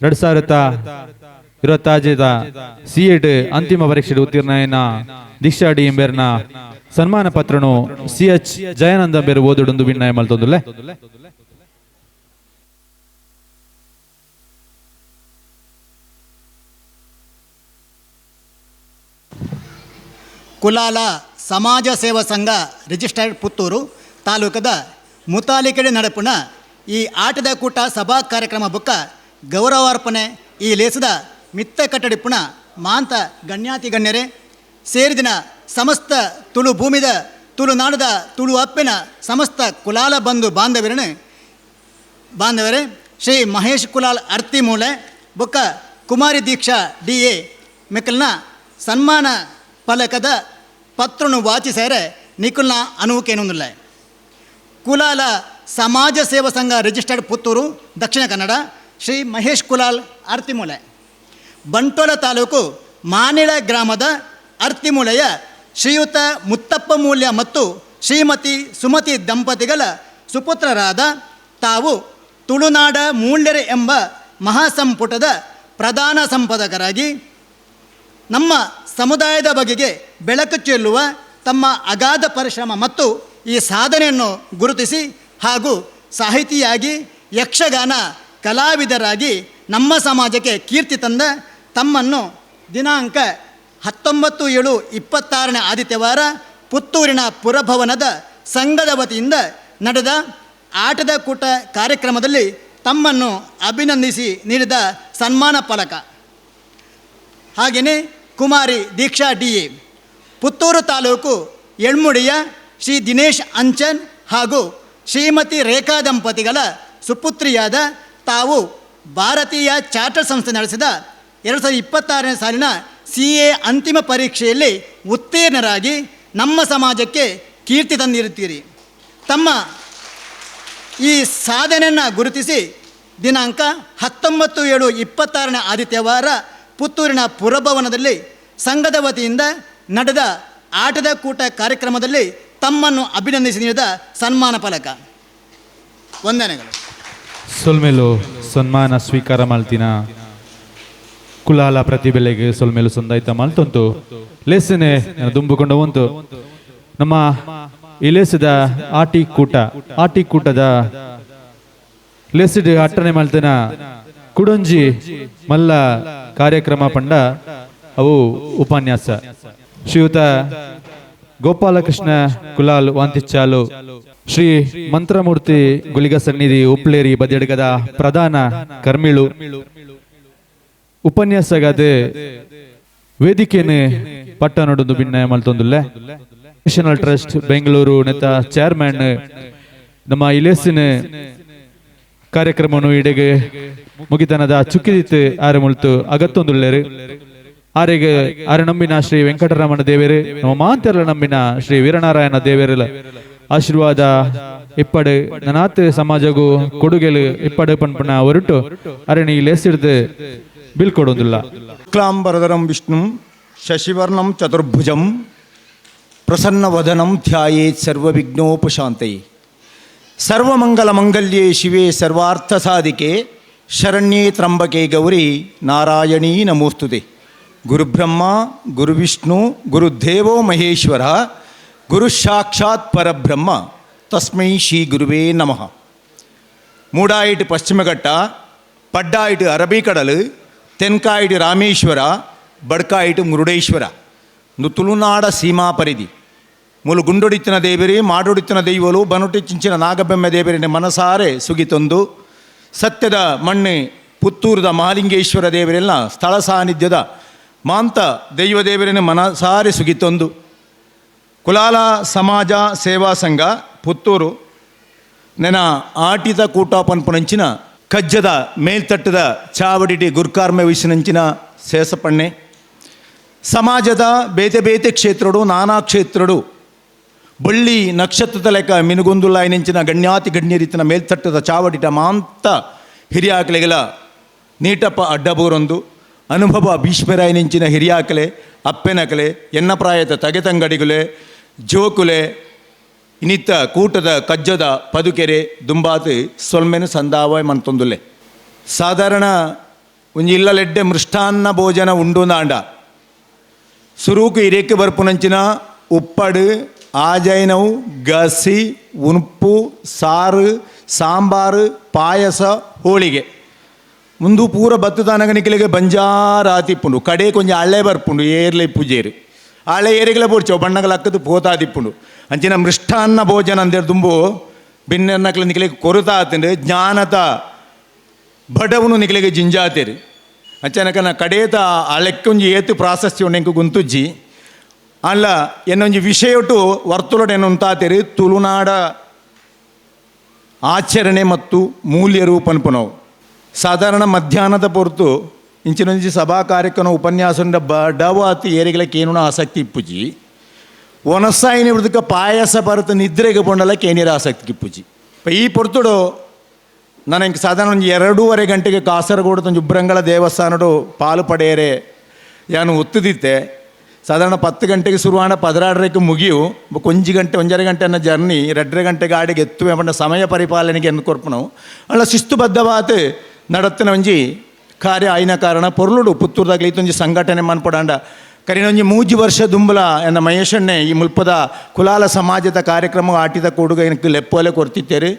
2025 ಸಿಎಡ್ ಅಂತಿಮ ಪರೀಕ್ಷೆ ಉತ್ತೀರ್ಣನ ದೀಕ್ಷಾ ಡಿ ಎಂಬೇರ್ನ ಸನ್ಮಾನ ಪತ್ರನು ಸಿ ಎಚ್ ಜಯಾನಂದ ಬೇರು ಓದುಡೊಂದು ವಿನ್ನಯ ಮಲ್ತೊಂದುಲ್ಲೆ. ಕುಲಾಲ ಸಮಾಜ ಸೇವಾ ಸಂಘ ರಿಜಿಸ್ಟರ್ಡ್ ಪುತ್ತೂರು ತಾಲೂಕದ ಮುತಾಲಿಕೆಡೆ ನಡಪುನ ಈ ಆಟದ ಕೂಟ ಸಭಾ ಕಾರ್ಯಕ್ರಮ ಬುಕ್ಕ ಗೌರವಾರ್ಪಣೆ ಈ ಲೇಸದ ಮಿತ್ತ ಕಟ್ಟಡಿಪುಣ ಮಾಂತ ಗಣ್ಯಾತಿ ಗಣ್ಯರೇ ಸೇರಿದಿನ ಸಮಸ್ತ ತುಳು ಭೂಮಿದ ತುಳುನಾಡದ ತುಳು ಅಪ್ಪಿನ ಸಮಸ್ತ ಕುಲಾಲ ಬಂಧು ಬಾಂಧವರೇ ಶ್ರೀ ಮಹೇಶ್ ಕುಲಾಲ್ ಅರ್ತಿಮೂಲೆ ಬುಕ್ಕ ಕುಮಾರಿ ದೀಕ್ಷಾ ಡಿ ಎ ಮೆಕ್ಕಲ್ನ ಸನ್ಮಾನ ಫಲಕದ ಪತ್ರನು ವಾಚಿಸೇರೆ ನಿಕುಲ್ನ ಅನುವುಕೇನೊಂದಿಲ್ಲ. ಕುಲಾಲ ಸಮಾಜ ಸೇವಾ ಸಂಘ ರಿಜಿಸ್ಟರ್ಡ್ ಪುತ್ತೂರು ದಕ್ಷಿಣ ಕನ್ನಡ ಶ್ರೀ ಮಹೇಶ್ ಕುಲಾಲ್ ಅರ್ತಿಮೂಲೆ ಬಂಟೋಲ ತಾಲೂಕು ಮಾನಿಳ ಗ್ರಾಮದ ಅರ್ತಿಮೂಲೆಯ ಶ್ರೀಯುತ ಮುತ್ತಪ್ಪ ಮೂಲ್ಯ ಮತ್ತು ಶ್ರೀಮತಿ ಸುಮತಿ ದಂಪತಿಗಳ ಸುಪುತ್ರರಾದ ತಾವು ತುಳುನಾಡ ಮೂಲ್ಯರೆ ಎಂಬ ಮಹಾಸಂಪುಟದ ಪ್ರಧಾನ ಸಂಪಾದಕರಾಗಿ ನಮ್ಮ ಸಮುದಾಯದ ಬಗೆಗೆ ಬೆಳಕು ಚೆಲ್ಲುವ ತಮ್ಮ ಅಗಾಧ ಪರಿಶ್ರಮ ಮತ್ತು ಈ ಸಾಧನೆಯನ್ನು ಗುರುತಿಸಿ ಹಾಗೂ ಸಾಹಿತಿಯಾಗಿ ಯಕ್ಷಗಾನ ಕಲಾವಿದರಾಗಿ ನಮ್ಮ ಸಮಾಜಕ್ಕೆ ಕೀರ್ತಿ ತಂದ ತಮ್ಮನ್ನು ದಿನಾಂಕ 19/7/26 ಆದಿತ್ಯವಾರ ಪುತ್ತೂರಿನ ಪುರಭವನದ ಸಂಘದ ವತಿಯಿಂದ ನಡೆದ ಆಟದ ಕೂಟ ಕಾರ್ಯಕ್ರಮದಲ್ಲಿ ತಮ್ಮನ್ನು ಅಭಿನಂದಿಸಿ ನೀಡಿದ ಸನ್ಮಾನ ಫಲಕ. ಹಾಗೆಯೇ ಕುಮಾರಿ ದೀಕ್ಷಾ ಡಿ ಎ ಪುತ್ತೂರು ತಾಲೂಕು ಎಳ್ಮುಡಿಯ ಶ್ರೀ ದಿನೇಶ್ ಅಂಚನ್ ಹಾಗೂ ಶ್ರೀಮತಿ ರೇಖಾ ದಂಪತಿಗಳ ಸುಪುತ್ರಿಯಾದ ತಾವು ಭಾರತೀಯ ಚಾರ್ಟರ್ಡ್ ಸಂಸ್ಥೆ ನಡೆಸಿದ 2026ನೇ ಸಾಲಿನ CA ಅಂತಿಮ ಪರೀಕ್ಷೆಯಲ್ಲಿ ಉತ್ತೀರ್ಣರಾಗಿ ನಮ್ಮ ಸಮಾಜಕ್ಕೆ ಕೀರ್ತಿ ತಂದಿರುತ್ತೀರಿ. ತಮ್ಮ ಈ ಸಾಧನೆಯನ್ನು ಗುರುತಿಸಿ ದಿನಾಂಕ 19/7/26 ಆದಿತ್ಯವಾರ ಪುತ್ತೂರಿನ ಪುರಭವನದಲ್ಲಿ ಸಂಘದ ವತಿಯಿಂದ ನಡೆದ ಆಟದ ಕೂಟ ಕಾರ್ಯಕ್ರಮದಲ್ಲಿ ತಮ್ಮನ್ನು ಅಭಿನಂದಿಸಿ ನೀಡಿದ ಸನ್ಮಾನ ಫಲಕ. ವಂದನೆಗಳು. ಸೊಲ್ಮೇಲು ಸನ್ಮಾನ ಸ್ವೀಕಾರ ಮಾಲ್ತಿನ ಕುಲಾಲ ಪ್ರತಿಬೆಲೆಗೆ ಸೊಲ್ಮೇಲು ಸಂದಾಯ್ತ ಮಾಲ್ತುಂಟು. ಲೇಸನೆ ದುಂಬುಕೊಂಡು ಉಂಟು ನಮ್ಮ ಇಲೇಸದ ಆಟಿ ಕೂಟ, ಆಟಿ ಕೂಟದ ಲೇಸಿಡ್ ಅಟ್ಟನೆ ಮಾಲ್ತಿನ ಕುಡೊಂಜಿ ಮಲ್ಲ ಕಾರ್ಯಕ್ರಮ ಪಂಡ ಅವು ಉಪನ್ಯಾಸ. ಶ್ರೀಯುತ ಗೋಪಾಲಕೃಷ್ಣ ಕುಲಾಲ್ ವಾಂತಿಚ್ಚಾಲು ಶ್ರೀ ಮಂತ್ರಮೂರ್ತಿ ಗುಳಿಗ ಸನ್ನಿಧಿ ಉಪ್ಲೇರಿ ಬದಿಯಡ್ಗದ ಪ್ರಧಾನ ಕರ್ಮಿಳು ಉಪನ್ಯಾಸಗಾದ ವೇದಿಕೆನೆ ಪಟ್ಟಣದೊಂದು ಭಿನ್ನ ಮಲ್ತೊಂದುಲ್ಲೆ ನ್ಯಾಷನಲ್ ಟ್ರಸ್ಟ್ ಬೆಂಗಳೂರು ನೆತ ಚೇರ್ಮನ್ ನಮ್ಮ ಇಲೇಸಿನ ಕಾರ್ಯಕ್ರಮವನ್ನು ಇಡೆಗೆ ಮುಗಿತನದ ಚುಕ್ಕಿದಿತ್ತು ಆರೆ ಮುಳ್ತು ಅಗತ್ತೊಂದುಲ್ಲೇರು. ಆರೆಗೆ ಆರೆ ನಂಬಿನ ಶ್ರೀ ವೆಂಕಟರಮಣ ದೇವರು, ನಮ್ಮ ಮಾಂತೆರ್ಲ ನಂಬಿನ ಶ್ರೀ ವೀರನಾರಾಯಣ ದೇವರ ಆಶೀರ್ವಾದ ಇಪ್ಪಡು ನನಾತ್ ಸಮಾಜಗೂ ಕೊಡುಗೆಲು ಇಪ್ಪಡು ಪನ್ಪನ ಹೊರಟು ಅರಣಿ ಲೇಸಿಡ್ದು ಬಿಲ್ ಕೊಡೊಂದಿಲ್ಲ. ಶುಕ್ಲಾಂಬರಧರಂ ವಿಷ್ಣು ಶಶಿವರ್ಣಂ ಚತುರ್ಭುಜಂ ಪ್ರಸನ್ನವದನಂ ಧ್ಯಾಯೇತ್ ಸರ್ವವಿಘ್ನೋಪಶಾಂತಯೇ. ಸರ್ವಮಂಗಲ ಮಂಗಲ್ಯೇ ಶಿವೇ ಸರ್ವಾರ್ಥ ಸಾಧಿಕೆ ಶರಣ್ಯೇ ತ್ರಂಬಕೆ ಗೌರಿ ನಾರಾಯಣೀ ನಮೋಸ್ತುತೆ. ಗುರುಬ್ರಹ್ಮ ಗುರುವಿಷ್ಣು ಗುರುದೇವೋ ಮಹೇಶ್ವರ ಗುರು ಸಾಕ್ಷಾತ್ ಪರಬ್ರಹ್ಮ ತಸ್ಮೈ ಶ್ರೀ ಗುರುವೇ ನಮಃ. ಮೂಡಾಯಿಟ್ ಪಶ್ಚಿಮಘಟ್ಟ, ಪಡ್ಡಾಯಿಟ್ ಅರಬಿಕಡಲು, ತೆನ್ಕಾಯಿಟ್ ರಾಮೇಶ್ವರ, ಬಡ್ಕಾಯಿಟ್ ಮುರುಡೇಶ್ವರ ಒಂದು ತುಳುನಾಡ ಸೀಮಾ ಪರಿಧಿ. ಮೂಲು ಗುಂಡೊಡಿತ್ತಿನ ದೇವರಿ, ಮಾಡೊಡಿತ್ತಿನ ದೈವಲು, ಬನುಟಿ ಚಿಂಚಿನ ನಾಗಬೆಮ್ಮೆ ದೇವರಿನ ಮನಸಾರೆ ಸುಗಿತೊಂದು ಸತ್ಯದ ಮಣ್ಣೆ ಪುತ್ತೂರದ ಮಹಾಲಿಂಗೇಶ್ವರ ದೇವರೆಲ್ಲ ಸ್ಥಳ ಸಾನ್ನಿಧ್ಯದ ಮಾಂತ ದೈವ ದೇವರಿನ ಮನಸಾರೆ ಸುಗಿತೊಂದು ಕುಲಾಲ ಸಮಾಜ ಸೇವಾ ಸಂಘ ಪುತ್ತೂರು ನೆನ ಆಟಿತ ಕೂಟ ಪನ್ಪುನಂಚಿನ ಕಜ್ಜದ ಮೇಲ್ತಟ್ಟದ ಚಾವಡಿಟಿ ಗುರ್ಕಾರ್ಮೆ ವಹಿಸಿನಂಚಿನ ಸೇಸಪಣ್ಣೆ ಸಮಾಜದ ಬೇತೆ ಬೇತೆ ಕ್ಷೇತ್ರಡು ನಾನಾ ಕ್ಷೇತ್ರಡು ಬಳ್ಳಿ ನಕ್ಷತ್ರದ ಲೆಕ್ಕ ಮಿನುಗುಂದುಲಾಯಿನಂಚಿನ ಗಣ್ಯಾತಿ ಗಣ್ಯರಿತನ ಮೇಲ್ತಟ್ಟದ ಚಾವಡಿಟ ಮಾಂತ ಹಿರಿಯಾಕಲೆಗಳ ನೀಟಪ್ಪ ಅಡ್ಡಬೂರೊಂದು ಅನುಭವ ಭೀಷ್ಮರಾಯನಿಂಚಿನ ಹಿರಿಯಾಕಲೆ ಅಪ್ಪೆನಕಲೆ ಎನ್ನಪ್ರಾಯದ ತಗೆತಂಗಡಿಗುಲೆ ಜೋಕುಲೆ ಇನ್ನಿತ್ತ ಕೂಟದ ಕಜ್ಜದ ಪದುಕೆರೆ ದುಂಬಾತು ಸೊಲ್ಮೆನು ಸಂದಾವ ಮಂತೊಂದುಲೆ. ಸಾಧಾರಣ ಒಂಜಿ ಇಲ್ಲಲೆಡ್ಡೆ ಮೃಷ್ಟಾನ್ನ ಭೋಜನ ಉಂಡು ನಾಂಡ ಸುರೂಕು ಇರೇಕೆ ಬರ್ಪುನಂಚಿನ ಉಪ್ಪಡು ಆಜೈನವು ಗಸಿ ಉಣುಪ್ಪು ಸಾರು ಸಾಂಬಾರು ಪಾಯಸ ಹೋಳಿಗೆ ಮುಂದು ಪೂರ ಬತ್ತುದಾನಗನಿಕಲಿಗೆ ಬಂಜಾರಾತಿಪ್ಪುಂಡು ಕಡೆ ಕೊಂಚ ಹಳೆ ಬರ್ಪುಂಡು ಏರ್ಲೆ ಪೂಜೇರು ಹಳೆ ಏರಿಗಲ ಪೂರ್ಚೋ ಬಣ್ಣಗಳ ಅಕ್ಕದು ಪೋತಾದಿಪ್ಪುಂಡು ಅಂಚಿನ ಮೃಷ್ಟಾನ್ನ ಭೋಜನ ಅಂದೇರು ದುಂಬು ಬಿನ್ನೆರ್ನಕ್ಲೆ ನಿಕಲಿಗೆ ಕೊರತಾತಂಡು ಜ್ಞಾನತ ಬಡವನು ನಿಕಲಿಗೆ ಜಿಂಜಾತೇರು ಅಂಚನಕನ ಕಡೇತ ಅಳೆಕ್ಕೊಂಜಿ ಏತು ಪ್ರಾಶಸ್ತ್ಯ ಉಂಡು ಗುಂತುಜ್ಜಿ ಅಲ್ಲ ಎನ್ನೊಂಜಿ ವಿಷಯೊಟ್ಟು ವರ್ತುಲೊಡು ಎನ್ನುಂತಾತೇರು ತುಳುನಾಡ ಆಚರಣೆ ಮತ್ತು ಮೂಲ್ಯ ರೂಪನ್ಪುನವು. ಸಾಧಾರಣ ಮಧ್ಯಾಹ್ನದ ಪೊರ್ತು ಇಂಚಿನೊಂಜಿ ಸಭಾ ಕಾರ್ಯಕ್ರಮ ಉಪನ್ಯಾಸಂಡ ಬಡವಾತಿ ಏರಿಗಳ ಕೇನುನ ಆಸಕ್ತಿ ಇಪ್ಪುಜಿ ಒನಸಾಯಿನ ಇವ್ರದಕ್ಕೆ ಪಾಯಸ ಬರುತ್ತ ನಿದ್ರೆಗೆ ಪೊಂಡಲ ಕೇನಿರ ಆಸಕ್ತಿ ಇಪ್ಪುಜಿ. ಈ ಪೊರ್ತುಡು ನನಗೆ ಸಾಧಾರಣ ಒಂದು 2.5 ಗಂಟೆಗೆ ಕಾಸರಗೋಡು ಒಂಜಿ ಉಬ್ರಂಗಳ ದೇವಸ್ಥಾನಡು ಪಾಲು ಪಡೆಯರೆ ಯಾನು ಒತ್ತುದಿತ್ತೆ. ಸಾಧಾರಣ 10 ಗಂಟೆಗೆ ಶುರುವಾಣ 16ಕ್ಕೆ ಮುಗಿಯು ಕೊಂಜಿ ಗಂಟೆ 1.5 ಗಂಟೆ ಅನ್ನೋ ಜರ್ನಿ 2.5 ಗಂಟೆ ಗಾಡಿಗೆ ಎತ್ತುವೆ ಪಂಡ ಸಮಯ ಪರಿಪಾಲನೆಗೆ ಎಂದು ಕೊರ್ಪುನವು ಅಲ್ಲ ಶಿಸ್ತುಬದ್ಧವಾದ ನಡತ್ತಿನ ಒಂಜಿ ಕಾರ್ಯ ಆಯ್ನ ಕಾರಣ ಪೊರ್ಲುಡು ಪುತ್ತೂರ್ದಾಗಲಿ ಇತ್ತೊಂಜಿ ಸಂಘಟನೆ ಮನ್ಪಡಾಂಡ ಕರಿನೊಂಜಿ 3 ವರ್ಷ ದುಂಬಲ ಎನ್ನ ಮಹೇಶಣ್ಣೆ ಈ ಮುಲ್ಪದ ಕುಲಾಲ ಸಮಾಜದ ಕಾರ್ಯಕ್ರಮ ಆಟಿದ ಕೊಡುಗ ಏನಕ್ಕೆ ಲೆಪ್ಪೋಲೆ ಕೊರ್ತಿತ್ತೇರಿ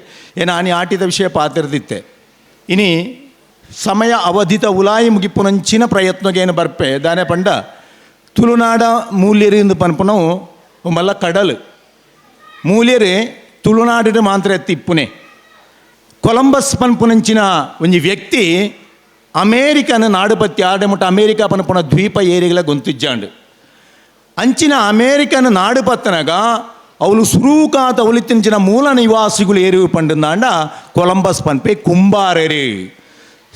ಏನ ಆನಿ ಆಟಿದ ವಿಷಯ ಪಾತಿರ್ದಿತ್ತೆ. ಇನಿ ಸಮಯ ಅವಧಿತ ಉಲಾಯಿ ಮುಗಿಪುನಂಚಿನ ಪ್ರಯತ್ನಗೆ ಏನು ಬರ್ಪೆ ದಾನೆ ಪಂಡ ತುಳುನಾಡ ಮೂಲ್ಯರಿಂದ ಪನ್ಪುನವು ಮಲ್ಲ ಕಡಲು ಮೂಲ್ಯರೇ ತುಳುನಾಡಿನ ಮಾತ್ರ ಎತ್ತಿಪ್ಪುನೆ. ಕೊಲಂಬಸ್ ಪನ್ಪುನಂಚಿನ ಒಂಜಿ ವ್ಯಕ್ತಿ ಅಮೇರಿಕನ ನಾಡುಪತ್ತಿ ಆಡೆ ಮುಟ್ಟ ಅಮೇರಿಕಾ ಪನ್ಪುನ ದ್ವೀಪ ಏರಿಗಳ ಗೊಂತಿಜ್ಜಾಂಡು ಅಂಚಿನ ಅಮೇರಿಕನ ನಾಡುಪತ್ತನಗ ಅವಳು ಸುರೂಕಾತ ಅವಳಿತ್ತಿಂಚಿನ ಮೂಲ ನಿವಾಸಿಗಳು ಏರಿವು ಪಂಡಂದಾಂಡ ಕೊಲಂಬಸ್ ಪನ್ಪೆ ಕುಂಬಾರರು.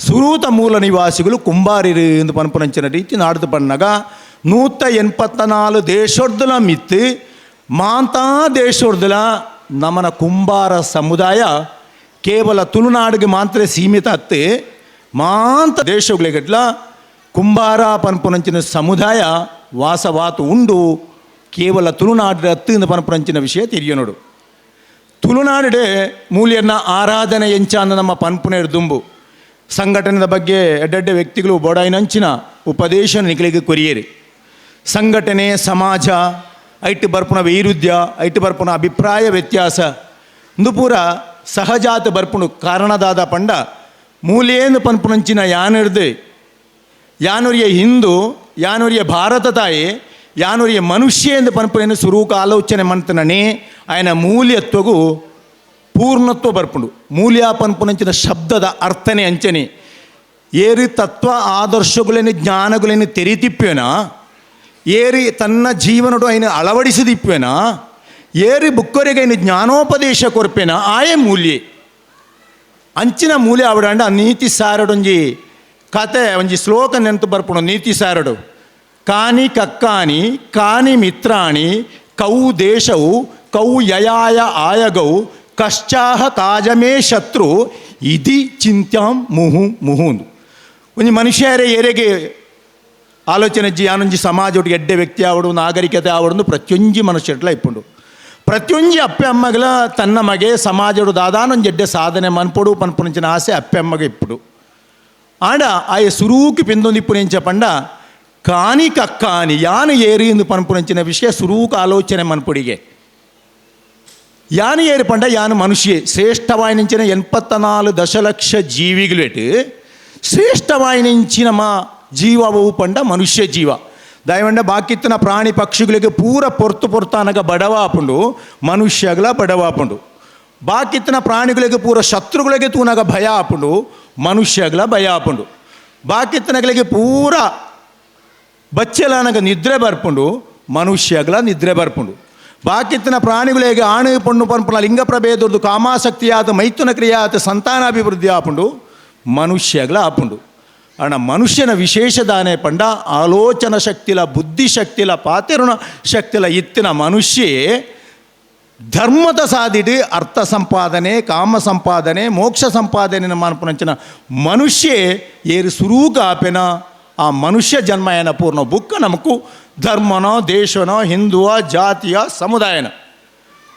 ಸುರೂತ ಮೂಲ ನಿವಾಸಿಗಳು ಕುಂಬಾರಿರು ಎಂದು ಪನ್ಪುನಂಚಿನ ರೀತಿ ನಾಡ್ದು ಪಣ್ಣಗ 184 ದೇಶೊರ್ದುಲ ಮಿತ್ತು ಮಾಂತಾ ದೇಶೊರ್ದುಲ ನಮನ ಕುಂಬಾರ ಸಮುದಾಯ ಕೇವಲ ತುಳುನಾಡಿಗೆ ಮಾತ್ರ ಸೀಮಿತ ಅತ್ತೆ ಮಾಂತ ದೇಶಗಳಿಗಟ್ಲ ಕುಂಬಾರ ಪನ್ಪುನಂಚಿನ ಸಮುದಾಯ ವಾಸವಾತು ಉಂಡು ಕೇವಲ ತುಳುನಾಡಿನ ಅತ್ತು ಪನ್ಪುನಂಚಿನ ವಿಷಯ ತಿಳಿಯೋನೋಡು. ತುಳುನಾಡಿಡೆ ಮೂಲ್ಯನ ಆರಾಧನೆ ಎಂಚಾಂದ ನಮ್ಮ ಪನ್ಪುನೇರು ದುಂಬು ಸಂಘಟನೆದ ಬಗ್ಗೆ ಎಡ್ಡೆಡ್ಡೆ ವ್ಯಕ್ತಿಗಳು ಬೋಡಾಯಿನಂಚಿನ ಉಪದೇಶ ನಿಕಲಿಗೆ ಕೊರಿಯೇರಿ. ಸಂಘಟನೆ ಸಮಾಜ ಐಟು ಬರ್ಪುನ ವೈರುಧ್ಯ ಐಟು ಬರ್ಪುನ ಅಭಿಪ್ರಾಯ ವ್ಯತ್ಯಾಸ ಇಂದು ಪೂರ ಸಹಜಾತ ಬರ್ಪುಣು ಕಾರಣದಾದ ಪಂಡ ಮೂಲೇನು ಪನ್ಪುನಂಚಿನ ಯಾನಿರ್ದು ಯಾನುರಿಯ ಹಿಂದೂ ಯಾನುರಿಯ ಭಾರತ ತಾಯಿ ಯಾನುರಿಯ ಮನುಷ್ಯ ಎಂದು ಪನ್ಪುನೇನು ಸುರೂಕ ಆಲೋಚನೆ ಮಂತನೇ ಆಯನ ಮೂಲ್ಯತ್ವಗೂ ಪೂರ್ಣತ್ವ ಬರ್ಪುಂಡು. ಮೂಲ್ಯ ಪನ್ಪುನಂಚಿನ ಶಬ್ದದ ಅರ್ಥನೆ ಅಂಚನೆ ಏರಿ ತತ್ವ ಆದರ್ಶಗಳೇನು ಜ್ಞಾನಗಳೇನು ತೆರಿತಿಪ್ಪೇನ ಏರಿ ತನ್ನ ಜೀವನಡು ಐನು ಅಳವಡಿಸಿದಿಪ್ಪೇನ ಏರಿ ಬುಕ್ಕರಿಗೆ ಐನು ಜ್ಞಾನೋಪದೇಶ ಕೊರ್ಪೇನ ಆಯೇ ಮೂಲ್ಯ ಅಂಚಿನ ಮೂಲ್ಯ ಅವಡಂಡ ನೀತಿ ಸಾರಡೊಂಜಿ ಕತೆ ಒಂಜಿ ಶ್ಲೋಕ ನೆಂತು ಬರ್ಪುಂಡು. ನೀತಿ ಸಾರಡು ಕಾನಿ ಕಕ್ಕಾನಿ ಕಾನಿ ಮಿತ್ರಾಣಿ ಕೌ ದೇಶವು ಕೌ ಯಯಾಯ ಆಯಗೌ ಕಶ್ಚಾಹ ಕಾಜಮೇ ಶತ್ರು ಇದಿ ಚಿಂತ್ಯಾಂ ಮುಹು ಮುಹುಂದು. ಒಂಜಿ ಮನುಷ್ಯರೇ ಏರೆಗೆ ಆಲೋಚನೆ ಜಿ ಯಾನೊಂಜಿ ಸಮಾಜ ಒಟ್ಟಿಗೆ ಎಡ್ಡೆ ವ್ಯಕ್ತಿ ಆವಡು ನಾಗರಿಕತೆ ಆವಡು ಪ್ರತಿಯೊಂಜಿ ಮನುಷ್ಯಟ್ಲ ಇಪ್ಪುಂಡು. ಪ್ರತಿಯೊಂಜಿ ಅಪ್ಪೆ ಅಮ್ಮಗಲ ತನ್ನ ಮಗೆ ಸಮಾಜಡು ದಾದಾನೊಂಜಿ ಎಡ್ಡೆ ಸಾಧನೆ ಮನ್ಪೊಡು ಪನ್ಪುನಂಚಿನ ಆಸೆ ಅಪ್ಪೆ ಅಮ್ಮಗೆ ಇಪ್ಪುಡು. ಆಂಡ ಆಯ ಸುರೂಕಿ ಪಿಂದೊಂದಿಪ್ಪುನೆಂಚ ಪಂಡ ಕಾನಿ ಕಕ್ಕಾನಿ ಯಾನು ಏರಿ ಎಂದು ಪನ್ಪುನಂಚಿನ ವಿಷಯ ಸುರೂಕ ಆಲೋಚನೆ ಮನ್ಪುಡಿಗೆ. ಯಾನು ಏರಿ ಪಂಡ ಯಾನು ಮನುಷ್ಯ ಶ್ರೇಷ್ಠವಾಯಿನಿಂಚಿನ 84 ದಶಲಕ್ಷ ಜೀವಿಗಳೇಟು ಶ್ರೇಷ್ಠವಾಯಿನಿಂಚಿನ ಮಾ ಜೀವವು ಪಂಡ ಮನುಷ್ಯ ಜೀವ. ದಯವಂಡ ಬಾಕಿತ್ತಿನ ಪ್ರಾಣಿ ಪಕ್ಷಿಗಳಿಗೆ ಪೂರ ಪೊರ್ತು ಪೊರ್ತಾನಗ ಬಡವಾಪುಂಡು ಮನುಷ್ಯಗಳ ಬಡವಾಪುಂಡು. ಬಾಕಿತ್ತಿನ ಪ್ರಾಣಿಗಳಿಗೆ ಪೂರ ಶತ್ರುಗಳಿಗೆ ತೂನಗ ಭಯ ಆಪುಂಡು ಮನುಷ್ಯಗಳ ಭಯ ಆಪುಂಡು. ಬಾಕಿತ್ತಿನಗಳಿಗೆ ಪೂರ ಬಚ್ಚಲಾನಗ ನಿದ್ರೆ ಬರ್ಪುಂಡು ಮನುಷ್ಯಗಳ ನಿದ್ರೆ ಬರ್ಪುಂಡು. ಬಾಕಿತ್ತಿನ ಪ್ರಾಣಿಗಳಿಗೆ ಆಣು ಪಣ್ಣು ಪನ್ಪುನ ಲಿಂಗ ಪ್ರಭೇದದ್ದು ಕಾಮಾಸಕ್ತಿಯಾದ ಮೈಥುನ ಕ್ರಿಯಾತ ಸಂತಾನಾಭಿವೃದ್ಧಿ ಆಪುಂಡು ಮನುಷ್ಯಗಳ ಆಪುಂಡು. ಅಣ್ಣ ಮನುಷ್ಯನ ವಿಶೇಷ ದಾನೆ ಪಂಡ ಆಲೋಚನ ಶಕ್ತಿಲ ಬುದ್ಧಿಶಕ್ತಿಲ ಪಾತೆರುಣ ಶಕ್ತಿಲ ಇತ್ತಿನ ಮನುಷ್ಯೇ ಧರ್ಮದ ಸಾದಿಡು ಅರ್ಥ ಸಂಪಾದನೆ ಕಾಮ ಸಂಪಾದನೆ ಮೋಕ್ಷ ಸಂಪಾದನೆ ಮಾನ್ಪುನಂಚಿನ ಮನುಷ್ಯೇ ಏರು ಸುರೂಕ ಆಪೆನ ಆ ಮನುಷ್ಯ ಜನ್ಮ ಏನ ಪೂರ್ಣ ಬುಕ್ಕ ನಮಕು ಧರ್ಮನೋ ದೇಶನೋ ಹಿಂದುವ ಜಾತಿಯ ಸಮುದಾಯನ.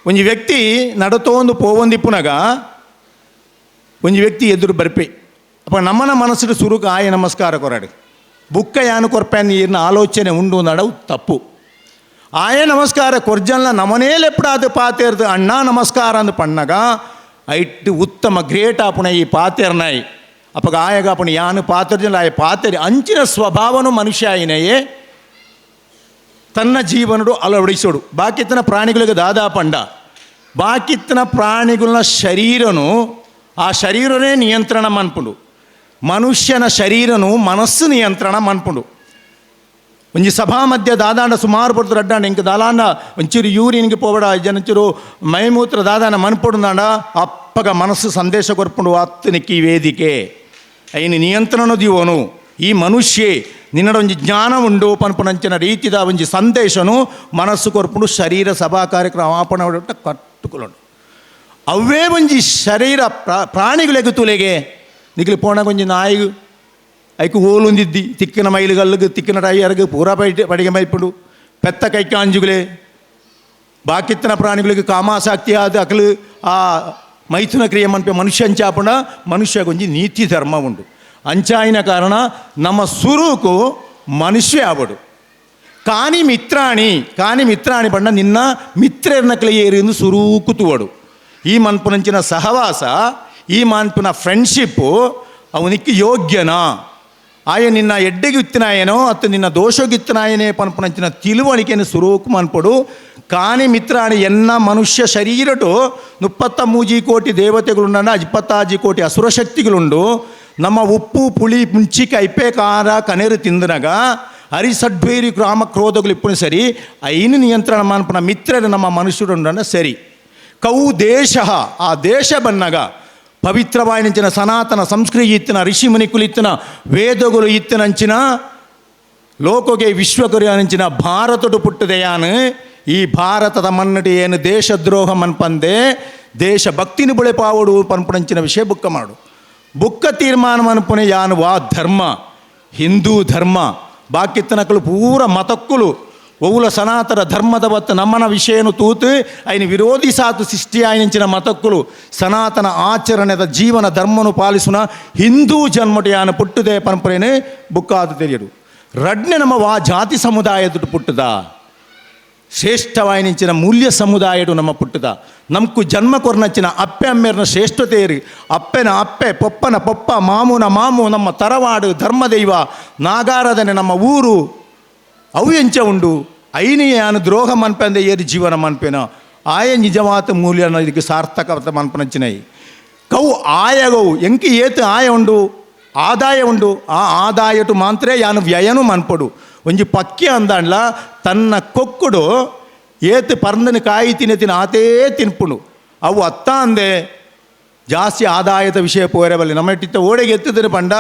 ಒಂಜಿ ವ್ಯಕ್ತಿ ನಡತೋಂದು ಪೋವೊಂದಿಪ್ಪುನಗ ಒಂಜಿ ವ್ಯಕ್ತಿ ಎದುರು ಬರ್ಪೆ ಅಪ್ಪ ನಮ್ಮನ ಮನಸ್ಸು ಸುರುಕ ಆಯ ನಮಸ್ಕಾರ ಕೊರಾಡು ಬುಕ್ಕ ಯಾನು ಕೊರ್ಪೆ ನೀರಿನ ಆಲೋಚನೆ ಉಂಡು ನಡವು ತಪ್ಪು. ಆಯ ನಮಸ್ಕಾರ ಕೊರ್ಜನ್ಲ ನಮನೇಲೆಪ್ಪಡಾದ ಪಾತೇರ್ದು ಅಣ್ಣ ನಮಸ್ಕಾರ ಅಂದು ಪಣ್ಣಗ ಐಟ್ಟು ಉತ್ತಮ ಗ್ರೇಟ್ ಆಪುಣ ಈ ಪಾತೇರ್ನಾಯಿ ಅಪ್ಪಗ ಆಯಗ ಅಪ್ಪಣ ಯಾನು ಪಾತೇರ್ಜನ್ಲ ಆಯ ಪಾತೇರಿ ಅಂಚಿನ ಸ್ವಭಾವನು ಮನುಷ್ಯ ಆಯಿನಯೇ ತನ್ನ ಜೀವನಡು ಅಳವಡಿಸೋಡು. ಬಾಕಿತ್ತನ ಪ್ರಾಣಿಗಳಿಗೆ ದಾದಾ ಪಂಡ ಬಾಕಿತ್ತನ ಪ್ರಾಣಿಗಳನ್ನ ಶರೀರನು ಆ ಶರೀರನೇ ನಿಯಂತ್ರಣ ಮನ್ಪುಂಡು. ಮನುಷ್ಯನ ಶರೀರನು ಮನಸ್ಸು ನಿಯಂತ್ರಣ ಮನ್ಪುಂಡು. ಒಂಜಿ ಸಭಾ ಮಧ್ಯ ದಾದಾಂಡ ಸುಮಾರು ಪಡ್ತು ರಡ್ಡಾಂಡ ಇಂಕ ದಾಲಾಂಡ ಒಂಚೂರು ಯೂರಿನ್ಗೆ ಪೋವಡ ಜನಚೂರು ಮೈಮೂತ್ರ ದಾದಾನ ಮನ್ಪುಂಡಾಂಡ ಅಪ್ಪಗ ಮನಸ್ಸು ಸಂದೇಶ ಕೊರ್ಪುಂಡು ಅತ್ತನಿಕ್ಕಿ ವೇದಿಕೆ ಐನು ನಿಯಂತ್ರಣ ದಿವೋನು ಈ ಮನುಷ್ಯೇ ನಿನ್ನಡ ಒಂಜಿ ಜ್ಞಾನ ಉಂಡು ಪನ್ಪುನಂಚಿನ ರೀತಿದ ಒಂಜಿ ಸಂದೇಶನು ಮನಸ್ಸು ಕೊರ್ಪುಂಡು ಶರೀರ ಸಭಾ ಕಾರ್ಯಕ್ರಮ ಆಪಣ ಕಟ್ಟುಕೊಳ್ಳೋಣ. ಅವೇ ಒಂಜಿ ಶರೀರ ಪ್ರಾಣಿಗಳಿಗೆ ತುಲೆಗೆ ನಿಗಲಿ ಪೋಣಗೊಂಜಿ ನಾಯಿಗು ಐಕು ಓಲುಂದಿದ್ದಿ ತಿಕ್ಕಿನ ಮೈಲುಗಲ್ಲಿಗೆ ತಿಕ್ಕಿನ ಟೈಯರ್ಗೆ ಪೂರಾ ಪೈಟೆ ಪಡಿಗೆ ಮೈಪುಂಡು ಪೆತ್ತ ಕೈಕಾಂಜುಗಳೇ ಬಾಕಿತ್ತನ ಪ್ರಾಣಿಗಳಿಗೆ ಕಾಮಾಸಕ್ತಿ ಆದ ಅಕಲು ಆ ಮೈಥುನ ಕ್ರಿಯೆ ಮನ್ಪೆ ಮನುಷ್ಯ ಅಂಚಾಪುಂಡ ಮನುಷ್ಯಗೊಂಜಿ ನೀತಿ ಧರ್ಮ ಉಂಡು. ಅಂಚಾಯಿನ ಕಾರಣ ನಮ್ಮ ಸುರುಕು ಮನುಷ್ಯ ಆವಡು. ಕಾನಿ ಮಿತ್ರಾಣಿ ಕಾನಿ ಮಿತ್ರಾಣಿ ಪಂಡ ನಿನ್ನ ಮಿತ್ರರ್ನಕ್ಲೆ ಏರಿಂದು ಸುರೂಕು ತುವಡು. ಈ ಮನ್ಪುನಂಚಿನ ಸಹವಾಸ ಈ ಮಾನ್ಪುನ ಫ್ರೆಂಡ್ಶಿಪ್ಪು ಅವನಿಕ್ಕೆ ಯೋಗ್ಯನಾ ಆಯ ನಿನ್ನ ಎಡ್ಡೆಗಿತ್ತಿನಾಯನೋ ಅತ್ತ ನಿನ್ನ ದೋಷಗಿತ್ತಿನಾಯನೇ ಪನ್ಪುನಂಚಿನ ತಿಳುವಳಿಕೆಯನ್ನು ಸುರೂಕು ಮನ್ಪಡು. ಕಾನಿ ಮಿತ್ರಾಣಿ ಎನ್ನ ಮನುಷ್ಯ ಶರೀರಟು 33 ಕೋಟಿ ದೇವತೆಗಳುಂಡ 25 ಕೋಟಿ ಅಸುರ ಶಕ್ತಿಗಳುಂಡು. ನಮ್ಮ ಉಪ್ಪು ಪುಳಿ ಮುಂಚಿ ಕೈಪೆ ಖಾರ ಕನೆರು ತಿಂದನಾಗ ಹರಿಸಡ್ಬೇರಿ ಗ್ರಾಮ ಕ್ರೋಧಗಳು ಇಪ್ಪುನ ಸರಿ ಐನು ನಿಯಂತ್ರಣ ಮಾನ್ಪುನ ಮಿತ್ರರು ನಮ್ಮ ಮನುಷ್ಯರು ಸರಿ. ಕೌ ದೇಶ ಆ ದೇಶ ಬನ್ನಗ ಪವಿತ್ರವಾಯಿನಂಚಿನ ಸನಾತನ ಸಂಸ್ಕೃತಿ ಇತ್ತಿನ ಋಷಿಮುನಿಕುಲು ಇತ್ತಿನ ವೇದಗಳು ಇತ್ತಿನಂಚಿನ ಲೋಕಗೆ ವಿಶ್ವಕುರಿಯಂಚಿನ ಭಾರತಡು ಪುಟ್ಟದೆಯಾನು ಈ ಭಾರತದ ಮನ್ನಡಿ ಏನು ದೇಶದ್ರೋಹ ಮನ್ಪಂದೆ ದೇಶಭಕ್ತಿನ ಬುಳೆಪಾವಡು ಪನ್ಪುಣಂಚಿನ ವಿಷಯ ಬುಕ್ಕ ಮಾಡು. ಬುಕ್ಕ ತೀರ್ಮಾನ ಮನ್ಪುನೆ ಯಾನು ವಾ ಧರ್ಮ ಹಿಂದೂ ಧರ್ಮ ಬಾಕಿತ್ತನಕಲು ಪೂರ ಮತಕ್ಕುಲು ಒವುಲ ಸನಾತನ ಧರ್ಮದ ಬತ್ತು ನಮ್ಮನ ವಿಷಯನು ತೂತು ಐನ ವಿರೋಧಿ ಸಾತು ಸೃಷ್ಟಿಯಾಯಿನಂಚಿನ ಮತಕ್ಕುಲು ಸನಾತನ ಆಚರಣೆದ ಜೀವನ ಧರ್ಮನು ಪಾಲಿಸುನ ಹಿಂದೂ ಜನ್ಮಟು ಯಾನು ಪುಟ್ಟುದೆ ಪನ್ಪುನೇನು ಬುಕ್ಕಾದು తెలియడు. ರಡ್ನೆ ನಮ್ಮ ವಾ ಜಾತಿ ಸಮುದಾಯದ ಪುಟ್ಟದ ಶ್ರೇಷ್ಠವಾಯಿನಿಂಚಿನ ಮೂಲ್ಯ ಸಮುದಾಯಡು ನಮ್ಮ ಪುಟ್ಟದ ನಮ್ಕು ಜನ್ಮ ಕೊರ್ನಂಚಿನ ಅಪ್ಪೆ ಅಮ್ಮೇರ್ನ ಶ್ರೇಷ್ಠತೆಯರು ಅಪ್ಪೆನ ಅಪ್ಪೆ ಪೊಪ್ಪನ ಪೊಪ್ಪ ಮಾಮೂನ ಮಾಮು ನಮ್ಮ ತರವಾಡು ಧರ್ಮದೈವ ನಾಗಾರಾಧನೆ ನಮ್ಮ ಊರು ಅವು ಎಂಚ ಉಂಡು ಐನಿ ಯಾನು ದ್ರೋಹ ಮನ್ಪಂದೆ ಏರು ಜೀವನ ಮನ್ಪೇನ ಆಯ ನಿಜವಾದ ಮೂಲ್ಯನ ಇದಕ್ಕೆ ಸಾರ್ಥಕ ಮನ್ಪನಂಚಿನೈ ಕೌ ಆಯಗವು ಎಂಕಿ ಏತು ಆಯ ಉಂಡು ಆದಾಯ ಉಂಡು ಆ ಆದಾಯಟು ಮಾತ್ರ ಯಾನು ವ್ಯಯನು ಮನ್ಪಡು. ಒಂಜಿ ಪಕ್ಕಿ ಅಂದಾಂಡ್ಲ ತನ್ನ ಕೊಕ್ಕುಡು ಏತು ಪರ್ಂದನ ಕಾಯಿ ತಿನ್ನ ತಿನ್ನ ಆತೇ ತಿನ್ಪುಂಡು ಅವು ಅತ್ತ ಅಂದೆ ಜಾಸ್ತಿ ಆದಾಯದ ವಿಷಯ ಪೋರೆ ಬಲ್ಲಿ ನಮ್ಮ ಇಟ್ಟಿತ್ತ ಓಡೆಗೆ ಎತ್ತಿದ್ರೆ ಪಂಡ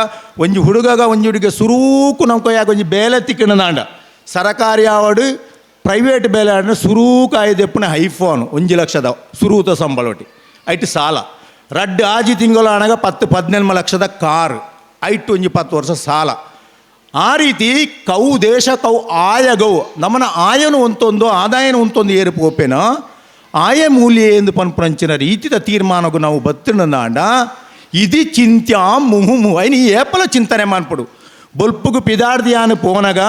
ಒಂಜಿ ಹುಡುಗಗ ಒಂಜಿ ಹುಡುಗ ಸುರೂಕು ನಮ್ಮ ಕೊಯ್ಯಾಗ ಒಂಜಿ ಬೇಲೆ ತಿಕ್ಕಣದಾಂಡ ಸರಕಾರಿ ಆವಡು ಪ್ರೈವೇಟ್ ಬೇಲೆ ಆಡಿನ ಸುರೂಕು ಆಯ್ದೆಪ್ಪುನ ಐಫೋನ್ 1 ಲಕ್ಷದ ಸುರೂತ ಸಂಬಳೋಟಿ ಐಟು ಸಾಲ ರಡ್ಡು ಆಜಿ ತಿಂಗಳು ಅಣಗ 10-15 ಲಕ್ಷದ ಕಾರ್ ಐಟು ಒಂಜಿ 10 ವರ್ಷ ಸಾಲ. ಆ ರೀತಿ ಕೌ ದೇಶ ಕೌ ಆಯಗೌ ನಮ್ಮನ ಆಯನು ಒಂತೊಂದು ಆದಾಯನು ಒಂತೊಂದು ಏರುಪೋಪೇನ ಆಯ ಮೂಲ್ಯ ಎಂದು ಪನ್ಪುನಂಚಿನ ರೀತಿದ ತೀರ್ಮಾನಗೂ ನಾವು ಬತ್ತಿನಂದಾಂಡ ಇದು ಚಿಂತ್ಯಾಂ ಮುಹುಮು ಐನಿ ಏಪಲ ಚಿಂತನೆ ಮಾನ್ಪಡು. ಬೊಲ್ಪುಗು ಪಿದಾರ್ದಿಯಾನು ಪೋನಗ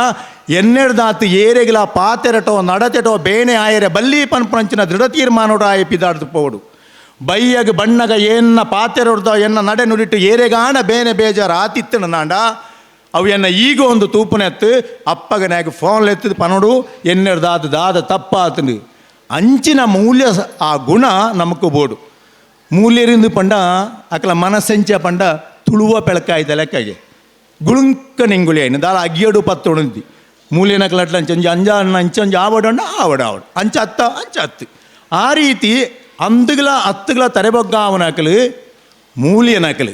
ಎನ್ನೆಡ್ದಾತು ಏರೆಗಿಲ ಪಾತೆರಟೋ ನಡತೆಟೋ ಬೇಣೆ ಆಯರೆ ಬಲ್ಲಿ ಪನ್ಪುನಂಚಿನ ದೃಢ ತೀರ್ಮಾನೋಡ ಆಯ ಪಿದಾಡ್ದು ಪೋಡು. ಬೈಯಗ ಬಣ್ಣಗ ಏನ್ನ ಪಾತೆರೊಡ್ದ ಎನ್ನ ನಡೆ ನುಡಿಟ್ಟು ಏರೆಗಾಣ ಬೇನೆ ಬೇಜಾರು ಆತಿತ್ತನಂದಾಂಡ ಅವು ಎನ್ನ ಈಗ ಒಂದು ತೂಪನೆತ್ತು ಅಪ್ಪಗ ನಾಗ ಫೋನ್ ಎತ್ತದು ಪನೋಡು ಎನ್ನೆಡ್ದಾತು ದಾದ ತಪ್ಪಾತನು ಅಂಚಿನ ಮೂಲ್ಯ ಆ ಗುಣ ನಮಕ್ ಬೋಡು. ಮೂಲ್ಯರಿಂದ ಪಂಡ ಅಕಲ ಮನಸ್ಸೆಂಚ ಪಂಡ ತುಳುವ ಪೆಳಕಾಯ್ದ ಲೆಕ್ಕಾಗೆ ಗುಳುಂಕ ನಿಂಗುಳಿ ಐನು ದಾಲ ಅಗ್ಗಿಯಡು ಪತ್ತೊಣಂತಿ ಮೂಲ್ಯನಕಲ ಅಟ್ಲ ಅಂಚ ಅಂಜ ಅಣ್ಣ ಅಂಚ ಅಂಜ ಆವಡಣ್ಣ ಆವಡ ಆವಡು ಅಂಚ ಅತ್ತ ಅಂಚ ಅತ್ತು ಆ ರೀತಿ ಅಂದುಗಳ ಅತ್ತುಗಳ ತರೆಬೊಗ್ಗಾವನಕಲು ಮೂಲ್ಯನಕಲು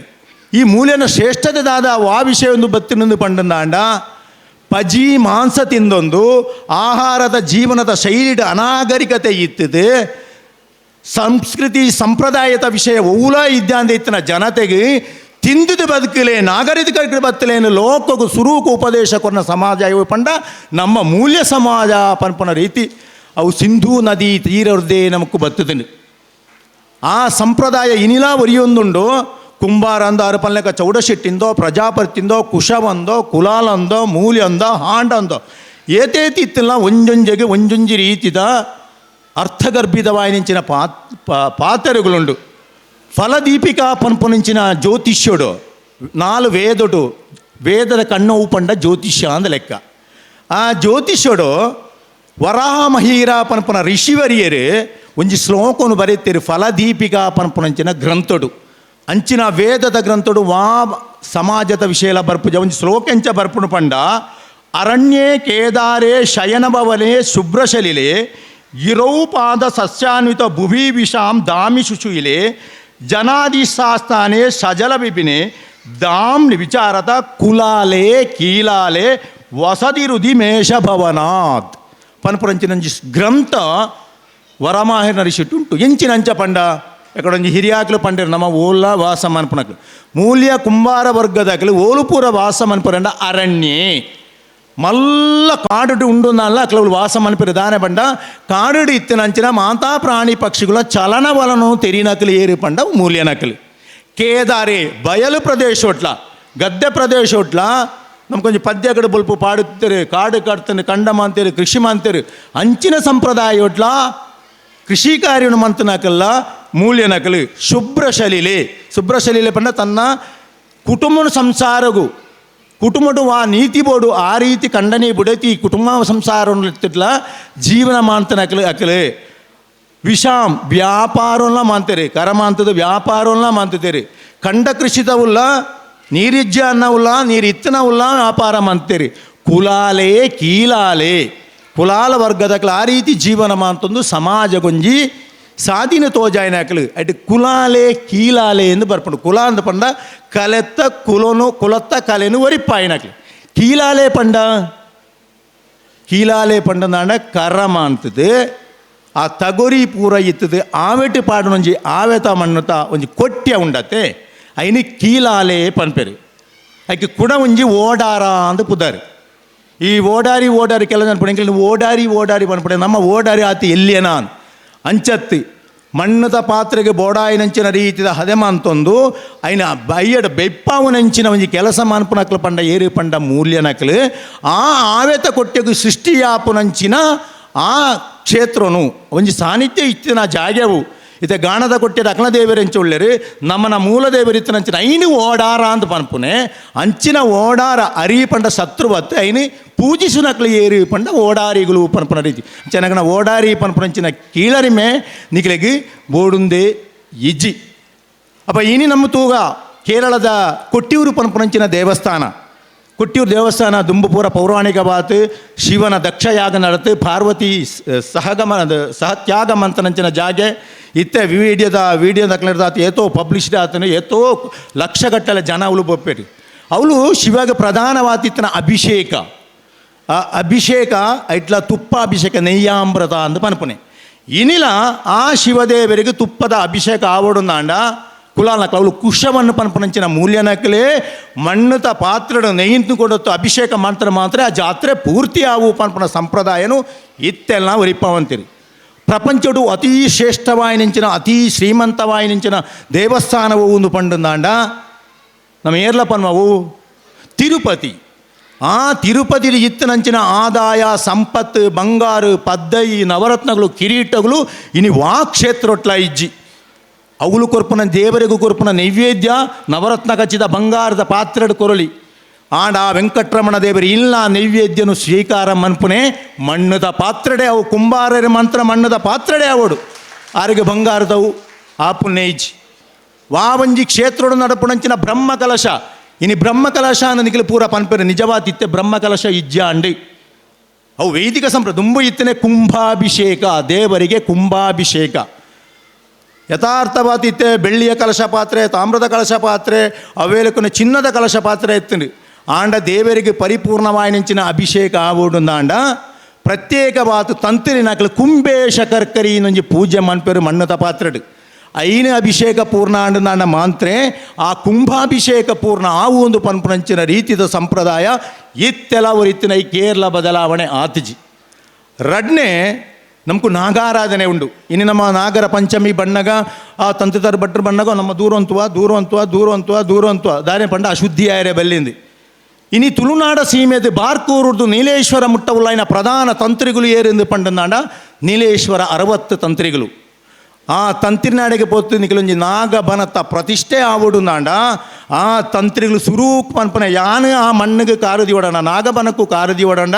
ಈ ಮೂಲ್ಯನ ಶ್ರೇಷ್ಠತೆ ದಾದ ವಾ ವಿಷಯ ಒಂದು ಬತ್ತಿನೊಂದು ಪಂಡಂದಾಂಡ ಪಜಿ ಮಾಂಸ ತಿಂದೊಂದು ಆಹಾರದ ಜೀವನದ ಶೈಲಿಡ ಅನಾಗರಿಕತೆ ಇತ್ತಿದೆ ಸಂಸ್ಕೃತಿ ಸಂಪ್ರದಾಯದ ವಿಷಯ ಓಲ ಇದ್ಯಾಂದ ಇತ್ತಿನ ಜನತೆಗೆ ತಿಂದಿದ್ದು ಬದುಕಲೇ ನಾಗರಿಕ ಬತ್ತಲೇನು ಲೋಕకు ಸುರೂಕು ಉಪದೇಶ ಕೊನ್ನ ಸಮಾಜ ಇವು ಪಂಡ ನಮ್ಮ ಮೂಲ್ಯ ಸಮಾಜ ಪನ್ಪನ ರೀತಿ ಅವು ಸಿಂಧೂ ನದಿ ತೀರರ್ದೇ ನಮಕ್ ಬತ್ತುದು. ಆ ಸಂಪ್ರದಾಯ ಇನಿಲಾ ಒರಿಯೊಂದುಂಡು. ಕುಂಬಾರ ಅಂದ ಅರಪಲ್ಲೆಕ ಚೌಡಶೆಟ್ಟಿಂದೋ ಪ್ರಜಾಪತಿಂದೋ ಕುಶವಂದೋ ಕುಲಾಲಂದೋ ಮೂಲ್ಯಂದೋ ಹಾಂಡಂದೋ ಏತೇತಿ ಇತ್ತಿಲ್ಲ ಒಂಜೊಂಜೆಗೆ ಒಂಜೊಂಜಿ ರೀತಿದ ಅರ್ಥಗರ್ಭಿತವಾಯಿನಿಂಚಿನ ಪಾತೆರುಗಳುಂಡು. ಫಲದೀಪಿಕಾ ಪನ್ಪುನಿಂಚಿನ ಜ್ಯೋತಿಷ್ಯುಡು 4 ವೇದಡು ವೇದದ ಕಣ್ಣು ಪಂಡ ಜ್ಯೋತಿಷ್ಯ ಅಂದ ಲೆಕ್ಕ. ಆ ಜ್ಯೋತಿಷ್ಯುಡು ವರಾಹ ಮಹೀರ ಪನ್ಪುನ ಋಷಿವರಿಯರು ಒಂಜಿ ಶ್ಲೋಕನು ಬರೆಯುತ್ತೀರಿ ಫಲದೀಪಿಕಾ ಪನ್ಪುನಂಚಿನ ಗ್ರಂಥಡು. ಅಂಚಿನ ವೇದದ ಗ್ರಂಥಡು ವಾ ಸಮಾಜದ ವಿಷಯ ಬರ್ಪುಜ ಒಂಜಿ ಶ್ಲೋಕ ಎಂಚ ಬರ್ಪುನು ಪಂಡ ಅರಣ್ಯೇ ಕೇದಾರೇ ಶಯನಭವನೆ ಶುಭ್ರಶಲಿಲೆ ಗಿರೌಪಾದ ಸಸ್ಯಾನ್ವಿತ ಭುವಿ ವಿಷಾಂ ದಾಮಿ ಶುಶುಯಿಲೆ ಜನಾದಿಶಾಸ್ತಾನೆ ಸಜಲ ವಿಪಿನೆ ದಾಂ ವಿಚಾರತ ಕುಲಾಲೆ ಕೀಲಾಲೆ ವಸದಿರುದಿ ಮೇಷ ಭವನಾತ್ ಪನ್ಪುರಂಚಿನಂಜಿ ಗ್ರಂಥ ವರಮಾಹಿರ ಋಷಿಟುಂಟು. ಎಂಚಿನಂಚ ಪಂಡ ಎಕಡೊಂಜಿ ಹಿರಿಯಾಕ್ಲು ಪಂಡಿರು ನಮ್ಮ ಓಲ ವಾಸ ಮನ್ಪುನಕ್ಲು ಮೂಲ್ಯ ಕುಂಬಾರ ವರ್ಗದಕ್ಲು ಓಲುಪೂರ ವಾಸ ಮನ್ಪುರಂಡ ಅರಣ್ಯೇ ಮಲ್ಲ ಕಾಡುಡು ಉಂಡುನಲ್ಲ ಅಕ್ಲವು ವಾಸ ಮನ್ಪಿರು ದಾನೆ ಪಂಡ ಕಾಡುಡು ಇತ್ತಿನಂಚಿನ ಮಾತಾ ಪ್ರಾಣಿ ಪಕ್ಷಿಗಳ ಚಲನವಲನ ತೆರಿನಕಲು ಏರು ಪಂಡ ಮೂಲ್ಯನಕಲು. ಕೇದಾರೆ ಬಯಲು ಪ್ರದೇಶೋಟ್ಲ ಗದ್ದೆ ಪ್ರದೇಶೋಟ್ಲ ನಮ್ಗೆ ಕೊಂಚ ಪದ್ಯ ಕಡೆ ಬೊಲ್ಪು ಪಾಡುತ್ತಾರೆ ಕಾಡು ಕಾಡ್ತಾನೆ ಕಂಡ ಮಾಂತೇರು ಕೃಷಿ ಮಾಂತೇರು ಅಂಚಿನ ಸಂಪ್ರದಾಯೋಟ್ಲ ಕೃಷಿ ಕಾರ್ಯನು ಮಂತನಕಲ್ಲ ಮೂಲ್ಯನಕಲು ಶುಭ್ರಶಲಿಲೆ ಶುಭ್ರಶಲಿಲೆ ಪಂಡ ತನ್ನ ಕುಟುಂಬನ ಸಂಸಾರಗು ಕುಟುಂಬಡು ಆ ನೀತಿ ಬೋಡು ಆ ರೀತಿ ಕಂಡನೆ ಬುಡತಿ ಕುಟುಂಬ ಸಂಸಾರ ಜೀವನ ಮಾಂತನ ಅಕಲು ಅಕಲು ವಿಷಾಂ ವ್ಯಾಪಾರಲ್ಲ ಮಾಂತೇರಿ ಕರಮಾಂತದ ವ್ಯಾಪಾರಲ್ಲ ಮಾಂತೇರಿ ಕಂಡ ಕೃಷಿತವುಲ್ಲ ನೀರಿಜ್ಜ ಅನ್ನವುಲ್ಲ ನೀರಿತ್ತನವುಲ್ಲ ವ್ಯಾಪಾರ ಮಾಂತೇರಿ ಕುಲಾಲೆ ಕೀಲಾಲೆ ಕುಲಾಲ ವರ್ಗದಕ್ಲ ಆ ರೀತಿ ಜೀವನ ಮಾಂತೊಂದು ಸಮಾಜಗೊಂಜಿ ಸಾದಿನ ತೋಜಾಯಿನಾಕಲು ಅಟ್ ಕುಲಾಲೆ ಕೀಲಾಲೆ ಎಂದು ಬರ್ಪುಂಡು. ಕುಲ ಅಂದ ಪಂಡ ಕಲೆತ್ತ ಕುಲನು ಕುಲತ್ತ ಕಲೆನು ಒರಿಪಾಯಿನಾಕಲು. ಕೀಲಾಲೆ ಪಂಡ ಕೀಲಾಲೆ ಪಂಡನಾಂಡ ಕರಮ ಅಂತದು ಆ ತಗೊರಿ ಪೂರ ಇತ್ತದು ಆವೆಟ್ಟು ಪಾಡನೊಂಜಿ ಆವೆತ ಮಣ್ಣುತ ಒಂಜಿ ಕೊಟ್ಯ ಉಂಡತೆ ಐನಿ ಕೀಲಾಲೆ ಪನ್ಪೆರು. ಐಕೆ ಕುಡ ಒಂಜಿ ಓಡಾರ ಅಂದು ಪುದಾರು. ಈ ಓಡಾರಿ ಓಡಾರಿ ಕೆಲವು ಅನ್ಪಡೆ ಓಡಾರಿ ಓಡಾರಿ ಪನ್ಪಡೆ ನಮ್ಮ ಓಡಾರಿ ಆತಿ ಎಲ್ಲಿಯನ ಅಂಚತ್ತಿ ಮಣ್ಣದ ಪಾತ್ರೆಗೆ ಬೋಡಾಯಿನಂಚಿನ ರೀತಿದ ಹದೆಮ ಅಂತೊಂದು ಐನ ಬೈಯಡ ಬೆಪ್ಪಾವನಂಚಿನ ಒಂಜಿ ಕೆಲಸ ಮಾನ್ಪುನಕ್ಲು ಪಂಡ ಏರು ಪಂಡ ಮೂಲ್ಯನಕ್ಲು ಆ ಆವೆತ ಕೊಟ್ಟೆಗು ಸೃಷ್ಟಿಯಾಪುನಂಚಿನ ಆ ಕ್ಷೇತ್ರನು ಒಂಜಿ ಸಾನ್ನಿಧ್ಯ ಇತ್ತಿನ ಜಾಗ್ಯವು ಇತ್ತೆ ಗಾಣದ ಕೊಟ್ಟಿದ ಅಕ್ಲ ದೇವರೆಂಚುಳ್ಳೇರು ನಮ್ಮನ ಮೂಲ ದೇವರಿತ್ತನಂಚಿನ ಐನು ಓಡಾರ ಅಂತ ಪನ್ಪುನೆ ಅಂಚಿನ ಓಡಾರ ಅರಿ ಪಂಡ ಶತ್ರುವತ್ತು ಐನು ಪೂಜಿಸುನಕ್ಲು ಏರಿ ಪಂಡ ಓಡಾರಿಗಳು ಪನ್ಪುನ ರೀತಿ ಚೆನ್ನಗನ ಓಡಾರಿ ಪನ್ಪುನಂಚಿನ ಕೀಳರಿಮೆ ನಿಕ್ಲೆಗ್ ಬೋಡುಂದೆ ಇಜ್ಜಿ. ಅಪ್ಪ ಇನಿ ನಮ್ಮ ತೂಗ ಕೇರಳದ ಕೊಟ್ಟಿಯೂರು ಪನ್ಪುನಂಚಿನ ದೇವಸ್ಥಾನ, ಕೊಟ್ಟಿಯೂರು ದೇವಸ್ಥಾನ ದುಂಬುಪುರ ಪೌರಾಣಿಕ ಬಾತು ಶಿವನ ದಕ್ಷಯಾಗ ನಡತು ಪಾರ್ವತಿ ಸಹಗಮ ಸಹತ್ಯಾಗ ಮಂತನಂಚಿನ ಜಾಗೆ ಇತ್ತೆ ವಿಡಿಯೋದ ವಿಡಿಯೋ ದಕ್ಕಲಿರ್ದಾತು ಏತೋ ಪಬ್ಲಿಷ್ಡ್ ಆತನು ಏತೋ ಲಕ್ಷಗಟ್ಟಲೆ ಜನ ಅವಳು ಬೊಪ್ಪೇರಿ. ಅವಳು ಶಿವಗೆ ಪ್ರಧಾನವಾತಿತ್ತನ ಅಭಿಷೇಕ, ಆ ಅಭಿಷೇಕ ಐಟ್ಲ ತುಪ್ಪ ಅಭಿಷೇಕ ನೆಯ್ಯಾಮೃತ ಅಂದು ಪನ್ಪುನೆ. ಇನಿಲ ಆ ಶಿವದೇವರಿಗೆ ತುಪ್ಪದ ಅಭಿಷೇಕ ಆವಡುಂದಾಂಡ ಕುಲಾಲನಕ್ಲ ಅವಳು ಕುಶವನ್ನು ಪನ್ಪುನಂಚಿನ ಮೂಲ್ಯನಕ್ಲೇ ಮಣ್ಣುತ ಪಾತ್ರಡು ನೆಯ್ಯಿಂತು ಕೊಡತ್ತು ಅಭಿಷೇಕ ಮಾಡ್ತಾರೆ ಮಾತ್ರ ಆ ಜಾತ್ರೆ ಪೂರ್ತಿ ಆವು ಪನ್ಪುನ ಸಂಪ್ರದಾಯನು ಇತ್ತೆಲ್ಲ ಒರಿಪವಂತಿರಿ. ಪ್ರಪಂಚಡು ಅತೀ ಶ್ರೇಷ್ಠವಾಯಿನಿಂಚಿನ ಅತೀ ಶ್ರೀಮಂತವಾಯಿನಿಂಚಿನ ದೇವಸ್ಥಾನವು ಒಂದು ಪಂಡುಂದಾಂಡ ನಮ್ಮ ಏರ್ಲ ಪನ್ಮವು ತಿರುಪತಿ. ಆ ತಿರುಪತಿ ಇತ್ತನಂಚಿನ ಆದಾಯ ಸಂಪತ್ತು ಬಂಗಾರು ಪದ್ದೈ ನವರತ್ನಗಳು ಕಿರೀಟಗಳು ಇನಿ ವಾ ಕ್ಷೇತ್ರೊಟ್ಲ ಇಜ್ಜಿ. ಅವುಲು ಕೊರ್ಪುನ ದೇವರಿಗೂ ಕೊರ್ಪುನ ನೈವೇದ್ಯ ನವರತ್ನ ಖಚಿತ ಬಂಗಾರದ ಪಾತ್ರೆಡು ಕೊರಲಿ ಆಂಡ ಆ ವೆಂಕಟರಮಣ ದೇವರು ಇಲ್ಲ ನೈವೇದ್ಯನು ಸ್ವೀಕಾರ ಮನ್ಪುನೆ ಮಣ್ಣದ ಪಾತ್ರೆಡೆ ಅವು ಕುಂಬಾರರ ಮಂತ್ರ ಮಣ್ಣದ ಪಾತ್ರೆಡೆ ಅವಡು ಆರಿಗೆ ಬಂಗಾರದವು ಆ ಪುಣ್ಯ ಇಜ್ಜಿ. ವಾವಂಜಿ ಕ್ಷೇತ್ರಡು ನಡಪುಣಂಚಿನ ಬ್ರಹ್ಮ ಕಲಶ ಇನಿ ಬ್ರಹ್ಮ ಕಲಶ ನಿಖಿಲ ಪೂರ ಪನ್ಪೆರೆ ನಿಜವಾತಿತ್ತೆ ಬ್ರಹ್ಮ ಕಲಶ ಇಜ್ಜ ಅಂಡಿ ಅವು ವೈದಿಕ ಸಂಪ್ರದಾಯ ದುಂಬು ಇತ್ತನೆ ಕುಂಭಾಭಿಷೇಕ ದೇವರಿಗೆ ಕುಂಭಾಭಿಷೇಕ ಯಥಾರ್ಥವಾತಿತ್ತೆ ಬೆಳ್ಳಿಯ ಕಲಶ ಪಾತ್ರೆ ತಾಮ್ರದ ಕಲಶ ಪಾತ್ರೆ ಅವೇಲಕ್ಕನ ಚಿನ್ನದ ಕಲಶ ಪಾತ್ರೆ ಎತ್ತಂಡು ಆಂಡ ದೇವರಿಗೆ ಪರಿಪೂರ್ಣವಾಯಿನಂಚಿನ ಅಭಿಷೇಕ ಆವುಡುಂದಾಂಡ ಪ್ರತ್ಯೇಕವಾತು ತಂತ್ರಿ ನಕಲು ಕುಂಬೇಶ ಕರ್ಕರಿ ಇನ್ನೊಂಜಿ ಪೂಜೆ ಮನ್ಪೆರು ಮಣ್ಣದ ಪಾತ್ರೆಡು ಐನ ಅಭಿಷೇಕ ಪೂರ್ಣ ಅಂಡ ಮಾಂತ್ರೆ ಆ ಕುಂಭಾಭಿಷೇಕ ಪೂರ್ಣ ಆವು ಒಂದು ಪನ್ಪುನಂಚಿನ ರೀತಿದ ಸಂಪ್ರದಾಯ ಇತ್ತೆಲ್ಲ ರೀತಿನ ಈ ಕೇರಳ ಬದಲಾವಣೆ ಆತಿಜಿ. ರಡ್ನೆ ನಮಕು ನಾಗಾರಾಧನೆ ಉಂಡು. ಇನ್ನು ನಮ್ಮ ನಾಗರ ಪಂಚಮಿ ಬಣ್ಣಗ ಆ ತಂತ್ರಿತಾರ ಭಟ್ರು ಬಣ್ಣಗ ನಮ್ಮ ದೂರಂತುವ ದೂರಂತುವ ದೂರಂತುವ ದೂರಂತುವ ದಾರೆ ಪಂಡ ಅಶುದ್ಧಿ ಆಯರೆ ಬಲ್ಲಿಂದು. ಇನಿ ತುಳುನಾಡ ಸೀಮೆದು ಬಾರ್ಕೂರುದು ನೀಲೇಶ್ವರ ಮುಟ್ಟವುಲಾಯಿನ ಪ್ರಧಾನ ತಂತ್ರಿಗಳು ಏರಿಂದು ಪಂಡನಾಡ ನೀಲೇಶ್ವರ 60 ತಂತ್ರಿಗಳು. ಆ ತಂತ್ರಿನಾಡಿಗೆ ಪೋತು ನಿಖಲೊಂಜಿ ನಾಗಬನತ ಪ್ರತಿಷ್ಠೆ ಆವುಡು ನಾಂಡ ಆ ತಂತ್ರಿಗಳು ಸುರೂಕ್ ಪನ್ಪನ ಯಾನು ಆ ಮಣ್ಣಿಗೆ ಕಾರದಿ ಓಡೋಣ ನಾಗಬನಕ್ಕೂ ಕಾರದಿ ಓಡೋಣ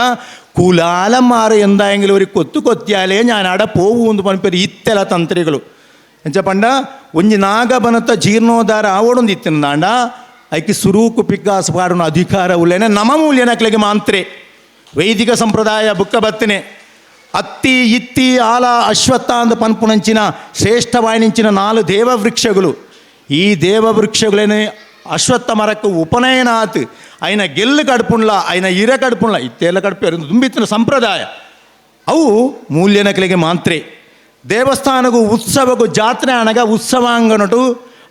ಕುಲಾಲ ಮಾರು ಎಂದಾയെങ്കിലും ഒരു കൊത്തു കൊത്തിയാലേ ഞാനാടെ പോവൂ എന്ന് പನ್ಪೇರು ಇತ್ತೆಲ ತಂತ್ರಿಗಳು. ಎಂಚ ಪಂಡ ಒಂಜಿ ನಾಗಬನತ ಜೀರ್ಣೋದ್ಧಾರ ಆವಡೊಂದು ಇತ್ತಿನಾಂಡ ಐಕೆ ಸುರೂಕು ಪಿಕ್ಕಾಸು ಪಾಡುನ ಅಧಿಕಾರ ಉಲ್ಲೇನೆ ನಮ ಮೂಲ್ಯನಕ್ಲೆಗೆ ಮಾಂತ್ರೆ ವೈದಿಕ ಸಂಪ್ರದಾಯ ಬುಕ್ಕ ಬತ್ತನೆ ಅತ್ತಿ ಇತ್ತಿ ಆಲ ಅಶ್ವತ್ಥ ಅಂದ ಪನ್ಪುನಂಚಿನ ಶ್ರೇಷ್ಠವಾಯಿನಿಂಚಿನ 4 ದೇವವೃಕ್ಷಗಳು. ಈ ದೇವವೃಕ್ಷಗಳೇನೆ ಅಶ್ವತ್ಥ ಮರಕ್ಕೆ ಉಪನಯನ ಆತು ಆಯ್ನ ಗೆಲ್ಲು ಕಡ್ಪುಣ್ಲ ಆಯ್ನ ಇರ ಕಡ್ಪುಣ್ಲ ಇತ್ತೆಲ್ಲ ಕಡ್ಪೇರು ತುಂಬಿತ್ತಿನ ಸಂಪ್ರದಾಯ ಅವು ಮೂಲ್ಯನಕಲಿಗೆ ಮಾಂತ್ರೆ. ದೇವಸ್ಥಾನಗೂ ಉತ್ಸವಗೂ ಜಾತ್ರೆ ಅಣಗ ಉತ್ಸವಾಂಗನಟು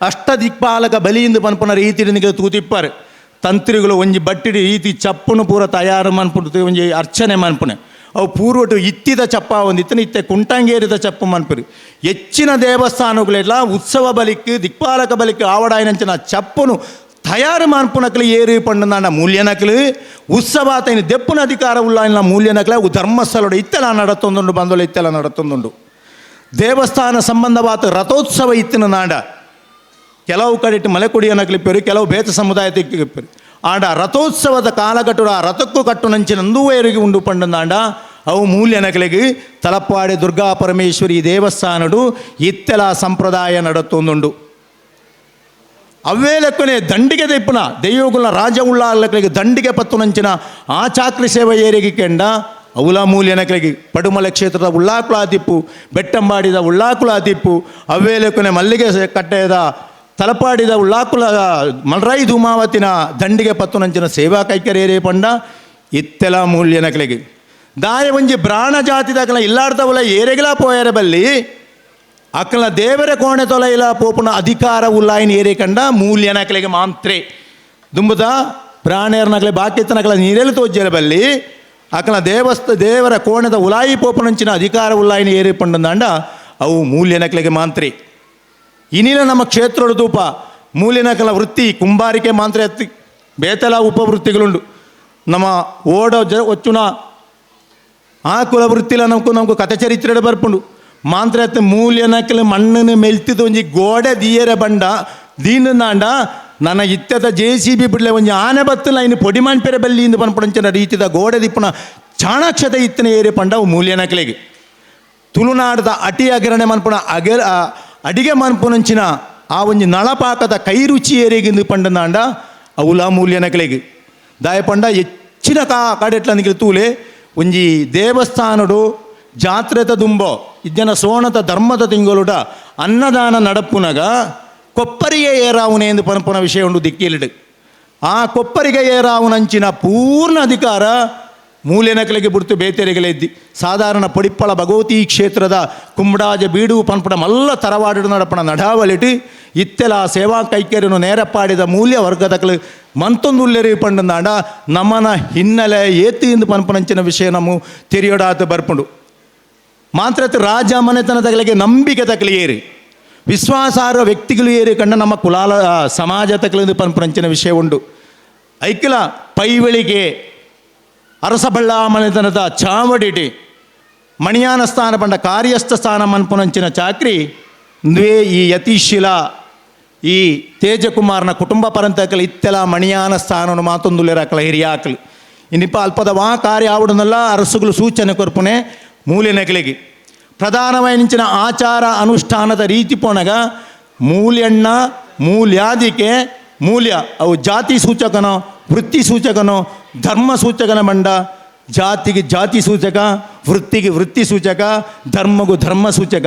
ಅಷ್ಟದಿಕ್ಪಾಲಕ ಬಲಿಯಿಂದ ಪನ್ಪುನ ರೀತಿ ತೂತಿಪ್ಪಾರು ತಂತ್ರಿಗಳು ಒಂಜಿ ಬಟ್ಟಿಡಿ ರೀತಿ ಚಪ್ಪುನು ಪೂರ ತಯಾರು ಮನ್ಪುಂಡು ಒಂಜಿ ಅರ್ಚನೆ ಮನ್ಪುನೆ ಅವು ಪೂರ್ವಟು ಇತ್ತಿದ ಚಪ್ಪ ಒಂದಿತ್ತನ ಇತ್ತೆ ಕುಂಟಂಗೇರಿದ ಚಪ್ಪು ಮನ್ಪುರಿ. ಹೆಚ್ಚಿನ ದೇವಸ್ಥಾನಗಳೆಲ್ಲ ಉತ್ಸವ ಬಲಿಕ್ ದಿಕ್ಪಾಲಕ ಬಲಿಕ್ ಆವಡಾಯಿನಂಚಿನ ಚಪ್ಪುನು ತಯಾರು ಮಾನ್ಪುನಕ್ಲು ಏರು ಪಂಡನಾಂಡ ಮೂಲ್ಯನಕ್ಲು ಉತ್ಸವ ತೈನ ದೆಪ್ಪುನ ಅಧಿಕಾರ ಉಳ್ಳಾಯಿನ ಮೂಲ್ಯನಕ್ಲೆ ಅವು ಧರ್ಮಸ್ಥಳಡು ಇತ್ತೆಲ್ಲ ನಡತ್ತೊಂದುಂಡು ಬಂದೋಳು ಇತ್ತೆಲ್ಲ ನಡತ್ತೊಂದುಂಡು. ದೇವಸ್ಥಾನ ಸಂಬಂಧವಾದ ರಥೋತ್ಸವ ಇತ್ತಿನ ನಾಡ ಕೆಲವು ಕಡೆ ಮಲೆಕುಡಿಯನಕ್ಲಿಪ್ಪರು ಕೆಲವು ಬೇತ ಸಮುದಾಯ ತಿಕ್ಕಿಪ್ಪರು ಆಂಡ ರಥೋತ್ಸವದ ಕಾಲಕಟ್ಟುಡು ಆ ರಥಕ್ಕೂ ಕಟ್ಟು ನಂಚಿನ ಉಂಡು ಪಂಡನಾಂಡ ಅವು ಮೂಲ್ಯನಕಲಿಗೆ ತಲಪಾಡಿ ದುರ್ಗಾ ಪರಮೇಶ್ವರಿ ದೇವಸ್ಥಾನಡು ಇತ್ತೆಲ ಸಂಪ್ರದಾಯ ನಡತ್ತೊಂದುಂಡು. ಅವೇ ಲೆಕ್ಕನೆ ದಂಡಿಗೆ ದೆಪ್ಪುನ ದೈವಗುಲ ರಾಜ ಉಳ್ಳಾಲಕ್ಕಲಿಗೆ ದಂಡಿಗೆ ಪತ್ತು ನಂಚಿನ ಆ ಚಾಕ್ರಿ ಸೇವೆ ಏರಿಗೆ ಕೆಂಡ ಅವುಲ ಮೂಲ್ಯನಕಲಿಗೆ ಪಡುಮಲೆ ಕ್ಷೇತ್ರದ ಉಳ್ಳಾಕುಲಾತಿಪ್ಪು, ಬೆಟ್ಟಂಬಾಡಿದ ಉಳ್ಳಾಕುಲಾತಿಪ್ಪು, ಅವೇಲೆಕೊನೆ ಮಲ್ಲಿಗೆ ಕಟ್ಟೆದ ತಲಪಾಡಿದ ಉಳ್ಳಾಕುಲ ಮಲ್ರಾಯಿ ಧೂಮಾವತಿನ ದಂಡಿಗೆ ಪತ್ತುನಂಚಿನ ಸೇವಾ ಕೈಕರೇರೇ ಪಂಡ ಇತ್ತೆಲ ಮೂಲ್ಯನಕಲಿಗೆ ದಾಯ ಒಂಜಿ ಬ್ರಾಣ ಜಾತಿದಕಲ ಇಲ್ಲಾಡ್ದವಲ ಏರೆಗಲ ಪೋಯರ ಬಲ್ಲಿ ಅಕ್ಕಲ ದೇವರ ಕೋಣೆ ತೊಲ ಇಲ್ಲ ಪೋಪುನ ಅಧಿಕಾರ ಉಲ್ಲಾಯಿನ ಏರೆ ಕಂಡ ಮೂಲ್ಯನಕಲಿಗೆ ಮಾಂತ್ರೆ ದುಂಬುದ ಬ್ರಾಣೇರ್ನಕಲೆ ಬಾಕಿತ್ತನಕಲ ನೀರೆಲ್ಲ ತೋಜ್ಜರ ಬಲ್ಲಿ ಅಕ್ಕಲ ದೇವರ ಕೋಣೆದ ಉಲಾಯಿ ಪೋಪುನಂಚಿನ ಅಧಿಕಾರ ಉಲ್ಲಾಯಿನ ಏರೆ ಪಂಡಂದಾಂಡ ಅವು ಮೂಲ್ಯನಕಲಿಗೆ ಮಾಂತ್ರೆ. ಇನಿಲ ನಮ್ಮ ಕ್ಷೇತ್ರದ ತೂಪ ಮೂಲ್ಯನಕಲ ವೃತ್ತಿ ಕುಂಬಾರಿಕೆ ಮಾಂತ್ರೆ ಅತ್ತಿ ಬೇತಲ ಉಪವೃತ್ತಿಗಳುಂಡು. ನಮ್ಮ ಓಡ ಒಚ್ಚುನ ಆ ಕುಲ ವೃತ್ತಿಲ ನಮಕು ನಮಕು ಕಥೆ ಚರಿತ್ರೆ ಬರ್ಪುಂಡು. ಮಾಂತ್ರೆ ಅತ್ತ ಮೂಲ್ಯನಕಲ ಮಣ್ಣನ್ನು ಮೆಲ್ತಿದ್ದು ಒಂಜಿ ಗೋಡೆ ದಿಯರ ಬಂಡ ದೀನಂದಾಂಡ ನನ್ನ ಇತ್ಯದ J C B ಬಿಡ್ಲೆ ಒಂಜಿ ಆನೆ ಬತ್ತಲ ಇನ್ನು ಪೊಡಿ ಮಣ್ಪೆರೆ ಬಲ್ಲಿ ಇಂದು ಪನ್ಪುಡಂಚಿನ ರೀತಿದ ಗೋಡೆ ದಿಪ್ಪುನ ಚಾಣಾಕ್ಷತೆ ಇತ್ತನ ಏರೆ ಪಂಡ ಅವು ಮೂಲ್ಯನಕಲಿಗೆ. ತುಳುನಾಡದ ಅಟಿ ಅಗರಣೆ ಮನ್ಪುನ ಅಡಿಗೆ ಮನ್ಪುನಂಚಿನ ಆ ಒಂಜಿ ನಳಪಾಕದ ಕೈ ರುಚಿ ಏರಿಗಿಂದು ಪಂಡನಾಂಡ ಅವುಲ ಮೂಲ್ಯನಕಲಿಗೆ. ದಾಯ ಪಂಡ ಹೆಚ್ಚಿನ ಕಾಡೆಟ್ಲನಿಗೆ ತೂಲೆ ಒಂಜಿ ದೇವಸ್ಥಾನಡು ಜಾತ್ರೆತ ದುಂಬೋ ಇಜ್ಜನ ಸೋಣದ ಧರ್ಮದ ತಿಂಗಳುಡ ಅನ್ನದಾನ ನಡಪುನಗ ಕೊಪ್ಪರಿಗೆ ಏರಾವುನೆ ಎಂದು ಪನಪುನ ವಿಷಯ ಉಂಡು ದಿಕ್ಕಿಲಿಡು. ಆ ಕೊಪ್ಪರಿಗೆ ಏರಾವುನಂಚಿನ ಪೂರ್ಣ ಅಧಿಕಾರ ಮೂಲ್ಯನಕಲಿಗೆ ಬಿಡ್ತು ಬೇತೆರೆಗಲೆದ್ದಿ. ಸಾಧಾರಣ ಪಡಿಪ್ಪಳ ಭಗವತಿ ಕ್ಷೇತ್ರದ ಕುಂಬಡಾಜ ಬೀಡು ಪನ್ಪುಡ ಮಲ್ಲ ತರವಾಡು ನಡಪಣ ನಡಾವಲಿಟ್ಟು ಇತ್ತೆಲ ಸೇವಾ ಕೈಕೇರನ್ನು ನೇರಪಾಡಿದ ಮೂಲ್ಯ ವರ್ಗದಕಲು ಮಂತೊಂದುಲ್ಲೆರಿ ಪಂಡಂದಾಂಡ ನಮನ ಹಿನ್ನೆಲೆ ಏತಿ ಎಂದು ಪನ್ಪುನಂಚಿನ ವಿಷಯ ನಮ್ಮ ತೆರಿಯೊಡಾತ ಬರ್ಪುಂಡು. ಮಾತ್ರತ್ ರಾಜ ಮನೆತನ ತಗಲಿಗೆ ನಂಬಿಕೆ ತಕಲಿಯೇರಿ ವಿಶ್ವಾಸಾರ್ಹ ವ್ಯಕ್ತಿಗಳು ಏರಿ ಕಂಡ ನಮ್ಮ ಕುಲಾಲ ಸಮಾಜ ತಕಲಿಂದು ಪನ್ಪುನಂಚಿನ ವಿಷಯ ಉಂಡು. ಐಕಿಲ ಪೈವಳಿಗೆ ಅರಸಬಳ್ಳ ಮನೆತನದ ಚಾವಡಿಟಿ ಮಣಿಯಾನ ಸ್ಥಾನ ಪಂಡ ಕಾರ್ಯಸ್ಥ ಸ್ಥಾನ ಮನ್ಪುನಂಚಿನ ಚಾಕ್ರಿ ಇಂದುವೇ ಈ ಯತೀಶಿಲ ಈ ತೇಜಕುಮಾರನ ಕುಟುಂಬ ಪರಂತಕಲು ಇತ್ತೆಲ ಮಣಿಯಾನ ಸ್ಥಾನನು ಮಾತೊಂದುಲ್ಲೆರಕಲ ಹಿರಿಯಾಕಲು ಇನ್ನಿಪ್ಪ ಅಲ್ಪದ ವಾ ಕಾರ್ಯ ಆವಡನಲ್ಲ ಅರಸುಗಳು ಸೂಚನೆ ಕೊರ್ಪುನೆ ಮೂಲ್ಯನಕಲಿಗೆ. ಪ್ರಧಾನವಾಯಿನಿಂಚಿನ ಆಚಾರ ಅನುಷ್ಠಾನದ ರೀತಿ ಪೋಣಗ ಮೂಲ್ಯಣ್ಣ ಮೂಲ್ಯಾದಿಕೆ ಮೂಲ್ಯ ಅವು ಜಾತಿ ಸೂಚಕನೋ ವೃತ್ತಿ ಸೂಚಕನೋ ಧರ್ಮ ಸೂಚಕನ ಬಂಡ ಜಾತಿಗೆ ಜಾತಿ ಸೂಚಕ, ವೃತ್ತಿಗೆ ವೃತ್ತಿ ಸೂಚಕ, ಧರ್ಮಗೂ ಧರ್ಮ ಸೂಚಕ.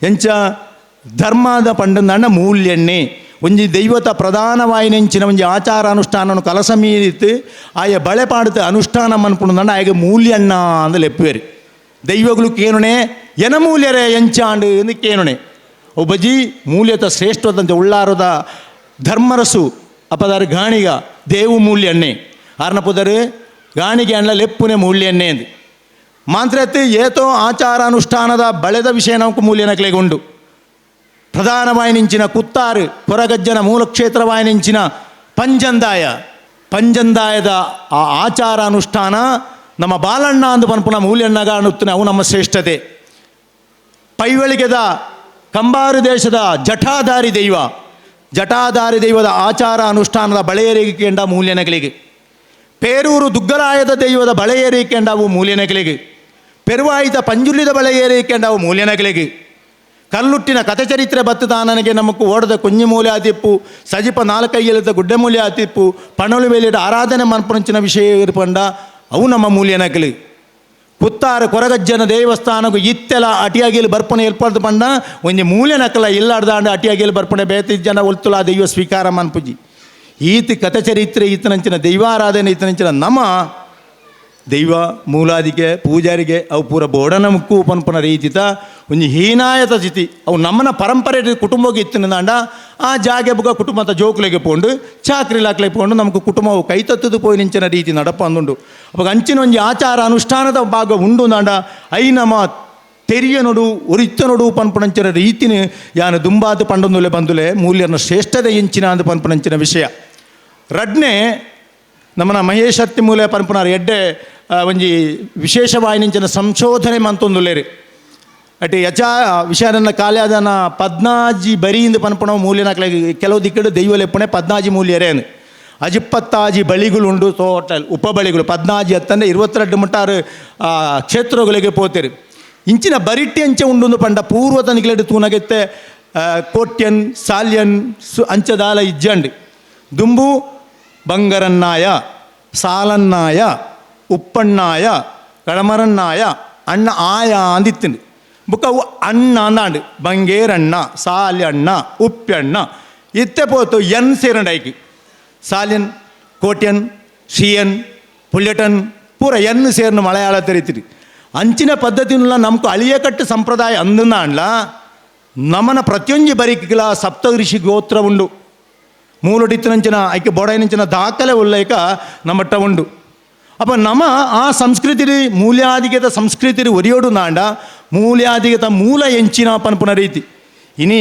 ಎಂಚ ಧರ್ಮದ ಪಂಡಂದಾಂಡ ಮೂಲ್ಯಣ್ಣೆ ಒಂಜಿ ದೈವತ ಪ್ರಧಾನವಾಯಿನೆಂಚಿನ ಒಂಜಿ ಆಚಾರ ಅನುಷ್ಠಾನನು ಕಲಸ ಮೀರಿತ್ತು ಆಯ ಬಳೆ ಪಾಡುತ್ತ ಅನುಷ್ಠಾನ ಮನ್ಪುಂಡಂದಾಂಡ ಆಯಗೆ ಮೂಲ್ಯಣ್ಣ ಅಂದ ಲೆಪ್ಪುವೇರು. ದೈವಗಳು ಕೇನುಣೆ ಎನ ಮೂಲ್ಯರೇ ಎಂಚಾಂಡು ಎಂದು ಕೇನುಣೆ. ಒಬ್ಬಜಿ ಮೂಲ್ಯತ ಶ್ರೇಷ್ಠದಂತೆ ಉಳ್ಳಾರದ ಧರ್ಮರಸು ಅಪದಾರು ಗಾಣಿಗ ದೇವು ಮೂಲ್ಯಣ್ಣೆ ಆರ್ನ ಪುದರು ಗಾಣಿಗೆ ಅಣ್ಣ ಲೆಪ್ಪುನೆ ಮೂಲ್ಯಣ್ಣೆ ಎಂದು ಮಾಂತ್ರತೆ ಏತೋ ಆಚಾರಾನುಷ್ಠಾನದ ಬಳೆದ ವಿಷಯ ನಾವು ಮೂಲ್ಯನಕಲೆಗೊಂಡು. ಪ್ರಧಾನವಾಯಿನಿಂಚಿನ ಕುತ್ತಾರು ಕೊರಗಜ್ಜನ ಮೂಲಕ್ಷೇತ್ರವಾಯಿನಿಂಚಿನ ಪಂಜಂದಾಯ ಪಂಜಂದಾಯದ ಆ ಆಚಾರಾನುಷ್ಠಾನ ನಮ್ಮ ಬಾಲಣ್ಣ ಅಂದು ಪನ್ಪುನ ಮೂಲ್ಯಣ್ಣಗ ಅನ್ನುತ್ತನೆ ಅವು ನಮ್ಮ ಶ್ರೇಷ್ಠತೆ. ಪೈವಳಿಗೆದ ಕಂಬಾರು ದೇಶದ ಜಟಾಧಾರಿ ದೈವ ಜಟಾಧಾರಿ ದೈವದ ಆಚಾರ ಅನುಷ್ಠಾನದ ಬಳೆಯೇರಿಕೆಂಡ ಮೂಲ್ಯನಗಳಿಗೆ. ಪೇರೂರು ದುಗ್ಗರಾಯದ ದೈವದ ಬಳೆಯೇರಿಕೆಂಡ ಅವು ಮೂಲ್ಯನಗಳಿಗೆ. ಪೆರುವಾಯಿತ ಪಂಜುರ್ಲಿದ ಬಳೆಯೇರಿಕೆಂಡ ಅವು ಮೂಲ್ಯನಗಳಿಗೆ. ಕಲ್ಲುಟ್ಟಿನ ಕಥೆ ಚರಿತ್ರೆ ಬತ್ತುದಾನನಿಗೆ ನಮಕ್ ಓಡದ ಕುಂಜಿ ಮೂಲೆ ಆತಿಪ್ಪು ಸಜಿಪ ನಾಲ್ಕೈಯಲಿದ್ದ ಗುಡ್ಡೆ ಮೂಲೆ ಆತಿಪ್ಪು ಪಣಲು ವೇಲಿಡ ಆರಾಧನೆ ಮನ್ಪುನಂಚಿನ ವಿಷಯ ಇರ್ಪಂಡ ಅವು ನಮ್ಮ ಮೂಲ್ಯನಕಲಿ. ಪುತ್ತಾರು ಕೊರಗಜ್ಜನ ದೇವಸ್ಥಾನಕ್ಕೂ ಇತ್ತೆಲ ಅಟಿಯಾಗಿಲಿ ಬರ್ಪಣೆ ಏರ್ಪಡ್ದು ಪಂಡ ಒಂಜಿ ಮೂಲ್ಯನಕಲ ಇಲ್ಲಾಡ್ದಾಂಡ ಅಟಿಯಾಗಿಲಿ ಬರ್ಪಣೆ ಬೇತಿ ಜನ ಒಲ್ತುಲ ದೈವ ಸ್ವೀಕಾರ ಮನ್ಪುಜಿ. ಈತ ಕಥೆ ಚರಿತ್ರೆ ಈತನಂಚಿನ ದೈವಾರಾಧನೆ ಈತನಂಚಿನ ನಮ್ಮ ದೈವ ಮೂಲಾದಿಗೆ ಪೂಜಾರಿಗೆ ಅವು ಪೂರ ಬೋಡನ ಮುಕ್ಕು ಪನ್ಪುನ ರೀತಿತ ಒಂಜಿ ಹೀನಾಯತ ಸ್ಥಿತಿ ಅವು ನಮ್ಮನ ಪರಂಪರೆ ಕುಟುಂಬಕ್ಕೆ ಇತ್ತಿನದಾಂಡ ಆ ಜಾಗೆ ಬುಗ ಕುಟುಂಬದ ಜೋಕುಲೆಗೆ ಪೋಂಡು ಚಾಕ್ರಿ ಲಾಕ್ಲೆ ಪೋಂಡು ನಮಕ್ ಕುಟುಂಬವು ಕೈತತ್ತದು ಪೋಯಿ ನಿಂಚಿನ ರೀತಿ ನಡಪ ಅಂದುಂಡು. ಅವಾಗ ಅಂಚಿನ ಒಂಜಿ ಆಚಾರ ಅನುಷ್ಠಾನದ ಭಾಗ ಉಂಡು ನಾಂಡ I ನಮ ತೆರಿಯನೊಡು ಒರಿತ್ತನೊಡು ಪನ್ಪುನಂಚಿನ ರೀತಿನ ಯಾನು ದುಂಬಾತು ಪಂಡೊಂದುಲೆ ಬಂದುಲೆ ಮೂಲ್ಯನ ಶ್ರೇಷ್ಠದ ಎಂಚಿನ ಅಂದು ಪನ್ಪುನಂಚಿನ ವಿಷಯ. ರಡ್ನೆ ನಮ್ಮನ ಮಹೇಶ್ ಅತ್ತಿಮೂಲೆ ಪನ್ಪುನಾರ್ ಎಡ್ಡೆ ಒಂಜಿ ವಿಶೇಷವಾಯಿನಿಂಚಿನ ಸಂಶೋಧನೆ ಮಂತೊಂದುಲ್ಲೇರಿ. ಅಟಿ ಯಚಾ ವಿಷಯನ ಕಾಲ್ಯಾದನ ಪದ್ನಾಜಿ ಬರಿಯಿಂದ ಪನ್ಪುಣ ಮೂಲ್ಯನ ಕೆಲವು ದಿಕ್ಕಡು ದೈವಲೆಪ್ಪಣೆ ಪದ್ನಾಜಿ ಮೂಲ್ಯರೇನು ಅಜಿಪ್ಪತ್ತಾಜಿ ಬಳಿಗಳುಂಡು ಟೋಟಲ್ ಉಪಬಳಿಗಳು ಪದ್ನಾಜಿ ಅತ್ತಂದೆ 22 ಮುಟ್ಟಾರು ಕ್ಷೇತ್ರಗಳಿಗೆ ಪೋತೇರಿ. ಇಂಚಿನ ಬರಿಟ್ಟಿ ಅಂಚೆ ಉಂಡು ಪಂಡ ಪೂರ್ವ ತನಿಖೆಲೆಡು ತೂನಗೆತ್ತೆ ಕೋಟ್ಯನ್ ಸಾಲ್ಯನ್ ಸು ಅಂಚದಾಲ ಇಜ್ಜಂಡು ದುಂಬು ಬಂಗರನ್ನಾಯ ಸಾಲನ್ನಾಯ ಉಪ್ಪಣ್ಣಾಯ ಕಳಮರನ್ನಾಯ ಅಣ್ಣ ಆಯ ಅಂದಿತ್ತಿಂಡು ಬುಕ್ಕ ಅವು ಅಣ್ಣ ಅಂದಾಂಡು ಬಂಗೇರಣ್ಣ ಸಾಲ್ಯಣ್ಣ ಉಪ್ಪಣ್ಣ ಇತ್ತೆ ಪೋತು ಎನ್ ಸೇರಂಡೈಕಿ ಸಾಲ್ಯನ್ ಕೋಟ್ಯನ್ ಶ್ರೀಯನ್ ಪುಳ್ಯಟನ್ ಪೂರ ಎನ್ ಸೇರ್ನ ಮಲಯಾಳ ತೆರಿತಿರಿ ಅಂಚಿನ ಪದ್ಧತಿನುಲ್ಲ ನಮ್ಕು ಅಳಿಯಕಟ್ಟು ಸಂಪ್ರದಾಯ ಅಂದನಾಂಡ್ಲ ನಮನ ಪ್ರತಿಯೊಂಜಿ ಬರಿಕಿಲ ಸಪ್ತಋಷಿ ಗೋತ್ರ ಉಂಡು ಮೂಲಡಿತ್ತಿನಂಚಿನ ಐಕೆ ಬೊಡೈನಂಚಿನ ದಾಖಲೆ ಉಲ್ಲೈಕ ನಮ್ಮಟ್ಟ ಉಂಡು. ಅಪ್ಪ ನಮ ಆ ಸಂಸ್ಕೃತಿ ಮೂಲ್ಯಾಧಿಗತ ಸಂಸ್ಕೃತಿ ಒರಿಯೋಡು ನಾಂಡ ಮೂಲ್ಯಾಧಿಗತ ಮೂಲ ಎಂಚಿನ ಪನ್ಪುನ ರೀತಿ ಇನಿ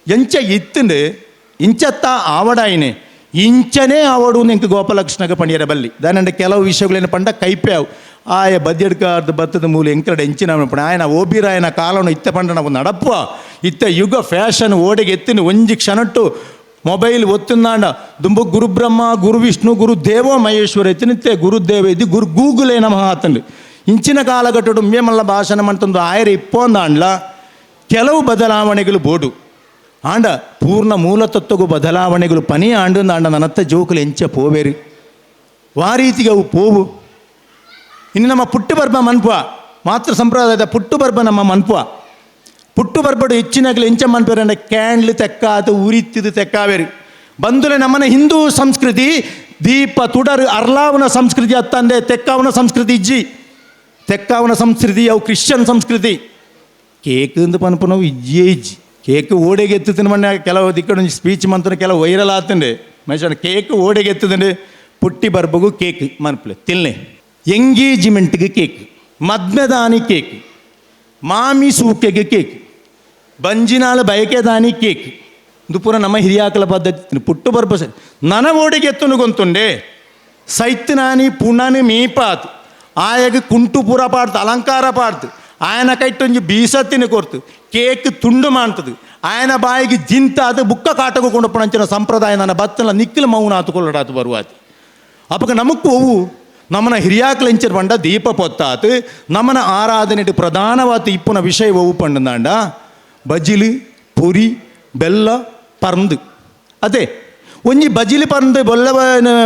ಎಂಚ ಇತ್ತಂಡು ಇಂಚತ್ತ ಆವಡಾಯಿನೆ ಇಂಚನೇ ಆವಡು ಇಂಕ ಗೋಪಾಲಕೃಷ್ಣಗ ಪಣಿಯರ ಬಲ್ಲಿ ದಾನಂಡ ಕೆಲವು ವಿಷಯಗಳೇನು ಪಂಡ ಕೈಪ್ಯಾವು ಆಯ ಬದ್ಯಡ್ಕಾರ್ದು ಬತ್ತದ ಮೂಲ ಎಂಕರಡ ಎಂಚಿನ ಪಣ ಆಯನ ಓಬಿರಾಯನ ಕಾಲನು ಇತ್ತ ಪಂಡ ನಾವು ನಡಪ್ಪ ಇತ್ತ ಯುಗ ಫ್ಯಾಷನ್ ಓಡಿಗೆ ಎತ್ತಿನ ಒಂಜಿ ಕ್ಷಣಟ್ಟು ಮೊಬೈಲ್ ಒತ್ತುಂದಾಂಡ ದುಂಬು ಗುರುಬ್ರಹ್ಮ ಗುರು ವಿಷ್ಣು ಗುರು ದೇವೋ ಮಹೇಶ್ವರ ಎತ್ತಿನಿತ್ತೆ ಗುರುದೇವ ಇದ್ದು ಗುರು ಗೂಗುಲೇ ನಮಃ ಆತಂಡು ಇಂಚಿನ ಕಾಲಘಟ್ಟಡು ಮೇಮಲ್ಲ ಭಾಷಣ ಮಂತಂದು ಆಯರ ಇಪ್ಪೊಂದಾಂಡ್ಲ ಕೆಲವು ಬದಲಾವಣೆಗಳು ಬೋಡು ಆಂಡ ಪೂರ್ಣ ಮೂಲತತ್ವಗೂ ಬದಲಾವಣೆಗಳು ಪನಿ ಆಂಡು ಆಂಡ ನನ್ನತ್ತ ಜೋಕುಲು ಎಂಚ ಪೋವೇರು ವಾರೀತಿಗೆ ಅವು ಪೋವು. ಇನ್ನು ನಮ್ಮ ಪುಟ್ಟು ಬರ್ಬ ಮನ್ಪುವ ಮಾತೃ ಸಂಪ್ರದಾಯದ ಪುಟ್ಟು ಬರ್ಬ ನಮ್ಮ ಮನ್ಪುವ ಪುಟ್ಟು ಬರ್ಬಡು ಹೆಚ್ಚಿನಾಗಲಿ ಎಂಚ ಮನ್ಪೇರಂಡ ಕ್ಯಾಂಡ್ಲು ತೆಕ್ಕಾತು ಉರಿತ್ತಿದು ತೆಕ್ಕಾವೇರು ಬಂದುಲೆ ನಮ್ಮನ ಹಿಂದೂ ಸಂಸ್ಕೃತಿ ದೀಪ ತುಡರು ಅರ್ಲಾವನ ಸಂಸ್ಕೃತಿ ಅತ್ತಂದೆ ತೆಕ್ಕಾವನ ಸಂಸ್ಕೃತಿ ಇಜ್ಜಿ ತೆಕ್ಕಾವನ ಸಂಸ್ಕೃತಿ ಅವು ಕ್ರಿಶ್ಚಿಯನ್ ಸಂಸ್ಕೃತಿ ಕೇಕ್ ಅಂದು ಪನ್ಪುನವು ಇಜ್ಜಿಯೇ ಇಜ್ಜಿ ಕೇಕ್ ಓಡೆಗೆ ಎತ್ತುತ್ತಿನ ಮೊನ್ನೆ ಕೆಲವು ದಿಕ್ಕಡು ಸ್ಪೀಚ್ ಮಂತ್ರ ಕೆಲವು ವೈರಲ್ ಆತಂಡೆ ಮನುಷ್ಯನ ಕೇಕ್ ಓಡೆಗೆ ಎತ್ತುತ್ತಂಡೆ ಪುಟ್ಟಿ ಬರ್ಬಗು ಕೇಕ್ ಮನ್ಪಲೆ ತಿನ್ಲೆ ಎಂಗೇಜ್ಮೆಂಟ್ಗೆ ಕೇಕ್ ಮದ್ಮೆದಾನಿ ಕೇಕ್ ಮಾಮಿ ಸೂಕೆಗೆ ಕೇಕ್ ಬಂಜಿನಾಲ ಬಯಕೆದಾನಿ ಕೇಕ್ ಇದು ಪೂರ ನಮ್ಮ ಹಿರಿಯಾಕಲ ಪದ್ಧತಿ ಪುಟ್ಟು ಬರ್ಬ ಸರಿ ನನ ಓಡಿಗೆ ಎತ್ತುನು ಗೊಂತುಂಡೆ ಸೈತ್ನಾನಿ ಪುಣನಿ ಮೀಪಾತ್ ಆಯಗ ಕುಂಟು ಪೂರ ಪಾಡ್ತು ಅಲಂಕಾರ ಪಾಡ್ತು ಆಯನ ಕೈಟೊಂಜಿ ಬೀಸತ್ತಿನ ಕೊರ್ತು ಕೇಕ್ ತುಂಡು ಮಾಡ್ತದೆ ಆಯನ ಬಾಯಿಗೆ ಜಿಂತಾದ ಬುಕ್ಕ ಕಾಟకు ಕೊಂಡಪಣಂಚಿನ ಸಂಪ್ರದಾಯ ನನ್ನ ಬತ್ತಲ ನಿಕ್ಕಿಲ ಮೌನ ಆತುಕೊಳ್ಳಾತು ಬರುವಾತು ಅಪ್ಪಗ ನಮಕ್ಕೂ ಅವು ನಮ್ಮನ ಹಿರಿಯಾಕ್ಲ ಎಂಚರ್ ಪಂಡ ದೀಪ ಪೊತ್ತಾತು ನಮ್ಮನ ಆರಾಧನೆ ಪ್ರಧಾನವಾದ ಇಪ್ಪುನ ವಿಷಯ ಒವು ಪಂಡಂದಾಂಡ ಬಜಿಲು ಪೊರಿ ಬೆಲ್ಲ ಪರ್ಂದು ಅದೇ ಒಂಜಿ ಬಜಿಲಿ ಪರ್ಂದು ಬೊಲ್ಲ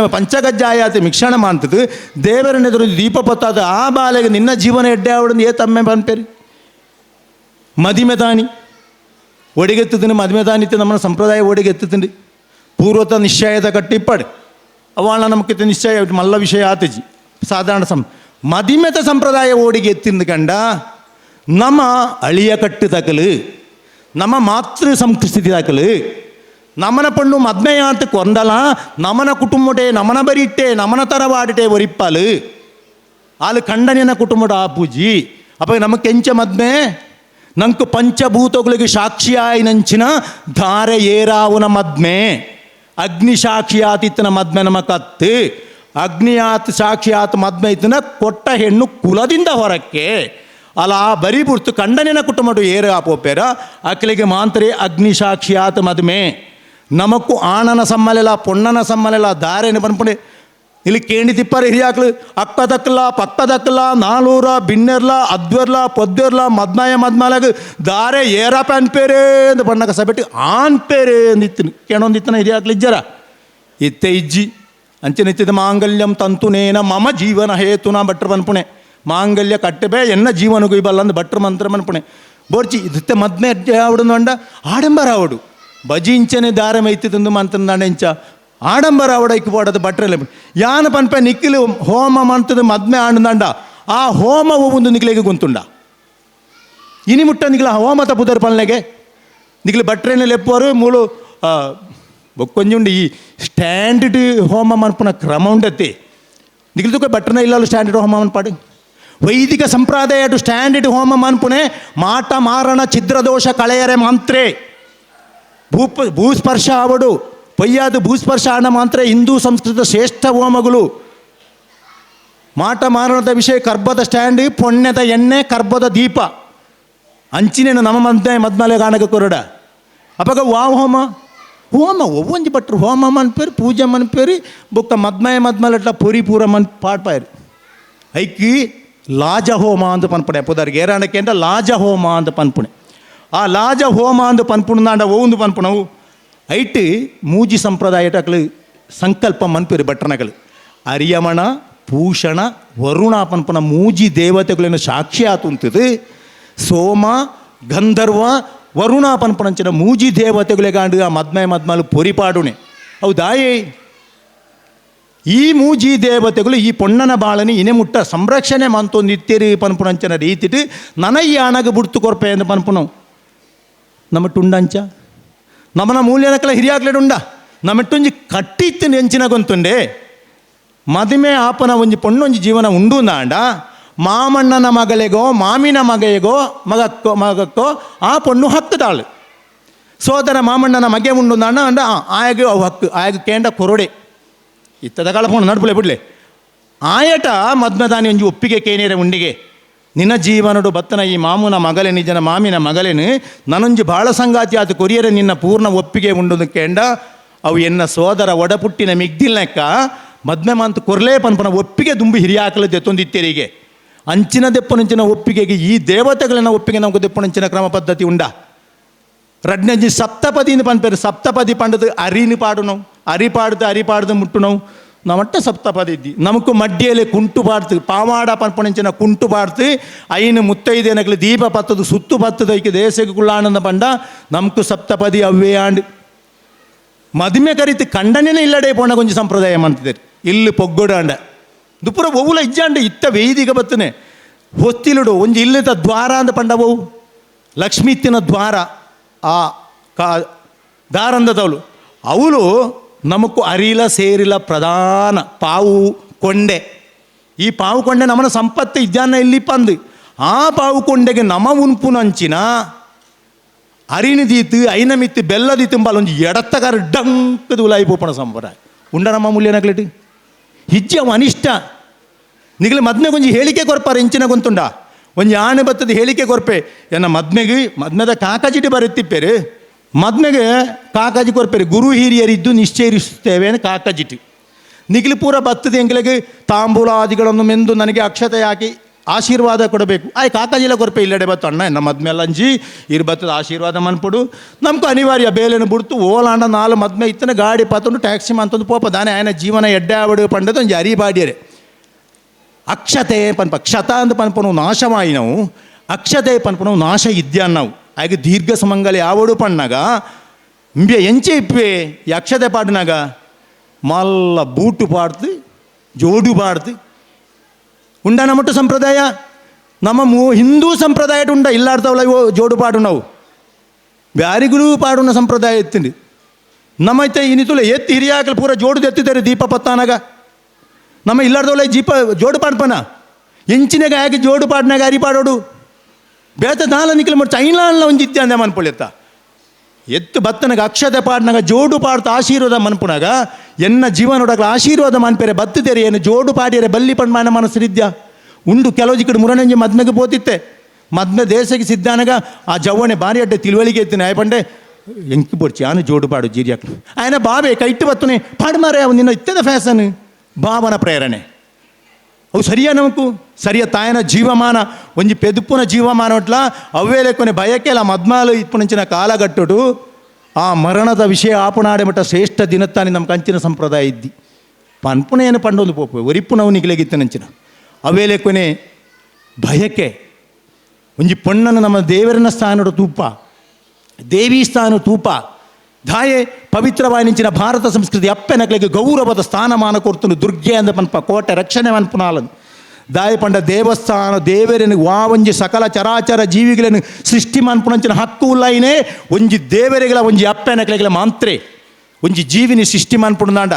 ಪಂಚಗಜ್ಜಾಯಾತಿ ಮಿಕ್ಷಣ ಮಾಡ್ತದೆ ದೇವರನ್ನೆದುರು ದೀಪ ಪೊತ್ತಾದ ಆ ಬಾಲೆಗೆ ನಿನ್ನ ಜೀವನ ಎಡ್ಡೆ ಆವಡಂದು ಏ ತಮ್ಮೆ ಪನ್ಪೇರಿ ಮದಿಮೆ ತಾನಿ ಒಡಿಗೆತ್ತುತ್ತಿನ ಮದಿಮೆ ತಾನಿತ್ತು ನಮ್ಮನ ಸಂಪ್ರದಾಯ ಒಡಿಗೆತ್ತುತ್ತಿಂಡು ಪೂರ್ವತ ನಿಶ್ಚಯದ ಕಟ್ಟಿಪ್ಪಾಡು ಅವಳ ನಮಕಿತ್ತ ನಿಶ್ಚಯ ಮಲ್ಲ ವಿಷಯ ಆತಜಿ ಸಾಧಾರಣ ಮದಿಮೆತ ಸಂಪ್ರದಾಯ ಓಡಿಗೆ ಎತ್ತಿಂದು ಕಂಡ ನಮ್ಮ ಅಳಿಯ ಕಟ್ಟು ತಕಲು ನಮ್ಮ ಮಾತೃ ಸಂಸ್ಕೃತಿ ತಕಲು ನಮನ ಪಣ್ಣು ಮದ್ಮೆಯಾತ ಕೊಂದಲ ನಮನ ಕುಟುಂಬಟೆ ನಮನ ಬರಿಟ್ಟೆ ನಮನ ತರವಾಡಿಟೆ ಒರಿಪ್ಪಾಲು ಆಲು ಕಂಡನಿನ ಕುಟುಂಬದ ಆ ಪೂಜಿ ಅಪ್ಪ ನಮಕ್ ಎಂಚ ಮದ್ಮೆ ನಂಕು ಪಂಚಭೂತಗಳಿಗೆ ಸಾಕ್ಷಿಯಾಯಿನಂಚಿನ ಧಾರೆ ಏರಾವುನ ಮದ್ಮೆ ಅಗ್ನಿ ಸಾಕ್ಷಿಯಾತಿತ್ತನ ಮದ್ಮೆ ನಮ್ಮ ಕತ್ತು ಅಗ್ನಿಯಾತ್ ಸಾಕ್ಷಿಯಾತ್ ಮದ್ಮೆ ಇತ್ತನ ಕೊಟ್ಟ ಹೆಣ್ಣು ಕುಲದಿಂದ ಹೊರಕ್ಕೆ ಅಲ್ಲ ಆ ಬರಿ ಬುರ್ತು ಕಂಡನಿನ ಕುಟುಂಬಡು ಏರು ಆಪೋಪೇರ ಅಕ್ಲಿಗೆ ಮಾಂತ್ರೆ ಅಗ್ನಿ ಸಾಕ್ಷಿಯಾತ್ ಮದ್ಮೆ ನಮಕ್ಕು ಆಣನ ಸಮ್ಮಲೆಲ್ಲ ಪೊಣ್ಣನ ಸಮ್ಮಲೆಲ್ಲ ದಾರೇನು ಪನ್ಪುಣೆ ಇಲ್ಲಿ ಕೇಣಿ ತಿಪ್ಪಾರ ಹಿರಿಯಾಕ್ಲು ಅಕ್ಕದಕ್ಕಲ ಪಕ್ಕದಕ್ಕಲ ನಾಲೂರ ಬಿನ್ನೆರ್ಲ ಅದ್ವೆರ್ಲ ಪೊದ್ದೆರ್ಲ ಮದ್ಮಾಯ ಮದ್ಮಾಲಾಗ ದಾರೆ ಏರಪ್ಪ ಅನ್ಪೇರೆ ಅಂದ ಬಣ್ಣಕ ಸಬೆಟ್ಟು ಆನ್ಪೇರೆ ಅಂದಿತ್ತಿನ ಕೇಣೊಂದಿತ್ತನ ಹಿರಿಯಾಕ್ಲು ಇಜ್ಜರ ಇತ್ತೆ ಇಜ್ಜಿ ಅಂಚಿನ ಮಾಂಗಲ್ಯಂ ತಂತುನೇನ ಮಮ ಜೀವನ ಹೇತುನ ಭಟ್ರ ಪನ್ಪುಣೆ ಮಾಂಗಲ್ಯ ಕಟ್ಟಬೇ ಎನ್ನ ಜೀವನಗೂ ಇಬಲ್ಲ ಅಂದ ಭಟ್ರ ಮಂತ್ರ ಮನ್ಪುಣೆ ಬೋರ್ಚಿ ಇದಿತ್ತೆ ಮದ್ಮೆ ಆವಡು ಅಂಡ ಆಡಂಬರ ಆವಡು ಬಜಿ ಇಂಚನೆ ದಾರ ಮೈತಿಂದು ಮಂತಂದಾಂಡ ಇಂಚ ಆಡಂಬರ ಅವಡೈಕ್ ಬೋಡದ ಬಟ್ರೆಲೆ ಯಾನ ಪನ್ಪೆ ನಿಕ್ಕಿಲು ಹೋಮ ಮಂತದ ಮದ್ಮೆ ಆಂಡಂದಾಂಡ ಆ ಹೋಮ ಒಂದು ನಿಕ್ಲೆಗೆ ಗೊಂತುಂಡ ಇನಿ ಮುಟ್ಟ ನಿಕ್ಲ ಹೋಮ ತಪ್ಪುದರ್ ಪನ್ಲೆಗೆ ನಿಕ್ಲು ಬಟ್ರೆನೆ ಲೆಪ್ಪುವರು ಮೂಲು ಬೊಕ್ಕೊಂಜುಂಡು ಈ ಸ್ಟ್ಯಾಂಡರ್ಡ್ ಹೋಮ ಮನ್ಪುನ ಕ್ರಮ ಉಂಡತ್ತೆ ನಿಕ್ಲು ತುಕ ಬಟ್ರನ ಇಲ್ಲಲು ಸ್ಟ್ಯಾಂಡರ್ಡ್ ಹೋಮ ಮನ್ಪಾಡು ವೈದಿಕ ಸಂಪ್ರದಾಯ ಸ್ಟ್ಯಾಂಡರ್ಡ್ ಹೋಮ ಮನ್ಪುನೆ ಮಾಟ ಮಾರಣ ಛಿದ್ರದೋಷ ಕಳೆಯರೆ ಮಾಂತ್ರೆ ಭೂಸ್ಪರ್ಶ ಆವಡು ಪೊಯ್ಯಾದ ಭೂಸ್ಪರ್ಶ ಆಣ ಮಾತ್ರ ಹಿಂದೂ ಸಂಸ್ಕೃತ ಶ್ರೇಷ್ಠ ಹೋಮಗಳು ಮಾಟ ಮಾರಣದ ವಿಷಯ ಕರ್ಬದ ಸ್ಟ್ಯಾಂಡ್ ಪೊಣ್ಣೆದ ಎಣ್ಣೆ ಕರ್ಬದ ದೀಪ ಅಂಚಿನೇನು ನಮ್ಮ ಮದ್ದೆ ಮದ್ಮಲೆ ಗಾಣಕ ಕೊರಡ ಅಪಗ ವಾ ಹೋಮ ಹೋಮ ಒವ್ವೊಂಜಿ ಭಟ್ರು ಹೋಮ ಮನ್ಪೇರು ಪೂಜೆ ಮನ್ಪೇರು ಬೊಕ್ಕ ಮದ್ಮಯ ಮದ್ಮಲೆಟ್ಲ ಪೊರಿ ಪೂರ ಮನ್ ಪಾಡ್ಪಾಯರು ಐಕಿ ಲಾಜ ಹೋಮ ಅಂತ ಪನ್ಪುಣೆ ಪುದರ್ಗೆ ಏರಾಣಕ್ಕೆ ಲಾಜ ಹೋಮ ಅಂತ ಪನ್ಪುಣೆ ಆ ಲಾಜ ಹೋಮ ಅಂದು ಪನ್ಪುಣದಾಂಡ ಓಂದು ಪನ್ಪುಣವು ಐಟ್ ಮೂಜಿ ಸಂಪ್ರದಾಯ ಅಕ್ಲು ಸಂಕಲ್ಪ ಮನ್ಪೇರು ಭಟ್ರನಕಲು ಅರಿಯಮಣ Bhushan Varuna ಪನ್ಪನ ಮೂಜಿ ದೇವತೆಗಳನ್ನ ಸಾಕ್ಷಿ ಆತುಂತದು. ಸೋಮ ಗಂಧರ್ವ ವರುಣ ಪನ್ಪನಂಚಿನ ಮೂಜಿ ದೇವತೆಗಳಿಗಾಂಡು ಆ ಮದ್ಮೆ ಮದ್ಮಲು ಪೊರಿಪಾಡುಣೆ. ಹೌದಾಯೇ ಈ ಮೂಜಿ ದೇವತೆಗಳು ಈ ಪೊಣ್ಣನ ಬಾಳನಿ ಇನೆ ಮುಟ್ಟ ಸಂರಕ್ಷಣೆ ಮಂತೊಂದು ಇತ್ತಿರಿ ಪನ್ಪುನಂಚಿನ ರೀತಿಟ್ ನನಯ್ಯಾಣಗ ಬುಡ್ತು ಕೊರ್ಪೆ ಎಂದು ಪನ್ಪುನವು. ನಮ್ಮ ಟುಂಡಂಚ ನಮನ ಮೂಲ್ಯನಕಲ ಹಿರಿಯಾಗ್ಲೇಡುಂಡ ನಮ್ಮೆಟ್ಟೊಂಜಿ ಕಟ್ಟಿತ್ತು ನೆಂಚಿನ ಗೊಂತುಂಡೆ ಮದುವೆ ಆಪನ ಒಂಜಿ ಪೊಣ್ಣೊಂಜಿ ಜೀವನ ಉಂಡು ನಾಂಡ ಮಾಮಣ್ಣನ ಮಗಳಿಗೋ ಮಾಮಿನ ಮಗೆಗೋ ಮಗಕ್ಕೋ ಮಗಕ್ಕೋ ಆ ಪೊಣ್ಣು ಹಕ್ಕುದಾಳು. ಸೋದರ ಮಾಮಣ್ಣನ ಮಗೆ ಉಂಡು ನಾಂಡ ಅಂಡ ಆಯಗೆ ಅವು ಹಕ್ಕು ಆಯಗ ಕೇಂಡ ಕೊರೊಡೆ ಇತ್ತದ ಕಾಲ ಪೋಣ ನಡ್ಬುಲೆ ಬಿಡ್ಲೆ ಆಯಟ ಮದ್ಮದಾನಿ ಒಂಜಿ ಒಪ್ಪಿಗೆ ಕೇನೇರೆ ಉಂಡಿಗೆ ನಿನ್ನ ಜೀವನಡು ಬತ್ತನ ಈ ಮಾಮೂನ ಮಗಲೇನು ನಿಜನ ಮಾಮಿನ ಮಗಲೇನು ನನೊಂಜಿ ಭಾಳ ಸಂಗಾತಿ ಆತ ಕೊರಿಯರೆ ನಿನ್ನ ಪೂರ್ಣ ಒಪ್ಪಿಗೆ ಉಂಡು ಕೇಂಡ ಅವು ಎನ್ನ ಸೋದರ ಒಡಪುಟ್ಟಿನ ಮಿಗ್ದಿಲ್ನಕ್ಕ ಮದ್ಮೆ ಮಾಂತ ಕೊರ್ಲೇ ಪನ್ಪನ ಒಪ್ಪಿಗೆ ದುಂಬಿ ಹಿರಿಯಾಕಲು ದೆತ್ತೊಂದಿತ್ತೇರಿಗೆ ಅಂಚಿನ ದೆಪ್ಪನಂಚಿನ ಒಪ್ಪಿಗೆಗೆ ಈ ದೇವತೆಗಳನ್ನ ಒಪ್ಪಿಗೆ ನಮಗೆ ದೆಪ್ಪನಂಚಿನ ಕ್ರಮ ಪದ್ಧತಿ ಉಂಡ. ರಡ್ನಂಜಿ ಸಪ್ತಪದಿನ ಪನ್ಪೇರು ಸಪ್ತಪದಿ ಪಂಡದು ಅರಿನು ಪಾಡು ನಾವು ಅರಿ ಪಾಡ್ದು ಅರಿ ಪಾಡ್ದು ಮುಟ್ಟು ನಾವು ನಮಟ್ಟ ಸಪ್ತಪದಿ ಇದ್ದಿ ನಮಕು ಮಡ್ಡಿಯಲ್ಲಿ ಕುಂಟು ಪಾಡ್ತು ಪಾವಾಡ ಪನ್ಪನಂಚಿನ ಕುಂಟು ಪಾಡ್ತು ಐನು ಮುತ್ತೈದೇನಕ್ಲು ದೀಪ ಪತ್ತದು ಸುತ್ತು ಪತ್ತದು ಐಕೆ ದೇಶಕ್ಕೆ ಕುಳ್ಳಾನಂದ ಪಂಡ ನಮಕು ಸಪ್ತಪದಿ ಅವ್ವೇ ಆಂಡ್ ಮದುವೆ ಕರಿತು ಕಂಡನೇ ಇಲ್ಲಡೆ ಪೋಣ ಕೊಂಚ ಸಂಪ್ರದಾಯ ಮಾಡ್ತಿದ್ದಾರೆ ಇಲ್ಲಿ ಪೊಗ್ಗೊಡು ಅಂಡ ದುಪ್ಪುರ ಒವ್ವುಲ ಇಜ್ಜಾಂಡ ಇತ್ತ ವೇದಿಕ ಬತ್ತನೆ ಹೊತ್ತಿಲುಡು ಒಂಜಿ ಇಲ್ಲದ ದ್ವಾರ ಅಂದ ಪಂಡವು ಲಕ್ಷ್ಮೀತ್ತಿನ ದ್ವಾರ ಆ ಕಾ ದಾರಂದದವಳು ಅವಳು ನಮಕು ಅರಿಲ ಸೇರಿಲ ಪ್ರಧಾನ ಪಾವು ಕೊಂಡೆ ಈ ಪಾವು ಕೊಂಡೆ ನಮ್ಮನ ಸಂಪತ್ತು ಇದ್ದಾನ ಇಲ್ಲಿ ಪಂದು ಆ ಪಾವು ಕೊಂಡೆಗೆ ನಮ ಉನ್ಪುನಂಚಿನ ಅರಿನ ದೀತು ಐನ ಮಿತ್ತು ಬೆಲ್ಲದಿ ತುಂಬಾಲ ಒಂಜಿ ಎಡತ್ತಗಾರ ಡಂಕದು ಉಲಾಯಿ ಪೋಪಣ ಸಂಪ್ರದಾಯ ಉಂಡ ನಮ್ಮ ಮೂಲ್ಯನಕ್ಲೆಟ್ ಹಿಜ್ಜಿ ಅವ ಅನಿಷ್ಟ ನಿಗಲ ಮದ್ಮೆಗೆ ಒಂಜಿ ಹೇಳಿಕೆ ಕೊರ್ಪಾರ ಇಂಚಿನ ಗೊಂತುಂಡ ಒಂಜಿ ಆಣೆ ಬತ್ತದ ಹೇಳಿಕೆ ಕೊರ್ಪೆ ಎನ್ನ ಮದ್ಮೆಗೆ ಮದ್ಮೆದ ಕಾಕಾಜಿಟಿ ಬರುತ್ತಿಪ್ಪೇರು ಮದ್ಮೆಗೆ ಕಾಕಾಜಿ ಕೊರ್ಪೇರು ಗುರು ಹಿರಿಯರಿದ್ದು ನಿಶ್ಚಯಿಸುತ್ತೇವೆ ಕಾಕಾಜಿಟಿ ನಿಗಲಿ ಪೂರ ಬತ್ತದ ಎಂಗ್ಲಿಗೆ ತಾಂಬೂಲಾದಿಗಳನ್ನು ಮೆಂದು ನನಗೆ ಅಕ್ಷತೆ ಹಾಕಿ ಆಶೀರ್ವಾದ ಕೊಡಬೇಕು ಆಯ್ ಕಾಕಾಜಿಲ ಕೊರ್ಪೆ ಇಲ್ಲಡೆ ಬತ್ತು ಅಣ್ಣ ನಮ್ಮ ಮದ್ಮೆಲ್ಲ ಅಂಜಿ ಇರು ಬತ್ತದ ಆಶೀರ್ವಾದ ಮನ್ಪುಡು ನಮ್ಗೆ ಅನಿವಾರ್ಯ ಬೇಲೆನು ಬಿಡ್ತು ಓಲಾಂಡ ನಾಲು ಮದ್ಮೆ ಇತ್ತನ ಗಾಡಿ ಪತ್ತೊಂದು ಟ್ಯಾಕ್ಸಿ ಮಂತೊಂದು ಪೋಪ ದಾನೆ ಆಯನ ಜೀವನ ಎಡ್ಡೆ ಆವಡು ಪಂಡದ ಒಂಜಿ ಅರಿಬಾಡಿಯರೆ ಅಕ್ಷತೆ ಪನ್ಪ ಕ್ಷತ ಅಂದ ಪನ್ಪನು ನಾಶವಾಯಿನವು ಅಕ್ಷತೆ ಪನ್ಪನು ನಾಶ ಇದ್ಯಾನ್ನವು ಆಗ ದೀರ್ಘ ಸುಮಂಗಲಿ ಯಾವಡು ಪಣ್ಣಾಗ ಇಂಬೆ ಎಂಚೆ ಇಪ್ಪೆ ಈ ಅಕ್ಷತೆ ಪಾಡಿನಾಗ ಮಲ್ಲ ಬೂಟು ಪಾಡ್ತು ಜೋಡು ಪಾಡ್ತು ಉಂಡ ನಮ್ಮಟ್ಟು ಸಂಪ್ರದಾಯ ನಮ್ಮ ಹಿಂದೂ ಸಂಪ್ರದಾಯ ಉಂಡ ಇಲ್ಲಾಡ್ತಾವಲ್ಲ ಇವು ಜೋಡು ಪಾಡು ನಾವು ಬ್ಯಾರಿಗೂ ಪಾಡುನ ಸಂಪ್ರದಾಯ ಎತ್ತಿಂಡಿ ನಮ್ಮೈತೆ ಇನ್ನಿತುಲ ಎತ್ತಿ ಹಿರಿಯಾಕಲು ಪೂರ ಜೋಡು ಎತ್ತಿದ್ದಾರೆ ದೀಪ ಪತ್ತಾನಾಗ ನಮ್ಮ ಇಲ್ಲಾರ್ದವಲ್ಲ ಜೀಪ ಜೋಡು ಪಾಡ್ಪನ ಎಂಚಿನಾಗ ಯಾಕೆ ಜೋಡು ಪಾಡ್ನಾಗ ಅರಿ ಪಾಡೋಡು ಬೇತ ದಾಲ ನಿಕ್ಕಲು ಮಾಡಿ ಚೈನಾಲ ಒಂಜಿ ಇತ್ತೆ ಅಂದೆ ಮನ್ಪೊಳೆತ್ತ ಎತ್ತು ಬತ್ತನಾಗ ಅಕ್ಷತೆ ಪಾಡ್ನಾಗ ಜೋಡು ಪಾಡ್ತ ಆಶೀರ್ವಾದ ಮನ್ಪುನಾಗ ಎನ್ನ ಜೀವನೊಡಗ ಆಶೀರ್ವಾದ ಮನ್ಪೇರೆ ಬತ್ತುತ್ತೇರೆ ಏನು ಜೋಡು ಪಾಡಿಯರೆ ಬಲ್ಲಿ ಪಣ್ಮಾನ ಮನಸ್ಸರಿದ್ಯಾ ಉಂಡು ಕೆಲವು ಜಿಕ್ಕಡು ಮುರಣಂಜಿ ಮದ್ಮೆಗೆ ಪೋತಿತ್ತೆ ಮದ್ಮೆ ದೇಶಕ್ಕೆ ಸಿದ್ಧಾನಗ ಆ ಜವ್ವಣೆ ಭಾರಿ ಅಡ್ಡೆ ತಿಳುವಳಿಕೆ ಎತ್ತಿನ ಆಯಪಂಡೆ ಎಂಕಿ ಪೊಡ್ಚಿ ಆನು ಜೋಡು ಪಾಡು ಜೀರಿಯಾಕ ఆయన ಬಾಬೆ ಕೈಟ್ಟು ಬತ್ತುನೆ ಪಾಡು ಮಾರೆ ಅವು ನಿನ್ನ ಇತ್ತದ ಫ್ಯಾಷನ್ ಭಾವನ ಪ್ರೇರಣೆ ಅವು ಸರಿಯಾ ನಮಕು ಸರಿಯ ತಾಯನ ಜೀವಮಾನ ಒಂಜಿ ಪೆದುಪುನ ಜೀವಮಾನ ಒಟ್ಲ ಅವೇ ಲೆಕ್ಕನೆ ಬಯಕೆಲ ಮದ್ಮಾಲು ಇಪ್ಪುನಂಚಿನ ಕಾಲಗಟ್ಟುಡು ಆ ಮರಣದ ವಿಷಯ ಆಪುಣಾಡೆ ಮಟ್ಟ ಶ್ರೇಷ್ಠ ದಿನತ್ತಾನೆ ನಮ್ಮ ಕಂಚಿನ ಸಂಪ್ರದಾಯ ಇದ್ದಿ ಪನ್ಪುನ ಏನು ಪಂಡೊಂದು ಪೋಪು ಒರಿಪ್ಪುನವು ನಿಗಲೆಗಿತ್ತನಂಚಿನ ಅವೇ ಲೆಕ್ಕನೆ ಬಯಕೆ ಒಂಜಿ ಪೊಣ್ಣನು ನಮ್ಮ ದೇವರನ ಸ್ಥಾನಡು ತೂಪ ದೇವಿ ಸ್ಥಾನ ತೂಪ ಧಾಯೆ ಪವಿತ್ರವಾಯಿನಿಂಚಿನ ಭಾರತ ಸಂಸ್ಕೃತಿ ಅಪ್ಪೆನಕ್ಲೆಗೆ ಗೌರವದ ಸ್ಥಾನಮಾನ ಕೊಡ್ತನು ದುರ್ಗೆ ಅಂದ ಪನ್ಪ ಕೋಟೆ ರಕ್ಷಣೆ ಮನ್ಪುನಾಲನು ದಾಯ ಪಂಡ ದೇವಸ್ಥಾನ ದೇವರನ್ನು ವಾ ಒಂಜಿ ಸಕಲ ಚರಾಚರ ಜೀವಿಗಳನ್ನು ಸೃಷ್ಟಿ ಮನ್ಪುನಂಚಿನ ಹಕ್ಕು ಉಲ್ಲೈನೇ ಒಂಜಿ ದೇವರಿಗಳ ಒಂಜಿ ಅಪ್ಪೆನಕ್ಲೆಗಳ ಮಾಂತ್ರೆ ಒಂಜಿ ಜೀವಿನಿ ಸೃಷ್ಟಿ ಮನ್ಪುಣದಾಂಡ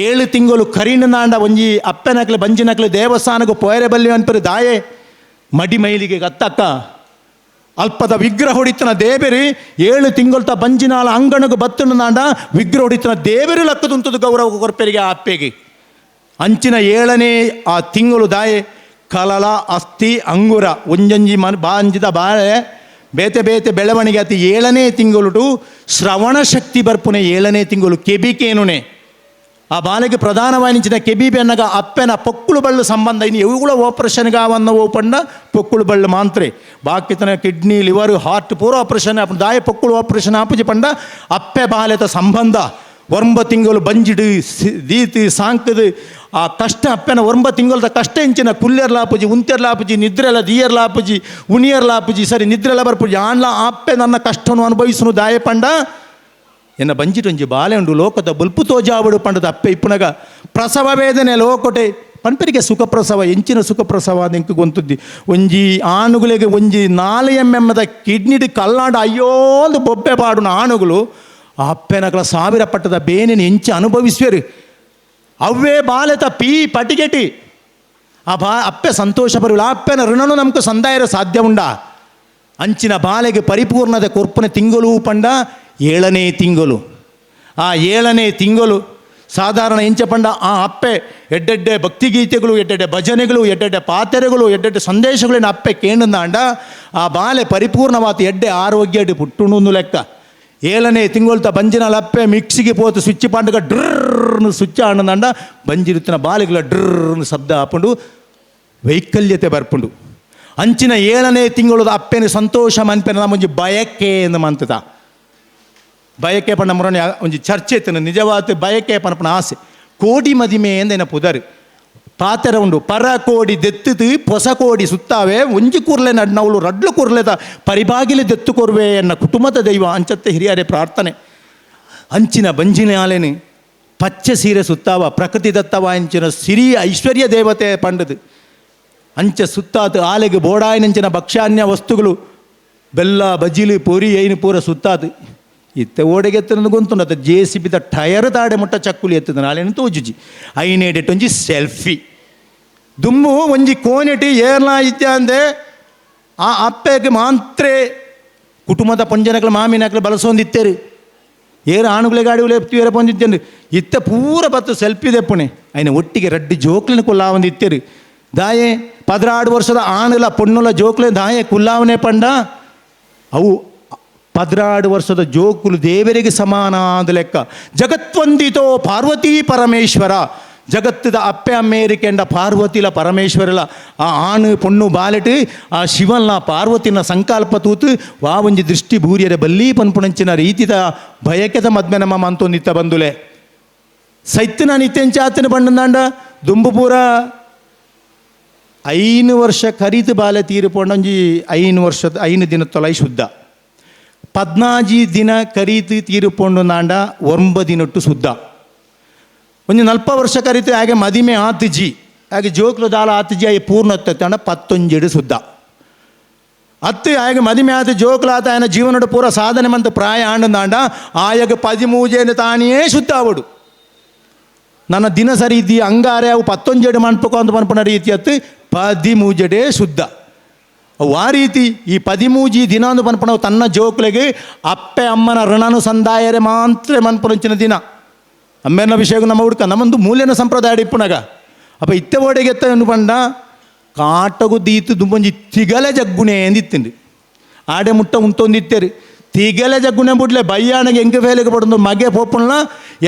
7 ತಿಂಗಳು ಕರಿಣದಾಂಡ ಒಂಜಿ ಅಪ್ಪೆನಕ್ಲೆ ಬಂಜಿನಕ್ಲೆ ದೇವಸ್ಥಾನಕ್ಕೆ ಪೋಯರೆ ಬಲ್ಲಿ ಅನ್ಪರು ದಾಯೆ ಮಡಿ ಮೈಲಿಗೆ ಗತ್ತಕ್ಕ ಅಲ್ಪದ ವಿಗ್ರಹ ಹೊಡಿತನ ದೇವರಿ 7 ತಿಂಗಳ್ತ ಬಂಜಿನಾಲ ಅಂಗಣకు ಬತ್ತುನಾಂಡ ವಿಗ್ರಹ ಹೊಡಿತನ ದೇವರು ಲಕ್ಕದುಂತದು ಗೌರವ ಕೊರ್ಪೆರಿಗೆ ಆ ಅಪ್ಪೆಗೆ ಅಂಚಿನ 7ನೇ ಆ ತಿಂಗಳು ದಾಯೆ ಕಲಲ ಅಸ್ಥಿ ಅಂಗುರ ಒಂಜಂಜಿ ಮನ್ ಬಾಂಜಿದ ಬಾಳೆ ಬೇತೆ ಬೇತೆ ಬೆಳವಣಿಗೆ ಅತಿ 7ನೇ ತಿಂಗಳು ಶ್ರವಣ ಶಕ್ತಿ ಬರ್ಪುನೆ 7ನೇ ತಿಂಗಳು ಕೆಬಿಕೇನುನೆ ಆ ಬಾಲೆಗೆ ಪ್ರಧಾನವಾಯಿನಿಂಚಿನ ಕೆಬಿ ಬೆನ್ನಗ ಅಪ್ಪೆನ ಪೊಕ್ಕುಳು ಬಳ್ಳು ಸಂಬಂಧ ಇನ್ನು ಇವುಗಳ ಆಪರೇಷನ್ಗೆ ಅವನ್ನ ಓಪಣ್ಣ ಪೊಕ್ಕುಳು ಬಳ್ಳು ಮಾಂತ್ರೆ ಬಾಕಿತನ kidney liver heart ಪೂರ ಆಪರೇಷನ್ ಅಪ್ಪ ದಾಯ ಪೊಕ್ಕುಳು ಆಪರೇಷನ್ ಆಪುಜಿ ಪಂಡ ಅಪ್ಪೆ ಬಾಲೆತ ಸಂಬಂಧ ಒಂಬ ತಿಂಗಳು ಬಂಜಿಡು ದೀತಿ ಸಾಂಕದು ಆ ಕಷ್ಟ ಅಪ್ಪನ ಒಂಬ ತಿಂಗಳದ ಕಷ್ಟ ಇಂಚಿನ ಕುಲ್ಯರ್ಲಾಪುಜಿ ಉಂತೆರ್ಲಾಪುಜಿ ನಿದ್ರೆಲ ದಿಯರ್ಲಾಪುಜಿ ಉಣಿಯರ್ಲಾಪುಜಿ ಸರಿ ನಿದ್ರೆಲ ಬರ್ಪುಜಿ ಆನ್ಲ ಅಪ್ಪೆ ನನ್ನ ಕಷ್ಟನು ಅನುಭವಿಸುನು ದಾಯ ಪಂಡ ಎನ್ನ ಬಂಜಿಟೊಂಜಿ ಬಾಲೆ ಉಂಡು ಲೋಕದ ಬೊಲ್ಪು ತೋಜಾವಡು ಪಂಡದ ಅಪ್ಪೆ ಇಪ್ಪುನಗ ಪ್ರಸವ ವೇದನೆ ಲೋಕೊಟೆ ಪನ್ಪರಿಗೆ ಸುಖಪ್ರಸವ ಎಂಚಿನ ಸುಖಪ್ರಸವ ಎಂಕ್ ಗೊಂತುದ್ದಿ ಒಂಜಿ ಆಣುಗುಲೆಗೆ ಒಂಜಿ 4 mm ಕಿಡ್ನಿಡ್ ಕಲ್ಲಾಂಡ ಅಯ್ಯೋಂದು ಬೊಬ್ಬೆ ಪಾಡುನ ಆಣುಗಳು ಆ ಅಪ್ಪೆನಕಲ ಸಾವಿರ ಪಟ್ಟದ ಬೇನೆನ ಎಂಚ ಅನುಭವಿಸುವೆರು ಅವ್ವೇ ಬಾಲೆತ ಪೀ ಪಟಿಗೆಟಿ ಆ ಬಾ ಅಪ್ಪೆ ಸಂತೋಷ ಪರುವಿಲ್ಲ ಆ ಅಪ್ಪೆನ ಋಣನು ನಮ್ಗೆ ಸಂದಾಯರ ಸಾಧ್ಯ ಉಂಡಾ ಅಂಚಿನ ಬಾಲೆಗೆ ಪರಿಪೂರ್ಣದ ಕೊರ್ಪುನ ತಿಂಗಳು ಪಂಡ 7ನೇ ತಿಂಗಳು ಆ 7ನೇ ತಿಂಗಳು ಸಾಧಾರಣ ಎಂಚ ಪಂಡ ಆ ಅಪ್ಪೆ ಎಡ್ಡೆಡ್ಡೆ ಭಕ್ತಿಗೀತೆಗಳು ಎಡ್ಡೆಡ್ಡೆ ಭಜನೆಗಳು ಎಡ್ಡೆಡ್ಡೆ ಪಾತೆರೆಗಳು ಎಡ್ಡೆಡ್ಡೆ ಸಂದೇಶಗಳನ್ನ ಅಪ್ಪೆ ಕೇಂದ್ರಂದಾಂಡ ಆ ಬಾಲೆ ಪರಿಪೂರ್ಣವಾದ ಎಡ್ಡೆ ಆರೋಗ್ಯ ಪುಟ್ಟುಣು ಲೆಕ್ಕ 7ನೇ ತಿಂಗಳ್ತ ಬಂಜಿನ ಅಪ್ಪೆ ಮಿಕ್ಸಿಗೆ ಪೋತು ಸ್ವಿಚ್ ಪಾಂಡಗ ಡ್ರರ್ನು ಸ್ವಿಚ್ ಆಂಡಂದಾಂಡ ಬಂಜಿರುತ್ತಿನ ಬಾಲೆಗಳ ಡ್ರರ್ನು ಶಬ್ದ ಆಪುಂಡು ವೈಕಲ್ಯತೆ ಬರ್ಪುಂಡು ಅಂಚಿನ 7ನೇ ತಿಂಗಳದ ಅಪ್ಪೆನ ಸಂತೋಷ ಮನ್ಪೆನ ಮುಂಜಿ ಬಯಕೆ ಎಂದು ಮಂತದ ಬಯಕೆ ಪಂಡ ಮುರಣಿ ಒಂಜಿ ಚರ್ಚೆ ಇತ್ತು ನಿಜವಾದ ಬಯಕೆ ಪನಪನ ಆಸೆ ಕೋಡಿ ಮದಿಮೆ ಎಂದೇನ ಪುದರ್ ಪಾತೆರ ಉಂಡು ಪರ ಕೋಡಿ ದೆತ್ತದು ಪೊಸ ಕೋಡಿ ಸುತ್ತಾವೆ ಒಂಜಿ ಕೂರ್ಲೆ ನಡ್ನವಳು ರಡ್ಲು ಕೂರ್ಲೆದ ಪರಿಬಾಗಿಲೆ ದೆತ್ತು ಕೊರ್ವೆ ಎನ್ನ ಕುಟುಂಬದ ದೈವ ಅಂಚತ್ತೆ ಹಿರಿಯರೇ ಪ್ರಾರ್ಥನೆ ಅಂಚಿನ ಬಂಜಿನ ಆಲೆನು ಪಚ್ಚೆ ಸೀರೆ ಸುತ್ತಾವ ಪ್ರಕೃತಿ ದತ್ತವ ಅಂಚಿನ ಸಿರಿ ಐಶ್ವರ್ಯ ದೇವತೆ ಪಂಡದು ಅಂಚ ಸುತ್ತಾತು ಆಲೆಗೆ ಬೋಡಾಯಿನಂಚಿನ ಭಕ್ಷ್ಯಾನ್ಯ ವಸ್ತುಗಳು ಬೆಲ್ಲ ಬಜಿಲು ಪೊರಿ ಐನು ಪೂರ ಸುತ್ತಾತು ಇತ್ತೆ ಓಡೆಗೆ ಎತ್ತನ ಗೊಂತುಂಡು ಜೆ ಸಿ ಬಿದ ಟಯರ್ ತಾಡೆ ಮುಟ್ಟ ಚಕ್ಕುಲಿ ಎತ್ತದ ನಾಳೆನು ತೋಜುಜಿ ಐನೇಡೆಟ್ ಒಂಜಿ ಸೆಲ್ಫಿ ದುಮ್ಮು ಒಂಜಿ ಕೋನೆಟಿ ಏರ್ಲಾ ಇದ್ಯಾಂದೆ ಆ ಅಪ್ಪೆಗೆ ಮಾಂತ್ರೆ ಕುಟುಂಬದ ಪಂಜನಕ್ಲು ಮಾಮಿನಕ್ಲು ಬಳಸೊಂದಿತ್ತೇರು ಏರು ಆಣುಗುಲೆ ಗಾಡಿ ಎಪ್ತಿವೇರ ಪೊಂದಿತ್ತೇನು ಇತ್ತ ಪೂರ ಬತ್ತು ಸೆಲ್ಫಿ ದೆಪ್ಪುಣೆ ಐನ ಒಟ್ಟಿಗೆ ರಡ್ಡಿ ಜೋಕ್ಲಿನ ಕುಲ್ಲಾವಂದಿತ್ತೇರು ದಾಯೆ 16 ವರ್ಷದ ಆಣುಲ ಪೊಣ್ಣುಲ ಜೋಕ್ಲೆ ದಾಯೆ ಕುಲ್ಲಾವನೆ ಪಂಡ ಅವು 16 ವರ್ಷದ ಜೋಕುಲು ದೇವರಿಗೆ ಸಮಾನ ಅಂದ ಲೆಕ್ಕ ಜಗತ್ವಂದಿತೋ ಪಾರ್ವತಿ ಪರಮೇಶ್ವರ ಜಗತ್ತದ ಅಪ್ಪೆ ಅಮ್ಮೇರಿಕೆಂಡ ಪಾರ್ವತಿಲ ಪರಮೇಶ್ವರಲ ಆ ಆಣು ಪೊಣ್ಣು ಬಾಲೆಟ್ ಆ ಶಿವನ ಪಾರ್ವತಿನ ಸಂಕಲ್ಪ ತೂತು ವಾ ಒಂಜಿ ದೃಷ್ಟಿ ಬೂರಿಯರ ಬಲ್ಲಿ ಪನ್ಪುಣಂಚಿನ ರೀತಿದ ಭಯಕೆದ ಮದ್ಮೆ ನಮ್ಮ ಮಂತೊಂದಿತ್ತ ಬಂದುಲೆ ಸೈತ್ತಿನ ನಿತ್ಯಂಚಾತನ ಬಂಡಂದಾಂಡ ದುಂಬುಪೂರ 5 ವರ್ಷ ಕರಿತು ಬಾಲೆ ತೀರುಪೊಂಡೊಂಜಿ 5 ವರ್ಷದ 5 ದಿನ ತೊಲೈ ಶುದ್ಧ 14 ದಿನ ಕರೀತು ತೀರುಪೊಂಡು ನಾಂಡ 9 ದಿನಟ್ಟು ಶುದ್ಧ ಒಂಜಿ 40 ವರ್ಷ ಕರೀತು ಹಾಗೆ ಮದಿಮೆ ಆತುಜಿ ಹಾಗೆ ಜೋಕ್ಲು ದಾಲ ಆತುಜಿ ಆಯೆ ಪೂರ್ಣ ಅಂಡ 19 ಶುದ್ಧ ಅತ್ತು ಆಯಗ ಮದಿಮೆ ಆತು ಜೋಕ್ಲಾತ ఆయన ಜೀವನಡು ಪೂರ ಸಾಧನೆ ಮಂತ ಪ್ರಾಯ ಆಂಡಂದಾಂಡ ಆಯಗ 13 ತಾನೇ ಶುದ್ಧ ಆವಡು ನನ್ನ ದಿನ ಸರಿ ಇದ್ದಿ ಅಂಗಾರೆ ಅವು 19 ಮನ್ಪುಕೊ ಅಂತ ಮನ್ಪುನ ರೀತಿ ಅತ್ತು 13 ಶುದ್ಧ ಅವು ಆ ರೀತಿ ಈ 13 ದಿನ ಅಂದು ಪನ್ಪುನವು ತನ್ನ ಜೋಕ್ಲೆಗೆ ಅಪ್ಪೆ ಅಮ್ಮನ ಋಣನು ಸಂದಾಯರೆ ಮಾತ್ರ ಮನ್ಪುನಂಚಿನ ದಿನ ಅಮ್ಮೇನ ಅಭಿಷೇಕ ನಮ್ಮ ಹುಡ್ಕ ನಮ್ಮೊಂದು ಮೂಲ್ಯನ ಸಂಪ್ರದಾಯ ಇಪ್ಪುನಗ ಅಪ್ಪ ಇತ್ತೆ ಓಡೆಗೆ ಎತ್ತ ಪಂಡ ಕಾಟಗು ದೀತು ದುಂಬೊಂಜಿ ತಿಗಲೆ ಜಗ್ಗುಣೆ ಎಂದಿತ್ತಿಂದು ಆಡೆ ಮುಟ್ಟ ಉಂತೊಂದಿತ್ತೇರು ತಿಗಲೆ ಜಗ್ಗುಣೆ ಬುಡ್ಲೆ ಬಯ್ಯಾಣಗೆ ಎಂಕ ಫೇಲಿಗೆ ಪಡೊಂದು ಮಗೆ ಪೋಪುಣ್ಲ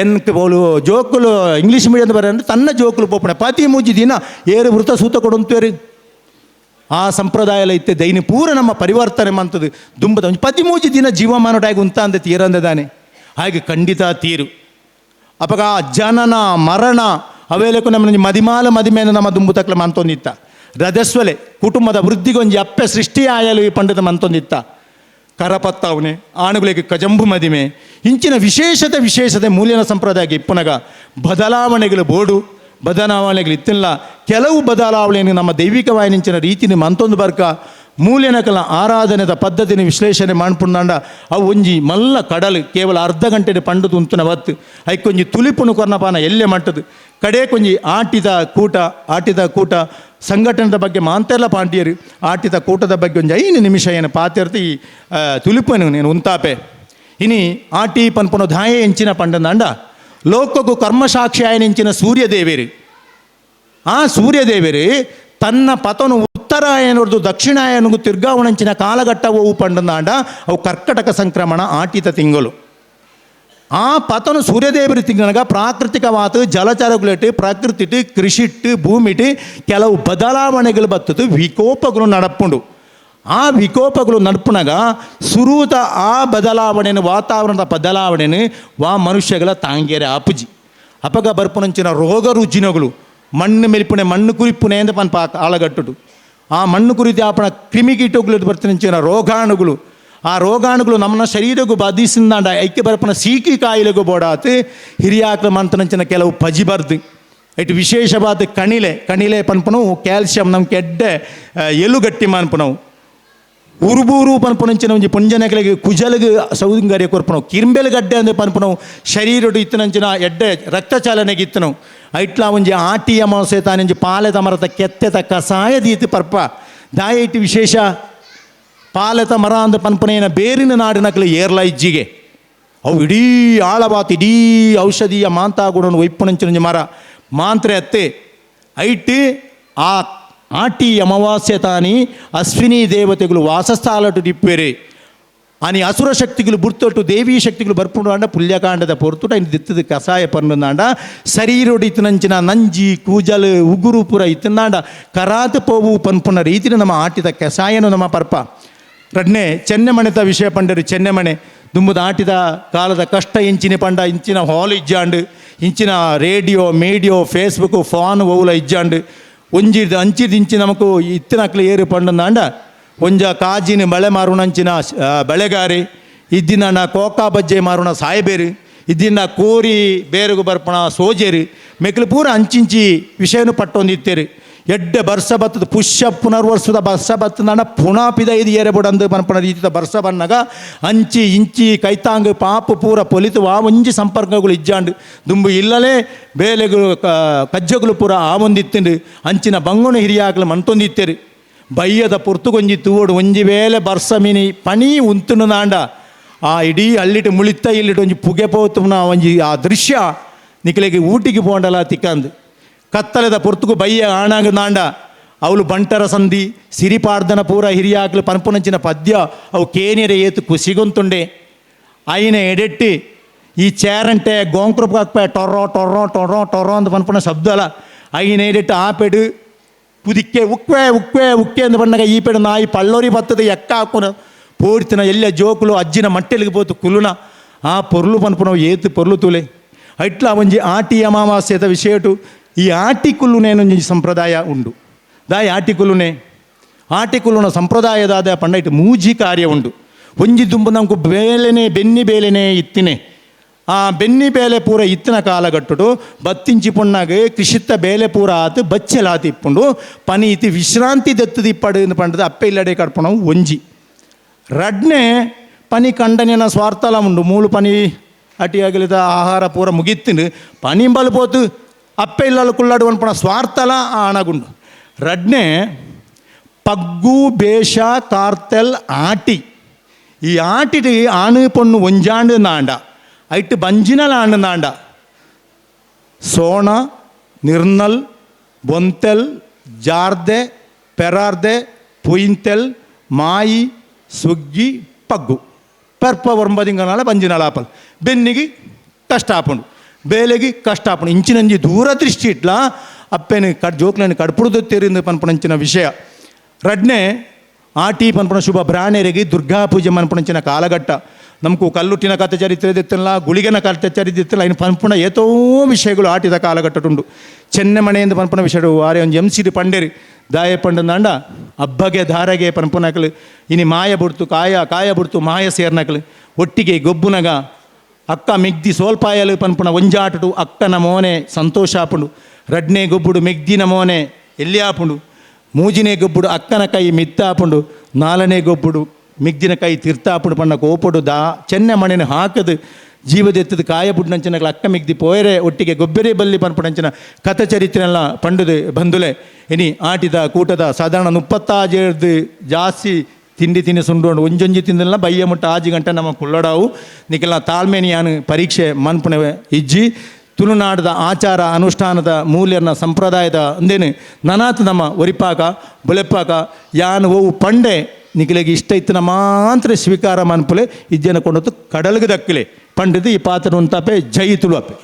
ಎನ್ಕ ಪೋಲು ಜೋಕುಲು ಇಂಗ್ಲೀಷ್ ಮೀಡಿಯಂ ಬರ ತನ್ನ ಜೋಕುಲು ಪೋಪುಣೆ 13 ದಿನ ಏರು ವೃತ ಸೂತ ಕೊಡೊಂತೇರು ಆ ಸಂಪ್ರದಾಯ ಇತ್ತೆ ದೈನಿ ಪೂರ ನಮ್ಮ ಪರಿವರ್ತನೆ ಮಂತದ್ದು ದುಂಬದ ಒಂಜಿ 13 ದಿನ ಜೀವಮಾನಟಾಗಿ ಉಂತ ಅಂದೆ ತೀರಂದದಾನೆ ಹಾಗೆ ಖಂಡಿತ ತೀರು ಅಪಗ ಜನನ ಮರಣ ಅವೇಲಕ್ಕೂ ನಮ್ಮ ಮದಿಮಾಲ ಮದಿಮೇನ ನಮ್ಮ ದುಂಬು ತಕ್ಲ ಮಂತೊಂದಿತ್ತ ರಜಸ್ವಲೆ ಕುಟುಂಬದ ವೃದ್ಧಿಗೊಂಜಿ ಅಪ್ಪೆ ಸೃಷ್ಟಿ ಆಯಲು ಈ ಪಂಡಿತ ಮಂತೊಂದಿತ್ತ ಕರಪತ್ತಾವನೆ ಆಣುಗಳಿಗೆ ಕಜಂಬು ಮದಿಮೆ ಇಂಚಿನ ವಿಶೇಷತೆ ವಿಶೇಷತೆ ಮೂಲ್ಯನ ಸಂಪ್ರದಾಯಕ್ಕೆ ಇಪ್ಪುನಗ ಬದಲಾವಣೆಗಳು ಬೋಡು ಬದಲಾವಣೆಗಳು ಇತ್ತಿಲ್ಲ ಕೆಲವು ಬದಲಾವಣೆಯನ್ನು ನಮ್ಮ ದೈವಿಕವಾಯಿನಿಂಚಿನ ರೀತಿನ ಮಂತೊಂದು ಬರ್ಕ ಮೂಲ್ಯನಕಲ ಆರಾಧನೆದ ಪದ್ಧತಿನ ವಿಶ್ಲೇಷಣೆ ಮಾಡ್ಪುಂಡಾಂಡ ಅವು ಒಂಜಿ ಮಲ್ಲ ಕಡಲು ಕೇವಲ ಅರ್ಧ ಗಂಟೆ ಪಂಡು ತುಂತುನ ವತ್ತು ಐಕೊಂಜಿ ತುಲಿಪುನು ಕೊರ್ನಪಾನ ಎಲ್ಲೆ ಮಟ್ಟದು ಕಡೆ ಕೊಂಜಿ ಆಟಿದ ಕೂಟ ಸಂಘಟನೆದ ಬಗ್ಗೆ ಮಾಂತೆಲ್ಲ ಪಾಂಡಿಯರು ಆಟಿದ ಕೂಟದ ಬಗ್ಗೆ ಒಂಜಿ 5 ನಿಮಿಷ ಏನು ಪಾತಿರ್ತಿ ಈ ತುಲಿಪನು నేను ಉಂತಾಪೆ ಇನಿ ಆಟಿ ಪನ್ಪುನ ದಾಯೆ ಎಂಚಿನ ಪಂಡಂದಾಂಡ ಲೋಕಕ್ಕೂ ಕರ್ಮಸಾಕ್ಷಿ ಆಯನೆಂಚಿನ ಸೂರ್ಯದೇವೇರು ಆ ಸೂರ್ಯದೇವರು ತನ್ನ ಪತನು ಉತ್ತರಾಯನೊರ್ದು ದಕ್ಷಿಣಾಯನಿಗೂ ತಿರ್ಗಾವಣಂಚಿನ ಕಾಲಘಟ್ಟವು ಪಂಡಂದಾಂಡ ಅವು ಕರ್ಕಟಕ ಸಂಕ್ರಮಣ ಆಟಿತ ತಿಂಗಳು ಆ ಪತನು ಸೂರ್ಯದೇವರು ತಿಂಗಳಾಗ ಪ್ರಾಕೃತಿಕವಾದ ಜಲಚರಗುಲೆಟ್ಟು ಪ್ರಕೃತಿಟ್ಟು ಕೃಷಿಟ್ಟು ಭೂಮಿಟ್ಟು ಕೆಲವು ಬದಲಾವಣೆಗಳು ಬತ್ತದು ವಿಕೋಪಗಳು ನಡಪುಂಡು. ಆ ವಿಕೋಪಗಳು ನಡ್ಪುನಾಗ ಸುರೂತ ಆ ಬದಲಾವಣೆನು ವಾತಾವರಣದ ಬದಲಾವಣೆನು ವಾ ಮನುಷ್ಯಗಳ ತಾಂಗೇರೆ ಆಪುಜಿ ಅಪಗ ಬರ್ಪುನಂಚಿನ ರೋಗ ರುಜಿನಗಳು ಮಣ್ಣು ಮೆಲ್ಪುಣೆ ಮಣ್ಣು ಕುರಿಪುಣೆ ಅಂತ ಪನ್ಪ ಆಳಗಟ್ಟುಡು ಆ ಮಣ್ಣು ಕುರಿತು ಆಪಣ ಕ್ರಿಮಿಕೀಟಗಳು ಬರ್ತಿನಂಚಿನ ರೋಗಾಣುಗಳು ಆ ರೋಗಾಣುಗಳು ನಮ್ಮ ಶರೀರಗೂ ಬಾಧಿಸಿಂದಾಂಡ ಐಕ್ಯ ಬರ್ಪನ ಸೀಕಿ ಕಾಯಿಲೆಗೂ ಬೋಡಾತು ಹಿರಿಯಾಕ್ಲ ಮಂತನಂಚಿನ ಕೆಲವು ಪಜಿ ಬರ್ದು ಇಟ್ಟು ವಿಶೇಷವಾದ ಕಣಿಲೆ ಕಣಿಲೆ ಪನ್ಪನವು ಕ್ಯಾಲ್ಸಿಯಂ ನಮ್ಮ ಕೆಡ್ಡೆ ಎಲುಗಟ್ಟಿ ಮಾನ್ಪನವು ಉರುಬೂರು ಪನ್ಪುನಂಚಿನ ಒಂಜಿ ಪುಂಜನಕಲೆಗೆ ಕುಜಲಗೆ ಸೌಂದರ್ಯ ಕೊರ್ಪನವು ಕಿರ್ಂಬೆಲ್ ಗಡ್ಡೆ ಅಂದ್ರೆ ಪನ್ಪನವು ಶರೀರಡು ಇತ್ತನಂಚಿನ ಎಡ್ಡೆ ರಕ್ತ ಚಾಲನೆಗೆ ಇತ್ತನವು ಐಟ್ಲಾ ಒಂಜಿ ಆಟಿ ಅಮಾವಾಸ್ಯೆ ತಾನಂಜಿ ಪಾಲೆದ ಮರತ ಕೆತ್ತೆತ ಕಸಾಯ ದೀತು ಪರ್ಪ ದಾಯ ಇಟ್ಟು ವಿಶೇಷ ಪಾಲೆತ ಮರ ಅಂದ ಪನ್ಪನೇನ ಬೇರಿನ ನಾಡಿನಕಲೆ ಏರ್ಲ ಇಜ್ಜಿಗೆ ಅವು ಇಡೀ ಆಳವಾತ್ ಇಡೀ ಔಷಧೀಯ ಮಾಂತಾಗುಡನು ಒಯ್ಪುನಂಚಿನ ಮರ ಮಾಂತ್ರೆ ಅತ್ತೆ ಐಟ್ ಆ ಆಟಿ ಅಮಾವಾಸ್ಯೆ ತಾನಿ ಅಶ್ವಿನಿ ದೇವತೆಗಳು ವಾಸಸ್ಥಾಲಟು ದಿಪ್ಪೇರೆ అని ಅಸುರ ಶಕ್ತಿಗಳು ಬುರ್ತೊಟ್ಟು ದೇವಿ ಶಕ್ತಿಗಳು ಬರ್ಪುಂಡು ಪುಲ್ಯಕಾಂಡದ ಪೊರ್ತುಟ ಇನ್ನು ದಿತ್ತದ ಕಸಾಯ ಪನ್ನುಂದಾಂಡ ಶರೀರೊಡು ಇತ್ತನಂಚಿನ ನಂಜಿ ಕೂಜಲು ಉಗುರು ಪುರ ಇತ್ತಂದಾಂಡ ಕರಾತ ಪೋವು ಪನ್ಪುನ ರೀತಿನ ನಮ್ಮ ಆಟಿದ ಕಸಾಯನು ನಮ್ಮ ಪರ್ಪ. ರಡ್ನೆ ಚೆನ್ನೆಮಣೆತ ವಿಷಯ ಪಂಡರು ಚೆನ್ನೆಮಣೆ ದುಂಬುದ ಆಟಿದ ಕಾಲದ ಕಷ್ಟ ಇಂಚಿನ ಪಂಡ ಇಂಚಿನ ಹಾಲ್ ಇಜ್ಜಾಂಡು ಇಂಚಿನ ರೇಡಿಯೋ ಮೀಡಿಯೋ ಫೇಸ್ಬುಕ್ ಫಾನ್ ಓವುಲ ಇಜ್ಜಾಂಡು ಒಂಜಿರ್ದು ಅಂಚಿರ್ದು ಇಂಚಿ ನಮಕು ಇತ್ತಿನಕ್ಲು ಏರು ಪಂಡಂದಾಂಡ ಒಂಜ ಕಾಜಿನ ಬಳೆ ಮಾರುಣಂಚಿನ ಬೆಳೆಗಾರಿ ಇದ್ದಿನ ಕೋಕಾ ಬಜ್ಜೆ ಮಾರುಣ ಸಾಯ್ಬೇರು ಇದ್ದಿನ ಕೋರಿ ಬೇರುಗು ಬರ್ಪಣ ಸೋಜೇರು ಮೆಕ್ಲು ಪೂರ ಅಂಚಿಂಚಿ ವಿಷಯನು ಪಟ್ಟೊಂದಿತ್ತೇರು ಎಡ್ಡೆ ಬರ್ಸ ಬತ್ತದ ಪುಷ್ಯ ಪುನರ್ವರ್ಸದ ಬರ್ಸ ಬತ್ತದಾಂಡ ಪುನಃ ಪಿದ ಇದು ಏರೆಬುಡಂದು ಪನ್ಪಣ ರೀತಿದ ಬರ್ಸ ಬನ್ನಗ ಅಂಚಿ ಇಂಚಿ ಕೈತಾಂಗ್ ಪಾಪು ಪೂರ ಪೊಲಿತು ಆ ಒಂಜಿ ಸಂಪರ್ಕಗಳು ಇಜ್ಜಾಂಡು ದುಂಬು ಇಲ್ಲಲೇ ಬೇಲೆಗಳು ಕಜ್ಜಗಳು ಪೂರ ಆ ಒಂದಿತ್ತಿಂಡು ಅಂಚಿನ ಬಂಗುಣ ಹಿರಿಯಾಗಲು ಮಂತೊಂದಿತ್ತೇರು ಬಯ್ಯದ ಪೊರ್ತುಗೊಂಜಿ ತೂವಡು ಒಂಜಿ ವೇಳೆ ಬರ್ಸ ಮೀನಿ ಪಣಿ ಉಂತುಂಡು ಆ ಇಡೀ ಅಲ್ಲಿಟ್ಟು ಮುಳಿತ ಇಲ್ಲಿಟ್ಟು ಒಂಜಿ ಪುಗೆ ಪೋತುನ ಒಂಜಿ ಆ ದೃಶ್ಯ ನಿಕಲೆಗೆ ಊಟಿಗೆ ಪೋಂಡಲ ತಿಕ್ಕಂದು ಕತ್ತಲೆದ ಪೊರ್ತುಗು ಬಯ್ಯ ಆಣಾಗ ನಾಂಡ ಅವಳು ಬಂಟರ ಸಂಧಿ ಸಿರಿಪಾರ್ದನ ಪೂರ ಹಿರಿಯಾಕ್ಲು ಪನ್ಪುನಂಚಿನ ಪದ್ಯ ಅವು ಕೇನಿರೆ ಏತು ಕುಸಿಗೊಂತುಂಡೆ అయిన ಎಡೆಟ್ಟಿ ಈ ಚೇರಂಟೆ ಗೋಂಕ್ರೂಪ್ ಹಾಕ್ಪೆ ಟೊರ್ರೋ ಟೊರ್ರೋ ಟೊರ್ರೋ ಟೊರ್ರೋ ಅಂತ ಪನ್ಪುನ ಶಬ್ದಲ అయిన ಎಡೆಟ್ಟು ಆ ಪೆಡು ಕುದಿಕ್ಕೆ ಉಕ್ವೆ ಉಕ್ವೆ ಉಕ್ಕೆ ಅಂದ ಬಣ್ಣಗ ಈ ಪೆಡು ನಾಯಿ ಪಳ್ಳೋರಿ ಬತ್ತದ ಎಕ್ಕ ಹಾಕುನ ಪೋಡ್ತಿನ ಎಲ್ಲ ಜೋಕುಲು ಅಜ್ಜಿನ ಮಟ್ಟೆಲಿಗೆ ಪೋತು ಕುಲುನ ಆ ಪೊರ್ಲು ಪನ್ಪುನವು ಏತು ಪೊರ್ಲು ತೂಲೆ ಅಟ್ಲ ಒಂಜಿ ಆಟಿ ಅಮಾವಾಸ್ಯದ ವಿಷಯಟು ಈ ಆಟಿ ಕುಲ್ಲುನೇನೊಂಜಿ ಸಂಪ್ರದಾಯ ಉಂಡು ದಾಯಿ ಆಟಿ ಕುಲ್ಲುನೆ ಆಟಿ ಕುಲ್ಲುನ ಸಂಪ್ರದಾಯದಾದ ಪಂಡ ಇಟ್ಟು ಮೂಜಿ ಕಾರ್ಯ ಉಂಡು ಒಂಜಿ ದುಂಬು ನಮ್ಕು ಬೇಲೆನೆ ಬೆನ್ನಿ ಬೇಲೆನೆ ಇತ್ತಿನೆ ಆ ಬೆನ್ನಿ ಬೇಲೆ ಪೂರ ಇತ್ತಿನ ಕಾಲಗಟ್ಟುಡು ಬತ್ತಿಂಚಿ ಪೊಣ್ಣಾಗ ಕೃಷಿತ್ತ ಬೇಲೆ ಪೂರ ಆತು ಬಚ್ಚಲಾತಿ ಇಪ್ಪುಂಡು ಪನಿ ಇತಿ ವಿಶ್ರಾಂತಿ ದತ್ತದ ಇಪ್ಪಡು ಪಂಡದ ಅಪ್ಪೆ ಇಲ್ಲಡೆ ಕಡ್ಪಣವು ಒಂಜಿ ರಡ್ನೆ ಪನಿ ಕಂಡನಿನ ಸ್ವಾರ್ಥಲ ಉಂಡು ಮೂಲು ಪನಿ ಅಟಿ ಆಗಲಿದ ಆಹಾರ ಪೂರ ಮುಗಿತ್ತಿಂಡು ಪನಿ ಪೋತು ಅಪ್ಪೆ ಇಲ್ಲಲು ಕುಲ್ಲಾಡು ಅನ್ಪಣ ಸ್ವಾರ್ಥಲ ಆಣಗುಂಡು ರಡ್ನೆ ಪಗ್ಗು ಬೇಷ ಕಾರ್ತೆಲ್ ಆಟಿ ಈ ಆಟಿಟಿ ಆಣು ಪೊಣ್ಣು ಒಂಜಾಂಡು ನಾಂಡ ಐಟ್ ಬಂಜಿನಲ ಆಣು ನಾಂಡ ಸೋಣ ನಿರ್ನಲ್ ಬೊಂತೆಲ್ ಜಾರ್ದೆ ಪೆರಾರ್ದೆ ಪುಯಿಂತೆಲ್ ಮಾಯಿ ಸುಗ್ಗಿ ಪಗ್ಗು ಪೆರ್ಪ ಒಂಬದಿಂಗನಾಲ ಬಂಜಿನಲ ಆಪಲ್ ಬೆನ್ನಿಗೆ ಕಷ್ಟ ಆಪುಂಡು ಬೇಲೆಗೆ ಕಷ್ಟ ಆಪುಂಡು ಇಂಚಿನಂಜಿ ದೂರದೃಷ್ಟಿ ಇಟ್ಲ ಅಪ್ಪೆನ ಕಡ್ ಜೋಕ್ಲೆನ ಕಡ್ಪುಡ್ದು ತೆರಿಂದು ಪನ್ಪುನಂಚಿನ ವಿಷಯ. ರಡ್ನೆ ಆಟಿ ಪನ್ಪುಣ ಶುಭ ಬ್ರಾಣೆರಿಗೆ ದುರ್ಗಾ ಪೂಜೆ ಮನ್ಪುಣಂಚಿನ ಕಾಲಘಟ್ಟ ನಮಕು ಕಲ್ಲುಟ್ಟಿನ ಕತೆ ಚರಿತ್ರೆ ದಿತ್ತಲ್ಲ ಗುಳಿಗನ ಕತೆ ಚರಿತ್ರೆ ಇತ್ತಲ್ಲ ಇನ್ನು ಪನ್ಪುಣ ಏತೋ ವಿಷಯಗಳು ಆಟಿದ ಕಾಲಘಟ್ಟಟುಂಡು. ಚೆನ್ನೆಮಣೆಯಿಂದ ಪನ್ಪುಣ ವಿಷಯ ವಾರೆ ಒಂಜಿ ಎಂಸಿದು ಪಂಡೇರಿ ದಾಯ ಪಂಡಂದಾಂಡ ಅಬ್ಬಗೆ ಧಾರಗೆ ಪನ್ಪುನಕಲು ಇನಿ ಮಾಯ ಬುಡ್ತು ಕಾಯ ಕಾಯ ಬುಡ್ತು ಮಾಯ ಸೇರ್ನಕಲು ಒಟ್ಟಿಗೆ ಗೊಬ್ಬುನಗ ಅಕ್ಕ ಮೆಗ್ದಿ ಸೋಲ್ಪಾಯಲು ಪನ್ಪುಣ ಒಂಜಾಟುಡು ಅಕ್ಕನ ಮೋನೆ ಸಂತೋಷಾಪುಂಡು ರಡ್ನೆ ಗೊಬ್ಬುಡು ಮೆಗ್ದಿನ ಮೋನೆ ಎಲ್ಲಿಯಾಪುಂಡು ಮೂಜಿನೇ ಗೊಬ್ಬುಡು ಅಕ್ಕನ ಕೈ ಮಿತ್ತಾಪುಂಡು ನಾಲ್ನೇ ಗೊಬ್ಬುಡು ಮಿಗ್ದಿನ ಕೈ ತಿರ್ತಾಪುಂಡು ಪಣ್ಣ ಕೋಪುಡು ದಾ ಚೆನ್ನೆ ಮಣೆನ ಹಾಕದು ಜೀವದೆತ್ತದ ಕಾಯ ಬುಡ್ನಂಚಿನ ಅಕ್ಕ ಮಿಗ್ದಿ ಪೋಯರೆ ಒಟ್ಟಿಗೆ ಗೊಬ್ಬರೇ ಬಲ್ಲಿ ಪನ್ಪುಣಂಚಿನ ಕಥ ಚರಿತ್ರೆಲ್ಲ ಪಂಡುದು ಬಂದುಲೆ ಇನಿ ಆಟಿದ ಕೂಟದ ಸಾಧಾರಣ 36 ಜಾಸ್ತಿ ತಿಂಡಿ ತಿನ್ನಿಸುಂಡು ಒಂಜೊಂಜಿ ತಿಂದಿಲ್ಲ ಬಯ್ಯ ಮುಟ್ಟ ಆಜಿ ಗಂಟೆ ನಮ್ಮ ಕುಳ್ಳಡಾವು ನಿಕ್ಕೆಲ್ಲ ತಾಳ್ಮೆನಿಯಾನು ಪರೀಕ್ಷೆ ಮನ್ಪುಣವೆ ಇಜ್ಜಿ ತುಳುನಾಡದ ಆಚಾರ ಅನುಷ್ಠಾನದ ಮೂಲ್ಯನ ಸಂಪ್ರದಾಯದ ಅಂದೇನು ನನಾತ್ ನಮ್ಮ ಒರಿಪಾಕ ಬುಲೆಪಾಕ ಯಾನು ಓವು ಪಂಡೆ ನಿಕ್ಲೆಗೆ ಇಷ್ಟ ಇತ್ತಿನ ಮಾತ್ರ ಸ್ವೀಕಾರ ಮನ್ಪುಲೆ ಇಜ್ಜನ ಕೊಂಡತ್ತು ಕಡಲ್ಗೆ ದಕ್ಕಲೆ ಪಂಡಿತು ಈ ಪಾತ್ರ ಉಂತಾಪೆ ಜೈ ತುಳುವಪ್ಪೆ.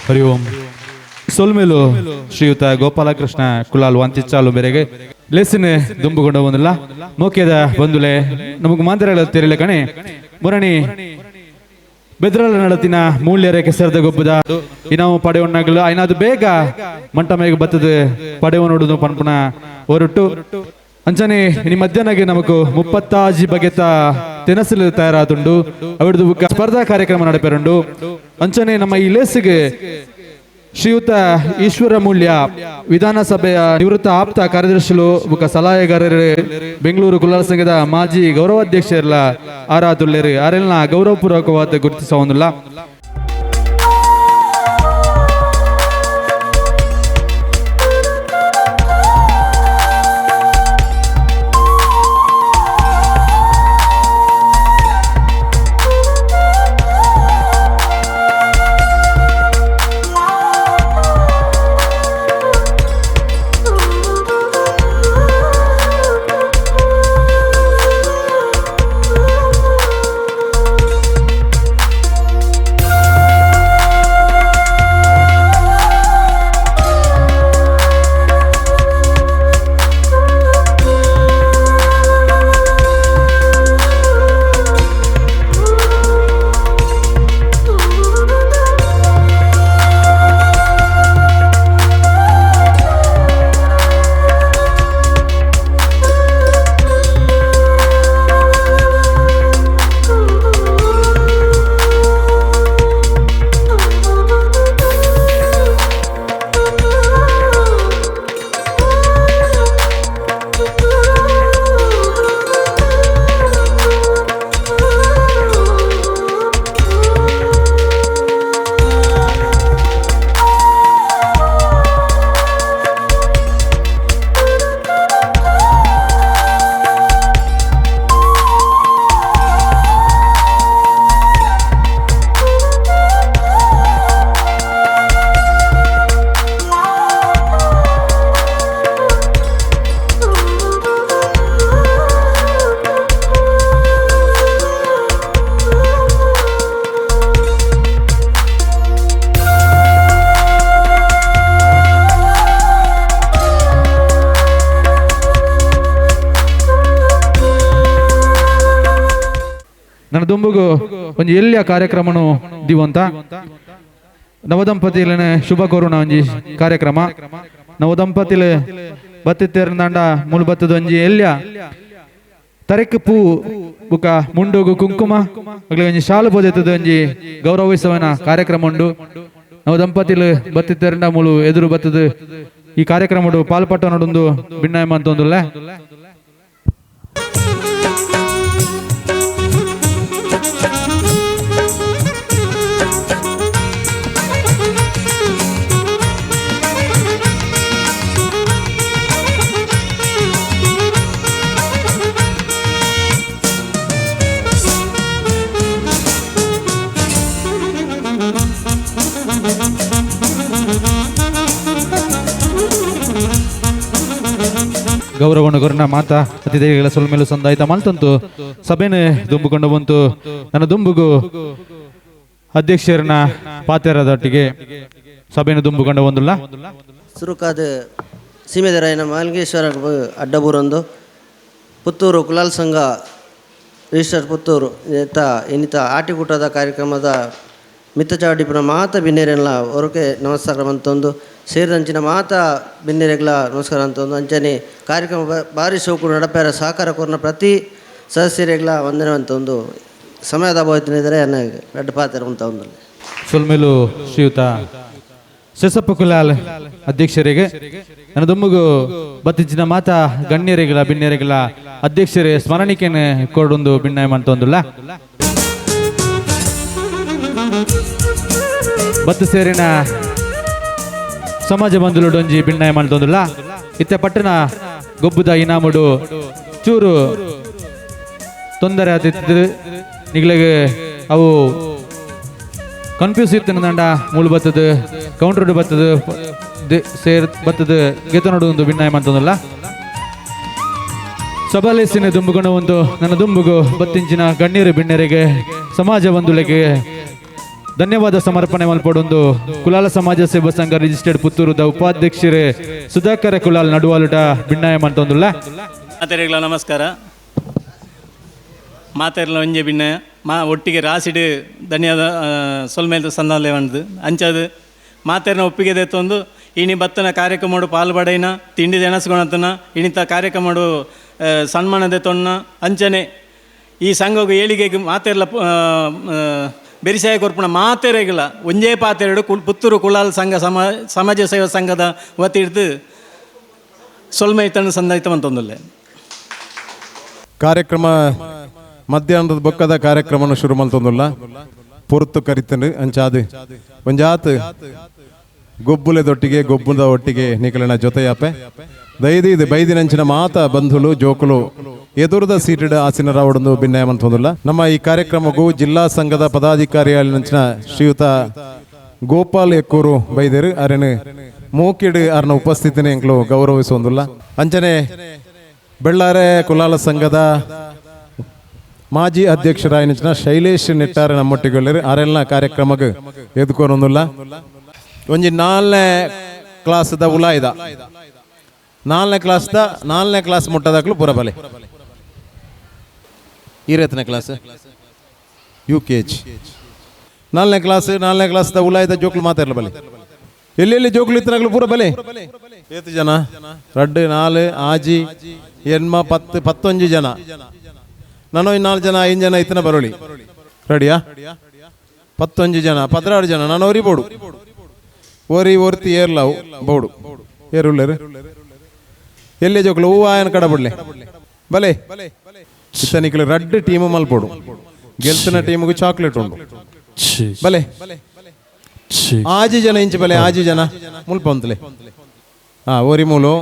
ಹರಿ ಓಂ. ಸೊಲ್ಮೆಲು ಶ್ರೀಯುತ ಗೋಪಾಲಕೃಷ್ಣ ಕುಲಾಲ್ ವಂತಿಚಾಲು ಬೆರೆಗೆ ಲೇಸಿನ ದುಂಬುಗೊಂಡ ಬಂದಿಲ್ಲ ಮೋಕ್ಯದ ಬಂದುಲೆ ನಮಗೆ ಮಾಂತರಗಳ ತೆರಲೆ ಕಣೆ ಮುರಣಿ ಬೆದ್ರಲ ನಡತಿನ ಮೂಲ್ಯರ ಕೆಸರದ ಗೊಬ್ಬದ ಇನಾವು ಪಡೆಯೊಣ್ಣಗಲು ಐನಾದು ಬೇಗ ಮಂಟಮೇಗ ಬತ್ತದ ಪಡೆವ ನೋಡುದು ಪನ್ಪುನ ಹೊರಟು ಅಂಚನೆ ಇನಿ ಮಧ್ಯಾಹ್ನಗೆ ನಮಕು 35 ಬಗೆತ ತಿನಸಲು ತಯಾರಾದುಂಡು ಅವರದು ಸ್ಪರ್ಧಾ ಕಾರ್ಯಕ್ರಮ ನಡೆಪೆರುಂಡು. ಅಂಚನೆ ನಮ್ಮ ಈ ಲೇಸಿಗೆ ಶ್ರೀಯುತ ಈಶ್ವರ ಮೂಲ್ಯ ವಿಧಾನಸಭೆಯ ನಿವೃತ್ತ ಆಪ್ತ ಕಾರ್ಯದರ್ಶಿಗಳು ಬುಕ್ಕ ಸಲಹೆಗಾರರು ಬೆಂಗಳೂರು ಕುಲಾಲ ಸಂಘದ ಮಾಜಿ ಗೌರವಾಧ್ಯಕ್ಷರೆಲ್ಲ ಆರಾದುಲ್ಲೇರು ಆರೆಲ್ನ ಗೌರವಪೂರ್ವಕವಾದ ಗುರುತಿಸವೊಂದಿಲ್ಲ. ನನ್ನ ದುಂಬುಗು ಒಂಜಿ ಎಲ್ಲಿಯ ಕಾರ್ಯಕ್ರಮನು ದಿವಂತ ನವದಂಪತಿಲನೆ ಶುಭ ಕೋರುಣ ಒಂಜಿ ಕಾರ್ಯಕ್ರಮ. ನವದಂಪತಿಲೆ ಬತ್ತಿತ್ತೇರಂದಾಂಡ ಮೂಲು ಬತ್ತದ ಒಂಜಿ ಎಲ್ಲಿಯ ತರೆಕ್ ಪೂ ಬುಕ ಮುಂಡುಗು ಕುಂಕುಮ ಅಗ್ಲಿ ಒಂಜಿ ಶಾಲು ಬೋದೆತ್ತದ ಒಂಜಿ ಗೌರವಿಸುವನ ಕಾರ್ಯಕ್ರಮ ಉಂಡು. ನವದಂಪತಿಲು ಬತ್ತಿತ್ತೇರಂಡ ಮೂಲು ಎದುರು ಬತ್ತದ ಈ ಕಾರ್ಯಕ್ರಮ ಪಾಲ್ಪಟ್ಟ ನೋಡೊಂದು ಭಿನ್ನಾಯಮ ಅಂತ ಒಂದುಲ್ಲ. ಗೌರವವನ್ನು ಗುರುನ ಮಾತಾ ಅತಿಥಿಗಳ ಸೊಲ್ಮೇಲು ಸಂದಾಯಿತ ಮಲ್ತಂತು ಸಭೆನೆ ದುಂಬುಕೊಂಡು ಬಂತು. ನನ್ನ ದುಂಬುಗು ಅಧ್ಯಕ್ಷರನ್ನ ಪಾತೆರದೊಟ್ಟಿಗೆ ಸಭೆಯನ್ನು ದುಂಬುಕೊಂಡು ಬಂದಿಲ್ಲ. ಸುರುಕಾದ ಸೀಮೆದರಾಯನ ಮಾಲ್ಗೇಶ್ವರ ಅಡ್ಡಬೂರೊಂದು ಪುತ್ತೂರು ಕುಲಾಲ್ ಸಂಘ ರಿಜಿಸ್ಟರ್ ಪುತ್ತೂರು ಇನ್ನಿತ ಆಟಿಕೂಟದ ಕಾರ್ಯಕ್ರಮದ ಮಿತ್ತಚಾವಡಿಪುರ ಮಾತ ಬಿನ್ನೇರೆಲ್ಲ ಹೊರಕೆ ನಮಸ್ಕಾರ ಅಂತಂದು ಸೇರಿದಂಚಿನ ಮಾತ ಬಿನ್ನೇರೆಗಳ ನಮಸ್ಕಾರ ಅಂತಂದು ಅಂಚನೆ ಕಾರ್ಯಕ್ರಮ ಭಾರಿ ಸೋಕು ನಡಪೇರ ಸಹಕಾರ ಕೋರ್ನ ಪ್ರತಿ ಸದಸ್ಯರಿಗಳ ವಂದನೆ ಅಂತಂದು ಸಮಯದ ಅಭಾವത്തിನೆದುರೆ ರೆಡ್ ಪಾತ್ರ ಅಂತ ಒಂದು ಸೊಲ್ಮೇಲು ಶ್ರೀಯುತ ಶೇಷಪ್ಪ ಕುಲಾಲ್ ಅಧ್ಯಕ್ಷರಿಗೆ ನನ್ನ ದುಮ್ಮಗು ಬತ್ತಿಂಚಿನ ಮಾತಾ ಗಣ್ಯರಿಗಳ ಬಿನ್ನೇರಿಗಳ ಅಧ್ಯಕ್ಷರೇ ಸ್ಮರಣಿಕೆಯನ್ನು ಕೊಡೊಂದು ಭಿನ್ನಾಯ ಅಂತಂದುಲ್ಲ. ಬತ್ತು ಸೇರಿನ ಸಮಾಜ ಬಂಧುಲು ಡೊಂಜಿ ಭಿನ್ನಾಯ ಮಾಡ್ತೊಂದುಲ್ಲ. ಇತ್ತೆ ಪಟ್ಟಣ ಗೊಬ್ಬುದ ಇನಾಮುಡು ಚೂರು ತೊಂದರೆ ಆತಿತ್ತು ನಿಗ್ಲಿಗೆ ಅವು ಕನ್ಫ್ಯೂಸ್ ಇತ್ತು ದಂಡ ಮೂಳು ಬತ್ತದ ಕೌಂಟರ್ ಬತ್ತದ ಸೇರ್ ಬತ್ತದ ಗೆತ ನೋಡು ಭಿನ್ನಾಯ ಮಾಡ್ತೊಂದುಲ್ಲ. ಸಬಲೇಸಿನ ದುಂಬುಗೊಂಡ ಒಂದು ನನ್ನ ದುಂಬುಗು ಬತ್ತಿಂಚಿನ ಗಣ್ಯರು ಬಿಣ್ಣರಿಗೆ ಸಮಾಜ ಬಂಧುಲಿಗೆ ಧನ್ಯವಾದ ಸಮರ್ಪಣೆ ಮಲ್ಪಡೊಂದು ಕುಲಾಲ ಸಮಾಜ ಸೇವಾ ಸಂಘ ರಿಜಿಸ್ಟರ್ಡ್ ಪುತ್ತೂರುದ ಉಪಾಧ್ಯಕ್ಷರೇ ಸುಧಾಕರ ಕುಲಾಲ್ ನಡುವಾಲುಟ ಬಿನ್ನಾಯ ಮಂತೊಂದುಲ್ಲ. ಮಾತೆರೆಗಳ ನಮಸ್ಕಾರ. ಮಾತೆರ್ಲ ಒಂಜೆ ಬಿನ್ನ ಮಾ ಒಟ್ಟಿಗೆ ರಾಸಿಡು ಧನ್ಯವಾದ ಸೊಲ್ಮೇಲ್ದ ಸಂದಾಲೆ ಬಂದು ಅಂಚಾದು ಮಾತೆರ್ನ ಒಪ್ಪಿಗೆ ದೇತೊಂದು ಇನಿ ಬತ್ತನ ಕಾರ್ಯಕ್ರಮಡು ಪಾಲ್ಬಡೈನ ತಿಂಡಿ ದೆಣಸ್ಕೊಳತನ ಇನಿತ ಕಾರ್ಯಕ್ರಮಡು ಸನ್ಮಾನ ದೇತೊನ್ನ ಅಂಚನೆ ಈ ಸಂಘಗು ಏಳಿಗೆಗೆ ಮಾತೆರ್ಲ ಬೆರಿಸಾಯ ಕೊರ್ಪುಣ ಮಾತೆರೆಗಳ ಒಂಜೇ ಪಾತೆರಡು ಪುತ್ತೂರು ಕುಲಾಲ್ ಸಂಘ ಸಮಾಜ ಸೇವಾ ಸಂಘದ ವತಿಡ್ದು ಸೊಲ್ಮೈತನ ಸಂದಾಯಿತ ಮಂತೊಂದುಲ್ಲೆ. ಕಾರ್ಯಕ್ರಮ ಮಧ್ಯಾಹ್ನದ ಬೊಕ್ಕದ ಕಾರ್ಯಕ್ರಮನ ಶುರು ಮಲ್ತೊಂದುಲ್ಲ ಪೊರ್ತು ಕರಿತನು ಅಂಚಾದು ಒಂಜಾತ್ ಗೊಬ್ಬುಲೆದೊಟ್ಟಿಗೆ ಗೊಬ್ಬುದ ಒಟ್ಟಿಗೆ ನಿಕಲಿನ ಜೊತೆಯಾಪೆ ದೈದೀದು ಬೈದಿನಂಚಿನ ಮಾತ ಬಂಧುಲು ಜೋಕುಲು ಎದುರದ ಸೀಟೆಡ್ ಆಸಿನ ರಾವಡೊಂದು ಭಿನ್ನಯ ಮಂತೊಂದುಲ್ಲ. ನಮ್ಮ ಈ ಕಾರ್ಯಕ್ರಮಕ್ಕೂ ಜಿಲ್ಲಾ ಸಂಘದ ಪದಾಧಿಕಾರಿಯಾಳಿನಂಚಿನ ಶ್ರೀಯುತ ಗೋಪಾಲ್ ಎಕ್ಕೂರು ಬೈದೇರು ಅರೆನು ಮೂಕಿಡು ಅರ್ನ ಉಪಸ್ಥಿತಿನ ಎಂಕ್ಲು ಗೌರವಿಸೊಂದುಲ್ಲ. ಅಂಚನೆ ಬೆಳ್ಳಾರೆ ಕುಲಾಲ ಸಂಘದ ಮಾಜಿ ಅಧ್ಯಕ್ಷರಾಯಿನ ಶೈಲೇಶ್ ನೆಟ್ಟಾರೆ ನಮ್ಮೊಟ್ಟಿಗೆ ಅರೆಲ್ನ ಕಾರ್ಯಕ್ರಮಕ್ಕೆ ಎದ್ಕೊನೊಂದುಲ್ಲ. ಒಂಜಿ ನಾಲ್ನೇ ಕ್ಲಾಸ್ದ ಉಲಾಯ್ದ ನಾಲ್ನೇ ಕ್ಲಾಸ್ದ ನಾಲ್ನೇ ಕ್ಲಾಸ್ ಮುಟ್ಟದಾಕ್ಲು ಪೂರ ಬಲೆ ಈ ರೇತನ class U K G ನಾಲ್ನೇ ಕ್ಲಾಸ್ ನಾಲ್ನೇ ಕ್ಲಾಸ್ದ ಉಲಾಯ್ದ ಜೋಕ್ಲು ಮಾತಾಡಲ ಬಲೆ ಎಲ್ಲೆಲ್ಲಿ ಜೋಕ್ಲು ಇತ್ತನಾಗ್ಲು ಪೂರ ಬಲೆ ಏತು ಜನ ರಡ್ಡು ನಾಲು ಆಜಿ ಎನ್ಮ ಪತ್ತು ಪತ್ತೊಂಜಿ ಜನ ನಾನು ನಾಲ್ಕು ಜನ ಐದು ಜನ ಇತ್ತನ ಬರೋಳಿ ರೆಡಿಯಾ ಪತ್ತೊಂಜಿ ಜನ ಪದ್ರಾರು ಜನ ನಾನು ಒರಿ ಬೋಡು ಒರಿ ಒರ್ತಿ ಏರ್ಲಾವು ಬೋಡು ಏರುಳ್ಳರು ಎಲ್ಲೇ ಜೋಕ್ಲು ಹೂವು ಆಯನ ಕಡ ಬಿಡ್ಲೆ ಬಲೆ ಇತ್ತನಿಕ್ಲು ರಡ್ಡು ಟೀಮು ಮಲ್ಪೋಡು ಗೆಲ್ತನ ಟೀಮಿಗೆ ಚಾಕ್ಲೇಟ್ ಉಂಡು ಬಲೆ ಆಜಿ ಜನ ಇಂಚು ಬಲೆ ಆಜಿ ಜನ ಮುಲ್ಪ ಅಂತಲೆ ಹಾಂ ಓರಿ ಮೂಲು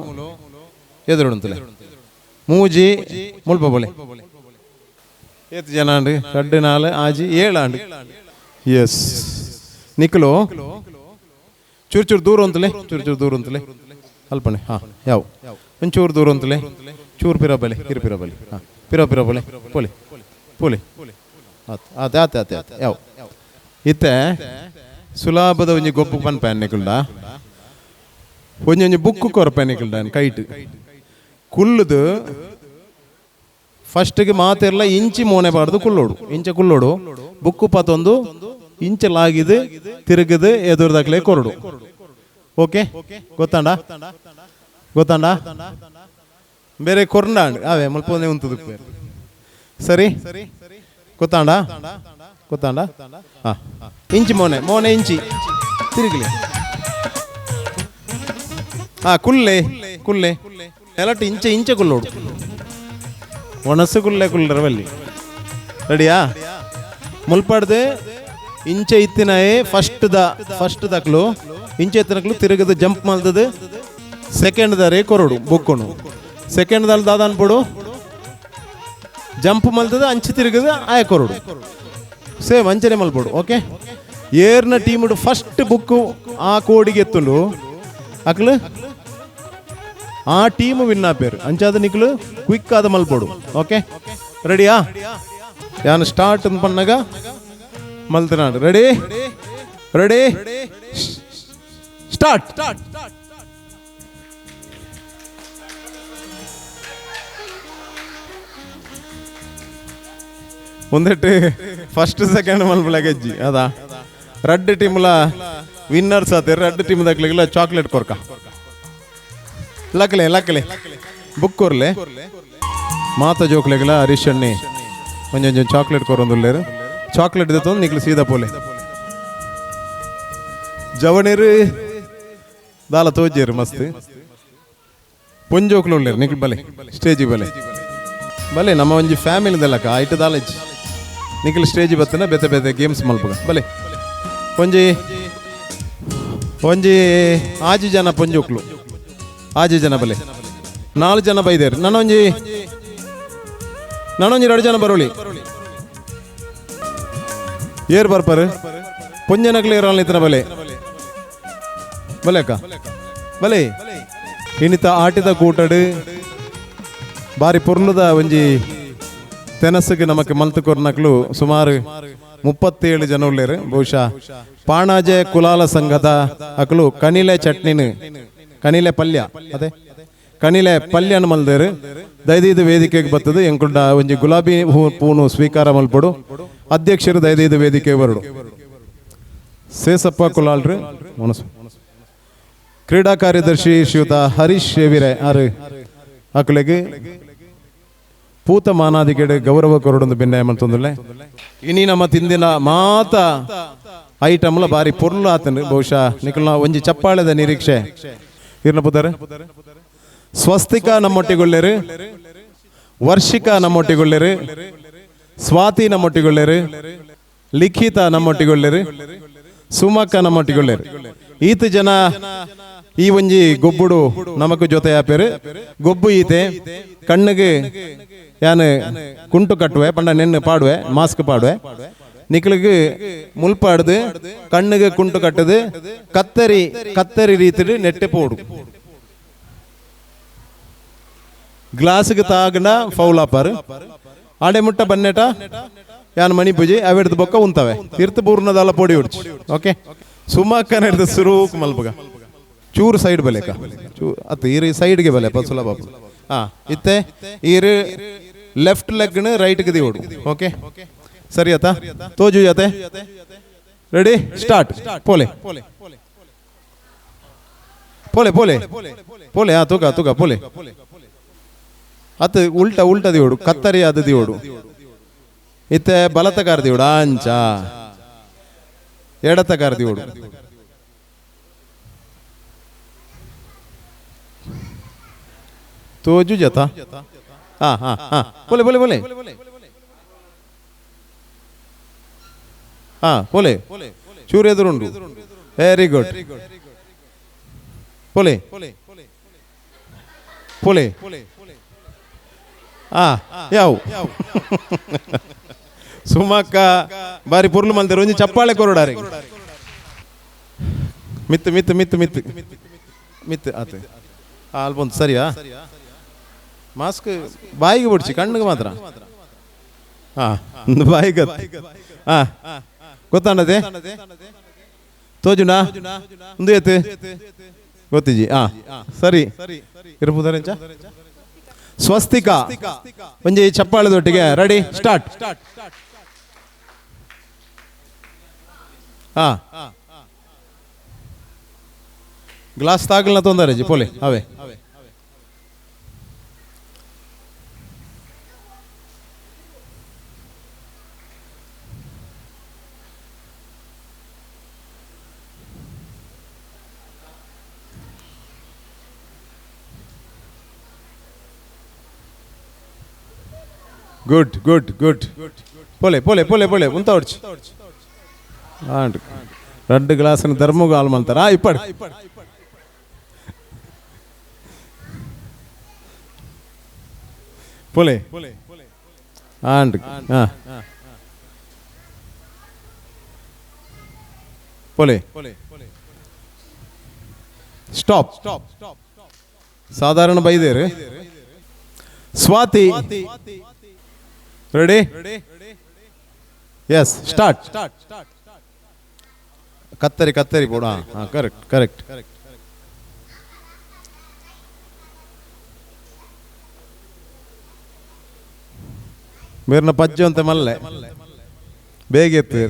ಎದುರುಂತಲೆ ಮೂಜಿ ಮುಲ್ಪ ಬೊಲೆ ಏತು ಜನ ಅಂಡು ರಡ್ಡು ನಾಲು ಆಜಿ ಏಳು ಅಂಡು ಎಸ್ ನಿಕ್ಲು ಚೂರು ಚೂರು ದೂರ ಅಂತಲೆ ಚೂರು ಚೂರು ದೂರ ಅಂತಲೆ ಅಲ್ಪಣೆ ಹಾಂ ಯಾವ ಒಂಚೂರು ದೂರ ಅಂತಲೆ ಚೂರು ಪಿರ ಬಲೆ ಕಿರು ಪಿರ ಬಲೆ ಹಾಂ ಪಿರ ಪಿರ ಬಲೆ ಪೋಲಿ ಪೋಲಿ ಆತ್ ಆತ ಆತ ಆತ ಆತ ಯಾವ ಇತ್ತೆ ಸುಲಾಭದ ಒಂಜಿ ಗೊಬ್ಬು ಪನ್ಪೆ ನಿಕುಲ್ಡ ಒಂಜಿ ಒಂಜಿ ಬುಕ್ಕು ಕೊರಪೆ ನಿಕುಲ್ಡ ಕೈಟ್ ಕುಲ್ಲುದು ಫಸ್ಟ್ಗೆ ಮಾತೆರ್ಲ ಇಂಚಿ ಮೋನೆ ಬಾರ್ದು ಕುಲ್ಲೋಡು ಇಂಚ ಕುಲ್ಲೋಡು ಬುಕ್ಕು ಪತೊಂದು ಇಂಚ ಲಾಗಿದು ತಿರುಗದು ಎದುರ್ದಾಕ್ಲೆ ಕೊರಡು ಓಕೆ ಗೊತ್ತಾಂಡ ಗೊತ್ತಾಂಡ ಬೇರೆ ಕೊರ್ಂಡ ಅವೇ ಮಲ್ಪೊಂದೇ ಉಂತದು ಸರಿ ಗೊತ್ತಾಂಡ ಗೊತ್ತಾಂಡ ಹಾಂ ಇಂಚಿ ಮೋನೆ ಮೋನೆ ಇಂಚಿ ತಿರುಗಲಿ ಹಾಂ ಕುಲ್ಲೆ ಕುಲ್ಲೆ ಎಲ್ಲಟ್ಟು ಇಂಚೆ ಇಂಚೆ ಕುಲ್ಲೋಡು ಒಣಸು ಕುಲ್ಲೆ ಕುಲ್ಲರವಲ್ಲಿ ರೆಡಿಯಾ ಮುಲ್ಪಾಡ್ದೆ ಇಂಚೆ ಇತ್ತಿನಾಯೇ ಫಸ್ಟ್ ದಕ್ಲು ಇಂಚೆ ಇತ್ತಿನಕ್ಲು ತಿರುಗದು ಜಂಪ್ ಮಲ್ದದು ಸೆಕೆಂಡ್ ದಾರೆ ಕೊರಡು ಬುಕ್ಕುನು ಸೆಕೆಂಡ್ ದಾಲ್ ದಾದ ಅನ್ಪೊಡು ಜಂಪ್ ಮಲ್ದದು ಅಂಚೆ ತಿರುಗದು ಆಯ ಕೊರಡು ಸೇಮ್ ಅಂಚನೆ ಮಲ್ಪೊಡು ಓಕೆ ಏರ್ನ ಟೀముడు ಫಸ್ಟ್ ಬುಕ್ಕು ಆ ಕೋಡಿಗೆ ಎತ್ತುಂಡು ಅಕ್ಲು ಆ ಟೀಮ್ ವಿನ್ ಆಪೇರು ಅಂಚಾದ ನಿಕ್ಲು ಕ್ವಿಕ್ ಆದ ಮಲ್ಪೊಡು ಓಕೆ ರೆಡಿಯಾ ಯಾನು ಸ್ಟಾರ್ಟ್ ಪನ್ನಾಗ ಮಲ್ತನಾಡು ready ready start ಒಂದೆಟ್ಟು first second ಮಲ್ಪಲಾಗಜ್ಜಿ ಅದಾ ರಡ್ಡು ಟೀಮ್ಲ ವಿನ್ನರ್ಸ್ ಆತೆ ರಡ್ಡು ಟೀಮ್ ದಕ್ಲಿಗೆಲ್ಲ ಚಾಕ್ಲೇಟ್ ಕೊರ್ಕ ಲಕ್ಲೆ ಲಕ್ಲೆ ಬುಕ್ ಕೊರ್ಲೆ ಮಾತ ಜೋಕ್ಲೆಗೆಲ್ಲ ಹರೀಶ್ ಅಣ್ಣಿ ಒಂಜೊಂಜಿ ಚಾಕ್ಲೇಟ್ ಕೊರೊಂದುಲ್ಲೇರು ಚಾಕ್ಲೇಟ್ ದೆತ್ತೊಂದು ನಿಕ್ಲು ಸೀದಾ ಪೋಲೆ ಜವಣೀರು ದಾಲ ತೋಜೇರು ಮಸ್ತ್ ಪೊಂಜೋಕ್ಲು ಉಳ್ಳೇರು ನಿಕ್ಲು ಬಲೆ ಸ್ಟೇಜಿಗೆ ಬಲೆ ಬಲೆ ನಮ್ಮ ಒಂಜಿ ಫ್ಯಾಮಿಲಿ ದಲ್ಲಕ್ಕ ಐಟ್ ದಾಲೇಜ್ ನಿಕ್ಲು ಸ್ಟೇಜ್ ಬತ್ತನ ಬೇತೆ ಬೇತೆ ಗೇಮ್ಸ್ ಮಲ್ಪಗ ಬಲೆ ಒಂಜಿ ಒಂಜಿ ಆಜಿ ಜನ ಪೊಂಜೋಕ್ಲು ಆಜಿ ಜನ ಬಲೆ ನಾಲ್ಕು ಜನ ಬೈದೇರು ನಾನೊಂಜಿ ನಾನೊಂಜಿ ಎರಡು ಜನ ಬರೋಳಿ ಏರ್ ಬರ್ಪಾರು ಪೊಂಜನಕ್ಲು ಏರಲ್ಲ ಇತ್ತನ ಬಲೆ ಬಲೆ ಅಕ್ಕ ಬಲೆ ಇನ್ನಿತ ಆಟಿದ ಕೂಟಡು ಬಾರಿ ಪೊರ್ಲುದ ಒಂಜಿ ತೆನಸುಗೆ ನಮಕ್ ಮಲ್ತು ಕೊರ್ನಕ್ಲು ಸುಮಾರು 37 ಜನ ಉಳ್ಳೇರು. ಬಹುಶಃ ಪಾಣಾಜೆ ಕುಲಾಲ ಸಂಘದ ಅಕಲು ಕಣಿಲೆ ಚಟ್ನಿನ ಕಣಿಲೆ ಪಲ್ಯ ಅದೇ ಕಣಿಲೆ ಪಲ್ಯನ ಮಲ್ದೇರು ದಯದೀದ ವೇದಿಕೆಗೆ ಬರ್ತದೆ. ಎಂಕುಂಡ ಒಂಜಿ ಗುಲಾಬಿ ಹೂನು ಸ್ವೀಕಾರ ಮಲ್ಪಡು. ಅಧ್ಯಕ್ಷರು ದಯದೀದ ವೇದಿಕೆ ಬರಡು. ಸೇಸಪ್ಪ ಕುಲಾಲ್ರು ಮನಸ್ಸು ಕ್ರೀಡಾ ಕಾರ್ಯದರ್ಶಿ ಶ್ರೀಯುತ ಹರೀಶ್ ಶೇವಿರೆ ಆರು ಅಕುಲೆಗೆ ಪೂತ ಮಾನಾದಿಗೆಡೆ ಗೌರವ ಕೊರಡೊಂದು ಭಿನ್ನಾಯ ಮಂತೊಂದುಲ್ಲೆ. ಇನಿ ನಮ್ಮ ತಿಂದಿನ ಮಾತ ಐಟಮ್ಲ ಬಾರಿ ಪೊರ್ಲು ಆತನು. ಬಹುಶಃ ನಿಕಲ್ನ ಒಂಜಿ ಚಪ್ಪಾಳೆದ ನಿರೀಕ್ಷೆ ಇರ್ನ ಪುದಾರೆ. ಸ್ವಸ್ತಿಕಾ ನಮ್ಮೊಟ್ಟಿಗೊಳ್ಳೇರು, ವರ್ಷಿಕಾ ನಮ್ಮೊಟ್ಟಿಗೊಳ್ಳೇರು, ಸ್ವಾತಿ ನಮ್ಮೊಟ್ಟಿಗೊಳ್ಳೇರು, ಲಿಖಿತ ನಮ್ಮೊಟ್ಟಿಗೊಳ್ಳೇರು, ಸುಮಕ್ಕ ನಮ್ಮೊಟ್ಟಿಗೊಳ್ಳೇರು. ಈತ ಜನ ಈ ಒಂಜಿ ಗೊಬ್ಬುಡು ನಮಕ್ ಜೊತೆ ಆಪೇರು. ಗೊಬ್ಬು ಈತೆ ಕಣ್ಣಿಗೆ ಯಾನು ಕುಂಟು ಕಟ್ಟುವೆ ಪಂಡ ನೆನ್ನು ಪಾಡುವೆ ಮಾಸ್ಕ್ ಪಾಡುವೆ. ನಿಕ್ಲಿಗೆ ಮುಲ್ಪಾಡ್ದು ಕಣ್ಣಿಗೆ ಕುಂಟು ಕಟ್ಟದು ಕತ್ತರಿ ಕತ್ತರಿ ರೀತಿಡು ನೆಟ್ಟೆ ಪೋಡು. ಗ್ಲಾಸ್ಗೆ ತಾಗಣ ಫೌಲ್ ಆಪಾರು. ಆಡೆ ಮುಟ್ಟ ಬನ್ನೆಟ ಯಾನ್ ಮಣಿ ಪೂಜೆ ಅವೆಡ್ದು ಬೊಕ್ಕ ಉಂತವೆ ತೀರ್ಥ ಪೂರ್ಣದಲ್ಲ ಪೊಡಿ ಹೊಡ್ಚಿ. ಓಕೆ ಸುಮಕ್ಕನ ಹಿಡ್ದು ಸುರೂಕ್ ಮಲ್ಪಗ ಚೂರು ಸೈಡ್ ಬಲೇಕ ಚೂ ಅತ್ತ ಈರು ಸೈಡ್ಗೆ ಬಲೆ ಸುಲಭ. ಹಾಂ ಇತ್ತೆ ಈರು ಲೆಫ್ಟ್ ಲೆಗ್ನ ರೈಟ್ಗೆ ದಿವಡು. ಓಕೆ ಸರಿ ಆತ ತೋಜು ಜಾತೆ ರೆಡಿ ಸ್ಟಾರ್ಟ್. ಪೋಲೆ ಪೋಲೆ ಪೋಲೆ ಪೋಲೆ ಹಾಂ ತೂಕ ತೂಕ ಪೋಲೆ ಅತ್ತ ಉಲ್ಟ ಉಲ್ಟ ದಿವಡು ಕತ್ತರಿ ಆದ ದಿವಡು. ಇತ್ತೆ ಬಲತಕಾರ ದಿವಡು ಆಂಚ ಎಡತಕಾರ ದಿವಡು. ತೋಜು ಜತ ಹಾಂ ಹಾಂ ಹಾಂ ಪೋಲೆ ಪೋಲೆ ಪೋಲೆ ಹಾಂ ಪೋಲೆ ಚೂರು ಎದುರುಂಡು. ವೆರಿ ಗುಡ್ ಪೋಲೆ ಪೋಲೆ ಹಾಂ ಯಾವ ಸುಮಕ್ಕ ಬಾರಿ ಪೊರ್ಲು ಮಲ್ತೆರ್ ಒಂಜಿ ಚಪ್ಪಾಳೆ ಕೊರಡಾರೆ. ಮಿತ್ತು ಮಿತ್ತು ಮಿತ್ತು ಮಿತ್ತು ಮಿತ್ತು ಆತ ಅಲ್ಪೊಂದು ಸರಿಯಾ. ಮಾಸ್ಕ್ ಬಾಯಿಗೆ ಬಿಡ್ಸಿ ಕಣ್ಣಿಗೆ ಮಾತ್ರ. ಹಾಂ ಬಾಯಿಗೆ ಹಾಂ ಗೊತ್ತಾಂಡದೆ ತೋಜುನಾ ಒಂದು ಏತು ಗೊತ್ತಿಜಿ. ಹಾಂ ಸರಿ ಇರ್ಬೋದಾರೆಂಚ. ಸ್ವಸ್ತಿಕಾ ಒಂಜಿ ಚಪ್ಪಾಳದೊಟ್ಟಿಗೆ ರೆಡಿ ಸ್ಟಾರ್ಟ್. ಹಾಂ ಗ್ಲಾಸ್ ತಾಗಲ್ನ ತೊಂದರೆ ಜಿ ಪೋಲೆ ಅವೇ. ಗುಡ್ ಗುಡ್ ಗುಡ್ ಪೋಲೆ ಪೋಲೆ ಪೋಲೆ ಪೋಲೆ ಉಂತ ಹೊಡ್ಚಿ రెండు ಗ್ಲಾಸ್ನ ಧರ್ಮಗೂ ಹಾಲು ಮಾಡ್ತಾರ ಇಪ್ಪಡು. ಪೋಲೆ ಆಂಡ್ ಹಾಂ ಪೋಲೆ ಸ್ಟಾಪ್. ಸಾಧಾರಣ ಬೈದೇರು. Swathi ready yes start. ಕತ್ತರಿ ಕತ್ತರಿ ಬೋಡ. ಹಾಂ ಕರೆಕ್ಟ್ ಕರೆಕ್ಟ್. ಮೇರ್ನ ಪಜ್ಜು ಅಂತ ಮಲ್ಲೆ ಬೇಗ ಎತ್ತು.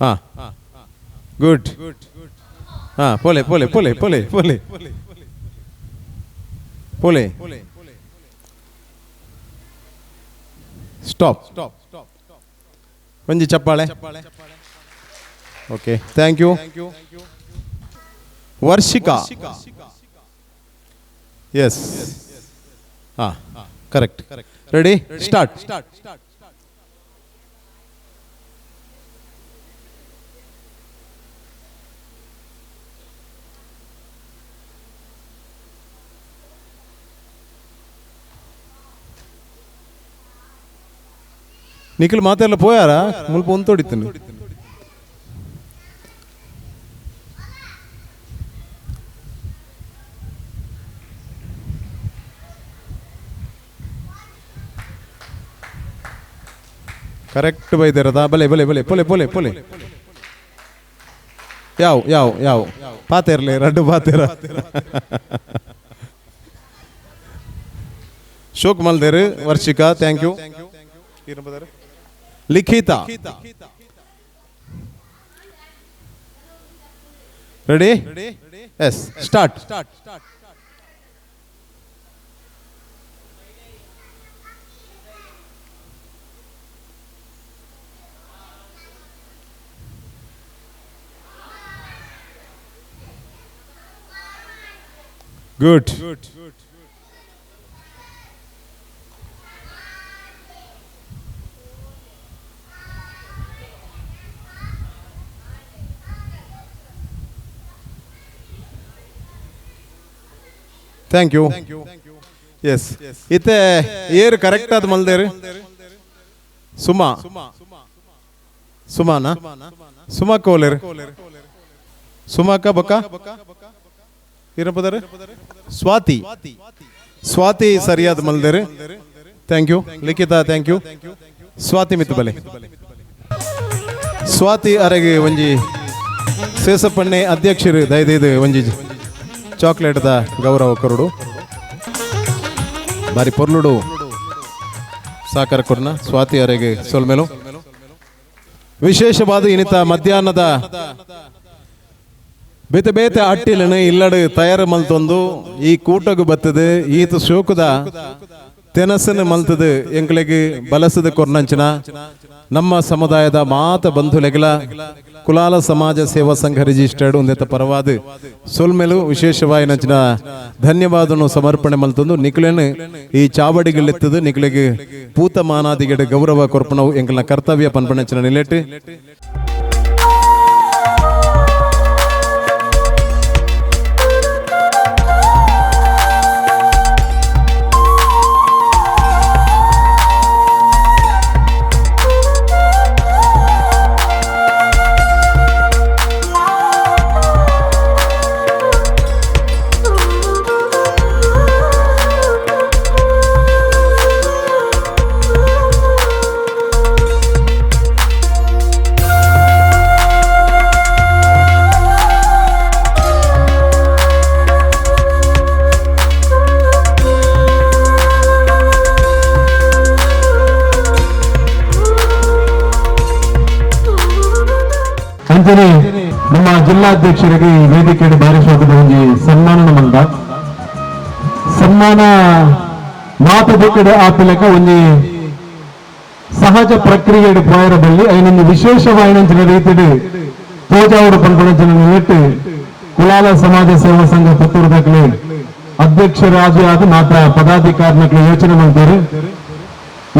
ಹಾಂ ಗುಡ್. ಹಾಂ ಪೋಲೆ ಪೋಲೆ ಪೋಲೆ ಪೋಲೆ ಪೋಲೆ ಪೋಲೆ ಸ್ಟಾಪ್. ಒಂಜಿ ಚಪ್ಪಾಳೆ. Okay thank you. Varshika yes ಹಾಂ ಕರೆಕ್ಟ್ ರೆಡಿ ಸ್ಟಾರ್ಟ್. ನಿಖಿಲ್ ಮಾತೆಲ್ಲ ಪೋಯಾರ ಮುಲ್ಪ ಒಂತೊಡಿತೀನಿ. Correct ಬೈದಿರದ ಬಲೆ ಬಲೆ ಬಲೆ ಪೊಲೆ ಪೊಲೆ ಪೊಲೆ ಯಾವ ಯಾವ ಯಾವ ಪಾತೇರ್ಲೆ ರಡ್ಡು ಪಾತೇರ ಶೋಕ್ ಮಲ್ದೇರು Varshika thank you Likhita ready yes start good thank you yes ಇತ್ತೆ ಏರು ಕರೆಕ್ಟ್ ಆದ ಮಲ್ದೇರು ಸುಮಾ ಸುಮಾನಾ ಸುಮಾ ಕೋಲೇರು ಸುಮಾಕ ಬೊಕ್ಕ ಇರಪದಾರೆ ಸ್ವಾತಿ ಸ್ವಾತಿ ಸರಿಯಾದ ಮಲ್ದೇರು thank you Likhita thank you Swathi ಮಿತ್ತು ಬಲೆ ಸ್ವಾತಿ ಅರೆಗೆ ಒಂಜಿ ಸೇಸಪ್ಪಣ್ಣೆ ಅಧ್ಯಕ್ಷರು ದಯದೈದು ಒಂಜಿ ಚಾಕ್ಲೇಟ್ದ ಗೌರವ ಕೊರಡು ಬಾರಿ ಪೊರ್ಲುಡು ಸಾಕಾರ ಕೊರ್ನ ಸ್ವಾತಿ ಅರೆಗೆ ಸೊಲ್ಮೆಲು ವಿಶೇಷವಾದ ಇನಿತ ಮಧ್ಯಾಹ್ನದ ಬೇತೆ ಬೇತೆ ಅಟ್ಟಿಲನು ಇಲ್ಲಡು ತಯಾರು ಮಲ್ತೊಂದು ಈ ಕೂಟಗು ಬತ್ತದು ಈತ ಶೋಕದ ತೆನಸನ್ನು ಮಲ್ತದು ಎಂಕ್ಲೆಗ್ ಬಲಸದ ಕೊರ್ನಂಚಿನ ನಮ್ಮ ಸಮುದಾಯದ ಮಾತ ಬಂಧುಲೆಗಲ ಕುಲಾಲ ಸಮಾಜ ಸೇವಾ ಸಂಘ ರಿಜಿಸ್ಟರ್ಡ್ ಒಂದೆತ್ತ ಪರವಾದ ಸೊಲ್ಮೆಲು ವಿಶೇಷವಾಯಿನಂಚಿನ ಧನ್ಯವಾದನು ಸಮರ್ಪಣೆ ಮಲ್ತೊಂದು ನಿಕ್ಲೆನು ಈ ಚಾವಡಿಗಳೆತ್ತದು ನಿಕ್ಲೆಗ್ ಪೂತ ಮಾನಾದಿಗೆಡ ಗೌರವ ಕೊರ್ಪಣವು ಎಂಕಲ್ನ ಕರ್ತವ್ಯ ಪನ್ಪಣಂಚಿನ ನಿಲೆಟ್ ಅಂಚನೆ ನಮ್ಮ ಜಿಲ್ಲಾಧ್ಯಕ್ಷರಿಗೆ ಈ ವೇದಿಕೆಯನ್ನು ಬಾರಿಸುವುದರ ಒಂಜಿ ಸನ್ಮಾನ ಮಂದ ಸನ್ಮಾನ ಮಾತದ ಆಪಿಲಕ ಒಂಜಿ ಸಹಜ ಪ್ರಕ್ರಿಯೆ ಪೋಯರ ಬಲ್ಲಿ ಐನೊಂದು ವಿಶೇಷವಾಯಿನಂಚಿನ ರೀತಿಡ್ ತೋಜಾವುಡು ಪನ್ಪುನಂಚಿನ ನಿಲೆಟ್ ಕುಲಾಲ ಸಮಾಜ ಸೇವಾ ಸಂಘ ಪುತ್ತೂರು ದಾಖಲೆ ಅಧ್ಯಕ್ಷರಾಜು ಆದ ಮಾತ್ರ ಪದಾಧಿಕಾರಿನಕ್ಲೆ ಯೋಚನೆ ಮಾಡ್ತಾರೆ.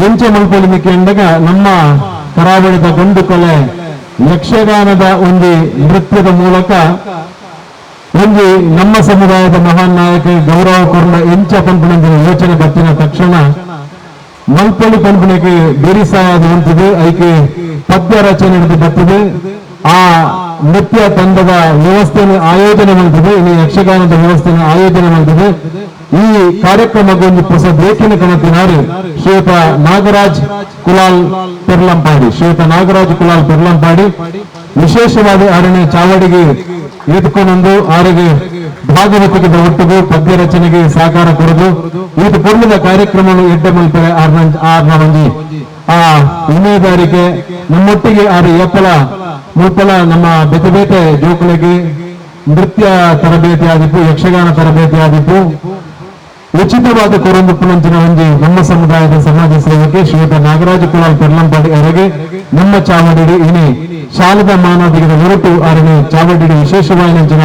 ಎಂಚ ಮಲ್ಪೊಲಿಮಿಕೆ ಅಂದಾಗ ನಮ್ಮ ಕರಾವಳಿದ ಗಂಡು ಕೊಲೆ ಯಕ್ಷಗಾನದ ಒಂದು ನೃತ್ಯದ ಮೂಲಕ ಒಂದು ನಮ್ಮ ಸಮುದಾಯದ ಮಹಾನ್ ನಾಯಕ ಗೌರವ ಕೊರ್ನ ಎಂಚ ಪನ್ಪುನಂಚಿನ ಯೋಚನೆ ಬತ್ತಿನ ತಕ್ಷಣ ಮಲ್ಪೊಲಿ ಪನ್ಪುನಕ್ಕೆ ಬೇರಿಸಾಯದ ಉಂಟಿದೆ ಐಕೆ ಪದ್ಯ ರಚನೆ ಹಿಡಿದು ಬತ್ತಿದೆ. ಆ ನೃತ್ಯ ತಂಡದ ವ್ಯವಸ್ಥೆಯನ್ನು ಆಯೋಜನೆ ಮಾಡ್ತದೆ, ಇನ್ನು ಯಕ್ಷಗಾನದ ವ್ಯವಸ್ಥೆಯನ್ನು ಆಯೋಜನೆ ಮಾಡ್ತದೆ. ಈ ಕಾರ್ಯಕ್ರಮಕ್ಕೆ ಒಂದು ಹೊಸ ಲೇಖನ ಕಣತಿನಾರು ಶ್ರೀಯುತ ನಾಗರಾಜ್ ಕುಲಾಲ್ ಪೆರ್ಲಂಪಾಡಿ, ಶ್ರೀಯುತ ನಾಗರಾಜ್ ಕುಲಾಲ್ ಪೆರ್ಲಂಪಾಡಿ ವಿಶೇಷವಾದ ಆರನೇ ಚಾವಡಿಗೆ ಎತ್ಕೊಂಡೊಂದು ಆರಿಗೆ ಭಾಗವತಿಗೆ ಒಟ್ಟಿಗೆ ಪದ್ಯ ರಚನೆಗೆ ಸಹಕಾರ ಕೊಡದು ಈತ ಪೂರ್ಣದ ಕಾರ್ಯಕ್ರಮವನ್ನು ಎಡ್ಡೆ ಮಲ್ಪರೆ ಆರ್ನ ಮಂದಿ ಆ ಉಮೇದಾರಿಕೆ ನಮ್ಮೊಟ್ಟಿಗೆ ಆರು ಏಪಲ ಮುಲ್ಪಲ ನಮ್ಮ ಬೇತೆ ಬೇತೆ ಜೋಕುಳಿಗೆ ನೃತ್ಯ ತರಬೇತಿ ಆಗಿತ್ತು, ಯಕ್ಷಗಾನ ತರಬೇತಿ ಆಗಿತ್ತು. ಉಚಿತವಾದ ಕೊರಂದುಪ್ಪುನಂಚಿನ ಒಂಜಿ ನಮ್ಮ ಸಮುದಾಯದ ಸಮಾಜ ಸೇವಕೆ ಶ್ರೀಯುತ ನಾಗರಾಜ ಕುಲಾಲ್ ಪೆರ್ಲಂಪಾಡಿ ಅವರಿಗೆ ನಮ್ಮ ಚಾವಡಿಡಿ ಇನಿ ಶಾಲದ ಮಾನವಿಕದ ಹೊರಟು ಆರನೇ ಚಾವಡಿಡಿ ವಿಶೇಷವಾಯಿನಂಚಿನ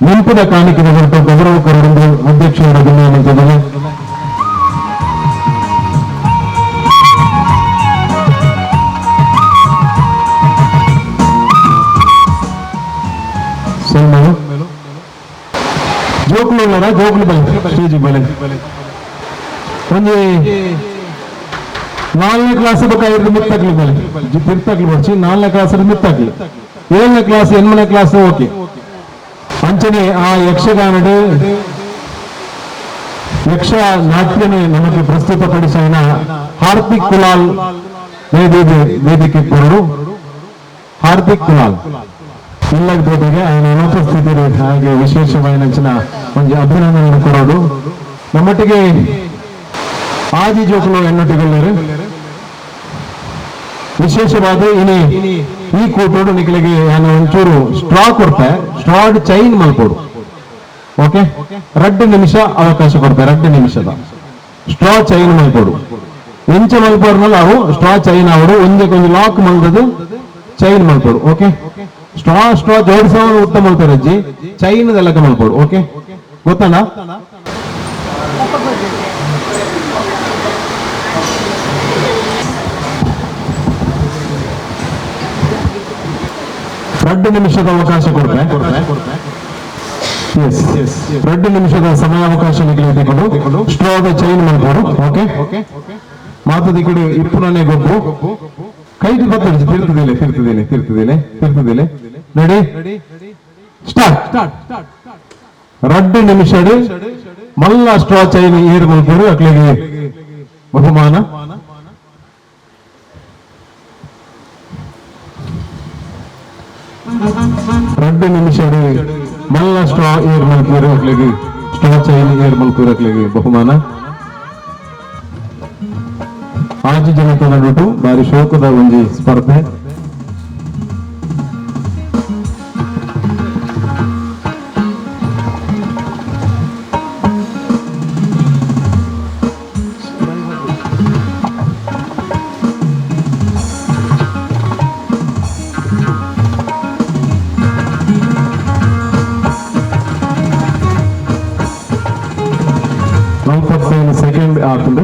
ನೆನಪಿನ ಕಾಣಿಕೆದ ಹೊರಟು ಗೌರವ ಕೊರಡು ಅಧ್ಯಕ್ಷರ ನಿಂತಿದ್ದೇನೆ. ಜೋಕುಲು ಉಳ್ಳಾರ ಜೋಕುಲು ಬಲೆ ಸ್ಟೇಜ್ ಬಲೆ ಒಂಜಿ ನಾಲ್ಕನೇ ಕ್ಲಾಸ್ ಬೇಕಾಗಿರೋದು ಮಿತ್ತಾಗ್ಲಿ ಬಲೆ ತಿರ್ತಾಗ್ಲಿ ಬರ್ಚಿ ನಾಲ್ಕನೇ ಕ್ಲಾಸ್ ಮಿತ್ತಾಗ್ಲಿ ಏಳನೇ ಕ್ಲಾಸ್ ಎಂಟನೇ ಕ್ಲಾಸ್ ಓಕೆ. ಅಂಚನೆ ಆ ಯಕ್ಷಗಾನದ ಯಕ್ಷ ನಾಟ್ಯನೆ ನಮಗೆ ಪ್ರಸ್ತುತಪಡಿಸಿದ ಹಾರ್ದಿಕ್ ಕುಲಾಲ್ ವೇದಿಕೆ ಕೊರಡು ಹಾರ್ದಿಕ್ ಕುಲಾಲ್ ಇಲ್ಲದ ఆయన ಅನುಪಸ್ಥಿತಿ ಹಾಗೆ ವಿಶೇಷವಾದ ಒಂದು ಅಭಿನಂದನೆ ಕೊಡೋದು. ನಮ್ಮೊಟ್ಟಿಗೆ ಆದಿ ಜೋಕುಲು ಎನ್ನೊಟ್ಟಿಗೊಳ್ಳರು ವಿಶೇಷವಾದ ಇನಿ ಈ ಕೂಟೋಡು ನಿಕಲಿಗೆ ನಾನು ಒಂಚೂರು ಸ್ಟ್ರಾ ಕೊಡ್ತೆ, ಸ್ಟ್ರಾಡ್ ಚೈನ್ ಮಲ್ಪೋಡು. ಓಕೆ, 2 ನಿಮಿಷ ಅವಕಾಶ ಕೊಡ್ತೆ, 2 ನಿಮಿಷದ ಸ್ಟ್ರಾ ಚೈನ್ ಮಲ್ಪೋಡು. ಎಂಚ ಮಲ್ಪೋರ್ನಲ್ಲ ಅವು ಸ್ಟ್ರಾ ಚೈನ್ ಅವರು ಒಂಜೆ ಕೊಂಚ ಲಾಕ್ ಮಲ್ದದು ಚೈನ್ ಮಲ್ಪೋಡು. ಓಕೆ, ಸ್ಟ್ರಾ ಸ್ಟ್ರಾ ಜೋಡಿಸೋ ಉತ್ತಮ ಮಲ್ತಾರೆ ಅಜ್ಜಿ, ಚೈನ್ ದೆಲ್ಲಕ ಮಲ್ಪೋಡು. ಓಕೆ, ಗೊತ್ತಲ್ಲ? 2 ನಿಮಿಷದ ಅವಕಾಶ ಕೊಡ್ತೆ. 2 ನಿಮಿಷದ ಸಮಯಾವಕಾಶ ನಿಗದಿಕೊಂಡು ಸ್ಟ್ರಾದ ಚೈನ್ ಮಾಡ್ಬೋದು. ಓಕೆ, ಮಾತದಿಕ್ಕಡು ಇಪ್ಪುನೇ ಗೊಬ್ಬು ಕೈದು ಬರ್ತದೆ. ತಿರ್ತದಿಲ್ಲ ತಿರ್ತದಿಲ್ಲ ತಿರ್ತದಿಲ್ಲ ತಿರ್ತದಿಲ್ಲ. Ready, start. 2 ನಿಮಿಷ ಮಲ್ಲ ಸ್ಟ್ರಾ ಚೈನ್ ಏರು ಮಲ್ಪೋಡು. ಅಕ್ಲಿಗೆ ಬಹುಮಾನ. 2 ನಿಮಿಷ ಮಲ್ಲ ಸ್ಟ್ರಾ ಏರ್ ಮಲ್ಪೂರು ಅಕ್ಲಿಗೆ ಸ್ಟ್ರಾ ಚೈನ್ ಏರ್ ಮಲ್ಪೂರು ಅಕ್ಲಿಗೆ ಬಹುಮಾನ. 6 ಜನತ ನಡುಟು ಬಾರಿ ಶೋಕದ ಒಂಜಿ ಸ್ಪರ್ಧೆ. ಸೆಕೆಂಡ್ ಆಗ್ತದೆ.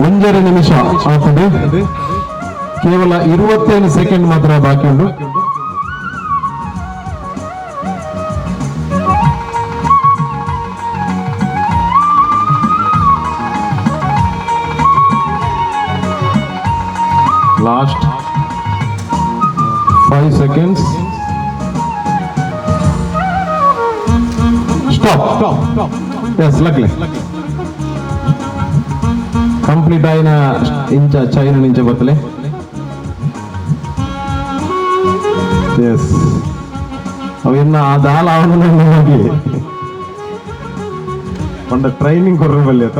1.5 ನಿಮಿಷ ಆಗ್ತದೆ, ಕೇವಲ 25 ಸೆಕೆಂಡ್ ಮಾತ್ರ ಬಾಕಿ ಉಂಟು. Last 5 seconds. Stop. Yes, luckily complete అయిన ఇంచ చైన్ నుంచి బతలే. ఎస్, ಅವೆನ್ನ ಆ ದಾಲ ಅವನ ಒಂದ ಟ್ರೈನಿಂಗ್ ಕೊರ್ರ ಬಲ್ಲಿ ಆತ.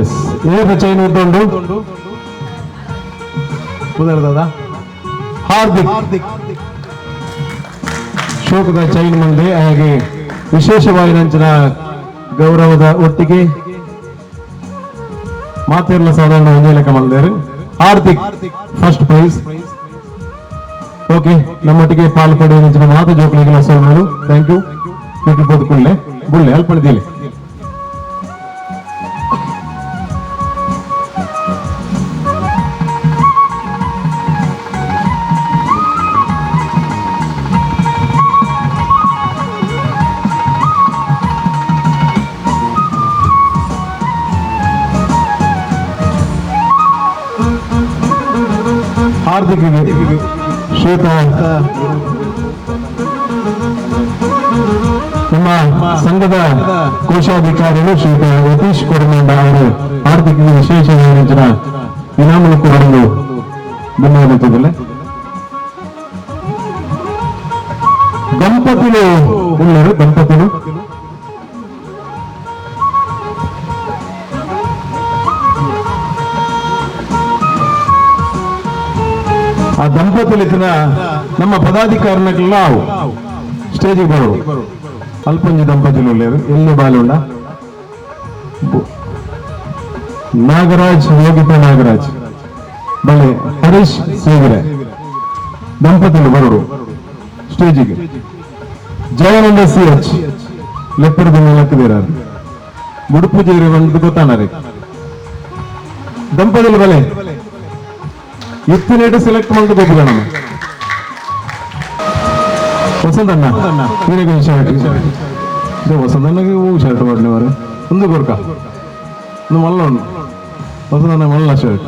ಎಸ್, ಏಪ ಚೈನ್ ಉಂಟು ಕುದರ್ದದ ಹಾರ್ದಿಕ್ ಶೋಕದ ಚೈನ್ ಮುಂದೆ. ಹಾಗೆ ವಿಶೇಷವಾಗಿ ನಂಚಿನ ಗೌರವದ ಒಟ್ಟಿಗೆ ಮಾತಿರ್ಲ ಸಾಧಾರಣ ಒಂದೇ ಲೆಕ್ಕ ಮಾಡಿದ್ದಾರೆ. Hardik first prize. ಓಕೆ, ನಮ್ಮೊಟ್ಟಿಗೆ ಪಾಲು ಪಡೆಯುವ ಮಾತು ಜೋಕುಲಿಗೆ ಸೋಲ್ಮಲು. Thank you. ಬದುಕುಳ್ಳೆ ಗುಳ್ಳೆ ಹೆಲ್ಪ್ ಮಾಡಿದ್ದೀವಿ. ಹಾರ್ದಿಕ್ ಶ್ವೇತ ನಮ್ಮ ಸಂಘದ ಕೋಶಾಧಿಕಾರಿಗಳು ಶ್ರೀ ಯತೀಶ್ ಕೊಡಮಂಡ ಅವರು ಹಾರ್ದಿಕ್ ವಿಶೇಷ ಇನಾಮನ್ನು ಕೊಡಲು ಧನ್ಯವಾದ. ದಂಪತಿಗಳು ಉಳ್ಳರು, ದಂಪತಿಗಳು ಆ ದಂಪತಿಲಿತ್ತಿನ ನಮ್ಮ ಪದಾಧಿಕಾರಿಗಳ ಸ್ಟೇಜಿಗೆ ಬರೋರು. ಅಲ್ಪಂಜಿ ದಂಪತಿಲು ಉಳ್ಳೇರು ಎಲ್ಲಿ ಬಾಲುಂಡ ನಾಗರಾಜ್ ಯೋಗಿತ ನಾಗರಾಜ್ ಬಲೆ ಹರೀಶ್ ಸೇಗರೆ ದಂಪತಿಗಳು ಬರೋರು ಸ್ಟೇಜಿಗೆ. ಜಯಾನಂದ ಸಿ ಎಚ್ ಲೆಪ್ಪರದ ಮೇಲಕ್ಕಿದ್ದೀರ ಉಡುಪು ಜೇರಿ ಒಂದು ಗೊತ್ತಾನರೆ ದಂಪತಿಗಳು ಬಲೆ ಎತ್ತಿನೇಟು ಸೆಲೆಕ್ಟ್ ಮಾಡಿದ ಗೊಬ್ಬರ ನಮ್ಮ ವಸಂತಣ್ಣ ಶರ್ಟ್ ವಸಂತಣ್ಣಗೆ ಹೂ ಶರ್ಟ್ ಮಾಡಲಿ ಒಂದು ಕೊರ್ಕ ಒಂದು ಮಲ್ಲ ಉಂಡು ವಸಂತಣ್ಣ ಮಲ್ಲ ಶರ್ಟ್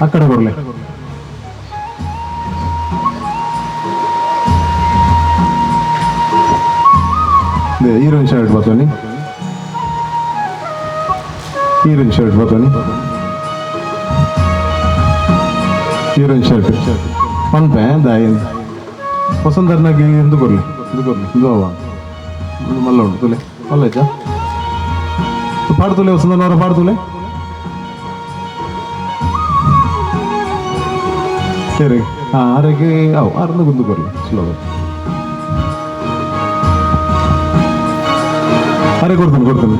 ಆ ಕಡೆ ಕೊರ್ಲೆ. ಹೀರೋಯಿನ್ ಶರ್ಟ್ ಬರ್ತಾನೆ, ಹೀರೋಯಿನ್ ಶರ್ಟ್ ಬರ್ತಾನೆ, ಹೀರೋಯಿನ್ ಶರ್ಟ್ ಪನ್ಪೆ ದಾಯಿ ವಸಂತರ್ನಾಗಿ ಎಂದು ಕೊರ್ಲಿ ಎಂದು ಕೊರ್ಲಿ ಇದು ಅವ ಮಲ್ಲ ಉಂಟು ತುಲೆ ಮಲ್ಲ ಆಯ್ತಾ ಪಾಡ್ತುಲೆ ವಸಂತನವರ ಪಾಡ್ತುಲೆ ಸರಿ. ಹಾಂ ಆರೋಗ್ಯ ಅವು ಆರನ್ನು ಗುಂದು ಕೊರ್ಲಿ ಸ್ಲೋ ಅರೆ ಕೊಡ್ತಾನೆ ಕೊಡ್ತಾನೆ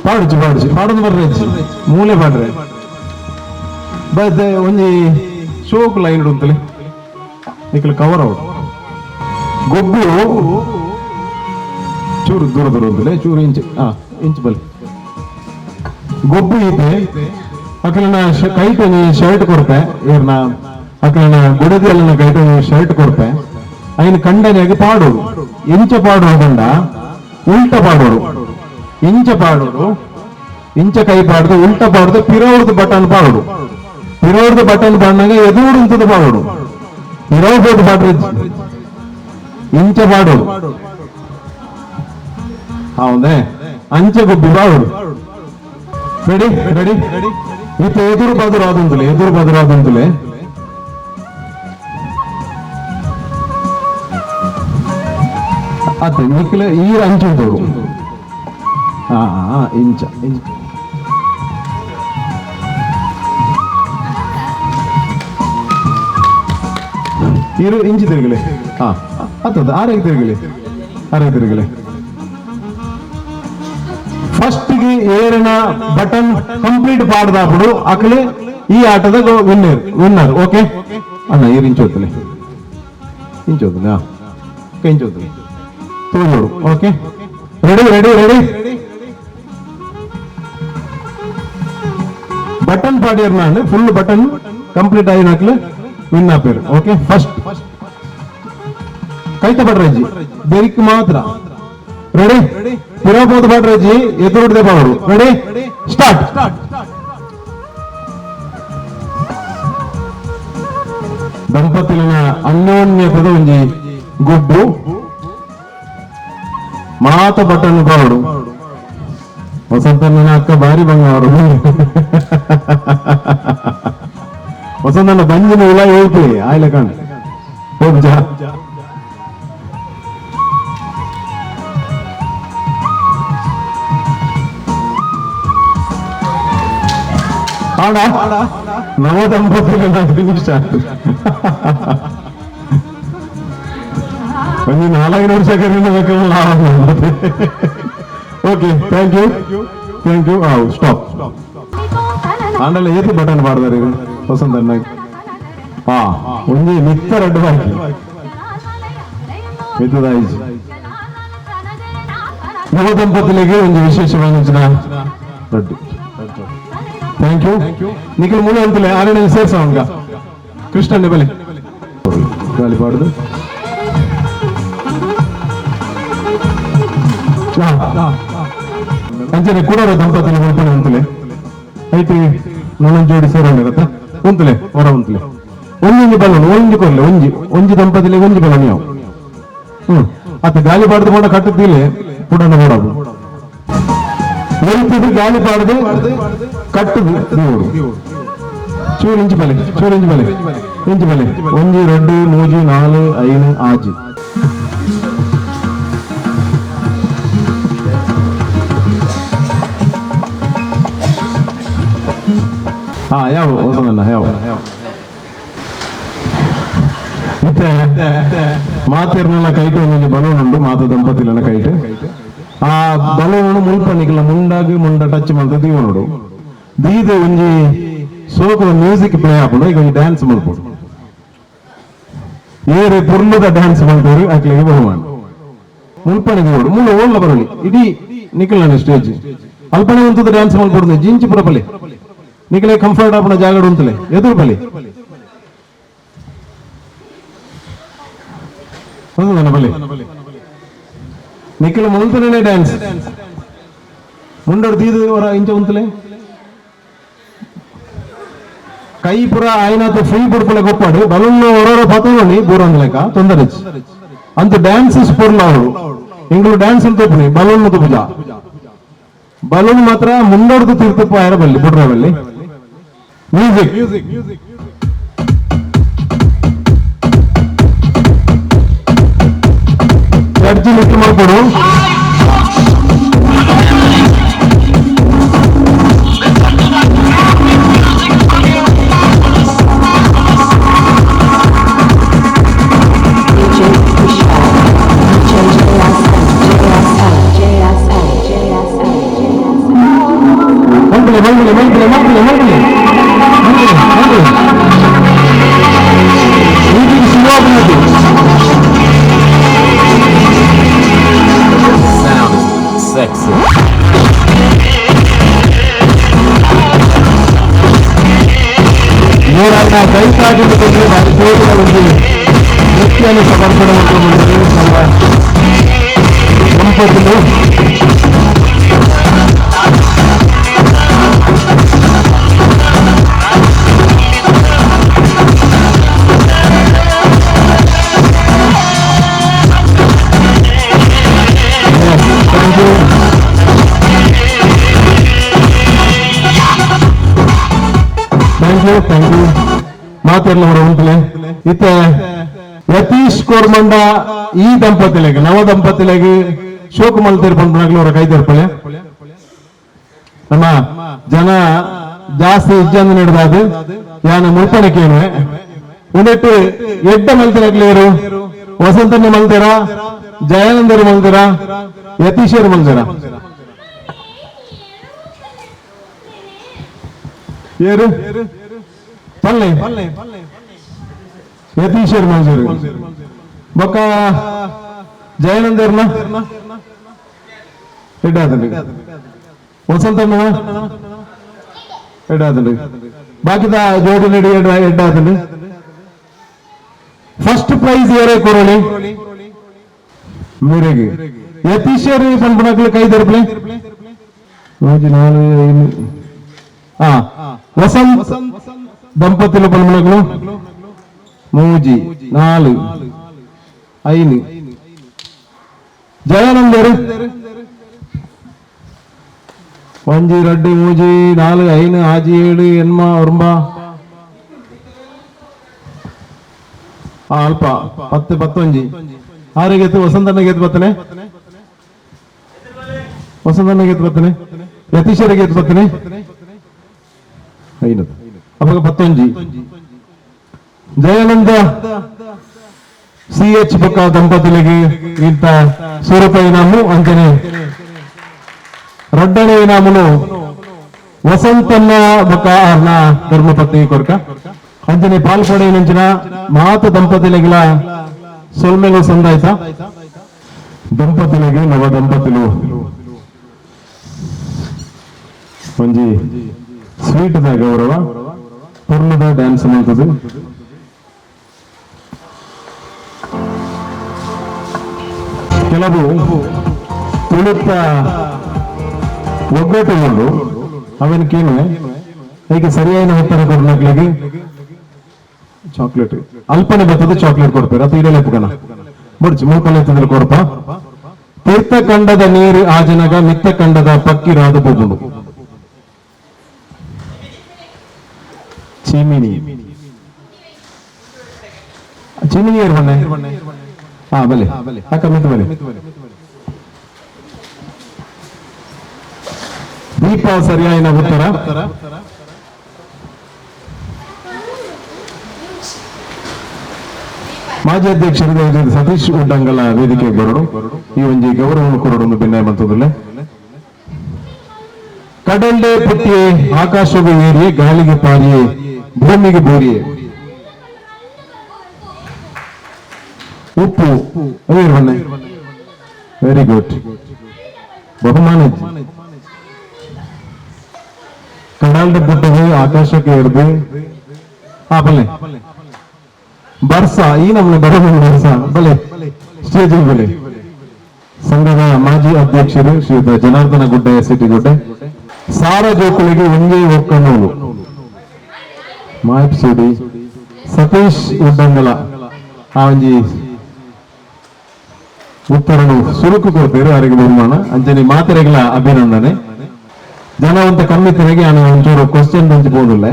ಪಾಡುಚಿ ಪಾಡುಚಿ ಪಾಡೊಂದು ಬರ್ರೆ ಮೂಲೆ ಪಾಡ್ರೆ ಬಟ್ ಒಂಜಿ ಶೋಕ್ ಲೈನ್ ಉಂತಲೆ ನಿಕಲ್ ಕವರ್ ಔಟ್ ಗೊಬ್ಬು ಚೂರು ದೂರ ದೂರ ಉಂತಲೆ ಚೂರು ಇಂಚ್ ಹಾ ಇಂಚ್ ಬಲ್ ಗೊಬ್ಬು ಐತೆ ಅಕಲನ ಕೈಟ್ ಒಂಜಿ ಶರ್ಟ್ ಕೊರ್ಪೆ ಇವ್ರನ್ನ ಅಕಲನ ಗುಡದಿ ಅಲ್ಲನ ಕೈಟ್ ಒಂಜಿ ಶರ್ಟ್ ಕೊರ್ಪೆ ಐನ್ ಕಂಡನಿಯಾಗಿ ಪಾಡೋಡು ಎಂಚ ಪಾಡುವ ಕಂಡ ಉಲ್ಟ ಪಾಡೋಡು ಇಂಚ ಪಾಡೋಡು ಇಂಚ ಕೈ ಪಾಡ್ದು ಉಲ್ಟ ಪಾಡ್ದು ಪಿರೋರ್ದು ಬಟನ್ ಪಾಡೋಡು ಪಿರೋರ್ದು ಬಟನ್ ಪಾಡಿನಾಗ ಎದುರು ಉಂತದ ಪಾಡೋಡು ಪಿರೋರ್ದು ಪಾಡ್ರೆ ಇಂಚ ಪಾಡೋಡು ಹೌದೇ ಅಂಚೆ ಗೊಬ್ಬಿ ಪಾಡೋಡು. ರೆಡಿ ರೆಡಿ ಇತ್ತ ಎದುರು ಬದುರು ಆದಂತಲೆ ಎದುರು ಬದುರು ಆದಂತಲೆ ಅತ್ತೆ ನಿಖಿಲ ಈರ ಅಂಚುಂಟು ಹಾ ಇಂಚ ಇಂಚ ಈರು ಇಂಚು ತಿರುಗಲಿ ಹಾ ಹತ್ತದ ಆರೋಗ್ಯ ತಿರುಗಲಿ ಆರೋಗ್ಯ ತಿರುಗಲಿ. ಫಸ್ಟ್ಗೆ ಏರಿನ ಬಟನ್ ಕಂಪ್ಲೀಟ್ ಪಾಡ್ದಾಪುಡು ಅಕಲೆ ಈ ಆಟದ ವಿನ್ನರ್ ವಿನ್ನರ್. ಓಕೆ ಅಣ್ಣ ಈರು ಇಂಚು ಹೋಗ್ತಲೆ ಇಂಚು ಹೋಗ್ತಲೆ ಹಾ ಇಂಚು ಹೋಗ್ತಲೆ ತೋಜೋಡು. Okay ready ready ready button ಪಾಡಿಯರ್ನ full button complete అయినట్లు ವಿನ್ ಆಪೇರು. ಓಕೆ ಫಸ್ಟ್ ಕೈತ ಪಡ್ರಜ್ಜಿ ಬೆರಿಕ್ ಮಾತ್ರ. ರೆಡಿ ಪಿರೋಬೋದು ಪಡ್ರಜ್ಜಿ ಎದುರುಡ್ದೆ ಪಾಡು. Ready start. ದಂಪತಿಲಿನ ಅನ್ಯೋನ್ಯತೆದ ಒಂಜಿ ಗುಬ್ಬು ಮಾತ ಬಟನ್ ಪಾಡು ವಸಂತನ ಅಕ್ಕ ಬಾರಿ ಬಂಗಾರು ವಸಂತನ ಬಂಜಿನ ಉಳ ಹೇಳ್ತಿ ಆಯ್ಲ ಕಣ್ ಹೋಗ್ ಜಾ. ಆಡ ನವ ದಂಪತಿಗಳ ಫಿನಿಶ್ ಒಂಜಿ ನಾಲ್ಕು ವರ್ಷ ಕರೀಬೇಕಲ್ಲ. Okay thank you thank you. Stop ಆಂಡಲ ಏತಿ ಬಟನ್ ಪಾಡ್ದಾರೆ ವಸಂತ ಹಾ ಒಂಜಿ ಮಿತ್ತ ರಡ್ಡು ಬಾಕಿ ಮಿತ್ತದಾಯಿಜಿ. ನವ ದಂಪತಿಲಿಗೆ ಒಂಜಿ ವಿಶೇಷವಾದ ರಡ್ಡು. Thank you Nikhil ಮೂಲ ಅಂತಲೇ ಆರನೇ ಸೇರ್ಸ ಅವನ್ಗ ಕೃಷ್ಣಣ್ಣ ಬಲೆ ಗಾಳಿ ಪಾಡುದು. ಅಂಚನೆ ಕೂಡರ ದಂಪತಿನ ಮುಲ್ಪನೆ ಉಂತಲೆ ಐತಿ ನೊಣನ್ ಜೋಡಿ ಸೇರೋಣಿರತ್ತ ಉಂತಲೆ ಹೊರ ಉಂತಲೆ ಒಂಜೊಂಜಿ ಬಲನ್ ಒಂಜಿ ಕೊರ್ಲೆ ಒಂಜಿ ಒಂಜಿ ದಂಪತಿಲೆ ಒಂಜಿ ಬಲನ್ ಯಾವ ಅತ್ತ ಗಾಳಿ ಪಾಡ್ದು ಪೋಂಡ ಕಟ್ಟುತ್ತೀಲೆ ಪುಡನ ನೋಡೋದು ಒಲ್ಪಿದು ಗಾಳಿ ಪಾಡ್ದು ಕಟ್ಟುದು ದೇವರು ಚೂರು ಇಂಚು ಬಲೆ ಚೂರು ಇಂಚು ಬಲೆ ಇಂಚು ಬಲೆ ಒಂಜಿ 2 3 4 5 6 ಹಾ ಯಾವ ವಸಂತಣ್ಣ ಯಾವ ಮತ್ತೆ ಮಾತಿರ್ನೆಲ್ಲ ಕೈಟು ಒಂದೊಂದು ಬಲೂನ್ ಉಂಟು ಮಾತ ದಂಪತಿಲೆಲ್ಲ ಕೈಟು. ಆ ಬಲೂನ್ ಮುಲ್ಪ ನಿಕಲ ಮುಂಡಾಗ್ ಮುಂಡ ಟಚ್ ಮಲ್ತ ದೀವನೋಡು ದೀದು ಒಂಜಿ ಸೋಕುದ ಮ್ಯೂಸಿಕ್ ಪ್ಲೇ ಆಪುಂಡು ಈಗ ಒಂಜಿ ಡ್ಯಾನ್ಸ್ ಮಲ್ಪೊಡು ಏರು ಪುರ್ಲುದ ಡ್ಯಾನ್ಸ್ ಮಲ್ಪರು ಅಕ್ಲೆಗ್ ಬಹುಮಾನ ಮುಲ್ಪನೆ ದೀವೊಡು ಮೂಲ ಓಡ್ಲ ಬರಲಿ ಇಡೀ ನಿಕಲ್ನ ಸ್ಟೇಜ್ ಅಲ್ಪನೆ ಉಂತದ ಡ್ಯಾನ್ಸ್ ಮಲ್ಪೊಡು ಜಿಂಚಿ ಪುರಪಲೆ ನಿಕಲೆ ಕಂಫರ್ಟ್ ಆಪುನ ಜಾಗಡ್ ಉಂತಲೆ ಎದುರು ಬಲಿ ಬಲಿ ನಿಖಿಲ್ ಮುಲ್ತನೇ ಡ್ಯಾನ್ಸ್ ಮುಂಡೋಡು ದೀದು ಅವರ ಇಂಚ ಉಂತಲೆ ಕೈ ಪುರ ಆಯ್ನಾತ ಫ್ರೀ ಬುಡ್ಪಲೆ ಗೊಪ್ಪಾಡು ಬಲೂನ್ ಹೊರೊರ ಪತೋನಿ ಬೂರಂದ್ಲೆಕ ತೊಂದರೆ ಅಂತ ಡ್ಯಾನ್ಸ್ ಪೊರ್ಲ ಅವರು ಎಂಗಳು ಡ್ಯಾನ್ಸ್ ತೋಪುನಿ ಬಲೂನ್ ತೋಪುಜ ಬಲೂನ್ ಮಾತ್ರ ಮುಂಡೋಡ್ದು ತೀರ್ಥಪ್ಪ ಆಯರ ಬಲ್ಲಿ ಬುಡ್ರ ಬಲ್ಲಿ ಮ್ಯೂಸಿಕ್ ಜಡ್ಜಿ ಲಿಫ್ಟ್ ಮಾಡ್ಕೊಡು ಮಂಗಲೆ ಮಂಗಲೆ ಮಂಗಲೆ ಮಂಗಲೆ ಮಂಗಲೆ ಮಂಗಲೆ ಮಂಗಲೆ ಮ್ಯೂಸಿಕ್ ಶುರುವಾಗುವುದು. Sexy. ಇವರನ್ನ ಕೈಕಾಗಿಟ್ಟುಕೊಂಡು ಭಾರಿ ನೃತ್ಯವನ್ನು ಸಮರ್ಪಣೆ ನಮ್ಮ ದಂಪತಿಗಳು. Thank you. Thank you, thank you. ಮಾತಾಡ್ಲ ಉಂಟಲೆ ಇತ್ತೆ ಯತೀಶ್ ಕೋರ್ಮಂಡ ಈ ದಂಪತಿಲೆಗ್ ನವ ದಂಪತಿಲೆಗ್ ಶೋಕ ಮಲ್ತೇರ್ ಪನ್ಪುನಾಗ್ಲು ಅವರ ಕೈ ತೆರ್ಪಲೆ. ನಮ್ಮ ಜನ ಜಾಸ್ತಿ ಇಜ್ಜಂದು ನಡೆದಾದು ಯಾನ ಮುಲ್ಪಣಕೇನು ಉಂದೆಟ್ಟು ಎಡ್ಡ ಮಲ್ತಿನಕ್ಲೇರು ವಸಂತನ್ಯ ಮಲ್ತೇರ, ಜಯಾನಂದರು ಮಲ್ತೇರ, ಯತೀಶರು ಮಲ್ತೇರ? ಏರು ಪಲ್ಲೆ ಯತೀಶರ್ ಮಲ್ತೇರು ಬೊಕ್ಕ ಜಯಾನಂದರ್ನ ಎಡ್ಡಾತಂడి ವಸಂತಣ್ಣ ಎಡ್ಡಾತಂಡಿ ಬಾಕಿದ ಜೋಡಿ ನಡಿ ಎಡ್ಡಾತಂಡಿ. ಫಸ್ಟ್ ಪ್ರೈಸ್ ಏರೇ ಕೊರಳಿ ಮೇರೆಗೆ ಯತೀಶರ್ ಪನ್ಪುನಕ್ಲು ಕೈ ತೆರಪಲೆ. 4 5 ವಸಂತ್ ದಂಪತಿಲು ಪನ್ಪುನಕ್ಲು 3 4 5 ಜಯಾನಂದರು 1 2 3 4 5 6 7 8 9 ಅಲ್ಪ 10 10 ಆರಿಗೆ ವಸಂತಣ್ಣಗೆ ಬತ್ತನೆ, ವಸಂತಣ್ಣಗೆ ಬತ್ತನೆ, ಯತೀಶರಿಗೆ ಬತ್ತನೆ 5 ಅವಾಗ 11. ಜಯಾನಂದ ಸಿಎಚ್ ಬೊಕ್ಕ ದಂಪತಿಲಿಗೆ ಇಂತ 100 ರೂಪಾಯಿ ಇನಾಮು ಅಂಚನೆ ರಡ್ಡನೆ ಇನಾಮುನು ವಸಂತನ್ನ ಬೊಕ್ಕ ಅರ್ನ ಧರ್ಮಪತ್ನಿ ಕೊರ್ಕ ಅಂಚನೆ ಪಾಲ್ಪಡೆ ನಂಚಿನ ಮಾತು ದಂಪತಿಲಿಗಿಲ ಸೊಲ್ಮೆಲು ಸಂದಾಯ್ತ ದಂಪತಿಲಿಗೆ ನವ ದಂಪತಿಲು ಒಂಜಿ ಸ್ವೀಟ್ the ಗೌರವ ಪೂರ್ಣದ ಡ್ಯಾನ್ಸ್ ಮಾಡ್ತದೆ. ಕೆಲವು ತುಳುತ್ತ ಒಗ್ಗಟ್ಟುಗಳು ಅವನಕೇನು ಹೇಗೆ ಸರಿಯಾದ ಉತ್ತರ ಕೊಡ್ಲಿಕ್ಕೆ ಚಾಕ್ಲೇಟ್ ಅಲ್ಪನೆ ಬರ್ತದೆ, ಚಾಕ್ಲೇಟ್ ಕೊಡ್ತಾರೆ ಅದು ಇಡಲೇ ಪುಗನ ಬುಡ್ಚಿ ಮೂಕಲೆ ತಂದ್ರೆ ಕೊರಪ. ತೀರ್ಥ ಕಂಡದ ನೀರು ಆಜನಗ ಮಿತ್ತ ಕಂಡದ ಪಕ್ಕಿ ರಾದು ಬೋಗುಂಡು. ಚಿಮಿನಿ ಚಿಮಿನಿ ಬನ್ನೆ ಹಾ ಬಲೆ ಅಕ್ಕ ಮಿತ್ತು ಬಲೆ. ದೀಪ ಸರಿಯಾದ ಉತ್ತರ. ಮಾಜಿ ಅಧ್ಯಕ್ಷರು ಸತೀಶ್ ಉಡ್ಡಂಗಲ ವೇದಿಕೆ ಬರಡು ಈ ಒಂಜಿ ಗೌರವವನ್ನು ಕೊರಡು ಭಿನ್ನಯ ಮಂತದಲ್ಲೇ ಕಡಲ್ಡೆ ಪುಟ್ಟಿ ಆಕಾಶದ ಏರಿಯೆ ಗಾಳಿಗೆ ಪಾರಿಯೆ ಭೂಮಿಗೆ ಬೋರಿಯೆ ಉಪ್ಪು ವೆರಿ ಗುಡ್ ಬಹುಮಾನ ಕಡಲ್ಡೆ ಪುಟ್ಟಿಗೆ ಆಕಾಶಕ್ಕೆ ಏರ್ದು ಆ ಬಲೆ ಬರ್ಸ ಈ ನಮ್ಮನೆ ಬರೋದು ಬರ್ಸ ಬಲೆ ಸ್ಟೇಜ್ ಬಲೆ ಸಂಘದ ಮಾಜಿ ಅಧ್ಯಕ್ಷರು ಶ್ರೀಯುತ ಜನಾರ್ದನ ಗುಡ್ಡೆ ಸಿಟಿಗುಡ್ಡೆ ಸಾರ ಜೋಕುಳಿಗೆ ಒಂದೇ ಒಕ್ಕನೂಲು ಮಾಯಪ್ಸುಡಿ ಸತೀಶ್ ಉಡ್ಡಂಗಲ ಆ ಒಂಜಿ ಉತ್ತರನು ಸುರುಕು ಕೊಡ್ತೇರು ಅವರಿಗೆ ಬಹುಮಾನ ಅಂಜನಿ ಮಾತೆರೆಗಳ ಅಭಿನಂದನೆ ಜನವಂತ ಕಮ್ಮಿ ತಿರುಗಿ ನಾನು ಒಂಚೂರು ಕ್ವಶನ್ ಬಂಚಿ ಬೋದುಲ್ಲ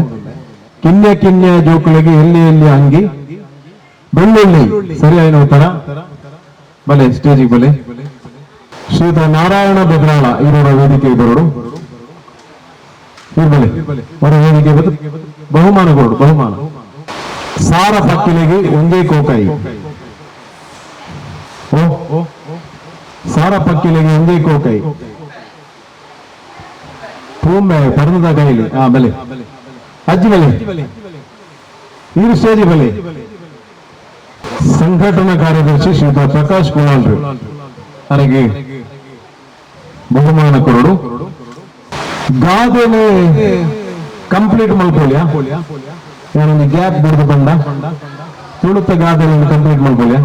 ಕಿನ್ಯ ಕಿನ್ಯ ಜೋಕುಳಿಗೆ ಎಲ್ಲಿ ಎಲ್ಲಿ ಅಂಗಿ ಬೆಳ್ಳುಳ್ಳಿ ಸರಿಯಾದ ಉತ್ತರ ಬಲೆ ಸ್ಟೇಜಿಗೆ ಬಲೆ ಶ್ರೀಯುತ ನಾರಾಯಣ ಬೆದ್ರಾಳ ಇವರ ವೇದಿಕೆಗೆ ಬರೋಡು ಬಲೆ ಅವರ ವೇದಿಕೆ ಬಂದು ಬಹುಮಾನ ಕೊರಡು ಬಹುಮಾನ ಸಾರ ಪಕ್ಕಿಲೆಗೆ ಒಂದೇ ಕೋಕಾಯಿ ಓ ಸಾರ ಪಕ್ಕಿಲೆಗೆ ಒಂದೇ ಕೋಕಾಯಿ ಪೂಂಬೆ ಪರ್ಣದ ಕೈಲಿ ಆ ಬಲೆ ಅಜ್ಜಿ ಬಲೆ ಇರು ಸ್ಟೇಜ್ ಬಲೆ ಸಂಘಟನಾ ಕಾರ್ಯದರ್ಶಿ ಶ್ರೀಯುತ ಪ್ರಕಾಶ್ ಕುಲಾಲ್ರು ಅವರಿಗೆ ಬಹುಮಾನ ಕೊರಡು ಗಾದೆನೆ ಕಂಪ್ಲೀಟ್ ಮಲ್ಪೋಲಿಯಾ ಏನೊಂದು ಗ್ಯಾಪ್ ಬಿಡ್ದು ಬಂದ ತುಳುತ ಗಾದೆ ಕಂಪ್ಲೀಟ್ ಮಲ್ಪೋಲಿಯಾ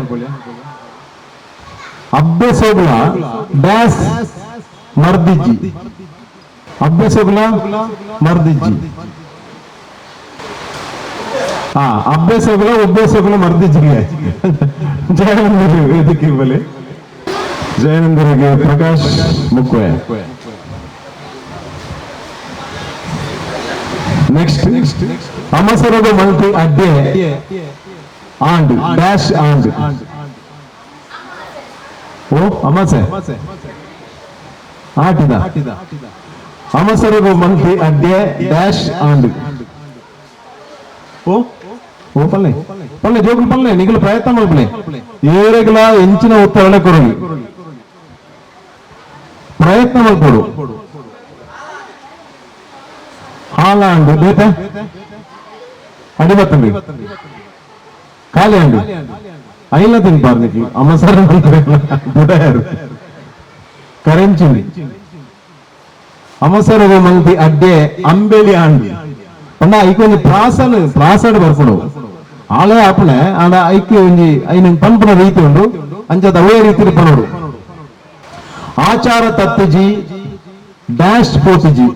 ಅಭ್ಯಾಸಗಳ ಡ್ಯಾಸ್ ಮರ್ದಿಜ್ಜಿ ಅಭ್ಯಾಸಗಳ ಮರ್ದಿಜ್ಜಿ ಹಾ ಅಭ್ಯಾಸಗಳ ಉಭ್ಯಾಸಗಳ ಮರ್ದಿಜ್ಜಿಗೆ ಜಯಾನಂದರು ವೇದಿಕೆ ಬಲೆ ಜಯಾನಂದರಿಗೆ ಪ್ರಕಾಶ್ ಮುಕ್ವೆ ನೆಕ್ಸ್ಟ್ ಅಮಸರದ ಮಲ್ತಿ ಅಡ್ಡೆ ಆಂಡ್ ಡ್ಯಾಶ್ ಆಂಡ್ ಓ ಅಮಸೆ ಆಟಿದ ಅಮಸರದ ಮಲ್ತಿ ಅಡ್ಡೆ ಡ್ಯಾಶ್ ಆಂಡ್ ಓ ಓ ಪಲ್ಲೆ ಪಲ್ಲೆ ಜೋಗುಲು ಪಲ್ಲೆ ನಿಗಲು ಪ್ರಯತ್ನ ಮಲ್ಪಲೆ ಏರೆಗಳ ಎಂಚಿನ ಉತ್ತರಣ ಕೊರಲಿ ಪ್ರಯತ್ನ ಮಲ್ಪಡು ಹಾಲಾಂಡು ಬೇತ ಅಡಿಬತ್ತಂಡಿ ಖಾಲಿ ಅಂಡು ಐಲ ತಿನ್ಪಾರ್ನಿకి ಅಮಸರ ಬುಡಯಾರು ಕರೆಂಚಿಂಡಿ ಅಮಸರದ ಮಲ್ತಿ ಅಡ್ಡೆ ಅಂಬೇಲಿ ಆಂಡು ಪಂಡ ಐಕ್ ಒಂಜಿ ಪ್ರಾಸನ್ ಪ್ರಾಸಡ್ ಬರ್ಪುಂಡು ಆಳೆ ಆಪಣೆ ಆಂಡ ಐಕ್ ಒಂಜಿ ಐನ ಪನ್ಪುನ ರೀತಿ ಉಂಡು ಅಂಚದ ಅವೇ ರೀತಿ ಪನೋಡು ಆಚಾರ ತತ್ತುಜಿ ಡ್ಯಾಶ್ ಪೋತುಜಿ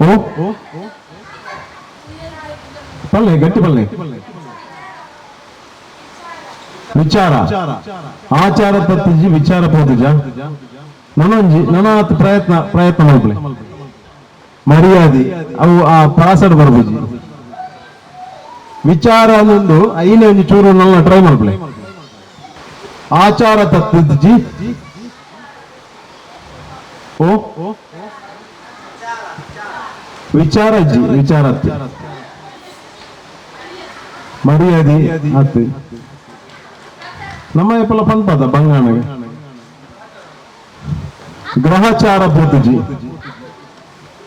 ಓ ಪಲ್ಲೆ ಗಟ್ಟಿ ಪಲ್ಲೆ ವಿಚಾರ ಆಚಾರ ತತ್ತುಜಿ ವಿಚಾರ ಪೋತುಜ ನನೊಂಜಿ ನನಾತ್ ಪ್ರಯತ್ನ ಪ್ರಯತ್ನ ಮಲ್ಪಲೆ ಮರ್ಯಾದೆ ಅವು ಆ ಪ್ರಾಸಡ್ ಬರ್ಬುಜಿ ವಿಚಾರ ಅನ್ನೊಂದು ಐನೇ ಒಂಜಿ ಚೂರು ನನ್ನ ಟ್ರೈ ಮಲ್ಪಲೆ ಆಚಾರ ತತ್ತುಜಿ ಓ ವಿಚಾರ ಜಿ ವಿಚಾರ ಮರ್ಯಾದೆ ಆತು ನಮ್ಮ ಎಪ್ಪಲ ಪಂಪದ ಬಂಗಾಣಗೆ ಗ್ರಹಚಾರ ಪೋತುಜಿ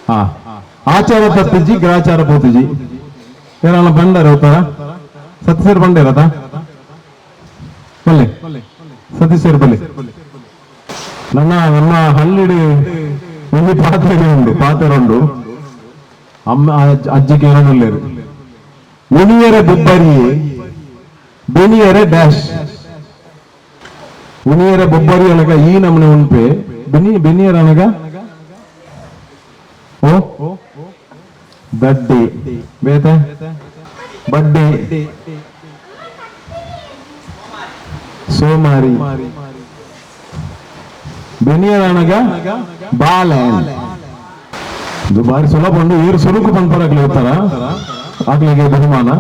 ಹಾ ಆಚಾರ ತತ್ತುಜಿ ಗ್ರಹಚಾರ ಪೋತುಜಿ ಏನಾಲ ಬಂಡಾರ ಹೋಗ್ತಾರ ಸತೀಶರ್ ಬಂಡೇರತ ಬಲ್ಲೆ ಸತೀಶರ್ ಬಲ್ಲೆ ನನ್ನ ನಮ್ಮ ಹಳ್ಳಿಡು ಒಂದು ಪಾತ್ರೆ ಉಂಡು ಪಾತ್ರೆ ಉಂಡು ಅಮ್ಮ ಅಜ್ಜಿಗೆ ಏನೊಲ್ಲೇರು ಉಣಿಯರ ಬೊಬ್ಬರಿಯೇ ಬೆನಿಯರ ಡ್ಯಾಶ್ ಉಣಿಯರ ಬೊಬ್ಬರಿ ಅನಗ ಈ ನಮನೆ ಉಂಪೆ ಬೆನಿ ಬೆನಿಯರ ಅನಗ ಓ ದಡ್ಡಿ ಬೇತ ಬಡ್ಡಿ ಸೋಮಾರಿ ಬೆನಿಯರ ಅನಗ ಬಾಲೆ ಇದು ಬಾರಿ ಸುಲಭ ಉಂಡು ಈರು ಸುರುಕು ಪನ್ಪರಾಗ್ಲಿ ಹೋಗ್ತಾರ ಆಗ್ಲಿಗೆ ಬಹುಮಾನ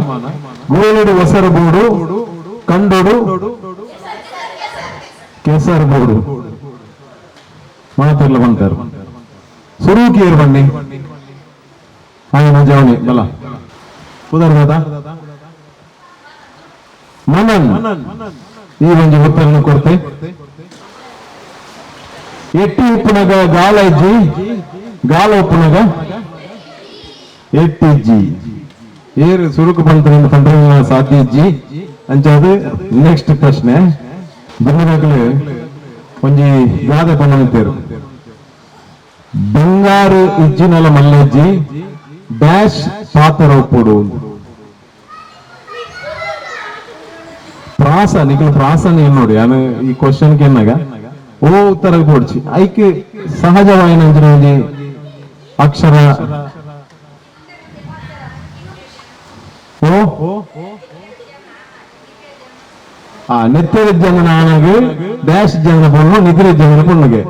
ಗೋಲುಡು ಒಸರು ಬೋಡು ಕಂಡೋಡು ಕೆಸರು ಬೋಡು ಮಾತೆಲ್ಲ ಬಂತಾರೆ ಸುರುಕಿ ಏರು ಬನ್ನಿ ಹಾಗೆ ಜವನಿ ಬಲ ಉದರ್ ದಾದ ಮನನ್ ಈ ಒಂಜಿ ಉತ್ತರನ ಕೊಡ್ತೆ. ಎಟ್ಟಿ ಉಪ್ಪುನಗ ಗಾಲ ಇಜ್ಜಿ, ಗಾಲ ಉಪ್ಪುನಗ ಎಟ್ಟಿಜ್ಜಿ. ಏರು ಸುರುಕು ಪಂತ್ರ ಪಂತ್ರ ಸಾಧ್ಯ ಇಜ್ಜಿ ಅಂಚಾದ ನೆಕ್ಸ್ಟ್ ಪ್ರಶ್ನೆ. ದುಮ್ಮದಾಗಲೇ ಒಂಜಿ ಗಾದೆ ಪಂಡಂತೇರು. ಬಂಗಾರು ಇಜ್ಜಿನಲ ಮಲ್ಲಜ್ಜಿ ಡ್ಯಾಶ್ ಪಾತ್ರ ಒಪ್ಪುಡು. ಪ್ರಾಸ ನಿಖಲು ಪ್ರಾಸನ ಏನ್ ನೋಡಿ ನಾನು ಈ ಕ್ವಶನ್ ಕೇನಾಗ ಓ ಉತ್ತರ ಕೊಡ್ಚಿ ಐಕ್ ಸಹಜವಾಯಿನ ಒಂಜಿ ಅಕ್ಷರ ಓ ಆ ನೆತ್ತರ ಜನ ಆನಾಗ ಡ್ಯಾಶ್ ಜನ ಪೊಣ್ಣು ನಿದ್ರೆ ಜನ ಪೊಣ್ಣುಗೆ.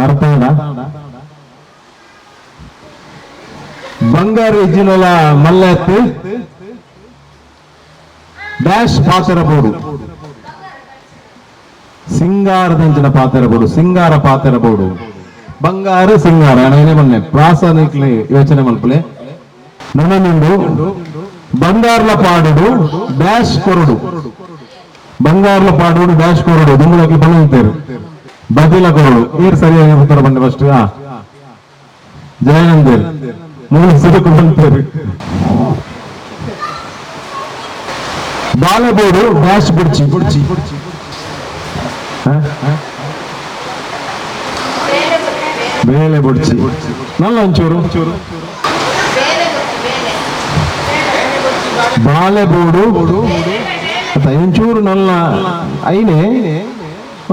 ಅರ್ಥ ಬಂಗಾರು ಇಜ್ಜಿನಲ ಮಲ್ಲತ್ತು ಡ್ಯಾಶ್ ಪಾತ್ರ ಬೋಡು. ಸಿಂಗಾರದಂಚಿನ ಪಾತ್ರ ಬೋಡು, ಸಿಂಗಾರ ಪಾತ್ರ ಬೋಡು. ಬಂಗಾರು ಸಿಂಗಾರ ಏನೇ ಬನ್ನೆ ಪ್ರಾಸನಿಕ್ಲೆ ಯೋಚನೆ ಮಲ್ಪಲೆ. ನನನುಂಡು ಬಂಗಾರ್ಲ ಪಾಡುಡು ಡ್ಯಾಶ್ ಕೊರಡು. ಬಂಗಾರ್ಲ ಪಾಡುಡು ಡ್ಯಾಶ್ ಕೊರಡು ದುಂಬುಲಕ್ಕೆ ಬಂದಂತೇರು ಬದಿಲ ಕೊರಡು. ಏರ್ ಸರಿಯಾಗಿ ಉತ್ತರ ಬಂದೆ ಫಸ್ಟ್. ಜಯಾನಂದೇರು ಮೂರು ಸುರುಕು ಬಂತೇರು. ಬಾಲಬೋಡು ಡ್ಯಾಶ್ ಬುಡ್ಚಿ ಬುಡ್ಚಿ. ಬೇಳೆ ಬುಡ್ಚಿ ನಲ್ಲ ಒಂಚೂರು. ಬಾಲೆಬೋಡು ಒಂಚೂರು ನಲ್ಲ ಐನೆ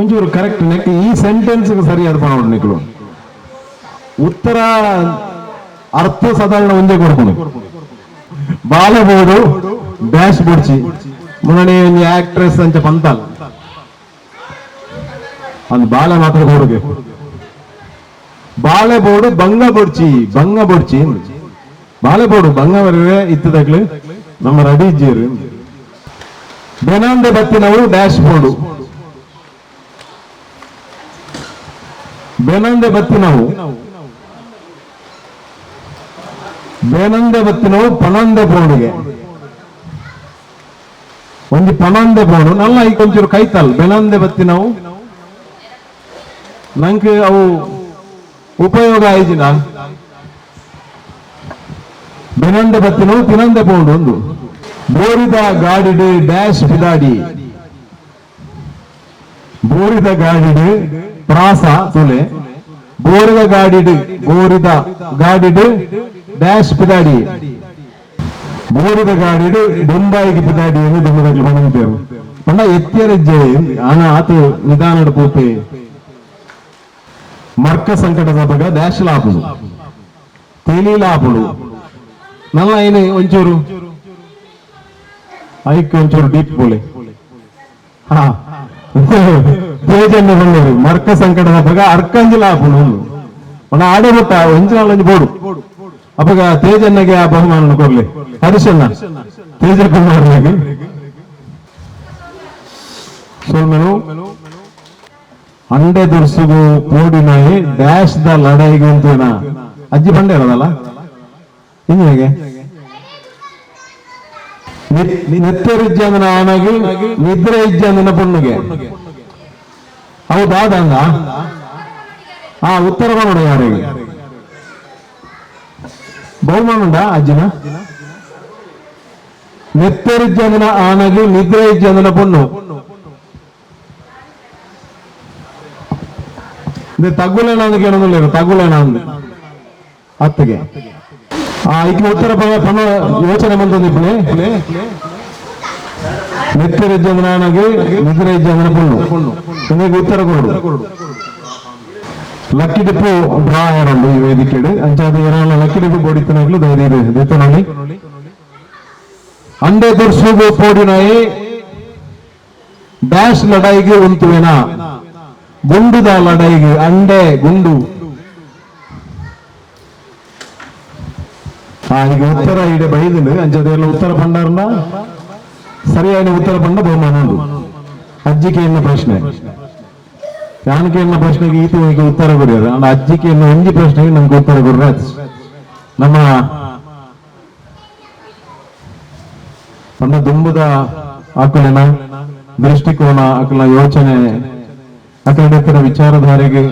ಒಂಚೂರು ಕರೆಕ್ಟ್ ನೆಕ್ ಈ ಸೆಂಟೆನ್ಸ್ ಸರಿಯಾದ ಪಣ ನಿಕ್ಲು. ಉತ್ತರ ಅರ್ಥ ಸಾಧಾರಣ ಒಂದೇ ಕೊಡ್ಕೊಂಡು. ಬಾಲೆಬೋಡು ಡ್ಯಾಶ್ ಬುಡ್ಚಿ ಮೊನ್ನೆ ಒಂಜಿ ಆಕ್ಟ್ರೆಸ್ ಅಂಚ ಪಂತಲ್ ಅಂದ್ ಬಾಳೆ ಮಾತ್ರ ಕೊಡುಗೆ. ಬಾಳೆಬೋಡು ಬಂಗ ಬೊಡ್ಚಿ, ಬಂಗ ಬೊಡ್ಚಿ ಬಾಳೆಬೋಡು ಬಂಗ ಬರುವೆ ಇತ್ತದಾಗ್ಲು ನಮ್ಮ ರೆಡಿ ಇಜ್ಜೇರು. ಬೆನಾಂದೆ ಬತ್ತಿನವು ಡ್ಯಾಶ್ ಬೋರ್ಡು. ಬೆನಂದೆ ಬತ್ತಿನವು, ಬೆನಂದೆ ಬತ್ತಿನವು ಪನಂದೆ ಬೋರ್ಡ್ಗೆ. ಒಂಜಿ ಪನಂದೆ ಬೋರ್ಡು ನಲ್ಲ ಈಗ ಒಂಚೂರು ಕೈತಲ್ ಬೆನಂದೆ ಬತ್ತಿನವು ನಂಗೆ ಅವು ಉಪಯೋಗ ಆಯ್ಜಿನ. ಬೆನಂದೆ ಬತ್ತಿನವು ತಿನಂದೆ ಪೋಂಡು ಒಂದು. ಬೋರಿದ ಗಾಡಿಡು ಡ್ಯಾಶ್ ಬಿದಾಡಿ. ಬೋರಿದ ಗಾಡಿಡು ಪ್ರಾಸ ತುಲೆ. ಬೋರಿದ ಗಾಡಿಡು, ಬೋರಿದ ಗಾಡಿಡು ಡ್ಯಾಶ್ ಪಿದಾಡಿ. ಬೋರಿದ ಗಾಡಿಡು ಬೊಂಬಾಯಿಗೆ ಪಿದಾಡಿ ಎಂದು ದುಮ್ಮದಾಗ್ಲು ಬಂದಂತೇರು. ಪಂಡ ಎತ್ತಿಯರಜ್ಜೆ ಆನ ಆತು ನಿಧಾನಡು ಪೂಪೆ. ಮರ್ಕ ಸಂಕಟದ ಬಗ ಡ್ಯಾಶ್ ಲಾಪುಡು ತೇಲಿ ಲಾಪುಡು. ನಲ್ಲ ಏನೇ ಒಂಚೂರು ಐಕ್ ಒಂಚೂರು ಡೀಪ್ ಬೋಲೆ. ಹಾ ತೇಜನ್ನು ಬಂದರು ಮರ್ಕ ಸಂಕಟದ ಬಗ ಅರ್ಕಂಜಿ ಲಾಪುಡು ಒಂದು ಆಡೆ ಬಿಟ್ಟ ಒಂಚಿನ ಒಂಜಿ ಬೋಡು. ಅಪ್ಪಗ ತೇಜನ್ನಗೆ ಆ ಬಹುಮಾನ ಕೊರ್ಲಿ ಹರಿಶಣ್ಣ ತೇಜ ಕುಮಾರ್ನಾಗೆ. ಸೋಲ್ಮೇನು ಅಂಡೆ ದುರ್ಸುಗು ಪೋಡಿನಾಯಿ ಡ್ಯಾಶ್ the ಲಡಾಯಿಗೆ ಅಂತೇನ ಅಜ್ಜಿ ಬಂಡೆ ಇರೋದಲ್ಲ ಹಿಂಗೆ. ನೆತ್ತರಿಜ್ಜಂದನ ಆನಾಗಿ ನಿದ್ರೆ ಇಜ್ಜಂದನ ಪೊಣ್ಣುಗೆ. ಹೌದಾ ದಂಗ? ಆ ಉತ್ತರ ನೋಡ ಯಾರಿಗೆ ಬಹುಮಾನ ಉಂಡಾ ಅಜ್ಜಿನ? ನೆತ್ತರಿಜ್ಜಂದನ ಆನಾಗಿ ನಿದ್ರೆ ಇಜ್ಜಂದನ ಪೊಣ್ಣು. ತಗ್ಗುಲೇನ ಅಂದ್ ಕೇಳೋದಿಲ್ಲ, ತಗ್ಗುಲೇನ ಅಂದ್ ಅತ್ತಿಗೆ. ಆ ಈಗ ಉತ್ತರ ಪಣ ಯೋಚನೆ ಬಂತಂದು ಇಪ್ಪಳೆ. ನೆತ್ತರಿಜ್ಜಂದನ ಆನಾಗಿ ನಿದ್ರೆ ಇಜ್ಜಂದನ ಪೊಣ್ಣು. ನಿಮಗೆ ಉತ್ತರ ಕೊಡು. ಲಕ್ಕಿ ಡಿಪ್ಪು ಡ್ರಾ ಆಯರಂಡು ಈ ವೇದಿಕೆಡು. ಅಂಚಾದ ಏನಾಲ ಲಕ್ಕಿ ಡಿಪ್ಪು ಬೋಡಿತ್ತನಾಗ್ಲು ದಯದೀರು ದಿತ್ತನಲ್ಲಿ. ಅಂಡೆ ದುರ್ಸುಗು ಪೋಡಿನಾಯಿ ಡ್ಯಾಶ್ ಲಡಾಯಿಗೆ ಉಂತುವೆನಾ. ಗುಂಡುದ ಲಡಾಯಿಗೆ ಅಂಡೆ ಗುಂಡು. ಈಗ ಉತ್ತರ ಇಡೆ ಬೈದಿಲ್ಲ ಅಂಚದೆಲ್ಲ ಉತ್ತರ ಪಂಡಾರಲ್ಲ. ಸರಿಯಾದ ಉತ್ತರ ಪಂಡ ಬಹುಮಾನ ಉಂಡು. ಅಜ್ಜಿಗೆ ಎನ್ನ ಪ್ರಶ್ನೆ, ಯಾನಕ್ಕೆ ಎನ್ನ ಪ್ರಶ್ನೆಗೆ ಈತ ಈಗ ಉತ್ತರ ಕೊಡಿಯೋದು. ಅಂಡ್ ಅಜ್ಜಿಗೆ ಎನ್ನ ಒಂಜಿ ಪ್ರಶ್ನೆಗೆ ನಮ್ಗೆ ಉತ್ತರ ಕೊಡ್ರೆ ನಮ್ಮ ಪಂಡ ದುಂಬುದ ಅಕುಲೆನ ದೃಷ್ಟಿಕೋನ, ಅಕುಲ ಯೋಚನೆ, ಅಕುಲೆನ ವಿಚಾರಧಾರೆಗೆ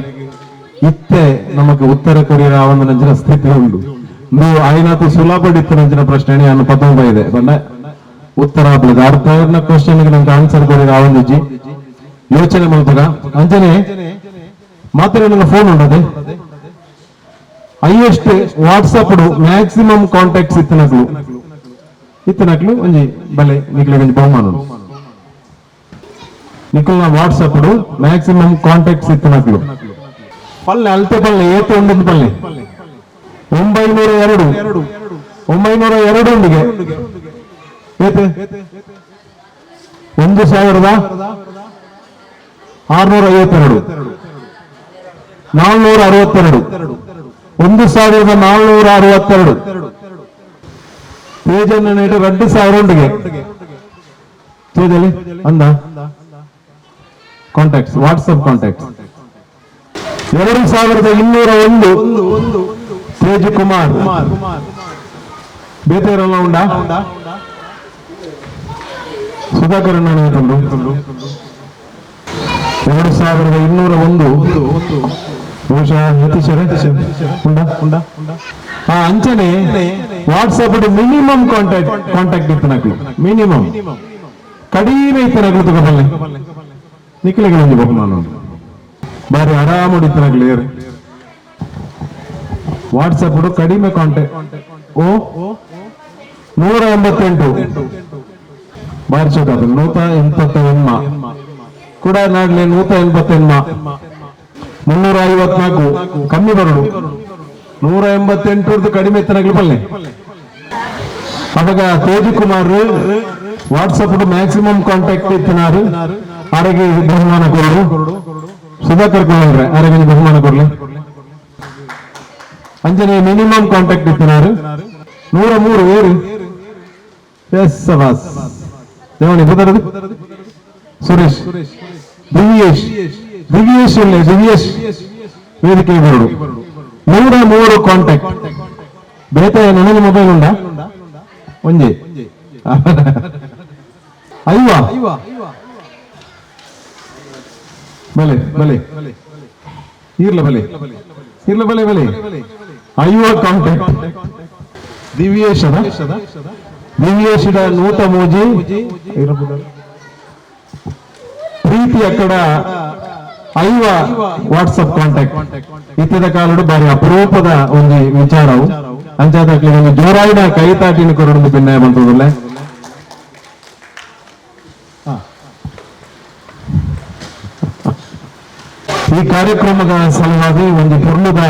ಇತ್ತೆ ನಮಕ್ ಉತ್ತರ ಕೊರಿಯರ ಒಂದು ನಂಚಿನ ಸ್ಥಿತಿ ಉಂಡು. ನೀವು ಆಯ್ನಾತು ಸುಲಭ ಇತ್ತು ನಂಚಿನ ಪ್ರಶ್ನೆ ಅನ್ನು ಪತ್ತೊಂಬ ಇದೆ ಪಂಡ ಉತ್ತರ ಆಪುಲದ ಅರ್ಥ ಕ್ವಶನ್ ನಂಗೆ ಆನ್ಸರ್ ಕೊರಿಯರ ಆವೊಂದಿಜ್ಜಿ ಯೋಚನೆ ಮಲ್ಪಗ. ಅಂಚನೆ ಮಾತ್ರ ನನ್ನ ಫೋನ್ ಉಂಡದೆ highest WhatsApp maximum contacts ಇತ್ತನಕ್ಲು ಇತ್ತನಕ್ಲು ಒಂಜಿ ಬಲೆ ನಿಕ್ಲೆ ಒಂಜಿ ಬಹುಮಾನ ನಿಕಲ್ನ WhatsApp maximum contacts ಇತ್ತನಕ್ಲು ಪಲ್ಲೆ ಅಲ್ತೆ ಪಲ್ಲೆ ಏತು ಉಂಡು ಪಲ್ಲೆ 902 902 ಉಂಡಿಗೆ ಏತು 1652 462 1462 ತೇಜನ್ನ ನೇಟು 2000 ಉಂಡಿಗೆ ತೇಜಲಿ ಅಂದ contacts WhatsApp contacts 2201 Tej Kumar ಬೇತೇರಲ್ಲ ಉಂಡಾ Sudhakar ಅಣ್ಣ 2201 ಬಹುಶಃ ಉಂಡಾ ಅಂಚನೆ WhatsApp minimum contact ಇತ್ತನಕ್ಲು minimum ಕಡಿಮೆ ಇತ್ತನಕ್ಲು ತಗೋಬಲ್ಲೆ ನಿಕ್ಲೆಗಳೊಂದು ಬಹುಮಾನ ಬಾರಿ ಆರಾಮ ಇತ್ತನಕ್ಲು ಏರು ವಾಟ್ಸಪ್ ಕಡಿಮೆ ಕಾಂಟ್ಯಾಕ್ಟ್ ಓ 188 ಬಾರಿ ಚೌಕ 181 ಕೂಡ ನಾಡ್ಲೆ 188 354 ಕಮ್ಮಿ ಬರಡು 188 ಕಡಿಮೆ ಇತ್ತನಗ್ಲು ಪಲ್ಲೆ. ಅವಾಗ Tej Kumar WhatsApp maximum contact ಇತ್ತನಾರು ಆರೋಗ್ಯ ಬಹುಮಾನ ಕೊರಡು ಸುಧಾಕರ್ ಕುಮಾರ್ ಆರೋಗ್ಯ ಬಹುಮಾನ ಕೊಡ್ಲಿ. ಅಂಜನೆ ಮಿನಿಮಮ್ ಕಾಂಟ್ಯಾಕ್ಟ್ ಇತ್ತನಾರು 103 ಏರು ಎಸ್ ಸಬಾಸ್ ದೇವಣಿ ಬುದರದು ಸುರೇಶ್ ದಿವ್ಯೇಶ್ ದಿವ್ಯೇಶ್ ಇಲ್ಲ ದಿವ್ಯೇಶ್ ವೇದಿಕೆ ಬರಡು 103 ಕಾಂಟ್ಯಾಕ್ಟ್ ಬೇತೆ ನನಗೆ ಮೊಬೈಲ್ ಉಂಡಾ ಒಂಜಿ ಐವಾ ಬಲೆ ಬಲೆ ಇರ್ಲ ಬಲೆ ಇರ್ಲ ಬಲೆ ಬಲೆ ಐವ ಕಾಂಟ್ಯಾಕ್ಟ್ ದಿವ್ಯೇಶ್ ದಿವ್ಯೇಶದ 103 ಪ್ರೀತಿ ಅಕ್ಕಡ ಐವ ವಾಟ್ಸಪ್ ಕಾಂಟ್ಯಾಕ್ಟ್ ಇತ್ತದ ಕಾಲಡು ಬಾರಿ ಅಪರೂಪದ ಒಂದು ವಿಚಾರವು ಅಂಚಾದ ಒಂದು ಜೋರಾಯಿನ ಕೈತಾಟಿನ ಕೊರಡು ಭಿನ್ನಾಯ ಬಂತದಲ್ಲ. ಈ ಕಾರ್ಯಕ್ರಮದ ಸಲುವಾಗಿ ಒಂದು ಪುರ್ಣದ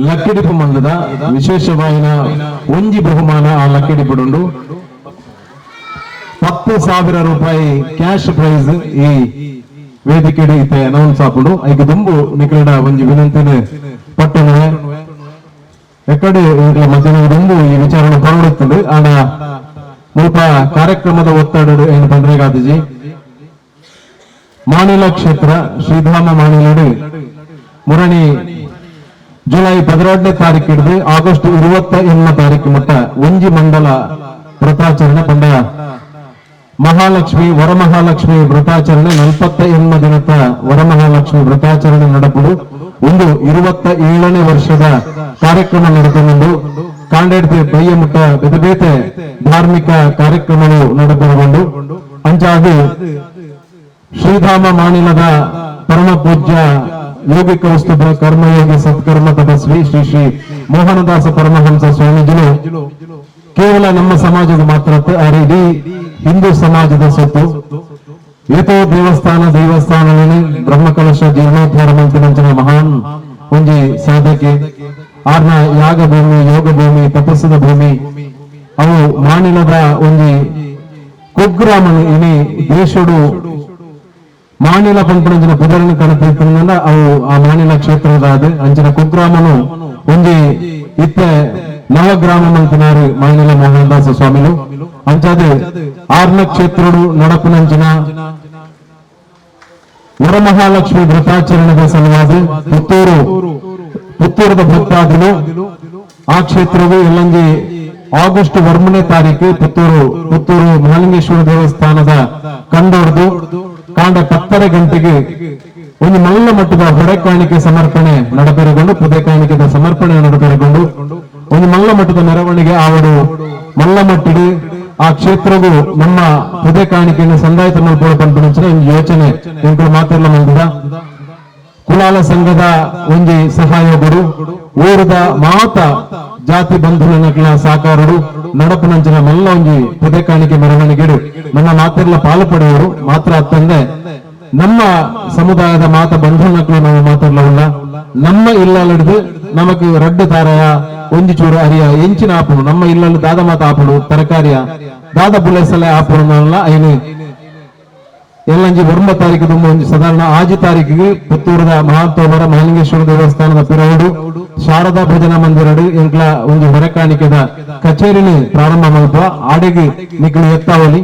ಲಕ್ಕಿಡಿಪು ಮಂದದ ವಿಶೇಷವಾಯಿನ ಒಂಜಿ ಬಹುಮಾನ ಆ ಲಕ್ಕಿಡಿಪುಡುಂಡು 10,000 ರೂಪಾಯಿ ಕ್ಯಾಶ್ ಪ್ರೈಸ್ ಈ ವೇದಿಕೆ ಇತ್ತೆ ಅನೌನ್ಸ್ ಆಪುಂಡು. ಐಕ್ ದುಂಬು ನಿಕಲೆಡ ಒಂಜಿ ವಿನಂತಿನ ಪಟ್ಟಣವೆ ಎಕ್ಕಡೆ ಮಧ್ಯಾಹ್ನ ದುಂಬು ಈ ವಿಚಾರಣೆ ಪರಡುತ್ತುಂಡು. ಆಂಡ ಮುಲ್ಪ ಕಾರ್ಯಕ್ರಮದ ಒತ್ತಡ ಏನು ಪಂಡ್ರೆಗಾದಿಜಿ ಮಾನಿಲ ಕ್ಷೇತ್ರ ಶ್ರೀಧಾಮ ಮಾನಿಲಡು ಮುರಣಿ ಜುಲೈ 12ನೇ ತಾರೀಕು ಹಿಡಿದು ಆಗಸ್ಟ್ 28ನೇ ತಾರೀಕು ಮಟ್ಟ ಒಂಜಿ ಮಂಡಲ ವ್ರತಾಚರಣೆ ಪಂಡ ಮಹಾಲಕ್ಷ್ಮಿ ವರಮಹಾಲಕ್ಷ್ಮಿ ವ್ರತಾಚರಣೆ 48 ದಿನದ ವರಮಹಾಲಕ್ಷ್ಮಿ ವ್ರತಾಚರಣೆ നടಪುಡು ಒಂದು 27ನೇ ವರ್ಷದ ಕಾರ್ಯಕ್ರಮ ನಡೆದು ಕಾಂಡೇಡ್ತಿ ಬಯ್ಯ ಮುಟ್ಟ ಬೇತೆ ಬೇತೆ ಧಾರ್ಮಿಕ ಕಾರ್ಯಕ್ರಮಗಳು ನಡೆದುಕೊಂಡು ಅಂಚಾಗಿ ಶ್ರೀಧಾಮ ಮಾನಿಲದ ಪರಮ ಪೂಜ್ಯ ಯೋಗಿ ಕೌಸ್ತುಭ ಕರ್ಮಯೋಗಿ ಸತ್ಕರ್ಮ ತಪಸ್ವಿ ಶ್ರೀ ಶ್ರೀ ಮೋಹನದಾಸ ಪರಮಹಂಸ ಸ್ವಾಮೀಜಿಗಳು ಕೇವಲ ನಮ್ಮ ಸಮಾಜದ ಮಾತ್ರ ಇಡೀ ಹಿಂದೂ ಸಮಾಜದ ಸೊತ್ತು. ಏತೋ ದೇವಸ್ಥಾನ ದೇವಸ್ಥಾನದಲ್ಲಿ ಬ್ರಹ್ಮಕಲಶ ಜೀರ್ಣೋದ್ಧಾರ ಮಂತಿನಂಚಿನ ಮಹಾನ್ ಒಂಜಿ ಸಾಧಕಿ ಆರ್ನ ಯಾಗ ಭೂಮಿ ಯೋಗ ಭೂಮಿ ತಪಸ್ಸದ ಭೂಮಿ ಅವು ಮಾನಿಲದ ಒಂಜಿ ಕುಗ್ರಾಮನು ಇನಿ ದೇಶಡು ಮಾನಿಲ ಪಂಪಣಂಚಿನ ಪುದರನ್ನು ಕಣತಿರ್ತಂದ ಅವು ಆ ಮಾನಿಲ ಕ್ಷೇತ್ರದ ಅಂಚಿನ ಕುಗ್ರಾಮನು ಒಂಜಿ ಇತ್ತೆ ನವಗ್ರಾಮ ಮಂತಿನಾರು ಮಾನಿಲ ಮೋಹನದಾಸ ಸ್ವಾಮಿಲು ಅಂಚಾದ ಆರ್ನ ಕ್ಷೇತ್ರಡು ನಡಪುನಂಚಿನ ವರಮಹಾಲಕ್ಷ್ಮಿ ವ್ರತಾಚರಣೆದ ಸಲುವಾಗಿ ಪುತ್ತೂರು ಪುತ್ತೂರದ ಭಕ್ತಾದಿಲು ಆ ಕ್ಷೇತ್ರವು ಎಲ್ಲಂಜಿ ಆಗಸ್ಟ್ 1ನೇ ತಾರೀಕು ಪುತ್ತೂರು ಪುತ್ತೂರು ಮಹಾಲಿಂಗೇಶ್ವರ ದೇವಸ್ಥಾನದ ಕಂಡೋರ್ದು ಕಾಂಡ 10:30 ಗಂಟೆಗೆ ಒಂದು ಮಲ್ಲ ಮಟ್ಟದ ಹೊರೆ ಕಾಣಿಕೆ ಸಮರ್ಪಣೆ ನಡಪೆರೆಗೊಂಡು ಪುದೆ ಕಾಣಿಕೆದ ಸಮರ್ಪಣೆ ನಡಪೆರೆಗೊಂಡು ಒಂದು ಮಲ್ಲ ಮಟ್ಟದ ಮೆರವಣಿಗೆ ಆವಡು ಮಲ್ಲ ಮಟ್ಟಿಡು ಆ ಕ್ಷೇತ್ರವು ನಮ್ಮ ಪುದೆ ಕಾಣಿಕೆಯನ್ನು ಸಂದಾಯ ಮಲ್ಪೋಡು ಪನ್ಪಿನಂಚಿನ ಒಂದು ಯೋಚನೆ ಎಂಕುಲು ಮಾತೆರ್ಲ ಮಂದಿದ ಕುಲಾಲ ಸಂಘದ ಒಂಜಿ ಸಹಾಯಕರು ಊರದ ಮಾತ ಜಾತಿ ಬಂಧುಲನಕ್ಲ ಸಾಕಾರರು ನಡಪುನಂಚಿನ ಮಲ್ಲ ಒಂಜಿ ಪುದೆ ಕಾಣಿಕೆ ಮೆರವಣಿಗೆಡು ನಮ್ಮ ಮಾತೆರ್ಲ ಪಾಲು ಪಡೆಯವರು ಮಾತ್ರ ಅತ್ತಂದೆ ನಮ್ಮ ಸಮುದಾಯದ ಮಾತ ಬಂಧುನಕ್ಲು ನಾವು ಮಾತಾಡ್ಲವುಲ್ಲ ನಮ್ಮ ಇಲ್ಲಲ್ಲಿಡ್ದು ನಮಕ್ ರಡ್ಡು ತಾರಯ ಒಂಜಿ ಚೂರು ಅರಿಯ ಎಂಚಿನ ಆಪುನು ನಮ್ಮ ಇಲ್ಲಲ್ಲಿ ದಾದ ಮಾತ ಆಪುಡು ತರಕಾರಿಯ ದಾದ ಬುಲೆಸಲೆ ಆಪುಡು ಐನು ಎಲ್ಲಂಜಿ 9 ತಾರೀಕು ತುಂಬ ಒಂಜಿ ಸಾಧಾರಣ 6 ತಾರೀಕಿಗೆ ಪುತ್ತೂರದ ಮಹಾಂತೋಮರ ಮಹಾಲಿಂಗೇಶ್ವರ ದೇವಸ್ಥಾನದ ಪಿರವುಡು ಶಾರದಾ ಭಜನಾ ಮಂದಿರಡು ಎಂಕ್ಲ ಒಂಜಿ ಹೊರೆ ಕಾಣಿಕೆದ ಕಚೇರಿని ಪ್ರಾರಂಭ ಮಲ್ಪ ಆಡೆಗೆ ನಿಕ್ಲು ಎತ್ತಾವಲಿ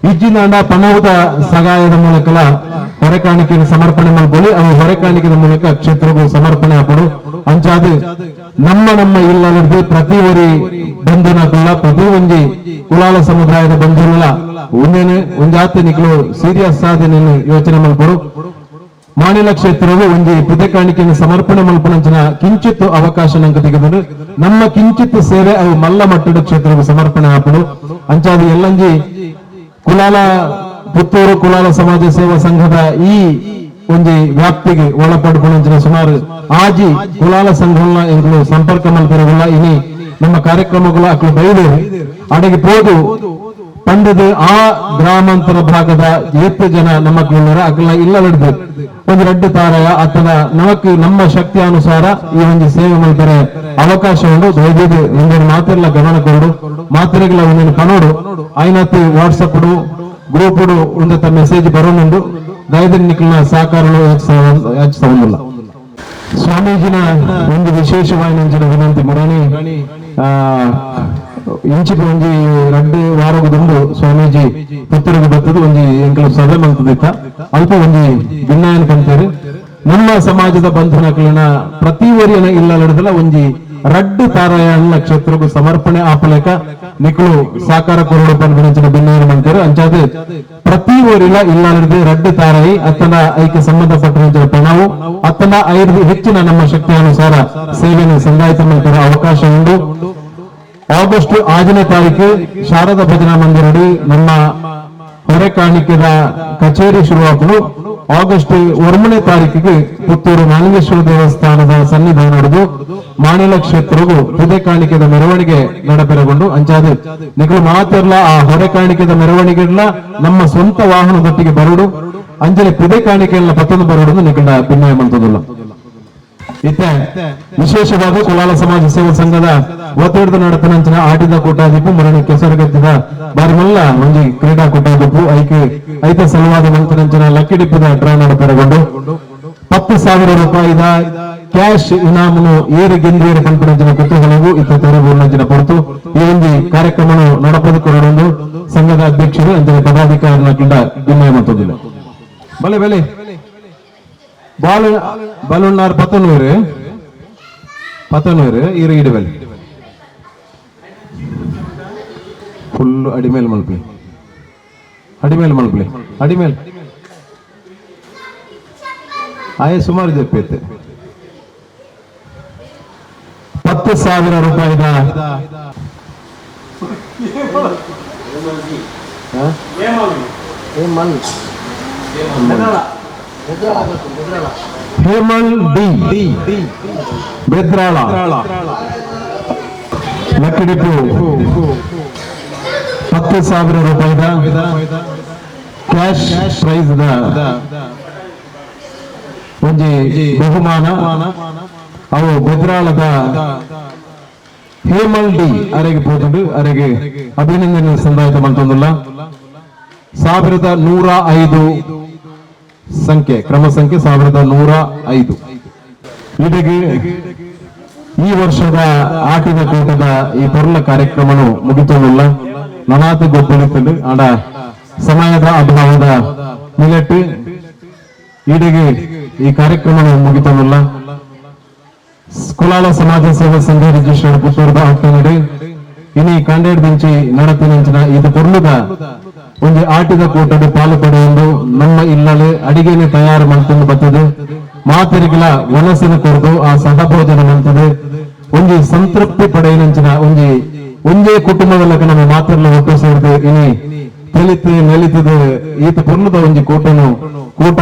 ಇಜ್ಜಿನಾಂಡ ಪಣವುದ ಸಗಾಯದ ಮೂಲಕಲ ಹೊರೆ ಕಾಣಿಕೆಯನ್ನು ಸಮರ್ಪಣೆ ಮಲ್ಪೊಲಿ ಅವು ಹೊರೆ ಕಾಣಿಕೆದ ಮೂಲಕ ಕ್ಷೇತ್ರಗೂ ಸಮರ್ಪಣೆ ಆಪಡು ಅಂಚಾದ ನಮ್ಮ ನಮ್ಮ ಇಲ್ಲಲಿದ್ದು ಪ್ರತಿ ಒರಿ ಬಂಧುನಕುಲ್ಲ ಪ್ರತಿ ಒಂಜಿ ಕುಲಾಲ ಸಮುದಾಯದ ಬಂಧುಗಳ ಒಂದೇನೆ ಒಂಜಾತಿ ನಿಕ್ಲು ಸೀರಿಯಸ್ ಆದ ಯೋಚನೆ ಮಲ್ಪಡು ಮಾನಿಲ ಕ್ಷೇತ್ರವು ಒಂಜಿ ಪುದೆ ಕಾಣಿಕೆಯನ್ನು ಸಮರ್ಪಣೆ ಮಲ್ಪನಂಚಿನ ಕಿಂಚಿತ್ ಅವಕಾಶ ನಂಗೆ ತೆಗೆದು ನಮ್ಮ ಕಿಂಚಿತ್ ಸೇವೆ ಅವು ಮಲ್ಲ ಮಟ್ಟದ ಕ್ಷೇತ್ರವು ಸಮರ್ಪಣೆ ಆಪಡು ಅಂಚಾದ ಎಲ್ಲಂಜಿ ಕುಲಾಲ ಪುತ್ತೂರು ಕುಲಾಲ ಸಮಾಜ ಸೇವಾ ಸಂಘದ ಈ ಒಂಜಿ ವ್ಯಾಪ್ತಿಗೆ ಒಳಪಡ್ಕೊಂಡಂಚಿನ ಸುಮಾರು ಆಜಿ ಕುಲಾಲ ಸಂಘಗಳ ಎಂಕುಲು ಸಂಪರ್ಕ ಮಲ್ಪೆರಗುಲ್ಲ ಇನಿ ನಮ್ಮ ಕಾರ್ಯಕ್ರಮಗಳು ಅಕ್ಲು ಬೈದು ಅಡೆಗೆ ಪೋದು ಪಂಡದು ಆ ಗ್ರಾಮಾಂತರ ಭಾಗದ ಎತ್ತು ಜನ ನಮ್ಮ ಅಕ್ಲ ಇಲ್ಲ ನಡ್ದು ಒಂದು ರಡ್ಡು ತಾರಯ ಅತನ ನಮಕ್ ನಮ್ಮ ಶಕ್ತಿ ಅನುಸಾರ ಈ ಒಂದು ಸೇವೆ ಮಲ್ಪರೆ ಅವಕಾಶ ಉಂಡು. ದಯವಿಟ್ಟು ಒಂದೊಂದು ಮಾತೆಲ್ಲ ಗಮನ ಕೊಡು, ಮಾತ್ರೆಗಳ ಒಂದೊಂದು ಪನೋಡು ಐನತ್ತು ವಾಟ್ಸಪ್ ಗ್ರೂಪ್ ಒಂದತ್ತ ಮೆಸೇಜ್ ಬರೋನುಂಡು. ದಯವಿಟ್ಟು ನಿಕ್ಲಿನ ಸಹಕಾರಗಳು ಯಾಚಿಸೋದಿಲ್ಲ. ಸ್ವಾಮೀಜಿನ ಒಂದು ವಿಶೇಷವಾದ ವಿನಂತಿ ಮುರಾಣಿ ಇಂಚಿಗೆ ಒಂಜಿ ರಡ್ಡು ವಾರಗುದುಂಡು ಸ್ವಾಮೀಜಿ ಪುತ್ತೂರಿಗೆ ಬರ್ತದೆ ಒಂಜಿ ಎಂಕಲು ಸಭೆ ಮಂತದಿತ್ತ ಅಲ್ಪ ಒಂಜಿ ಭಿನ್ನಾಯನ ಕಂತಾರೆ. ನಮ್ಮ ಸಮಾಜದ ಬಂಧನಗಳನ್ನ ಪ್ರತಿ ವರಿಯನ ಇಲ್ಲ ನಡೆದಲ್ಲ ಒಂಜಿ ರಡ್ಡು ತಾರಾಯಣ ಕ್ಷೇತ್ರಕ್ಕೂ ಸಮರ್ಪಣೆ ಆಪಲೇಕ ನಿಕ್ಲು ಸಾಕಾರ ಕೊರಡು ಪನ್ಪಿನಂಚಿನ ಭಿನ್ನಾಯನ ಮಂತಾರೆ. ಅಂಚಾದ ಪ್ರತಿ ಊರಿಲ ಇಲ್ಲ ನಡೆದು ರಡ್ಡು ತಾರಾಯಿ ಅತ್ತನ ಐಕೆ ಸಂಬಂಧಪಟ್ಟ ಪಣವು ಅತ್ತನ ಐದು ಹೆಚ್ಚಿನ ನಮ್ಮ ಶಕ್ತಿಯಾನುಸಾರ ಸೇವೆಯನ್ನು ಸಂದಾಯಿತ ಮಾಡ್ತಾರೆ ಅವಕಾಶ ಉಂಟು. ಆಗಸ್ಟ್ 6ನೇ ತಾರೀಕು ಶಾರದಾ ಭಜನಾ ಮಂದಿರಡಿ ನಮ್ಮ ಹೊರೆ ಕಾಣಿಕೆದ ಕಚೇರಿ ಶುರುವಾಗಲು ಆಗಸ್ಟ್ 1ನೇ ತಾರೀಕಿಗೆ ಪುತ್ತೂರು ಮಾಲಿಂಗೇಶ್ವರ ದೇವಸ್ಥಾನದ ಸನ್ನಿಧಾನ ನಡೆದು ಮಾಣಿಲ ಕ್ಷೇತ್ರವು ಪುದೆ ಕಾಣಿಕೆದ ಮೆರವಣಿಗೆ ನಡಪೆರಗೊಂಡು ಅಂಚಾದ ನಿಕಲು ಮಾತೆರ್ಲ ಆ ಹೊರೆ ಕಾಣಿಕೆದ ಮೆರವಣಿಗೆಲ್ಲ ನಮ್ಮ ಸ್ವಂತ ವಾಹನದೊಟ್ಟಿಗೆ ಬರಡು ಅಂಜಲಿ ಪುದೆ ಕಾಣಿಕೆಯನ್ನ ಪತ್ತೊಂದು ಬರಡು ನಿಕಲ ಭಿನ್ನಾಯ ಮಂತದಿಲ್ಲ. ಇತ್ತೆ ವಿಶೇಷವಾದ ಕುಲಾಲ ಸಮಾಜ ಸೇವಾ ಸಂಘದ ಒತ್ತಡದ ನಡತನಂಚಿನ ಆಟದ ಕೂಟಾದಿಪ್ಪು ಮರಣ ಕೆಸರುಗತ್ತಿದ ಬಾರಿ ಮಲ್ಲ ಒಂಜಿ ಕ್ರೀಡಾ ಕೂಟಾದಿಪ್ಪು ಐಕೆ ಐತ ಸಲುವಾದ ಮಂತನಂಚಿನ ಲಕ್ಕಿಡಿಪ್ಪದ ಡ್ರಾ ನಡಪೆರಗೊಂಡು 10,000 ರೂಪಾಯಿದ ಕ್ಯಾಶ್ ಇನಾಮನು ಏರು ಗೆಂದಿಯರು ಪಂಪನಂಚಿನ ಕುತೂಹಲವು ಇತ್ತ ತೆರವುನಂಚಿನ ಹೊರತು ಈ ಒಂದು ಕಾರ್ಯಕ್ರಮವನ್ನು ನಡಪದು ಕೊರಡೊಂದು ಸಂಘದ ಅಧ್ಯಕ್ಷರು ಅಂಚಿನ ಪದಾಧಿಕಾರಿಗಳ ಕಿಂಡ ವಿನಯ ಮಂತದಿಲ್ಲ. ಬಲೆ ಬಲೆ ಬಾಲ್ ಬಲುಣ್ಣಾರ್ ಪತ್ತನೂರು ಪತ್ತನೂರು ಇರು ಇಡಬಲ್ ಫುಲ್ ಅಡಿಮೇಲ್ ಮಲ್ಪಲಿ ಅಡಿಮೇಲ್ ಮಲ್ಪಲಿ ಅಡಿಮೇಲ್ ಆಯೆ ಸುಮಾರು ಜಪ್ಪೈತೆ 10,000 ರೂಪಾಯಿದ ಹೇಮಲ್ ಡಿ ಬೆದ್ರಾಳ ಲಕ್ಕಿಡಿಪು 10,000 ರೂಪಾಯಿದ ಕ್ಯಾಶ್ ಪ್ರೈಸ್ ಒಂಜಿ ಬಹುಮಾನ ಅವು ಬೆದ್ರಾಳದ ಹೇಮಲ್ ಡಿ ಅರೆಗೆ ಪೋತುಂಡು. ಅರೆಗೆ ಅಭಿನಂದನೆ ಸಂದಾಯತ ಮಂತೊಂದುಲ್ಲ. 1105 ಸಂಖ್ಯೆ ಕ್ರಮ ಸಂಖ್ಯೆ 1105. ಇದಕ್ಕೆ ಈ ವರ್ಷದ ಆಟದ ಕೂಟದ ಈ ಪೊರ್ಲ ಕಾರ್ಯಕ್ರಮನು ಮುಗಿತೊಂದುಲ್ಲ. ನನಾತ ಗೊಬ್ಬಳಿತುಂಡು ಆಡ ಸಮಯದ ಅಭಾವದ ನಿಲೆಟ್ಟು ಈಡೆಗೆ ಈ ಕಾರ್ಯಕ್ರಮನು ಮುಗಿತೊಂದುಲ್ಲ. ಕುಲಾಲ ಸಮಾಜ ಸೇವಾ ಸಂಘ ರಿಜಿಸ್ಟರ್ಡ್ ಪುತ್ತೂರುದ ಅಟ್ಟಣೆಡ್ ಇನಿ ಕಾಂಡೇಡ್ ದಿಂಚಿ ನಡತಿನಂಚಿನ ಇದು ಪೊರ್ಲುದ ಒಂಜಿ ಆಟಿದ ಕೂಟದ ಪಾಲು ಪಡೆಯೊಂದು ನಮ್ಮ ಇಲ್ಲಲು ಅಡಿಗೆನೆ ತಯಾರು ಮಲ್ತೊಂದು ಬತ್ತದು ಮಾತೆರಿಗಿಲ ವನಸಿನ ಕೊರ್ದು ಆ ಸಹಭೋಜನ ಮಲ್ತದೆ. ಒಂಜಿ ಸಂತೃಪ್ತಿ ಪಡೆಯಿನಂಚಿನ ಒಂಜಿ ಒಂಜೇ ಕುಟುಂಬದ ಲೆಕ್ಕ ನಮ್ಮ ಮಾತೆರ್ಲ ಒಟ್ಟು ಸೇರ್ದು ಇನಿ ತೆಲಿತು ನೆಲಿತದ ಈತ ಪೊರ್ಲುದ ಒಂಜಿ ಕೂಟನು ಕೂಟ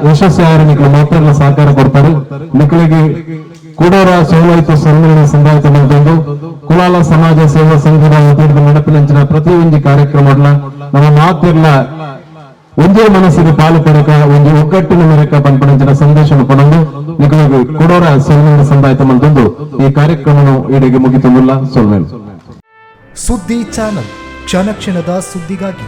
ಯಶಸ್ಸು ಆಯರ ನಿಕ್ಲು ಮಾತೆರ್ಲ ಸಹಕಾರ ಕೊಡ್ತಾರೆ. ನಿಕ್ಲಿಗೆ ಕೂಡೋರ ಸೋಲೈತ ಸಮ್ಮೇಳನ ಸಂದಾಯಿತ ಮಲ್ತೊಂದು ಕುಲಾಲ ಸಮಾಜ ಸೇವಾ ಸಂಘದ ವತಿಯಿಂದ ನಡಪಿನಂಚಿನ ಪ್ರತಿ ಒಂಜಿ ಕಾರ್ಯಕ್ರಮಡ್ಲ ನಮ್ಮ ಮಾತೆರ್ಲ ಒಂಜೇ ಮನಸ್ಸಿಗೆ ಪಾಲು ಪಡೆಕ ಒಂಜಿ ಒಗ್ಗಟ್ಟಿನ ಮೇರೆಕ ಪನ್ಪನಂಚಿನ ಸಂದೇಶ ಪಡೊಂದು ನಿಕಲಿಗೆ ಕೊಡೋರ ಸಮ್ಮೇಳನ ಸಂದಾಯಿತ ಮಲ್ತೊಂದು ಈ ಕಾರ್ಯಕ್ರಮನು ಈಡೆಗೆ ಮುಗಿತುಂದುಲ್ಲ. ಸೊಲ್ಮೆಲು. ಸುದ್ದಿ ಚಾನಲ್, ಕ್ಷಣ ಕ್ಷಣದ ಸುದ್ದಿಗಾಗಿ.